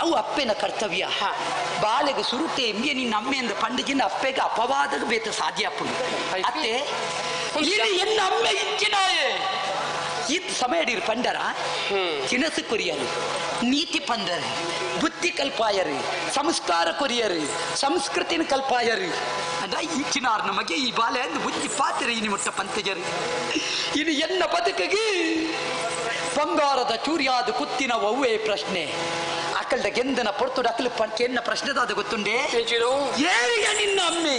ಅವು ಅಪ್ಪೆನ ಕರ್ತವ್ಯ ಬಾಲೆಗೆ ಸುರುಟೆ ಎಂಬಿಯ ನಿನ್ನ ಅಮ್ಮೆಯಿಂದ ಪಂಡಿಗಿಂದ ಅಪ್ಪೆಗೆ ಅಪವಾದಕ್ಕೆ ಬೇತ ಸಾಧ್ಯ ಅಪ್ಪು ಅತ್ತೆ ಇದು ಎನ್ನ ಅಮ್ಮೆ ಇಂಚಿನಾಯೆ ಈತ್ ಸಮಯಡಿರು ಪಂಡರ ಚಿನಸು ಕೊರಿಯರು ನೀತಿ ಪಂದರು ಬುದ್ಧಿ ಕಲ್ಪಾಯರು ಸಂಸ್ಕಾರ ಕೊರಿಯರು ಸಂಸ್ಕೃತಿನ ಕಲ್ಪಾಯರು ಅಂದ ಇಂಚಿನಾರ್ ನಮಗೆ ಈ ಬಾಲೆ ಅಂದು ಬುದ್ಧಿ ಪಾತ್ರೆ ಇನಿ ಮುಟ್ಟ ಪಂತಜರು ಇನ್ನು ಎನ್ನ ಬದುಕಿಗೆ ಬಂಗಾರದ ಚೂರಿಯಾದ ಕುತ್ತಿನ ಒವ್ವೇ ಪ್ರಶ್ನೆ ಅಕಲ್ದ ಗೆಂದನ ಪೊರ್ತುಡು ಅಕಲು ಕೆನ್ನ ಪ್ರಶ್ನೆದಾದ ಗೊತ್ತುಂಡೆ ಏರಿಗೆ ನಿನ್ನ ಅಮ್ಮೆ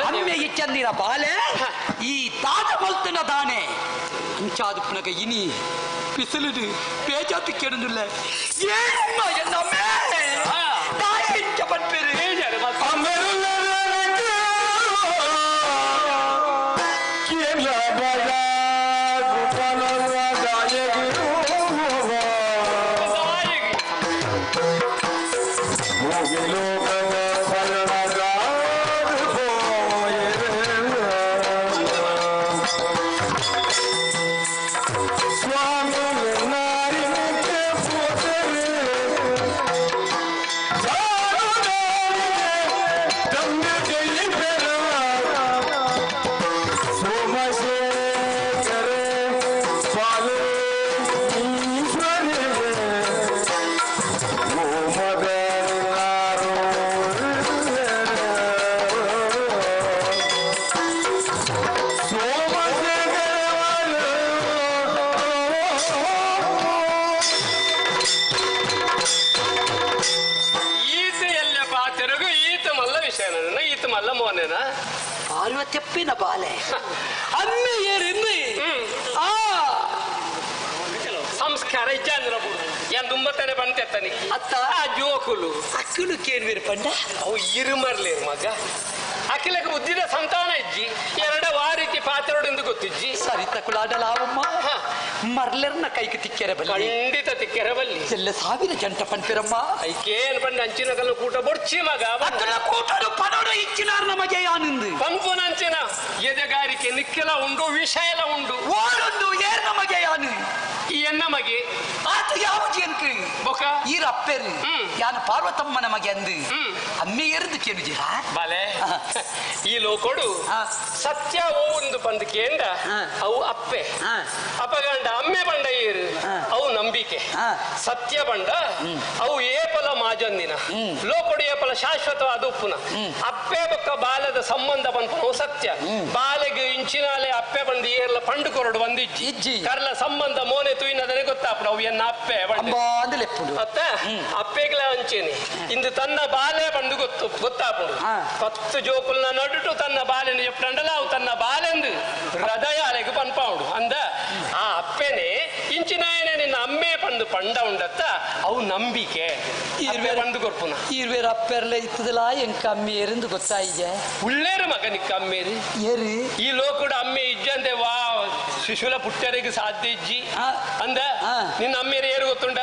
ಅಮ್ಮೆ ಇಚ್ಚಂದಿನ ಬಾಲೆ ಈ ತಾತ ಮಲ್ತನ ದಾನೆ ಅಂಚಾದ ಪುನಗ ಇನಿ ಬಿಸಿಲುಡು ಬೇಜಾತು ಕೆಡನುಲ್ಲ ಏನಮ್ಮ ಎನ್ನ ಅಮ್ಮೆ ತಾಯಿ ಇಂಚ ಪನ್ಪೇರು ಪಾರ್ವತ್ಯಪ್ಪಿನ ಬಾಲೆ ಅಮ್ಮೆ ಏರಿಂದು ಆ ಸಂಸ್ಕಾರ ಇಜ್ಜಾಂದ್ರ ಬುಡು ಏನ್ ದುಂಬತ್ತನೆ ಬಂತೆತ್ತನಿ ಅತ್ತ ಆ ಜೋಕುಲು ಅಕ್ಕಲು ಕೇಳ್ವಿರು ಪಂಡ ಅವು ಇರುಮರ್ಲೇರು ಮಗ ಅಖಿಲಕ್ಕೆ ಬುದ್ಧಿದ ಸಂತಾನ ಇಜ್ಜಿ ಎರಡ ವಾರೀತಿ ಪಾತ್ರೋಡೆಂದು ಗೊತ್ತಿಜ್ಜಿ ಸರಿ ತಕುಳಾಡಲಾವಮ್ಮ ಮರ್ಲೆರ್ನ ಕೈಗೆ ತಿಕ್ಕೆರೆ ಬಲ್ಲಿ ಖಂಡಿತ ತಿಕ್ಕೆರೆ ಬಲ್ಲಿ ಎಲ್ಲ ಸಾವಿರ ಜಂಟ ಪಂಪಿರಮ್ಮ ಐಕೇನ್ ಪಂಡ ಅಂಚಿನ ಕಲ್ಲು ಕೂಟ ಬೊಡ್ಚಿ ಮಗ ಅಕ್ಕಲ ಕೂಟಡು ಪಡೋಡ ಇಚ್ಚಿನಾರ್ ನಮಗೆ ಆನಂದ್ ಪಂಪುನಂಚಿನ ಎದೆಗಾರಿಕೆ ನಿಕ್ಕೆಲ ಉಂಡು ವಿಷಯಲ ಉಂಡು ಓಡೊಂದು ಏರ್ ನಮಗೆ ಯಾನು ಈ ಎನ್ನ ಮಗೆ ಆತ ಯಾವ ಜೀನ್ಕ್ ಬೊಕ ಈರ ಅಪ್ಪೆರು ಯಾನು ಪಾರ್ವತಮ್ಮನ ಮಗೆ ಅಂದು ಅಮ್ಮೆ ಎರ್ದು ಕೇಳುಜಿರ ಬಲೆ ಈ ಲೋಕೊಡು ಸತ್ಯ ಒಂದು ಬಂದು ಕೇಂದ್ರ ಅವು ಅಪ್ಪೆ ಅಪಗಂಡ ಅಮ್ಮೆ ಬಂಡ ಏರು ಅವು ನಂಬಿಕೆ ಸತ್ಯ ಬಂಡ ಅವು ಏಪಲ ಮಾಜಂದಿನ ಲೋಕೊಡು ಏಪಲ ಶಾಶ್ವತವಾದ ಉಪ್ಪುನ ಅಪ್ಪೆ ಬೊಕ್ಕ ಬಾಲದ ಸಂಬಂಧ ಬಂದ್ಪುನ ಸತ್ಯ ಬಾಲೆಗೆ ಇಂಚಿನಾಲೆ ಅಪ್ಪೆ ಬಂದು ಏರ್ಲ ಪಂಡು ಕೊರಡು ಬಂದಿಜ್ಜಿ ಇಜ್ಜಿ ಕರ್ಲ ಸಂಬಂಧ ಮೋನೆ ತುಯಿನದರೆ ಗೊತ್ತಾಪುಡು ಅವು ಎನ್ನ ಅಪ್ಪೆ ಅತ್ತ ಅಪ್ಪೆಗ್ಲ ಅಂಚೇನೆ ಇಂದು ತನ್ನ ಬಾಲೆ ಬಂದು ಗೊತ್ತು ಗೊತ್ತಾಪುಡು 10 ಜೋಕುಲ್ನ ನಡುಟು ತನ್ನ ಬಾಲೆನ ಎಪ್ಪಂಡಲ ಅವು ತನ್ನ ಬಾಲೆಂದು ಹೃದಯ ಅಲೆಗೆ ಪನ್ಪಾವುಡು ಅಂದ ಆ ಅಪ್ಪೆನೆ ಇಂಚಿನಾಯನೆ ನಿನ್ನ ಅಮ್ಮೆ ಪಂದು ಪಂಡ ಉಂಡತ್ತ ಅವು ನಂಬಿಕೆ ಬಂದು ಕೊರ್ಪುನ ಈರ್ವೇರ್ ಅಪ್ಪೆರ್ಲ ಇತ್ತದಲ್ಲ ಎಂಕ ಅಮ್ಮೆ ಎರಿಂದು ಗೊತ್ತಾಯಿಜೆ ಉಳ್ಳೇರು ಮಗ ನಿಕ್ಕ ಅಮ್ಮೇರಿ ಏರು ಈ ಲೋಕುಡು ಅಮ್ಮೆ ಇಜ್ಜಂದೆ ವಾ ಶಿಶುಲ ಪುಟ್ಟರಿಗೆ ಸಾಧ್ಯ ಇಜ್ಜಿ ಅಂದ ನಿನ್ನ ಅಮ್ಮೇರು ಏರು ಗೊತ್ತುಂಡ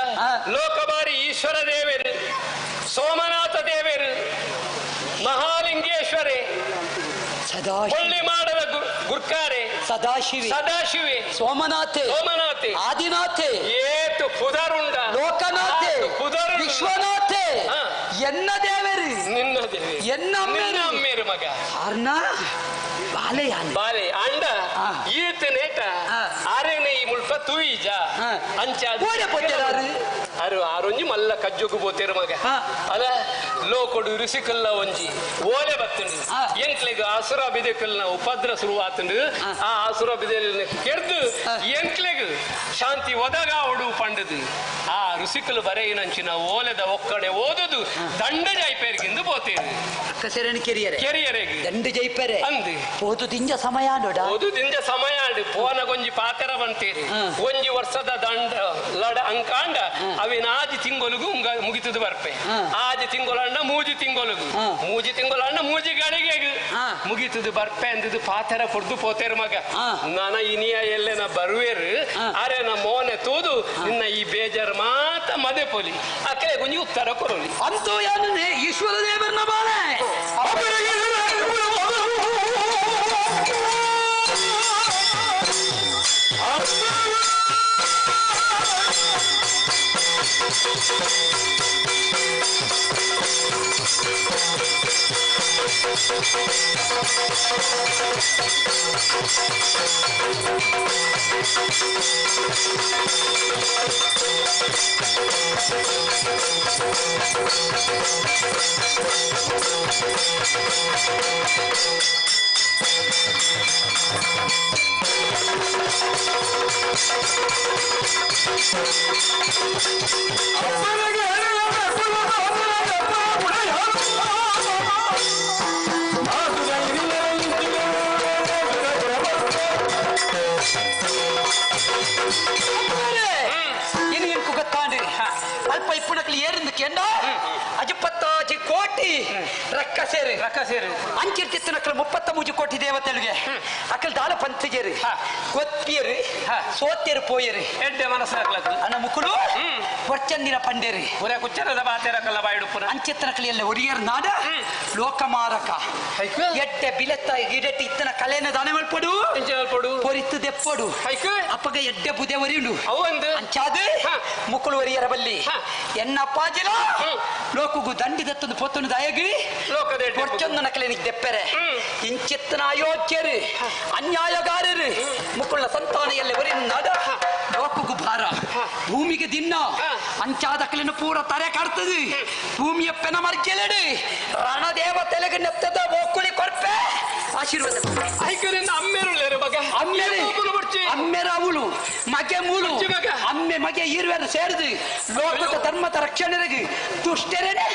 ಲೋಕಬಾರಿ ಈಶ್ವರ ದೇವೇರು ಸೋಮನಾಥ ದೇವೇರು ಮಹಾಲಿಂಗೇಶ್ವರೇ ಸದಾಶಿವ ಮಾಡದ ಗುರ್ಕಾರೆ ಸದಾಶಿವೆ ಸದಾಶಿವೆ ಸೋಮನಾಥೆ ಸೋಮನಾಥೆ ಆದಿನಾಥೆ ಏತು ಪುದರುಂಡ ಲೋಕನಾಥೆ ಪುದರು ವಿಶ್ವನಾಥೆ ಎನ್ನ ದೇವರು ನಿನ್ನ ದೇವರು ಎನ್ನ ನಿನ್ನ ಅಮ್ಮೇರು ಮಗ ಅರ್ಣ ಬಾಲೆ ಬಾಲೆ ಅಂಡ ಈತ ನೇಟ ಆರೇನೆ ಈ ಮುಲ್ಪ ತೂಯಿಜ ಅಂಚ ಅರು ಆರೊಂಜಿ ಮಲ್ಲ ಕಜ್ಜೊಗು ಬೋತೇರು ಮಗ ಅಲ ಲೋಕೊಡು ಋಷಿಕಲ್ಲ ಒಂಜಿ ಓಲೆ ಬತ್ತುಂಡು ಎಂಕ್ಲೆಗ್ ಅಸುರ ಬಿದೆಕಲ್ನ ಉಪದ್ರ ಶುರುವಾತುಂಡು ಆ ಅಸುರ ಬಿದೆಲ್ ಕೆರ್ದು ಎಂಕ್ಲೆಗ್ ಶಾಂತಿ ಒದಗಾವಡು ಪಂಡದು ಆ ಋಷಿಕಲು ಬರೆಯಿನಂಚಿನ ಓಲೆದ ಒಕ್ಕಡೆ ಓದುದು ದಂಡ ಜೈಪೇರಿಗಿಂದು ಬೋತೇರು ಅಕ್ಕಸೆರಣಿ ಕೆರಿಯರೆ ಕೆರಿಯರೆಗೆ ದಂಡ ಜೈಪೇರೆ ಅಂದು ಪೋದು ದಿಂಜ ಸಮಯ ನೋಡ ಓದು ದಿಂಜ ಸಮಯ ಆಂಡು ಪೋನ ಗೊಂಜಿ ಪಾತರ ಬಂತೇರಿ ಒಂಜಿ ವರ್ಷದ ದಂಡ ಲಡ ಅಂಕಾಂಡ ಅವಿನ ಆಜಿ ತಿಂಗೊಲುಗು ಮುಗಿತದ ಬರ್ಪೆ ಆಜಿ ತಿಂಗೊಲಣ್ಣ ಮೂಜಿ ತಿಂಗೊಲುಗು ಮೂಜಿ ತಿಂಗೊಲಣ್ಣ ಮೂಜಿ ಗಳಿಗೆ ಮುಗಿತದ ಬರ್ಪೆ ಅಂದದು ಪಾತರ ಕೊಡ್ದು ಪೋತೇರು ಮಗ ನಾನ ಇನಿಯ ಎಲ್ಲೆನ ಬರುವೇರು ಅರೆ ನ ಮೋನೆ ತೂದು ನಿನ್ನ ಈ ಬೇಜಾರು ಮಾತ ಮದೆ ಪೊಲಿ ಅಕ್ಕಲೆ ಗುಂಜಿ ಉತ್ತರ ಕೊರಲಿ ಅಂತೂ ಯಾನು ಈಶ್ವರ ದೇವರನ್ನ ಬಾಳೆ ಅಲ್ಪ ಇಪ್ಪುನಕ್ಲು ಏರಿಂದಕ್ಕೆ ಅಜಪತ್ತಾಜಿ ಕೋಟಿ ರಕ್ಕ ಸೇರಿ ರಕ್ಕ ಸೇರಿ ಅಂಚಿರ್ತಿತ್ತನಕ್ಲು 33 ಕೋಟಿ ದೇವತೆಗಳಿಗೆ ಅಕಲ್ ದಾಲ ಪಂತಿಜೇರಿ ಗೊತ್ತಿಯರು ಸೋತ್ಯರು ಪೋಯರು ಎಡ್ಡೆ ಮನಸ್ಸಾಗ್ಲಕ್ಕ ಅನ್ನ ಮುಕುಲು ವರ್ಚಂದಿನ ಪಂಡೇರಿ ಒರೇ ಕುಚ್ಚರದ ಬಾತೆರಕಲ್ಲ ಬಾಯಿಡುಪುರ ಅಂಚಿತ್ತನಕ್ಲು ಎಲ್ಲ ಒರಿಯರ್ ನಾಡ ಲೋಕಮಾರಕ ಎಡ್ಡೆ ಬಿಲೆತ್ತ ಇಡೆಟ್ಟಿ ಇತ್ತನ ಕಲೆನ ದಾನ ಮಲ್ಪಡು ಪೊರಿತ್ತು ದೆಪ್ಪಡು ಅಪ್ಪಗ ಎಡ್ಡೆ ಬುದೆ ಒರಿಯುಂಡು ಅಂಚಾದು ಮುಕುಲು ಒರಿಯರ ಬಲ್ಲಿ ಎನ್ನ ಅಪ್ಪಾಜಿಲ ಲೋಕಗು ದಂಡಿದತ್ತೊಂದು ಪೊತ್ತೊಂದು ದಯಗಿ ಪೊರ್ಚೊಂದು ನಕಲೇನಿಗೆ ದೆಪ್ಪೆರೆ ಇಂಚಿತ್ತನ ಅಯೋಗ್ಯರು ಅನ್ಯಾಯಗಾರರು ಮುಕ್ಕುಳ ಸಂತಾನ ಎಲ್ಲ ಒರಿಯು ನಾಡ ಲೋಕಗು ಭಾರ ಭೂಮಿಗೆ ದಿನ್ನ ಅಂಚಾದಕಲಿನ ಪೂರ ತರೆ ಕಾಡ್ತದೆ ಭೂಮಿಯ ಪೆನ ಮರ್ಕೆಲಡು ರಣದೇವತೆಲೆಗೆ ನೆತ್ತದ ಮೋಕುಳಿ ಕೊರ್ಪೆ ಆಶೀರ್ವಾದ ಅಮ್ಮೇರು ಅಮ್ಮೇರ ಅವಳು ಮಗೆ ಮೂಲು ಅಮ್ಮೆ ಮಗೆ ಈರುವರು ಸೇರಿದು ಲೋಕದ ಧರ್ಮದ ರಕ್ಷಣೆಗೆ ದುಷ್ಟರೇನೆ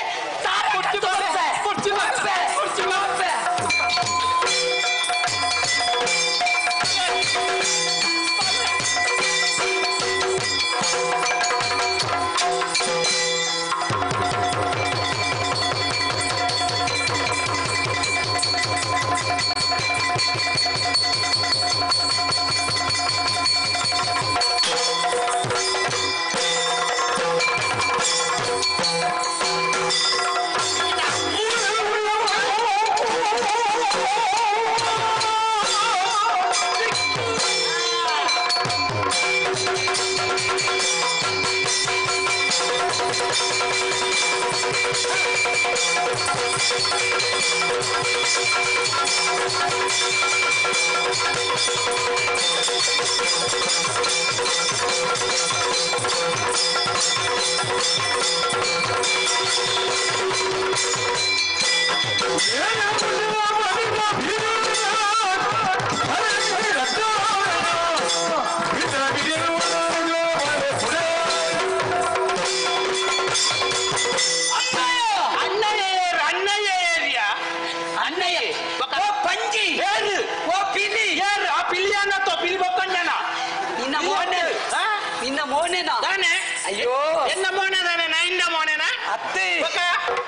ಅಯ್ಯೋ ಎನ್ನ ಮೋನೆ ತಾನೆ ನಾಯಿಂದ ಮೋನೆನಾ ಅತ್ತೆ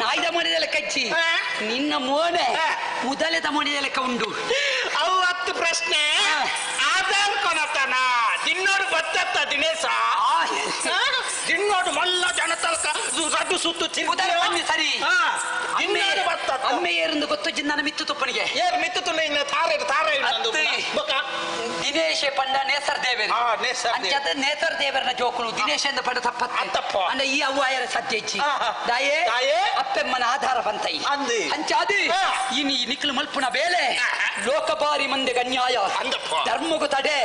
ನಾಯ್ದ ಮೋನೆದ ಕಚ್ಚಿ ನಿನ್ನ ಮೋನೆ ಮುದಲೆದ ಮೋನೆದ ಲೆಕ್ಕ ಉಂಡು ಅವು ಹತ್ತು ಪ್ರಶ್ನೆ ಆಧಾರ್ ಕೊನತನ ದಿನ್ನೋಡು ಬತ್ತತ್ತ ದಿನೇಶ ದಿನ್ನೋಡು ಮಲ್ಲ ಜನತಲ್ಕ ರಡ್ಡು ಸುತ್ತು ಸರಿ ಅಮ್ಮೆ ಏರಂದು ಗೊತ್ತು ನನ್ನ ಮಿತ್ತು ತುಪ್ಪನಿಗೆ ಏರ್ ಮಿತ್ತು ತುಣ್ಣ ಇನ್ನ ತಾರೆ ತಾರೆ ದಿನೇಶ ಪಂಡ ನೇಸರ್ ದೇವರು ಅಂಚದ ನೇಸರ್ ದೇವರನ ಜೋಕುಲು ದಿನೇಶ ಎಂದ ಪಂಡ ತಪ್ಪತ್ತ ಅಂಡ ಈ ಅವ್ವಾಯರ ಸತ್ಯ ಇಚ್ಚಿ ದಾಯೇ ಅಪ್ಪೆಮ್ಮನ ಆಧಾರ ಬಂತೈ ಅಂಚಾದು ಇನಿ ನಿಕ್ಲು ಮಲ್ಪುನ ಬೇಲೆ ಲೋಕಬಾರಿ ಮಂದಿಗೆ ಅನ್ಯಾಯ ಧರ್ಮಗೂ ತಡೆ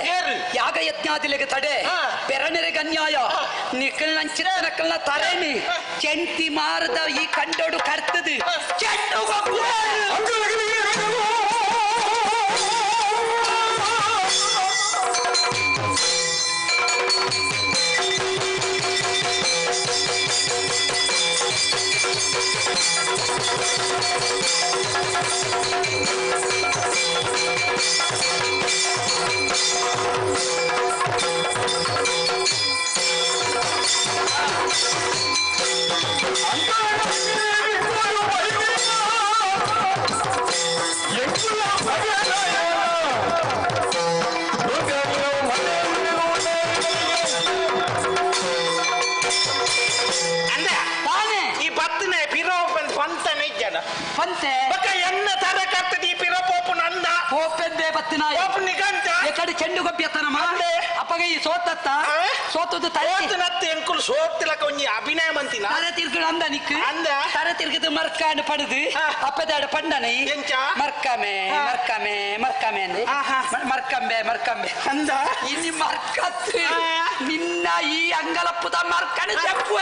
ಯಾಗ ಯಜ್ಞಾದಿಲೆಗೆ ತಡೆ ಬೆರನೆರೆಗೆ ಅನ್ಯಾಯ ನಿಕ್ಕಲ್ನ ನಕ್ಕಲ್ನ ತರೇನಿ ಚೆಂತಿ ಮಾರದ ಈ ಕಂಡೋಡು ಕರ್ತದು ಚೆಂಡು ಈ ಬತ್ತನೆ ಪಿರೋ ಪಂತನೆ ಇಜ್ಜನ ಪಂತೆ ಬಕ್ಕ ಎನ್ನ ತರ ಕರ್ತದೆ ಈ ಪಿರೋ ಪೋಪು ನಂದ ಪೋಪೆಂದೆ ಬತ್ತಿನ ಪೋಪು ನಿಗಂತ ಎಕಡೆ ಚೆಂಡು ಗೊಬ್ಬಿಯತ್ತನ ಮಾಂದೆ ಅಪ್ಪಗ ಸೋತತ್ತ ಸೋತದ್ದು ಸೋತನತ್ತೆ ಎಂಕುಲು ಸೋತಿಲಕ ಒಂಜಿ ಅಭಿನಯ ಮಂತಿನ ತರೆ ತಿರ್ಗು ಅಂದ ನಿಕ್ ಅಂದ ತರೆ ತಿರ್ಗದು ಮರ್ಕಾಂಡ್ ಪಡುದು ಅಪ್ಪದಾಡ ಪಂಡನೆ ಮರ್ಕಮೆ ಮರ್ಕಮೆ ಮರ್ಕಮೆ ಅಂದೆ ಮರ್ಕಂಬೆ ಮರ್ಕಂಬೆ ಅಂದ ಇನ್ನು ಮರ್ಕತ್ ನಿನ್ನ ಈ ಅಂಗಲಪ್ಪುದ ಮರ್ಕಣ ತಪ್ಪು.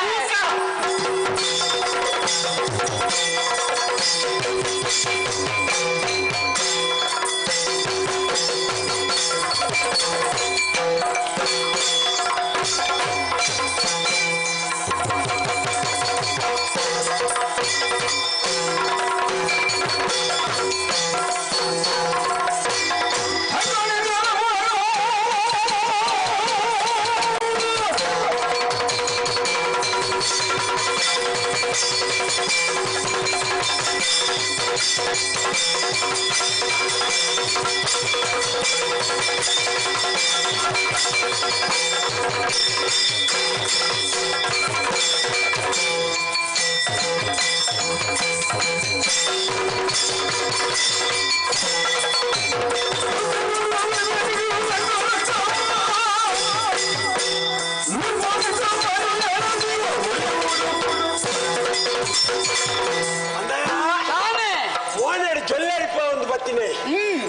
ಜೊಲ್ಲರಿಪ ಒಂದು ಬತ್ತಿನೇ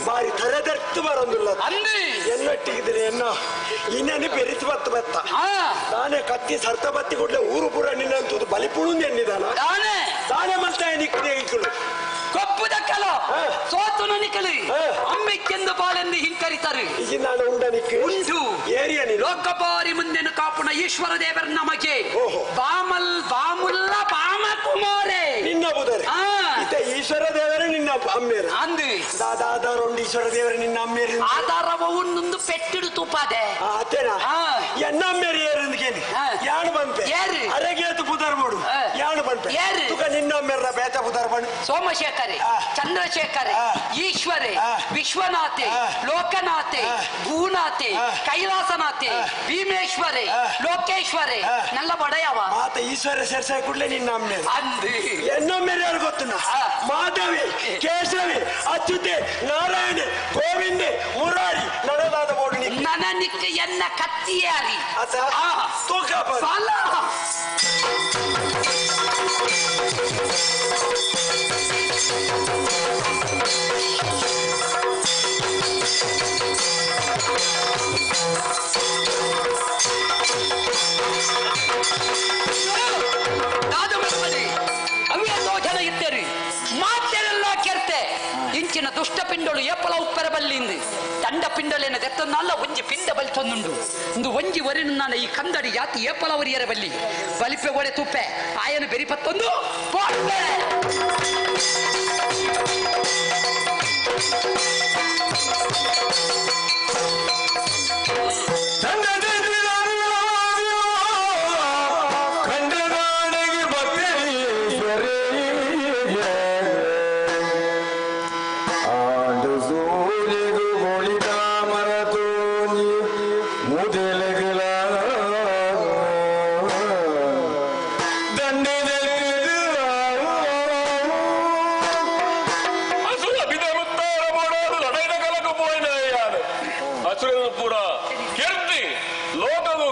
ಬಾರಿ ತರದರ್ತು ಬರೊಂದಿಲ್ಲ ಎನ್ನೊಟ್ಟಿಗಿದ್ರೆ ಎನ್ನ ಇನ್ನೇನು ಬೆರಿತು ಬತ್ತ ಬತ್ತ ನಾನೇ ಕತ್ತಿ ಸರ್ತ ಬತ್ತಿ ಕೊಡ್ಲೆ ಊರು ಪೂರ ನಿನ್ನಂತದ್ದು ಬಲಿಪುಳುಂದು ಎನ್ನಿದಾನ ತಾನೇ ಮಲ್ತಾಯ ನಿಕ್ಕದೆ ಇಕ್ಕಳು ಕೊಪ್ಪುದ ಕಲ ಸೋತು ನಿಕ್ಕಲು ಅಮ್ಮಿಕ್ಕೆಂದು ಬಾಲೆಂದು ಹಿಂಕರಿತಾರೆ. ನಾನು ಉಂಡ ನಿಕ್ಕ ಉಂಟು ಏರಿಯ ಲೋಕಪಾರಿ ಮುಂದೆನು ಕಾಪುಣ ಈಶ್ವರ ದೇವರ ನಮಗೆ ಬಾಮಲ್ ಬಾಮುಲ್ಲ ಬಾಮ ಕುಮಾರೇ ನಿನ್ನ ಬುದರೆ ಇತ ಈಶ್ವರ ದೇವರೇ ನಿನ್ನ ಅಮ್ಮೇರು ಅಂದು ದಾದಾದಾರೊಂಡು ಈಶ್ವರ ದೇವರೇ ನಿನ್ನ ಅಮ್ಮೇರು ಆಧಾರವ ಉನ್ನೊಂದು ಪೆಟ್ಟಿಡು ತುಪಾದೆ ಅತ್ತೇನಾ ಎನ್ನ ಅಮ್ಮೇರು ಏರಿಂದ್ಕೇನಿ ಯಾನು ಬಂತೆ ಏರು ಅರೆಗೇತು ಪುದರ್ ಮಾಡು ಯಾನು ಬಂತೆ ಏರು ತುಕ ನಿನ್ನ ಅಮ್ಮೇರ ಬೇತ ಪುದರ್ ಬಣ್ಣು ಸೋಮಶೇಖರೆ ಚಂದ್ರಶೇಖರೆ ಈಶ್ವರೆ ವಿಶ್ವನಾಥೆ ಲೋಕನಾಥೆ ಭೂನಾಥೆ ಕೈಲಾಸನಾಥೆ ಭೀಮೇಶ್ವರೆ ಲೋಕೇಶ್ವರೆ ನಲ್ಲ ಬಡೆಯವ ಆತ ಈಶ್ವರ ಸೇರ್ಸ ಕೂಡಲೇ ನಿನ್ನ ಅಮ್ಮೇರು ಅಂದು ಎನ್ನೊಮ್ಮೇರು ಯಾರು ಗೊತ್ತುನ ಮಾಧವಿ ಕೇಶವಿ ಅಚ್ಯುತೆ ನಾರಾಯಣ ಗೋವಿಂದೆ ಮುರಾರಿ ನಡೆದಾದ ಬೋಡು ನನ ನಿಕ್ಕ ಎನ್ನ ಕತ್ತಿಯಾರಿ ಆತ ತೂಕ ಬಲ. ಜನ ಇದ್ದೇರಿ ಮಾತೆರೆಲ್ಲ ಕೆರ್ತೆ ಇಂಚಿನ ದುಷ್ಟ ಪಿಂಡೋಳು ಏಪಲ ಉಪ್ಪರ ಬಲ್ಲಿಂದು ತಂಡ ಪಿಂಡಲೇನ ದೆತ್ತನ್ನಲ್ಲ ಒಂಜಿ ಪಿಂಡ ಬಲಿ ತೊಂದುಂಡು ಇಂದು ಒಂಜಿ ವರಿನ ನಾನು ಈ ಕಂದಡಿ ಜಾತಿ ಏಪಲ ಒರಿಯರ ಬಲ್ಲಿ ಬಲಿಪೆ ಒಡೆ ತುಪ್ಪೆ ಆಯನ ಬೆರಿಪತ್ತೊಂದು ಪೋಟೆ.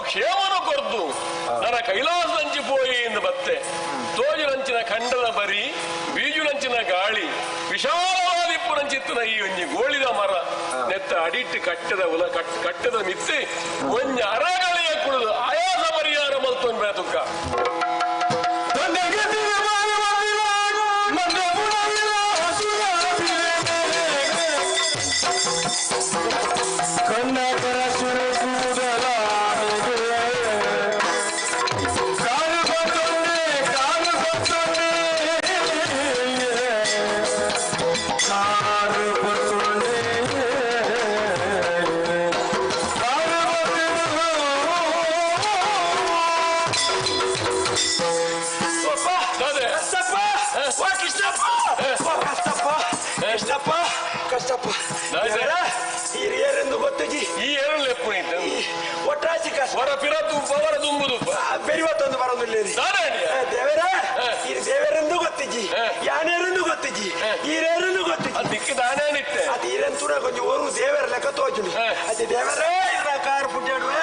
ಕ್ಷೇಮನು ಕೊರ್ದು ನನ್ನ ಕೈಲಾಸದಂಚಿ ಪೋಯಿ ಎಂದು ಬತ್ತೆ ತೋಜುಲಂಚಿನ ಖಂಡದ ಬರಿ ಬೀಜುಲಂಚಿನ ಗಾಳಿ ವಿಶಾಲವಾದ ಇಪ್ಪುರಂಚಿತ್ತಿನ ಈ ಒಂಜಿ ಗೋಳಿದ ಮರ ನೆತ್ತ ಅಡಿಟ್ಟು ಕಟ್ಟದ ಉಲ ಕಟ್ಟದ ಮಿತ್ತಿ ಒಂಜಿ ಅರಗಳಿಯ ಕುಡಿದು ಆಯಾಸ ಪರಿಹಾರ ಮಲ್ತೊಂದು ಬೇತುಕ್ಕ ಕಷ್ಟಪ್ಪ ಹಿರಿಯರೆಂದು ಗೊತ್ತಜಿ ಈ ಏಳು ಒಟ್ರಾಸಿ ಕಷ್ಟ ಹೊರ ಪಿರತು ಪವರ ದುಂಬುದು ಬೆರಿವತ್ತೊಂದು ಬರೋದಿಲ್ಲ ದೇವರ ಈ ದೇವರೆಂದು ಗೊತ್ತಿಜ್ಜಿ ಯಾನೇರೆಂದು ಗೊತ್ತಿಜ್ಜಿ ಈರೇರೆಂದು ಗೊತ್ತಿಜ್ಜಿ ದಿಕ್ಕಿ ದಾನೇನಿತ್ತೆ ಅದು ಈರೆಂತೂರ ಕೊಂಚ ಓರು ದೇವರ ಲೆಕ್ಕ ತೋಚುನಿ ಅದು ದೇವರೇ ಇರ ಕಾರ್ ಪುಟ್ಟಾಡುವೆ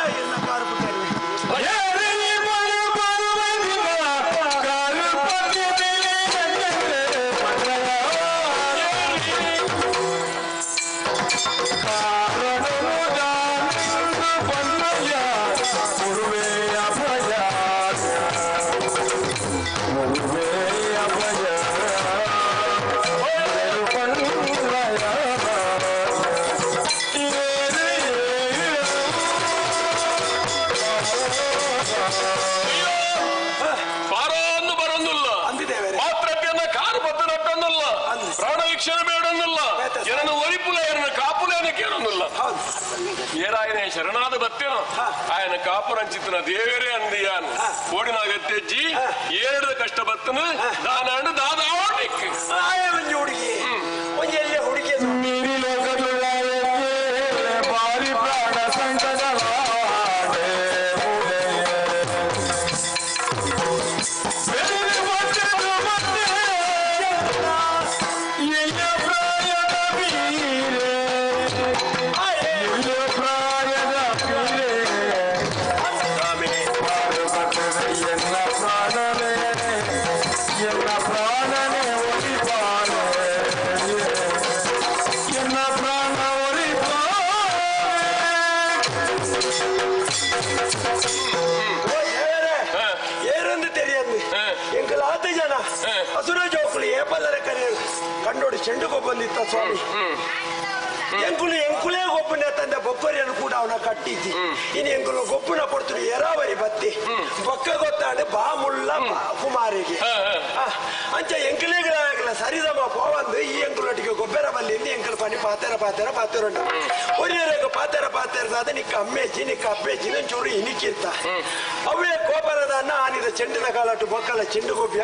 ಕೇಳೊಂದಿಲ್ಲ ಏರಾಯನೇ ಶರಣಾದ ಬತ್ತೇನೋ ಆಯನ ಕಾಪುರಂಚಿತನ ದೇವರೇ ಅಂದಿಯಾನ್ ಓಡಿನ ಅಗತ್ಯಜ್ಜಿ ಏರಡದ ಕಷ್ಟ ಬತ್ತನು ದಾನಾಂಡು ದಾದ ಆವಣಿಕ್ ಆಯ ಒಂಜಿ ಹುಡುಗಿ ಒಂಜಿ ಎಲ್ಲೇ ಹುಡುಗಿ ಬಾರಿ ಪ್ರಾಣ ಸಂಕಟ ಏರೆಂದು ತೆರಿಯಂದು ಎಂಕಲ್ ಆತ ಜನ ಹಸುರ ಜೋಕುಲು ಏಪಲ್ಲರ ಕರೆಯಲು ಕಂಡೋಡು ಚೆಂಡು ಗೊಬ್ಬಂದಿತ್ತ ಸ್ವಾಮಿ ಎಂಕುಲು ಎಂಕುಲೇ ಗೊಬ್ಬನ ತಂದೆ ಬೊಕ್ಕರಿಯನ್ನು ಕೂಡ ಅವನ ಕಟ್ಟಿದ್ದಿ ಇನ್ನು ಎಂಕುಲು ಗೊಬ್ಬನ ಕೊಡ್ತೀನಿ ಏರಾವರಿ ಬತ್ತಿ ಬೊಕ್ಕ ಗೊತ್ತಾಂಡು ಬಾಮುಲ್ಲ ಕುಮಾರಿಗೆ ಅಂಚ ಎಂಕುಲೇಗಳ ಸರಿದಮ ಪೋವಂದು ಈ ಎಂಕುಲೊಟ್ಟಿಗೆ ಗೊಬ್ಬರ ಬಲ್ಲಿಂದ ಎಂಕಲ್ ಪನಿ ಪಾತೆರ ಪಾತೆರ ಪಾತೆರ ಉಂಟು ಒರಿಯರೇಗ ಪಾತೆರ ಪಾತೆರದಾದ ನಿಕ್ಕ ಅಮ್ಮೇಜಿ ನಿಕ್ಕ ಅಪ್ಪೇಜಿ ಚೂರು ಇನಿಕಿರ್ತ ಅವೇ ಕೋಪರದ ಆನಿದ ಚೆಂಡಿನ ಕಾಲಟ್ಟು ಬೊಕ್ಕಲ ಚೆಂಡು ಗೊಬ್ಬ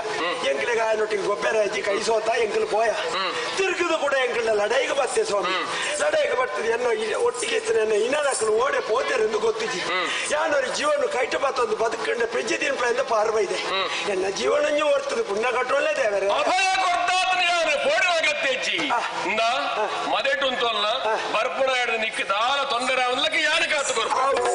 ಎಂಕಲಿಗೆ ಆಯನೊಟ್ಟಿಗೆ ಗೊಬ್ಬರ ಹಚ್ಚಿ ಕೈ ಸೋತ ಎಂಕಲ್ ಪೋಯ ತಿರುಗಿದು ಕೂಡ ಎಂಕಲ್ನ ಲಡೈಗೆ ಬತ್ತೆ ಸ್ವಾಮಿ ಲಡೈಗೆ ಬರ್ತದೆ ಎನ್ನೋ ಒಟ್ಟಿಗೆ ಇತ್ತು ಎನ್ನ ಇನ್ನೂ ಓಡೆ ಪೋತೆರೆಂದು ಗೊತ್ತಿಜಿ ಯಾನೊರು ಜೀವನ ಕೈಟ ಬತ್ತೊಂದು ಬದುಕಂಡ ಪೆಜ್ಜೆ ದಿನಪದಿಂದ ಪಾರ್ವ ಇದೆ ಎನ್ನ ಜೀವನಂಜು ಓಡ್ತದೆ ಪುಣ್ಯ ಕಟ್ಟೋಲ್ಲೇ ದೇವರೇ ಅಭಯ ಕೊಡ್ತಾತನ ಯಾರು ಪೋಡಿನ ಅಗತ್ಯಜ್ಜಿ ಇಂದ ಮದೆಟುಂತೊಲ್ಲ ಬರ್ಪುಣ ಹಿಡಿದು ನಿಕ್ಕ ದಾಲ ತೊಂದರೆ ಅವನ್ಲಕ್ಕೆ ಯಾರು ಕಾತು ಕೊರ್ಪು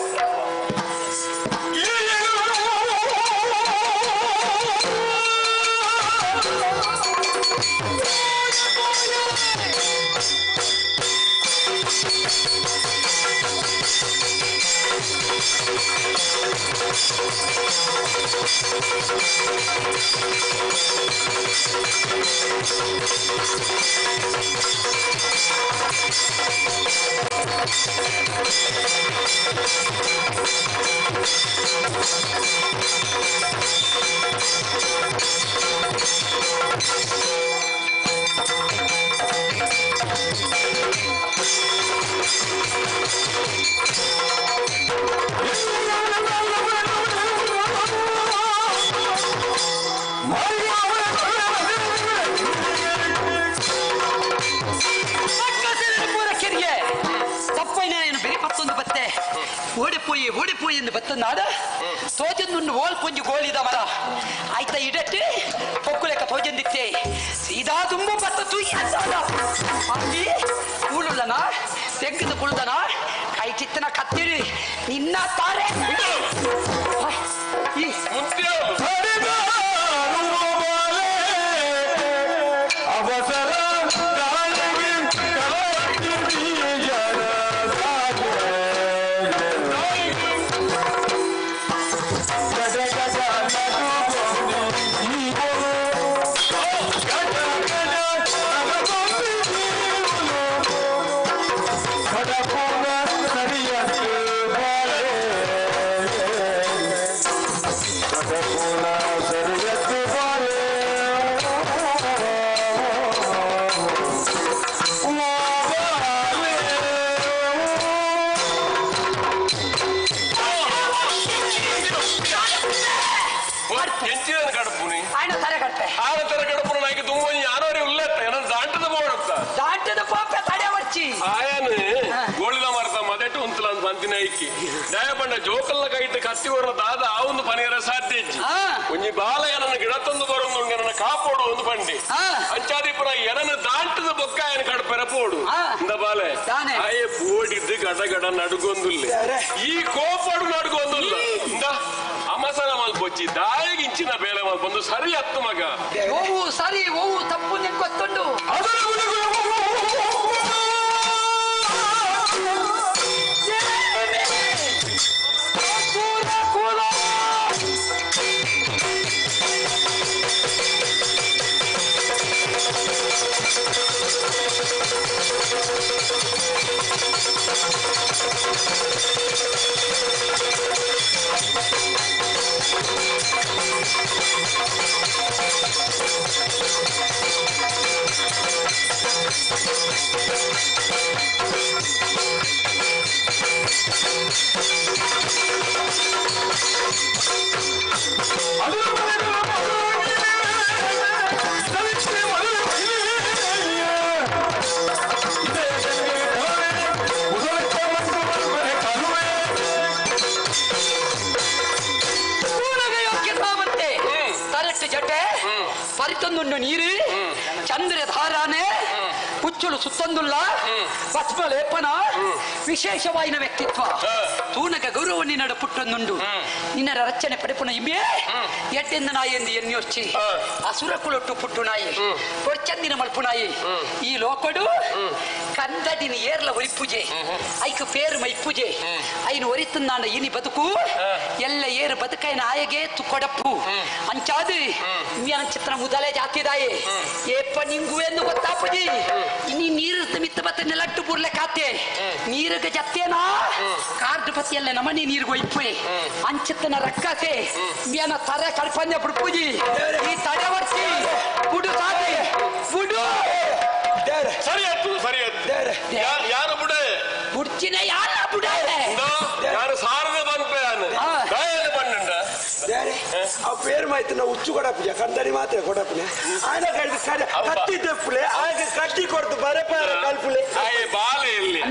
ತಪ್ಪೈನ ಬೆರಿ ಪತ್ತೊಂದು ಬತ್ತೆ ಓಡಿಪೋಯಿ ಓಡಿಪೋಯಿ ಎಂದು ಬತ್ತನಾಡ ತೋಜಂದುಂಡು ಓಲ್ ಪೊಂಜಿ ಗೋಳಿದ ಮರ ಆಯ್ತಾ ಇಡಟ್ಟಿ ಪೊಕ್ಕುಲೆಕ್ಕ ತೋಜಂದಿತ್ತೆ ಸೀದಾ ತುಂಬ ಬತ್ತ ತೂಯಿ ಅಂತಾಡ ಅಲ್ಲಿ ಕೂಳುಳ್ಳನ ತೆಗ್ಗದ ಕುಳ್ದನ ಕೈ ಚಿತ್ತನ ಕತ್ತಿರಿ ನಿನ್ನ ತಾರೆ ಈ ಅವಸರ ದಯಪಂಡ ಜೋಕಲ್ಲ ಕೈಟ್ ಕತ್ತಿ ಬರೋ ದಾದ ಆ ಒಂದು ಪನಿಯರ ಸಾಧ್ಯ ಇಜ್ಜಿ ಒಂಜಿ ಬಾಲ ಏನನ್ನ ಗಿಡತ್ತೊಂದು ಬರೋದು ನನ್ನ ಕಾಪೋಡು ಒಂದು ಪಂಡಿ ಅಂಚಾದಿಪುರ ಏನನ್ನ ದಾಂಟದ ಬೊಕ್ಕ ಏನ ಕಡಪೆರ ಪೋಡು ಇಂದ ಬಾಲೆ ಆಯೆ ಬೋಡಿದ್ದು ಗಡ ಗಡ ನಡುಗೊಂದುಲ್ಲ ಈ ಕೋಪಡು ನಡುಗೊಂದುಲ್ಲ ಇಂದ ಅಮಸನ ಮಲ್ಪೊಚ್ಚಿ ದಾಯಿಗೆ ಇಂಚಿನ ಬೇಲೆ ಮಲ್ಪೊಂದು ಸರಿ ಹತ್ತು ಮಗ ಓವು ಸರಿ ಓವು ತಪ್ಪು ನಿಂಗೆ ಗೊತ್ತುಂಟು. ಪರಿತೊಂದುಂಡು ನೀರು ಚಂದ್ರ ಧಾರಾನೆ ಹುಚ್ಚುಳು ಸುತ್ತೊಂದುಲ್ಲ ಭಸ್ಮ ಲೇಪನ ವಿಶೇಷವಾಯಿನ ವ್ಯಕ್ತಿತ್ವ ತೂನಕ ಗೌರವ ನಿನ್ನಡ ಪುಟ್ಟೊಂದುಂಡು ನಿನ್ನರ ರಚನೆ ಪಡೆಪುನ ಇಮ್ಮೆ ಎಡ್ಡೆಂದ ನಾಯಿ ಎಂದು ಎನ್ಯೋರ್ಚಿ ಅಸುರ ಕುಲೊಟ್ಟು ಪುಟ್ಟು ನಾಯಿ ಕೊಡ್ಚಂದಿನ ಮಲ್ಪು ನಾಯಿ ಈ ಲೋಕಡು ಕಂದಡಿನ ಏರ್ಲ ಒರಿಪೂಜೆ ಐಕ್ ಪೇರು ಮೈಪೂಜೆ ಐನು ಒರಿತುಂದಾಂಡ ಇನಿ ಬದುಕು ಎಲ್ಲ ಏರು ಬದುಕೈನ ಆಯಗೆ ಕೊಡಪ್ಪು ಅಂಚಾದು ಚಿತ್ರ ಮುದಲೆ ಜಾತಿದಾಯೆ ಏಪ್ಪ ನಿಂಗು ಎಂದು ಗೊತ್ತಾಪುಜಿ ಇನಿ ನೀರು ಮಿತ್ತ ಬತ್ತ ನೆಲಟ್ಟು ಬುರ್ಲೆ ಕಾತೆ ನೀರುಗ ಜತ್ತೇನಾ ಕಾರ್ಡು ಪತಿಯಲ್ಲ ನಮನಿ ನೀರುಗು ಇಪ್ಪೆ ಅಂಚಿತ್ತನ ರಕ್ಕಸೆ ಮ್ಯಾನ ತರೆ ಕಲ್ಪನೆ ಬಿಡ್ಪುಜಿ ಈ ತಡೆ ವರ್ತಿ ಬುಡು ಸಾದೆ ಬುಡು ಸರಿ ಆಯ್ತು ಸರಿ ಆಯ್ತು ಯಾರು ಬುಡೆ ಬುಡ್ಚಿನ ಯಾರ ಬುಡೆ ಯಾರು ಸಾರದ ಬಂದ್ಪೆ ಯಾನು ಬಂಡ ಆ ಪೇರು ಮಾಯ್ತು ನಾವು ಹುಚ್ಚು ಕೊಡಪ್ಪುಜ ಕಂದಡಿ ಮಾತ್ರ ಕೊಡಪ್ಪನೆ ಆಯ್ನ ಕಡ್ದು ಕತ್ತಿ ತೆಪ್ಪುಲೆ ಆಗ ಕಟ್ಟಿ ಕೊಡ್ತು ಬರಪಾರ ಕಲ್ಪುಲೆ ಬಾಲೆ ಇಲ್ಲಿ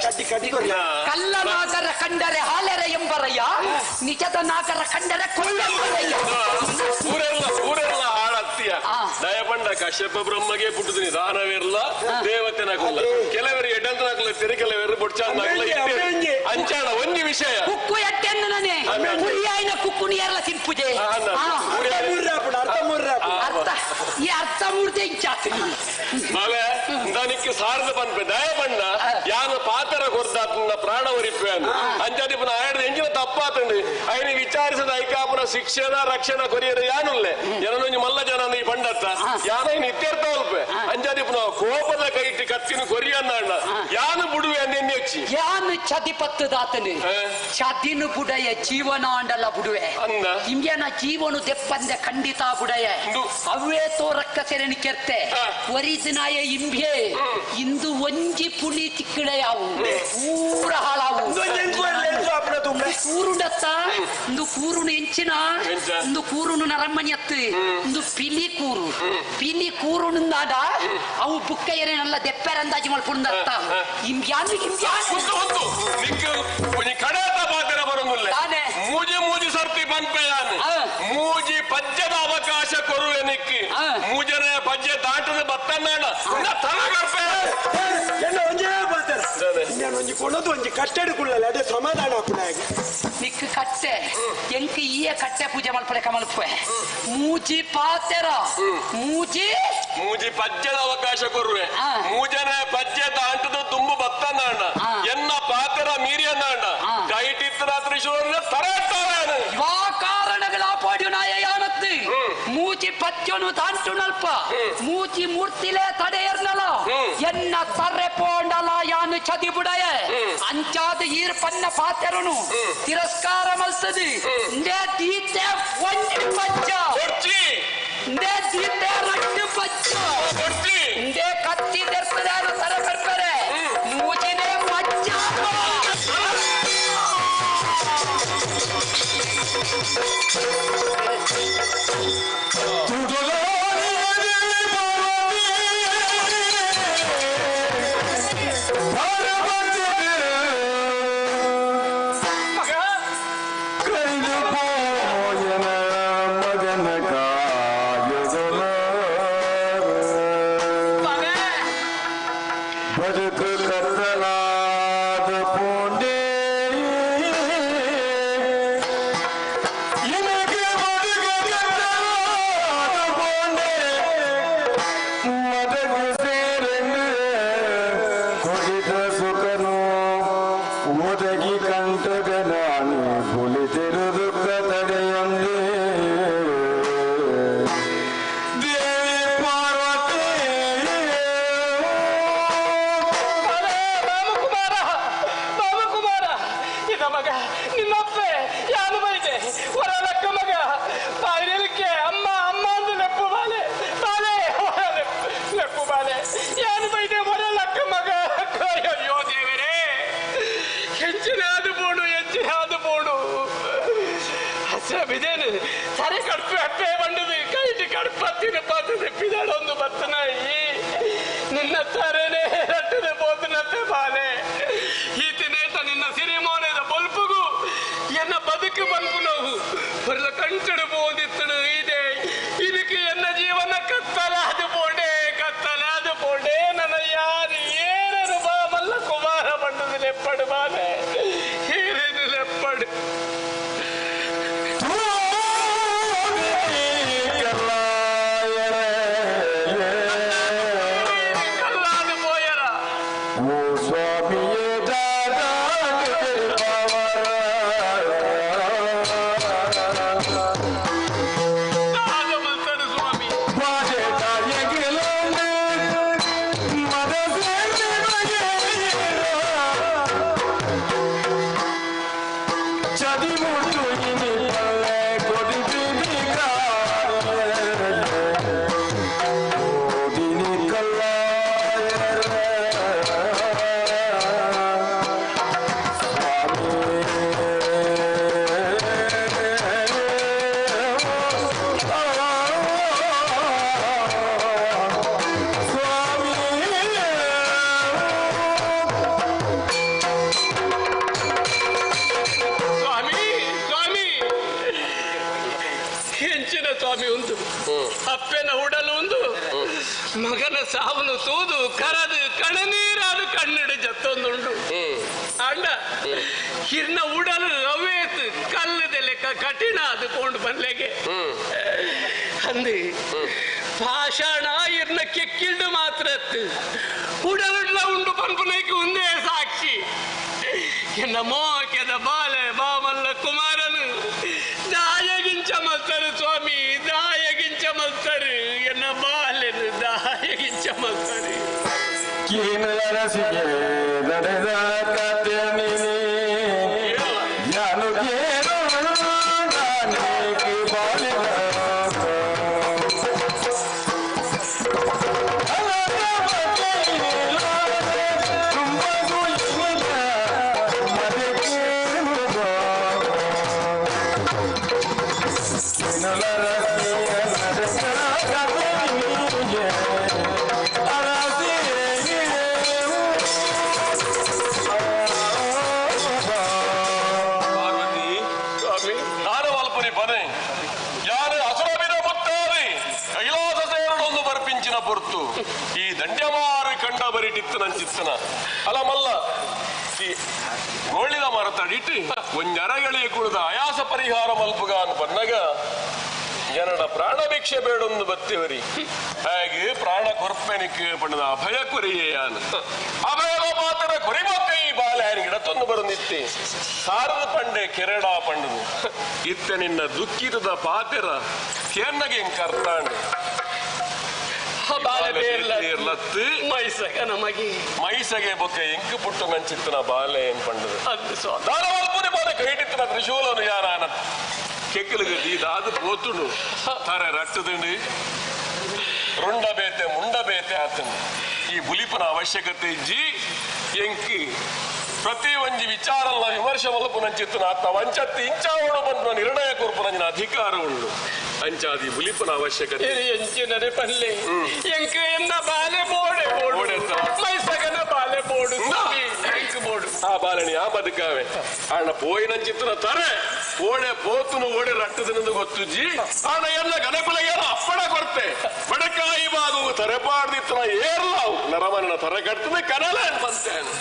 ಕಟ್ಟಿ ಕಟ್ಟಿ ಕೊಡ್ಲ ಕಲ್ಲನಾಗರ ಕಂಡರೆ ಹಾಲೆರೆ ಎಂಬರಯ್ಯ ನಿಜದ ನಾಗರ ಕಂಡರೆ ಕೊಳ್ಳೆಂಬರಯ್ಯ ಊರೆಲ್ಲ ಊರೆಲ್ಲ ಹಾಳಾಗ್ತೀಯ ದಯಪಂಡ ಕಶ್ಯಪ ಬ್ರಹ್ಮಗೆ ಪುಟ್ಟುದು ನಿಧಾನವಿರಲ್ಲ ದೇವತೆನ ಕುಲ್ಲ ಕೆಲವರು ಎಡ್ಡಂತನಾಗ್ಲ ಕೆಲವರು ಬೊಡ್ಚಾಂದಾಗ್ಲ ಅಂಚಾಣ ಒಂಜಿ ವಿಷಯ ಕುಕ್ಕು ಎಟ್ಟೆಂದು ನಾನೇ ಹುರಿಯಾಯಿನ ಕುಕ್ಕು ನೀರ್ಲ ತಿನ್ಪುಜೆ ಅರ್ಥ ಈ ಅರ್ಥ ಮೂರ್ತಿ ಇಂಚಾತಿ ಬಾಲೆ ನಿಕ್ಕೆ ಸಾರದ ಪನ್ಪೆ ದಯಪಂಡ ಯಾನು ಪಾತರ ಕೊರ್ದಾತನ ಪ್ರಾಣ ಒರಿಪೆ ಅಂಚಾದಿ ಪುನಃ ಆಯಡ್ದ ಎಂಜಿನ ತಪ್ಪಾತಂಡು ಐನ ವಿಚಾರಿಸದ ಐಕಾಪುನ ಶಿಕ್ಷಣ ರಕ್ಷಣಾ ಕೊರಿಯರ್ ಯಾನುಲ್ಲೆ ಜನನೊಂಜಿ ಮಲ್ಲ ಜನ ಈ ಪಂಡತ್ತ ಯಾನ ಇತ್ಯರ್ಥ ಅಲ್ಪೆ ಅಂಚಾದಿ ಪುನಃ ಕೋಪದ ಕೈಟಿ ಕತ್ತಿನ ಕೊರಿಯನ್ನ ಅಣ್ಣ ಯಾನು ಬುಡುವೆ ಅಂದೆನ್ನಿ ಯಾನು ಚದಿ ಪತ್ತದಾತನು ಚದಿನು ಬುಡಯ ಜೀವನ ಅಂಡಲ್ಲ ಬುಡುವೆ ಇಂಗ್ಯನ ಜೀವನು ದೆಪ್ಪಂದೆ ಖಂಡಿತ ಬುಡಯ ಅವೇ ತೋರಕ್ಕ ಸೆರೆನಿ ಕೆರ್ತೆ ಒರಿದಿನಾಯ ಇಂಬ್ಯೆ ಇಂದು ಒಂಜಿ ಪುಲಿ ತಿಕ್ಕಡೆಯಾವು ಪೂರ ಹಾಳಾವು ಕೂರುಂಡತ್ತ ಇಂದು ಕೂರುನು ಎಂಚಿನ ಇಂದು ಕೂರುನು ನರಮ್ಮನಿಯತ್ತು ಇಂದು ಪಿಲಿ ಕೂರು ಪಿಲಿ ಕೂರುನುಂದಾಡ ಅವು ಬುಕ್ಕ ಏನೇನಲ್ಲ ದೆಪ್ಪೆರ ಅಂದಾಜು ಮಲ್ಪುಂಡತ್ತ ಇಂಬ್ಯಾನು ಇಂಬ್ಯಾನು ಕಡತ ಪಾತ್ರ ಬರೋದಿಲ್ಲ ಮೂಜಿ ಮೂಜಿ ಸರ್ತಿ ಪನ್ಪೆಯಾನು ಮೂಜಿ ಪಜ್ಜದ ಅವಕಾಶ ಕೊರುವೆ ನಿಕ್ಕಿ ಮೂಜನೆ ಪಜ್ಜೆ ದಾಟದ ಬತ್ತನ್ನ ಎನ್ನ ಒಂಜೇ ಪಾತ್ರ ಒಂಜಿ ಕೊಡೋದು ಒಂಜಿ ಕಟ್ಟೆಡು ಕುಳ್ಳಲ್ಲ ಅದೇ ಸಮಾಧಾನ ಹಾಕುನಾಗ ನಿಕ್ ಕಟ್ಟೆ ಎಂಕ್ ಈಯ ಕಟ್ಟೆ ಪೂಜೆ ಮಲ್ಪಡೆ ಕಮಲ್ಪೆ ಮೂಜಿ ಪಾತೆರ ಮೂಜಿ ಮೂಜಿ ಪಜ್ಜದ ಅವಕಾಶ ಕೊರುವೆ ಮೂಜನೆ ಪಜ್ಜೆ ದಾಟದ ತುಂಬು ಬತ್ತನ್ನ ಎನ್ನ ಪಾತೆರ ಮೀರಿಯನ್ನ ಕೈಟಿತ್ತ ರಾತ್ರಿ ತರತಾರ ವಾ ಕಾರಣಗಳ ಪಾಡ್ಯು ನಾಯ ಯಾನತ್ತು ಮೂಚಿ ಪಚ್ಚನು ತಾಂಟುನಲ್ಪ ಮೂಚಿ ಮೂರ್ತಿಲೆ ತಡೆಯರ್ನಲ ಎನ್ನ ತರ್ರೆ ಪೋಂಡಲ ಯಾನು ಚದಿ ಬುಡಯ ಅಂಚಾದ ಈರ್ ಪನ್ನ ಪಾತೆರನು ತಿರಸ್ಕಾರ ಮಲ್ತದು ಇಂದೇ ದೀತೆ ಒಂಜಿ ಪಚ್ಚ ಇಂದೇ ದೀತೆ ರಟ್ಟು ಪಚ್ಚ ಇಂದೇ ಕತ್ತಿ ದೆರ್ತದಾನು ತರ ಕರ್ಪರೆ ಮೂಚಿನೇ ಮಚ್ಚ ಮಗನ ಸಾವನು ತೂದು ಕರದು ಕಣನೀರಾದ ಕಣ್ಣಡು ಜತ್ತೊಂದುಂಡು ಅಂಡ ಹಿರ್ನ ಉಡಲು ರವೇತ್ ಕಲ್ಲದ ಲೆಕ್ಕ ಕಠಿಣ ಅದು ಕೊಂಡು ಬಲ್ಲೆಗೆ ಅಂದು ಪಾಷಾಣ ಇರ್ನ ಕೆಕ್ಕಿಲ್ಡು ಮಾತ್ರ ಉಡಲುಡ್ಲ ಉಂಡು ಪನ್ಪುನೈಕ್ ಒಂದೇ ಸಾಕ್ಷಿ ಎನ್ನ ಮೋಕೆದ ಬಾಲೆ ಬಾಮಲ್ಲ ಕುಮಾರನು ದಾಯಗಿಂಚ ಮಲ್ತರು ಸ್ವಾಮಿ ದಾಯಗಿಂಚ ಮಲ್ತರು ಎನ್ನ ಬಾಲೆನು ದಾಯಗಿಂಚ ಮಲ್ತರು ಕೀನರಸಿಗೆ ನಡೆದ ಕತೆ ನೀನೆ ಯಾನು ಕೇಳು ನಾನೇಕೆ ಬಾಲಿದ ಈ ದಂಡ್ಯಮಾರು ಕಂಡ ಬರಿಟಿತ್ತು ನಂಚಿತ್ತನ ಅಲ ಮಲ್ಲ ಈ ಗೋಳಿದ ಮರ ತಡಿಟ್ಟು ಒಂಜರಗಳಿಗೆ ಕುಳಿದ ಆಯಾಸ ಪರಿಹಾರ ಮಲ್ಪುಗಾನ್ ಬನ್ನಗ ಜನಡ ಪ್ರಾಣ ಭಿಕ್ಷೆ ಬೇಡೊಂದು ಬತ್ತಿವರಿ ಹಾಗೆ ಪ್ರಾಣ ಕೊರ್ಪೆನಿಕ್ ಪಣ್ಣದ ಅಭಯ ಕೊರಿಯೇ ಯಾನು ಅಭಯದ ಮಾತ್ರ ಕೊರಿಮಕ್ಕ ಈ ಬಾಲೆ ಗಿಡ ತೊಂದು ಬರುನಿತ್ತಿ ಸಾರದ ಪಂಡೆ ಕೆರಡ ಪಂಡದು ಇತ್ತ ನಿನ್ನ ದುಃಖಿತದ ಪಾತೆರ ಕೇನ್ನಗೆ ಕರ್ತಾಂಡೆ ಮೈಸಗೆ ಬೊಕ್ಕ ಎಂಕು ಪುಟ್ಟು ನಂಚಿತ್ತನ ಬಾಲೆ ಏನ್ ಪಂಡದು ದಾನವಲ್ಪುರಿ ಬಾಲೆ ಕೈಟಿತ್ತನ ತ್ರಿಶೂಲನು ಯಾರಾನ ಕೆಕ್ಕಲಿಗೆ ದೀದಾದು ಪೋತುಂಡು ತಾರೆ ರಟ್ಟದುಂಡು ರುಂಡ ಬೇತೆ ಮುಂಡ ಬೇತೆ ಆತಂಡು ಈ ಬುಲಿಪನ ಅವಶ್ಯಕತೆ ಇಜ್ಜಿ ಎಂಕಿ ಪ್ರತಿ ಒಂಜಿ ವಿಚಾರಲ್ಲ ವಿಮರ್ಶೆ ಮಲ್ಪು ನಂಚಿತ್ತನ ಆತ ವಂಚತ್ತು ಇಂಚಾವಡು ಬಂದ ನಿರ್ಣಯ ಕೊರ್ಪು ನಂಜಿನ ಅಧಿಕಾರ ಉಂಡು ಅಂಚಾದಿ ಬುಲಿಪನ ಅವಶ್ಯಕತೆ ಎಂಚಿನರೆ ಪಲ್ಲೆ ಎಂಕ ಎನ್ನ ಬಾಲೆ ಬೋಡೆ ಬೋಡೆ ಮೈಸಗನ ಬಾಲೆ ಬೋಡು ಎಂಕ್ ಬೋಡು ಆ ಬಾಲಣಿ ಆ ಬದುಕಾವೆ ಅಣ್ಣ ಪೋಯಿನಂಚಿತ್ತನ ತಾರೆ ಓಡೆ ಪೋತುನು ಓಡೆ ರಟ್ಟದನೆಂದು ಗೊತ್ತುಜ್ಜಿ ಅಣ್ಣ ಎಲ್ಲ ಗಣಕುಲಗೇನ ಅಪ್ಪಣ ಕೊರ್ತೆ ಬಡಕಾಯಿ ಬಾಗು ತರೆಪಾಡ್ದಿತ್ತನ ಏರ್ಲಾವು ನರಮನ ತರೆ ಕಟ್ತದೆ ಕನಲ ಬಂತೇನೆ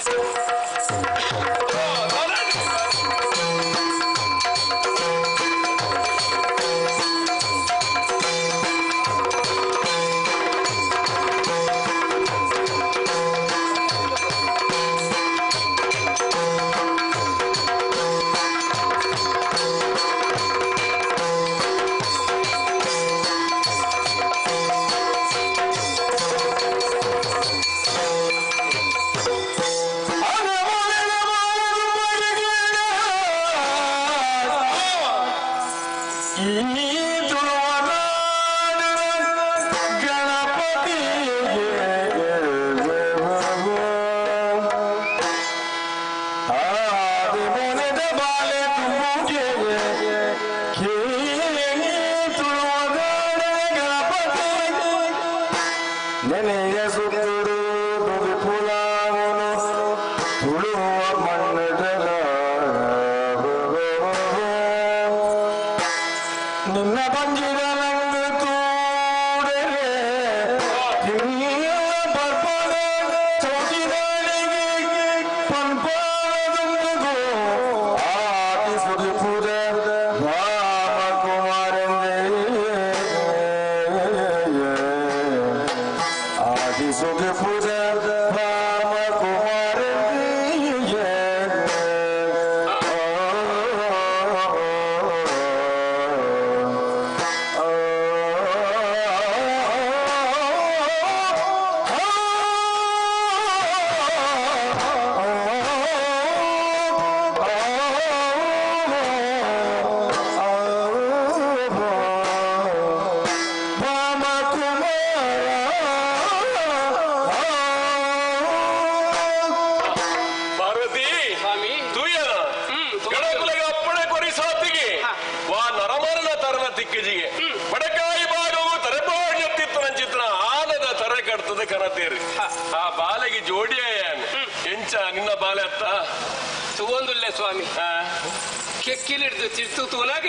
ಕೆಕ್ಕಿಲಿಡ್ದು ತಿರ್ತು ತೂನಗ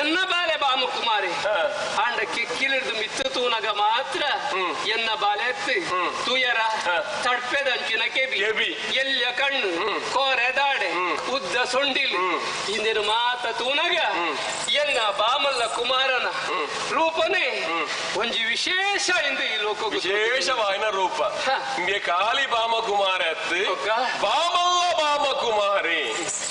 ಎನ್ನ ಬಾಲೆ ಬಾಮಕುಮಾರಿ ಆಂಡ ಕೆಕ್ಕಿಲಿಡ್ದು ಮಿತ್ತು ತೂನಗ ಮಾತ್ರ ಎನ್ನ ಬಾಲೆ ಎತ್ತು ತೂಯರ ತಡ್ಪೆದಂಚಿನ ಕೆಬಿ ಎಲ್ಲಿಯ ಕಣ್ಣು ಕೋರೆ ದಾಡೆ ಉದ್ದ ಸೊಂಡಿಲು ಹಿಂದಿನ ಮಾತ ತೂನಗ ಎನ್ನ ಬಾಮಲ್ಲ ಕುಮಾರನ ರೂಪನೇ ಒಂಜಿ ವಿಶೇಷ ಎಂದು ಈ ಲೋಕ ವಿಶೇಷವಾಯಿನ ರೂಪ ನಿಮಗೆ ಕಾಲಿ ಬಾಮ ಕುಮಾರ ಅತ್ತು ಬಾಮಲ್ಲ ಬಾಮ ಕುಮಾರಿ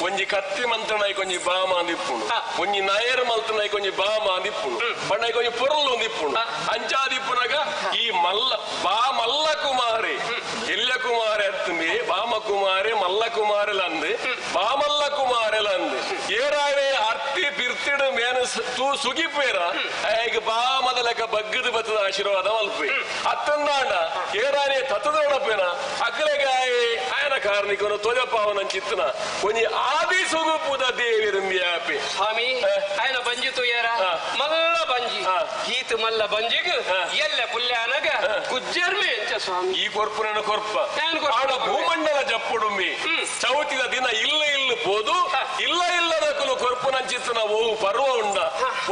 ಒಂಜಿ ಕತ್ತಿ ಮಂತ್ರನಾಯ್ಕ ಒಂಜಿ ಬಾಮ ಅಂದಿಪ್ಪುಣು ಒಂಜಿ ನಾಯರ್ ಮಲ್ತನಾಯ್ಕ ಒಂಜಿ ಬಾಮ ಅಂದಿಪ್ಪುಣು ಬಣ್ಣಯ್ಕ ಒಂಜಿ ಪೊರಲು ಒಂದಿಪ್ಪುಣು ಅಂಚಾದಿಪ್ಪುನಗ ಈ ಮಲ್ಲ ಬಾ ಮಲ್ಲ ಕುಮಾರಿ ಎಲ್ಲ ಕುಮಾರಿ ಅತ್ತುಂಬಿ ಬಾಮ ಕುಮಾರಿ ಮಲ್ಲ ಕುಮಾರಿಲಂದು ಬಾಮಲ್ಲ ಕುಮಾರಿಲಂದು ಏರಾವೆ ಅರ್ತಿ ಬಿರ್ತಿಡು ಮೇನ ತೂ ಸುಗಿಪೇರ ಈಗ ಬಾಮದ ಲೆಕ್ಕ ಬಗ್ಗದ ಬತ್ತದ ಆಶೀರ್ವಾದ ಮಲ್ಪಿ ಅತ್ತಂದಾಂಡ ಏರಾನೆ ತತ್ತದೊಡಪೇನ ಅಕ್ಕಲೆಗಾಯಿ ಆಯನ ಕಾರಣಿಕನು ತೋಜಪಾವನ ಚಿತ್ತನ ಒಂಜಿ ಆದಿ ಸುಗುಪುದ ದೇವಿರಂಬಿಯಾಪಿ ಸ್ವಾಮಿ ಆಯನ ಬಂಜಿ ತುಯರ ಮಲ್ಲ ಬಂಜಿ ಗೀತ ಮಲ್ಲ ಬಂಜಿಗ್ ಎಲ್ಲ ಪುಲ್ಯಾನಗ ಗುಜ್ಜರ್ಮೆ ಎಂಚ ಸ್ವಾಮಿ ಈ ಕೊರ್ಪುನ ಕೊರ್ಪ ಆಡ ಭೂಮಂಡಲ ಜಪ್ಪುಡುಂಬಿ ಚೌತಿದ ದಿನ ಇಲ್ಲ ಇಲ್ಲ ಪೋದು ಇಲ್ಲ ಇಲ್ಲದ ಕುಲು ಕೊರ್ಪುನಂಚಿತ್ತನ ಓವು ಪರ್ವ ಉಂಡ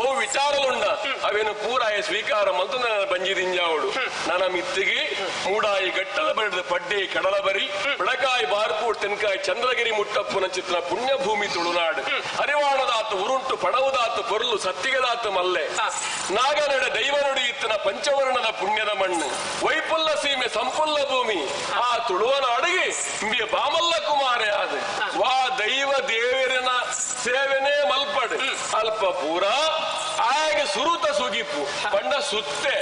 ಓವು ವಿಚಾರಲುಂಡ ಅವೇನು ಪೂರಾಯ ಸ್ವೀಕಾರ ಮಂತು ನನ್ನ ಬಂಜಿ ದಿಂಜಾವಡು ನನ್ನ ಮಿತ್ತಿಗೆ ಮೂಡಾಯಿ ಗಟ್ಟಲ ಬಡಿದ ಪಡ್ಡೆ ಕಡಲ ಬರಿ ಬೆಳಕಾಯಿ ಬಾರ್ಕೂಟ್ ತೆನ್ಕಾಯಿ ಚಂದ್ರಗಿರಿ ಮುಟ್ಟಪ್ಪನ ಚಿತ್ರ ಪುಣ್ಯಭೂಮಿ ತುಳುನಾಡು ಹರಿವಾಣದಾತು ಉರುಂಟು ಪಡವುದಾತು ಪೊರ್ಲು ಸತ್ತಿಗೆದಾತು ಮಲ್ಲೆ ನಾಗನಡ ದೈವನುಡಿ ಇತ್ತನ ಪಂಚವರ್ಣದ ಪುಣ್ಯದ ಮಣ್ಣು ವೈಪುಲ್ಲ ಸೀಮೆ ಸಂಪುಲ್ಲ ಭೂಮಿ ಆ ತುಳುವನಾಡಿಗೆ ಇಂಬಿಯ ಬಾಮಲ್ಲ ಕುಮಾರೆ ಆದ ವಾ ದೈವ ದೇವರಿನ ಸೇವೆನೇ ಮಲ್ಪಡು ಅಲ್ಪ ಪೂರ ಆಗ ಸುರುತ ಸುಗಿಪು ಪಂಡ ಸುತ್ತೆ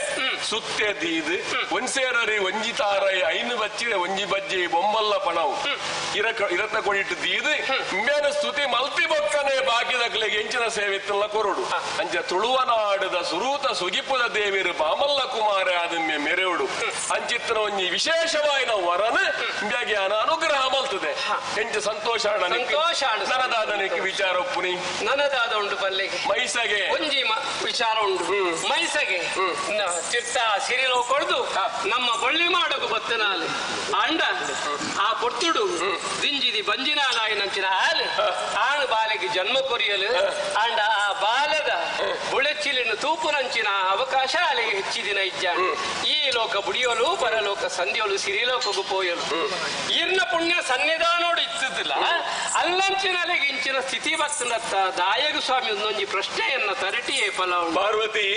ಸುತ್ತೆ ದೀದು ಒಂದ್ಸೇರರಿ ಒಂಜಿ ತಾರೈ ಐನು ಬಚ್ಚಿದೆ ಒಂಜಿ ಬಜ್ಜಿ ಬೊಮ್ಮಲ್ಲ ಪಣವು ಇರತ್ತ ಕೊಡಿಟ್ಟು ದೀದು ಇಂಬೇನ ಸ್ತುತಿ ಮಲ್ತಿ ಬೊಕ್ಕನೆ ಬಾಕಿದಕ್ಲೆಗೆ ಎಂಚಿನ ಸೇವೆತ್ತಲ್ಲ ಕೊರಡು ಅಂಚ ತುಳುವನಾಡದ ಸುರೂತ ಸುಗಿಪುದ ದೇವಿರು ಬಾಮಲ್ಲ ಕುಮಾರ ಆದಮ್ಮೆ ಮೆರೆಯುಡು ಅಂಚಿತ್ತನ ಒಂಜಿ ವಿಶೇಷವಾಯಿನ ವರನ ಇಂಬ್ಯಾಗ್ಯಾನ ಅನುಗ್ರಹ ಮಲ್ತದೆ ಎಂಚ ಸಂತೋಷ ಸಂತೋಷ ನನದಾದನಿಗೆ ವಿಚಾರ ಒಪ್ಪುನಿ ನನದಾದ ಉಂಟು ಬಲ್ಲೆಗೆ ಮೈಸಗೆ ಒಂಜಿ ವಿಚಾರ ಉಂಟು ಮೈಸಗೆ ಚಿರ್ತ ಸಿರಿಲೋ ಕೊಡ್ದು ನಮ್ಮ ಬಳ್ಳಿ ಮಾಡೋಕು ಬತ್ತನಾಲ್ ಅಂಡ ಆ ಪೊರ್ತುಡು ದಿಂಜಿದಿ ಬಂಜಿನಾಲಾಯಿನಂಚಿನ ಹಾಲು ಆಣು ಬಾಲೆಗೆ ಜನ್ಮ ಕೊರಿಯಲು ಅಂಡ ಆ ಬಾಲದ ಬುಳೆಚಿಲಿನ ತೂಪುನಂಚಿನ ಅವಕಾಶ ಅಲ್ಲಿಗೆ ಹೆಚ್ಚಿದಿನ ಇಜ್ಜ ಈ ಲೋಕ ಬುಡಿಯೋಲು ಪರಲೋಕ ಸಂಧಿಯೋಲು ಸಿರಿಲೋಕಗೂ ಪೋಯಲು ಇರ್ನ ಪುಣ್ಯ ಸನ್ನಿಧಾನೋಡು ಇತ್ತಿದ್ದಿಲ್ಲ ಅಲ್ಲಂಚಿನಲ್ಲಿಗೆ ಇಂಚಿನ ಸ್ಥಿತಿ ಬರ್ತನತ್ತ ದಾಯಗ ಸ್ವಾಮಿ ಒಂದೊಂಜಿ ಪ್ರಶ್ನೆಯನ್ನ ತರಟಿಯೇ ಫಲ ಪಾರ್ವತಿ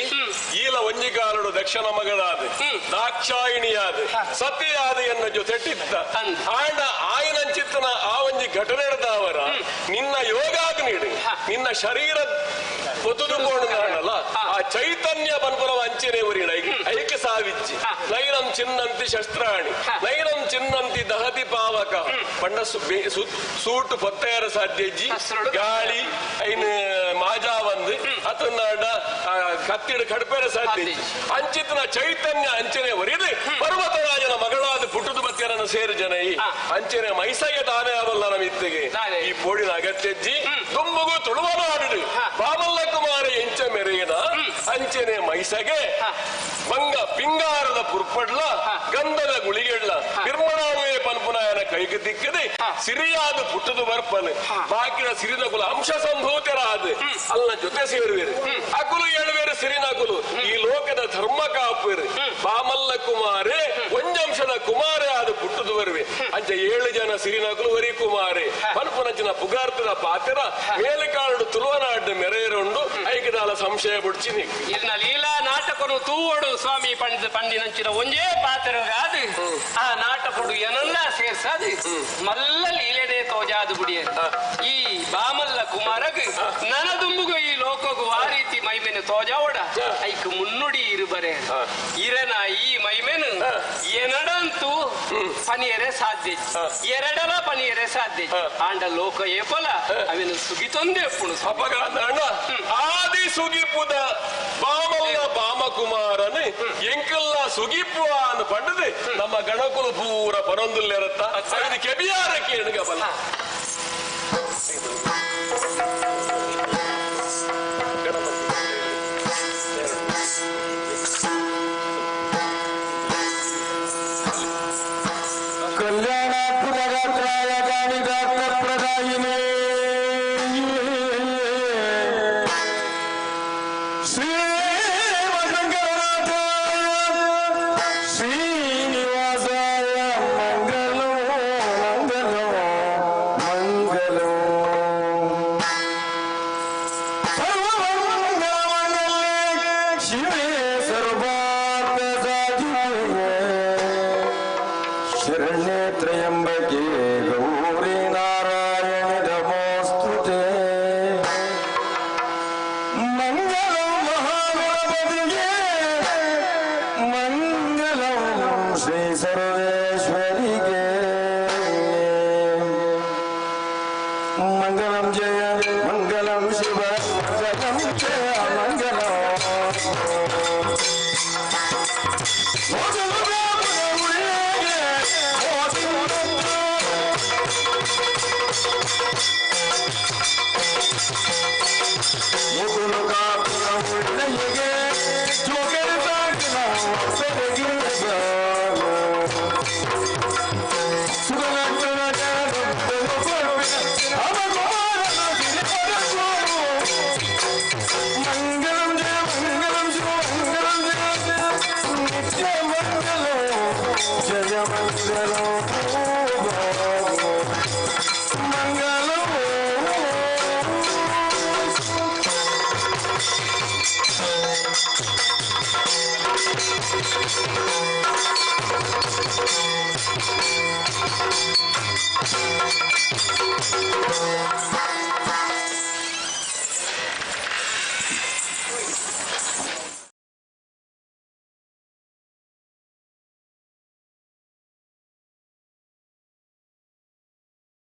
ಈಲ ಒಂಜಿಗಾಲುಡು ದಕ್ಷಿಣ ಮಗಳಾದ ದಾಕ್ಷಾಯಿಣಿಯಾದ ಸತಿಯಾದ ಎನ್ನ ಜೊತೆಟ್ಟಿತ್ತ ಆಂಡ ಆಯನಂಚಿತ್ತನ ಆ ಒಂಜಿ ಘಟನೆ ಅವರ ನಿನ್ನ ಯೋಗಾಗ್ನಿಡು ನಿನ್ನ ಶರೀರ పొత్తుదుకోండున్నాడಲ್ಲ ಆ ಚೈತನ್ಯ ಬನ್ಪುರವ ಅಂಚನೆ ಉರಿಣ ಐಕ ಸಾವಿಜ್ಜಿ ನೈನಂ ಚಿನ್ನಂತಿ ಶಸ್ತ್ರಾಣಿ ನೈನಂ ಚಿನ್ನಂತಿ ದಹತಿ ಪಾವಕ ಪಂಡ ಸೂಟು ಪೊತ್ತೆಯರ ಸಾಧ್ಯಜ್ಜಿ ಗಾಳಿ ಐನ್ ಮಾಜಾ ಬಂದು ಅತನಾಡ ಕತ್ತಿಡು ಕಡ್ಪೆರ ಸಾಧ್ಯ ಅಂಚಿತನ ಚೈತನ್ಯ ಅಂಚನೆ ಒರಿದು ಪರ್ವತರಾಜನ ಮಗಳಾದ ಪುಟ್ಟದ ಬತ್ತಿಯರನ್ನು ಸೇರು ಜನ ಈ ಅಂಚನೆ ಮೈಸಗೆ ತಾನೇ ಅವಲ್ಲ ನಮಿತ್ತಿಗೆ ಈ ಪೋಡಿನ ಅಗತ್ಯಜ್ಜಿ ದುಂಬುಗು ತುಳುವನಾಡು ಬಾಮಲ್ಲ ಕುಮಾರ ಎಂಚ ಮೆರೆಯನ ಅಂಚನೆ ಮೈಸಗೆ ಬಂಗ ಪಿಂಗಾರದ ಪುರ್ಪಡ್ಲ ಗಂಧದ ಗುಳಿಗೆಳ್ಳ ನಿರ್ಮಣಾನುವೆ ಪನ್ಪುನಾಯನ ಕೈಗೆ ದಿಕ್ಕದೆ ಸಿರಿಯಾದ ಪುಟ್ಟದು ಬರ್ಪನು ಬಾಕಿನ ಸಿರಿನಕುಲು ಅಂಶ ಸಂಭೂತರಾದ ಅಲ್ಲ ಜೊತೆ ಸೇರುವೆರು ಅಕುಲು ಏಳುವೇರು ಸಿರಿನಕುಲು ಈ ಲೋಕದ ಧರ್ಮ ಕಾಪುವೆರು ಬಾಮಲ್ಲ ಕುಮಾರೆ ಒಂಜಂಶದ ಕುಮಾರೆ ಆದ ಪುಟ್ಟದು ಬರುವೆ ಅಂಚ ಏಳು ಜನ ಸಿರಿನಕುಲು ವರಿ ಕುಮಾರೆ ಪನ್ಪುನಂಚಿನ ಪುಗಾರ್ತದ ಪಾತ್ರ ಮೇಲುಕಾಡು ತುಳುವನಾಡು ಮೆರೆಯರುಂಡು ಐಕದಾಲ ಸಂಶಯ ಬುಡ್ಚಿನಿ ಇನ್ನ ಲೀಲಾ ನಾಟಕನು ತೂವಡು ಸ್ವಾಮಿ ಪಂಡ ಪಂಡಿನಂಚಿನ ಒಂಜೇ ಪಾತ್ರಗಾದು ಆ ನಾಟಕಡು ಏನಲ್ಲ ಸೇರ್ಸಾದು ಮಲ್ಲ ಲೀಲೆಡೆ ತೋಜಾದು ಗುಡಿಯ ಈ ಬಾಮಲ್ಲ ಕುಮಾರಗ್ ನನದುಂಬುಗು ಈ ಲೋಕಗು ಆ ರೀತಿ ಮೈಮೆನು ತೋಜಾವಡ ಐಕ್ ಮುನ್ನುಡಿ ಇರುಬರೆ ಇರನ ಈ ಮೈಮೆನು ಏನಡಂತೂ ಪನಿಯರೆ ಸಾಧ್ಯ ಎರಡಲ ಪನಿಯರೆ ಸಾಧ್ಯ ಆಂಡ ಲೋಕ ಏಪಲ ಅವಿನ ಸುಗಿತೊಂದೇ ಪುಣು ಅಪಗಾಂಡ ಆದಿ ಸುಗಿಪುದ ಬಾಮಲ್ಲ ಬಾಮಕುಮಾರನು ಎಂಕಲ್ಲ ಸುಗಿಪು ಅನ್ನು ಪಂಡದು ನಮ್ಮ ಗಣಕುಲು ಪೂರ ಪರೊಂದುಲ್ಲೆರತ್ತ ಇದು ಕೆಬಿಯಾರ ಕೇಳುಗ ಬಲ್ಲ ಕಲ್ಯಾಣ ಪುರಗಾತ್ರಾಯ ಕಾಳಿದಾಸ ಪ್ರದಾಯಿನೇ. ಶರಣ್ಯೇ ತ್ರಯಂಬಕೆ ಗೌರಿ ನಾರಾಯಣಿ ನಮೋಸ್ತುತೇ. ಮಂಗಲಂ ಮಹಾಗಣಪತಿಗೆ, ಮಂಗಲಂ ಶ್ರೀ ಸರ್ವೇಶ್ವರಿಗೆ, ಮಂಗಲಂ ಜಯ ಮಂಗಲಂ ಶಿವ ಮಂಗಲಂ ಜಯ ಮಂಗಲಂ. ಮಂಗಲಂ ಜಯ ಮಂಗಲಂ ಶಿವ ಮಂಗಲಂ ಜಯ ನಿತ್ಯ ಮಂಗಲಂ ಜಯ ಮಂಗಲಂ ಮಂಗಲಂ.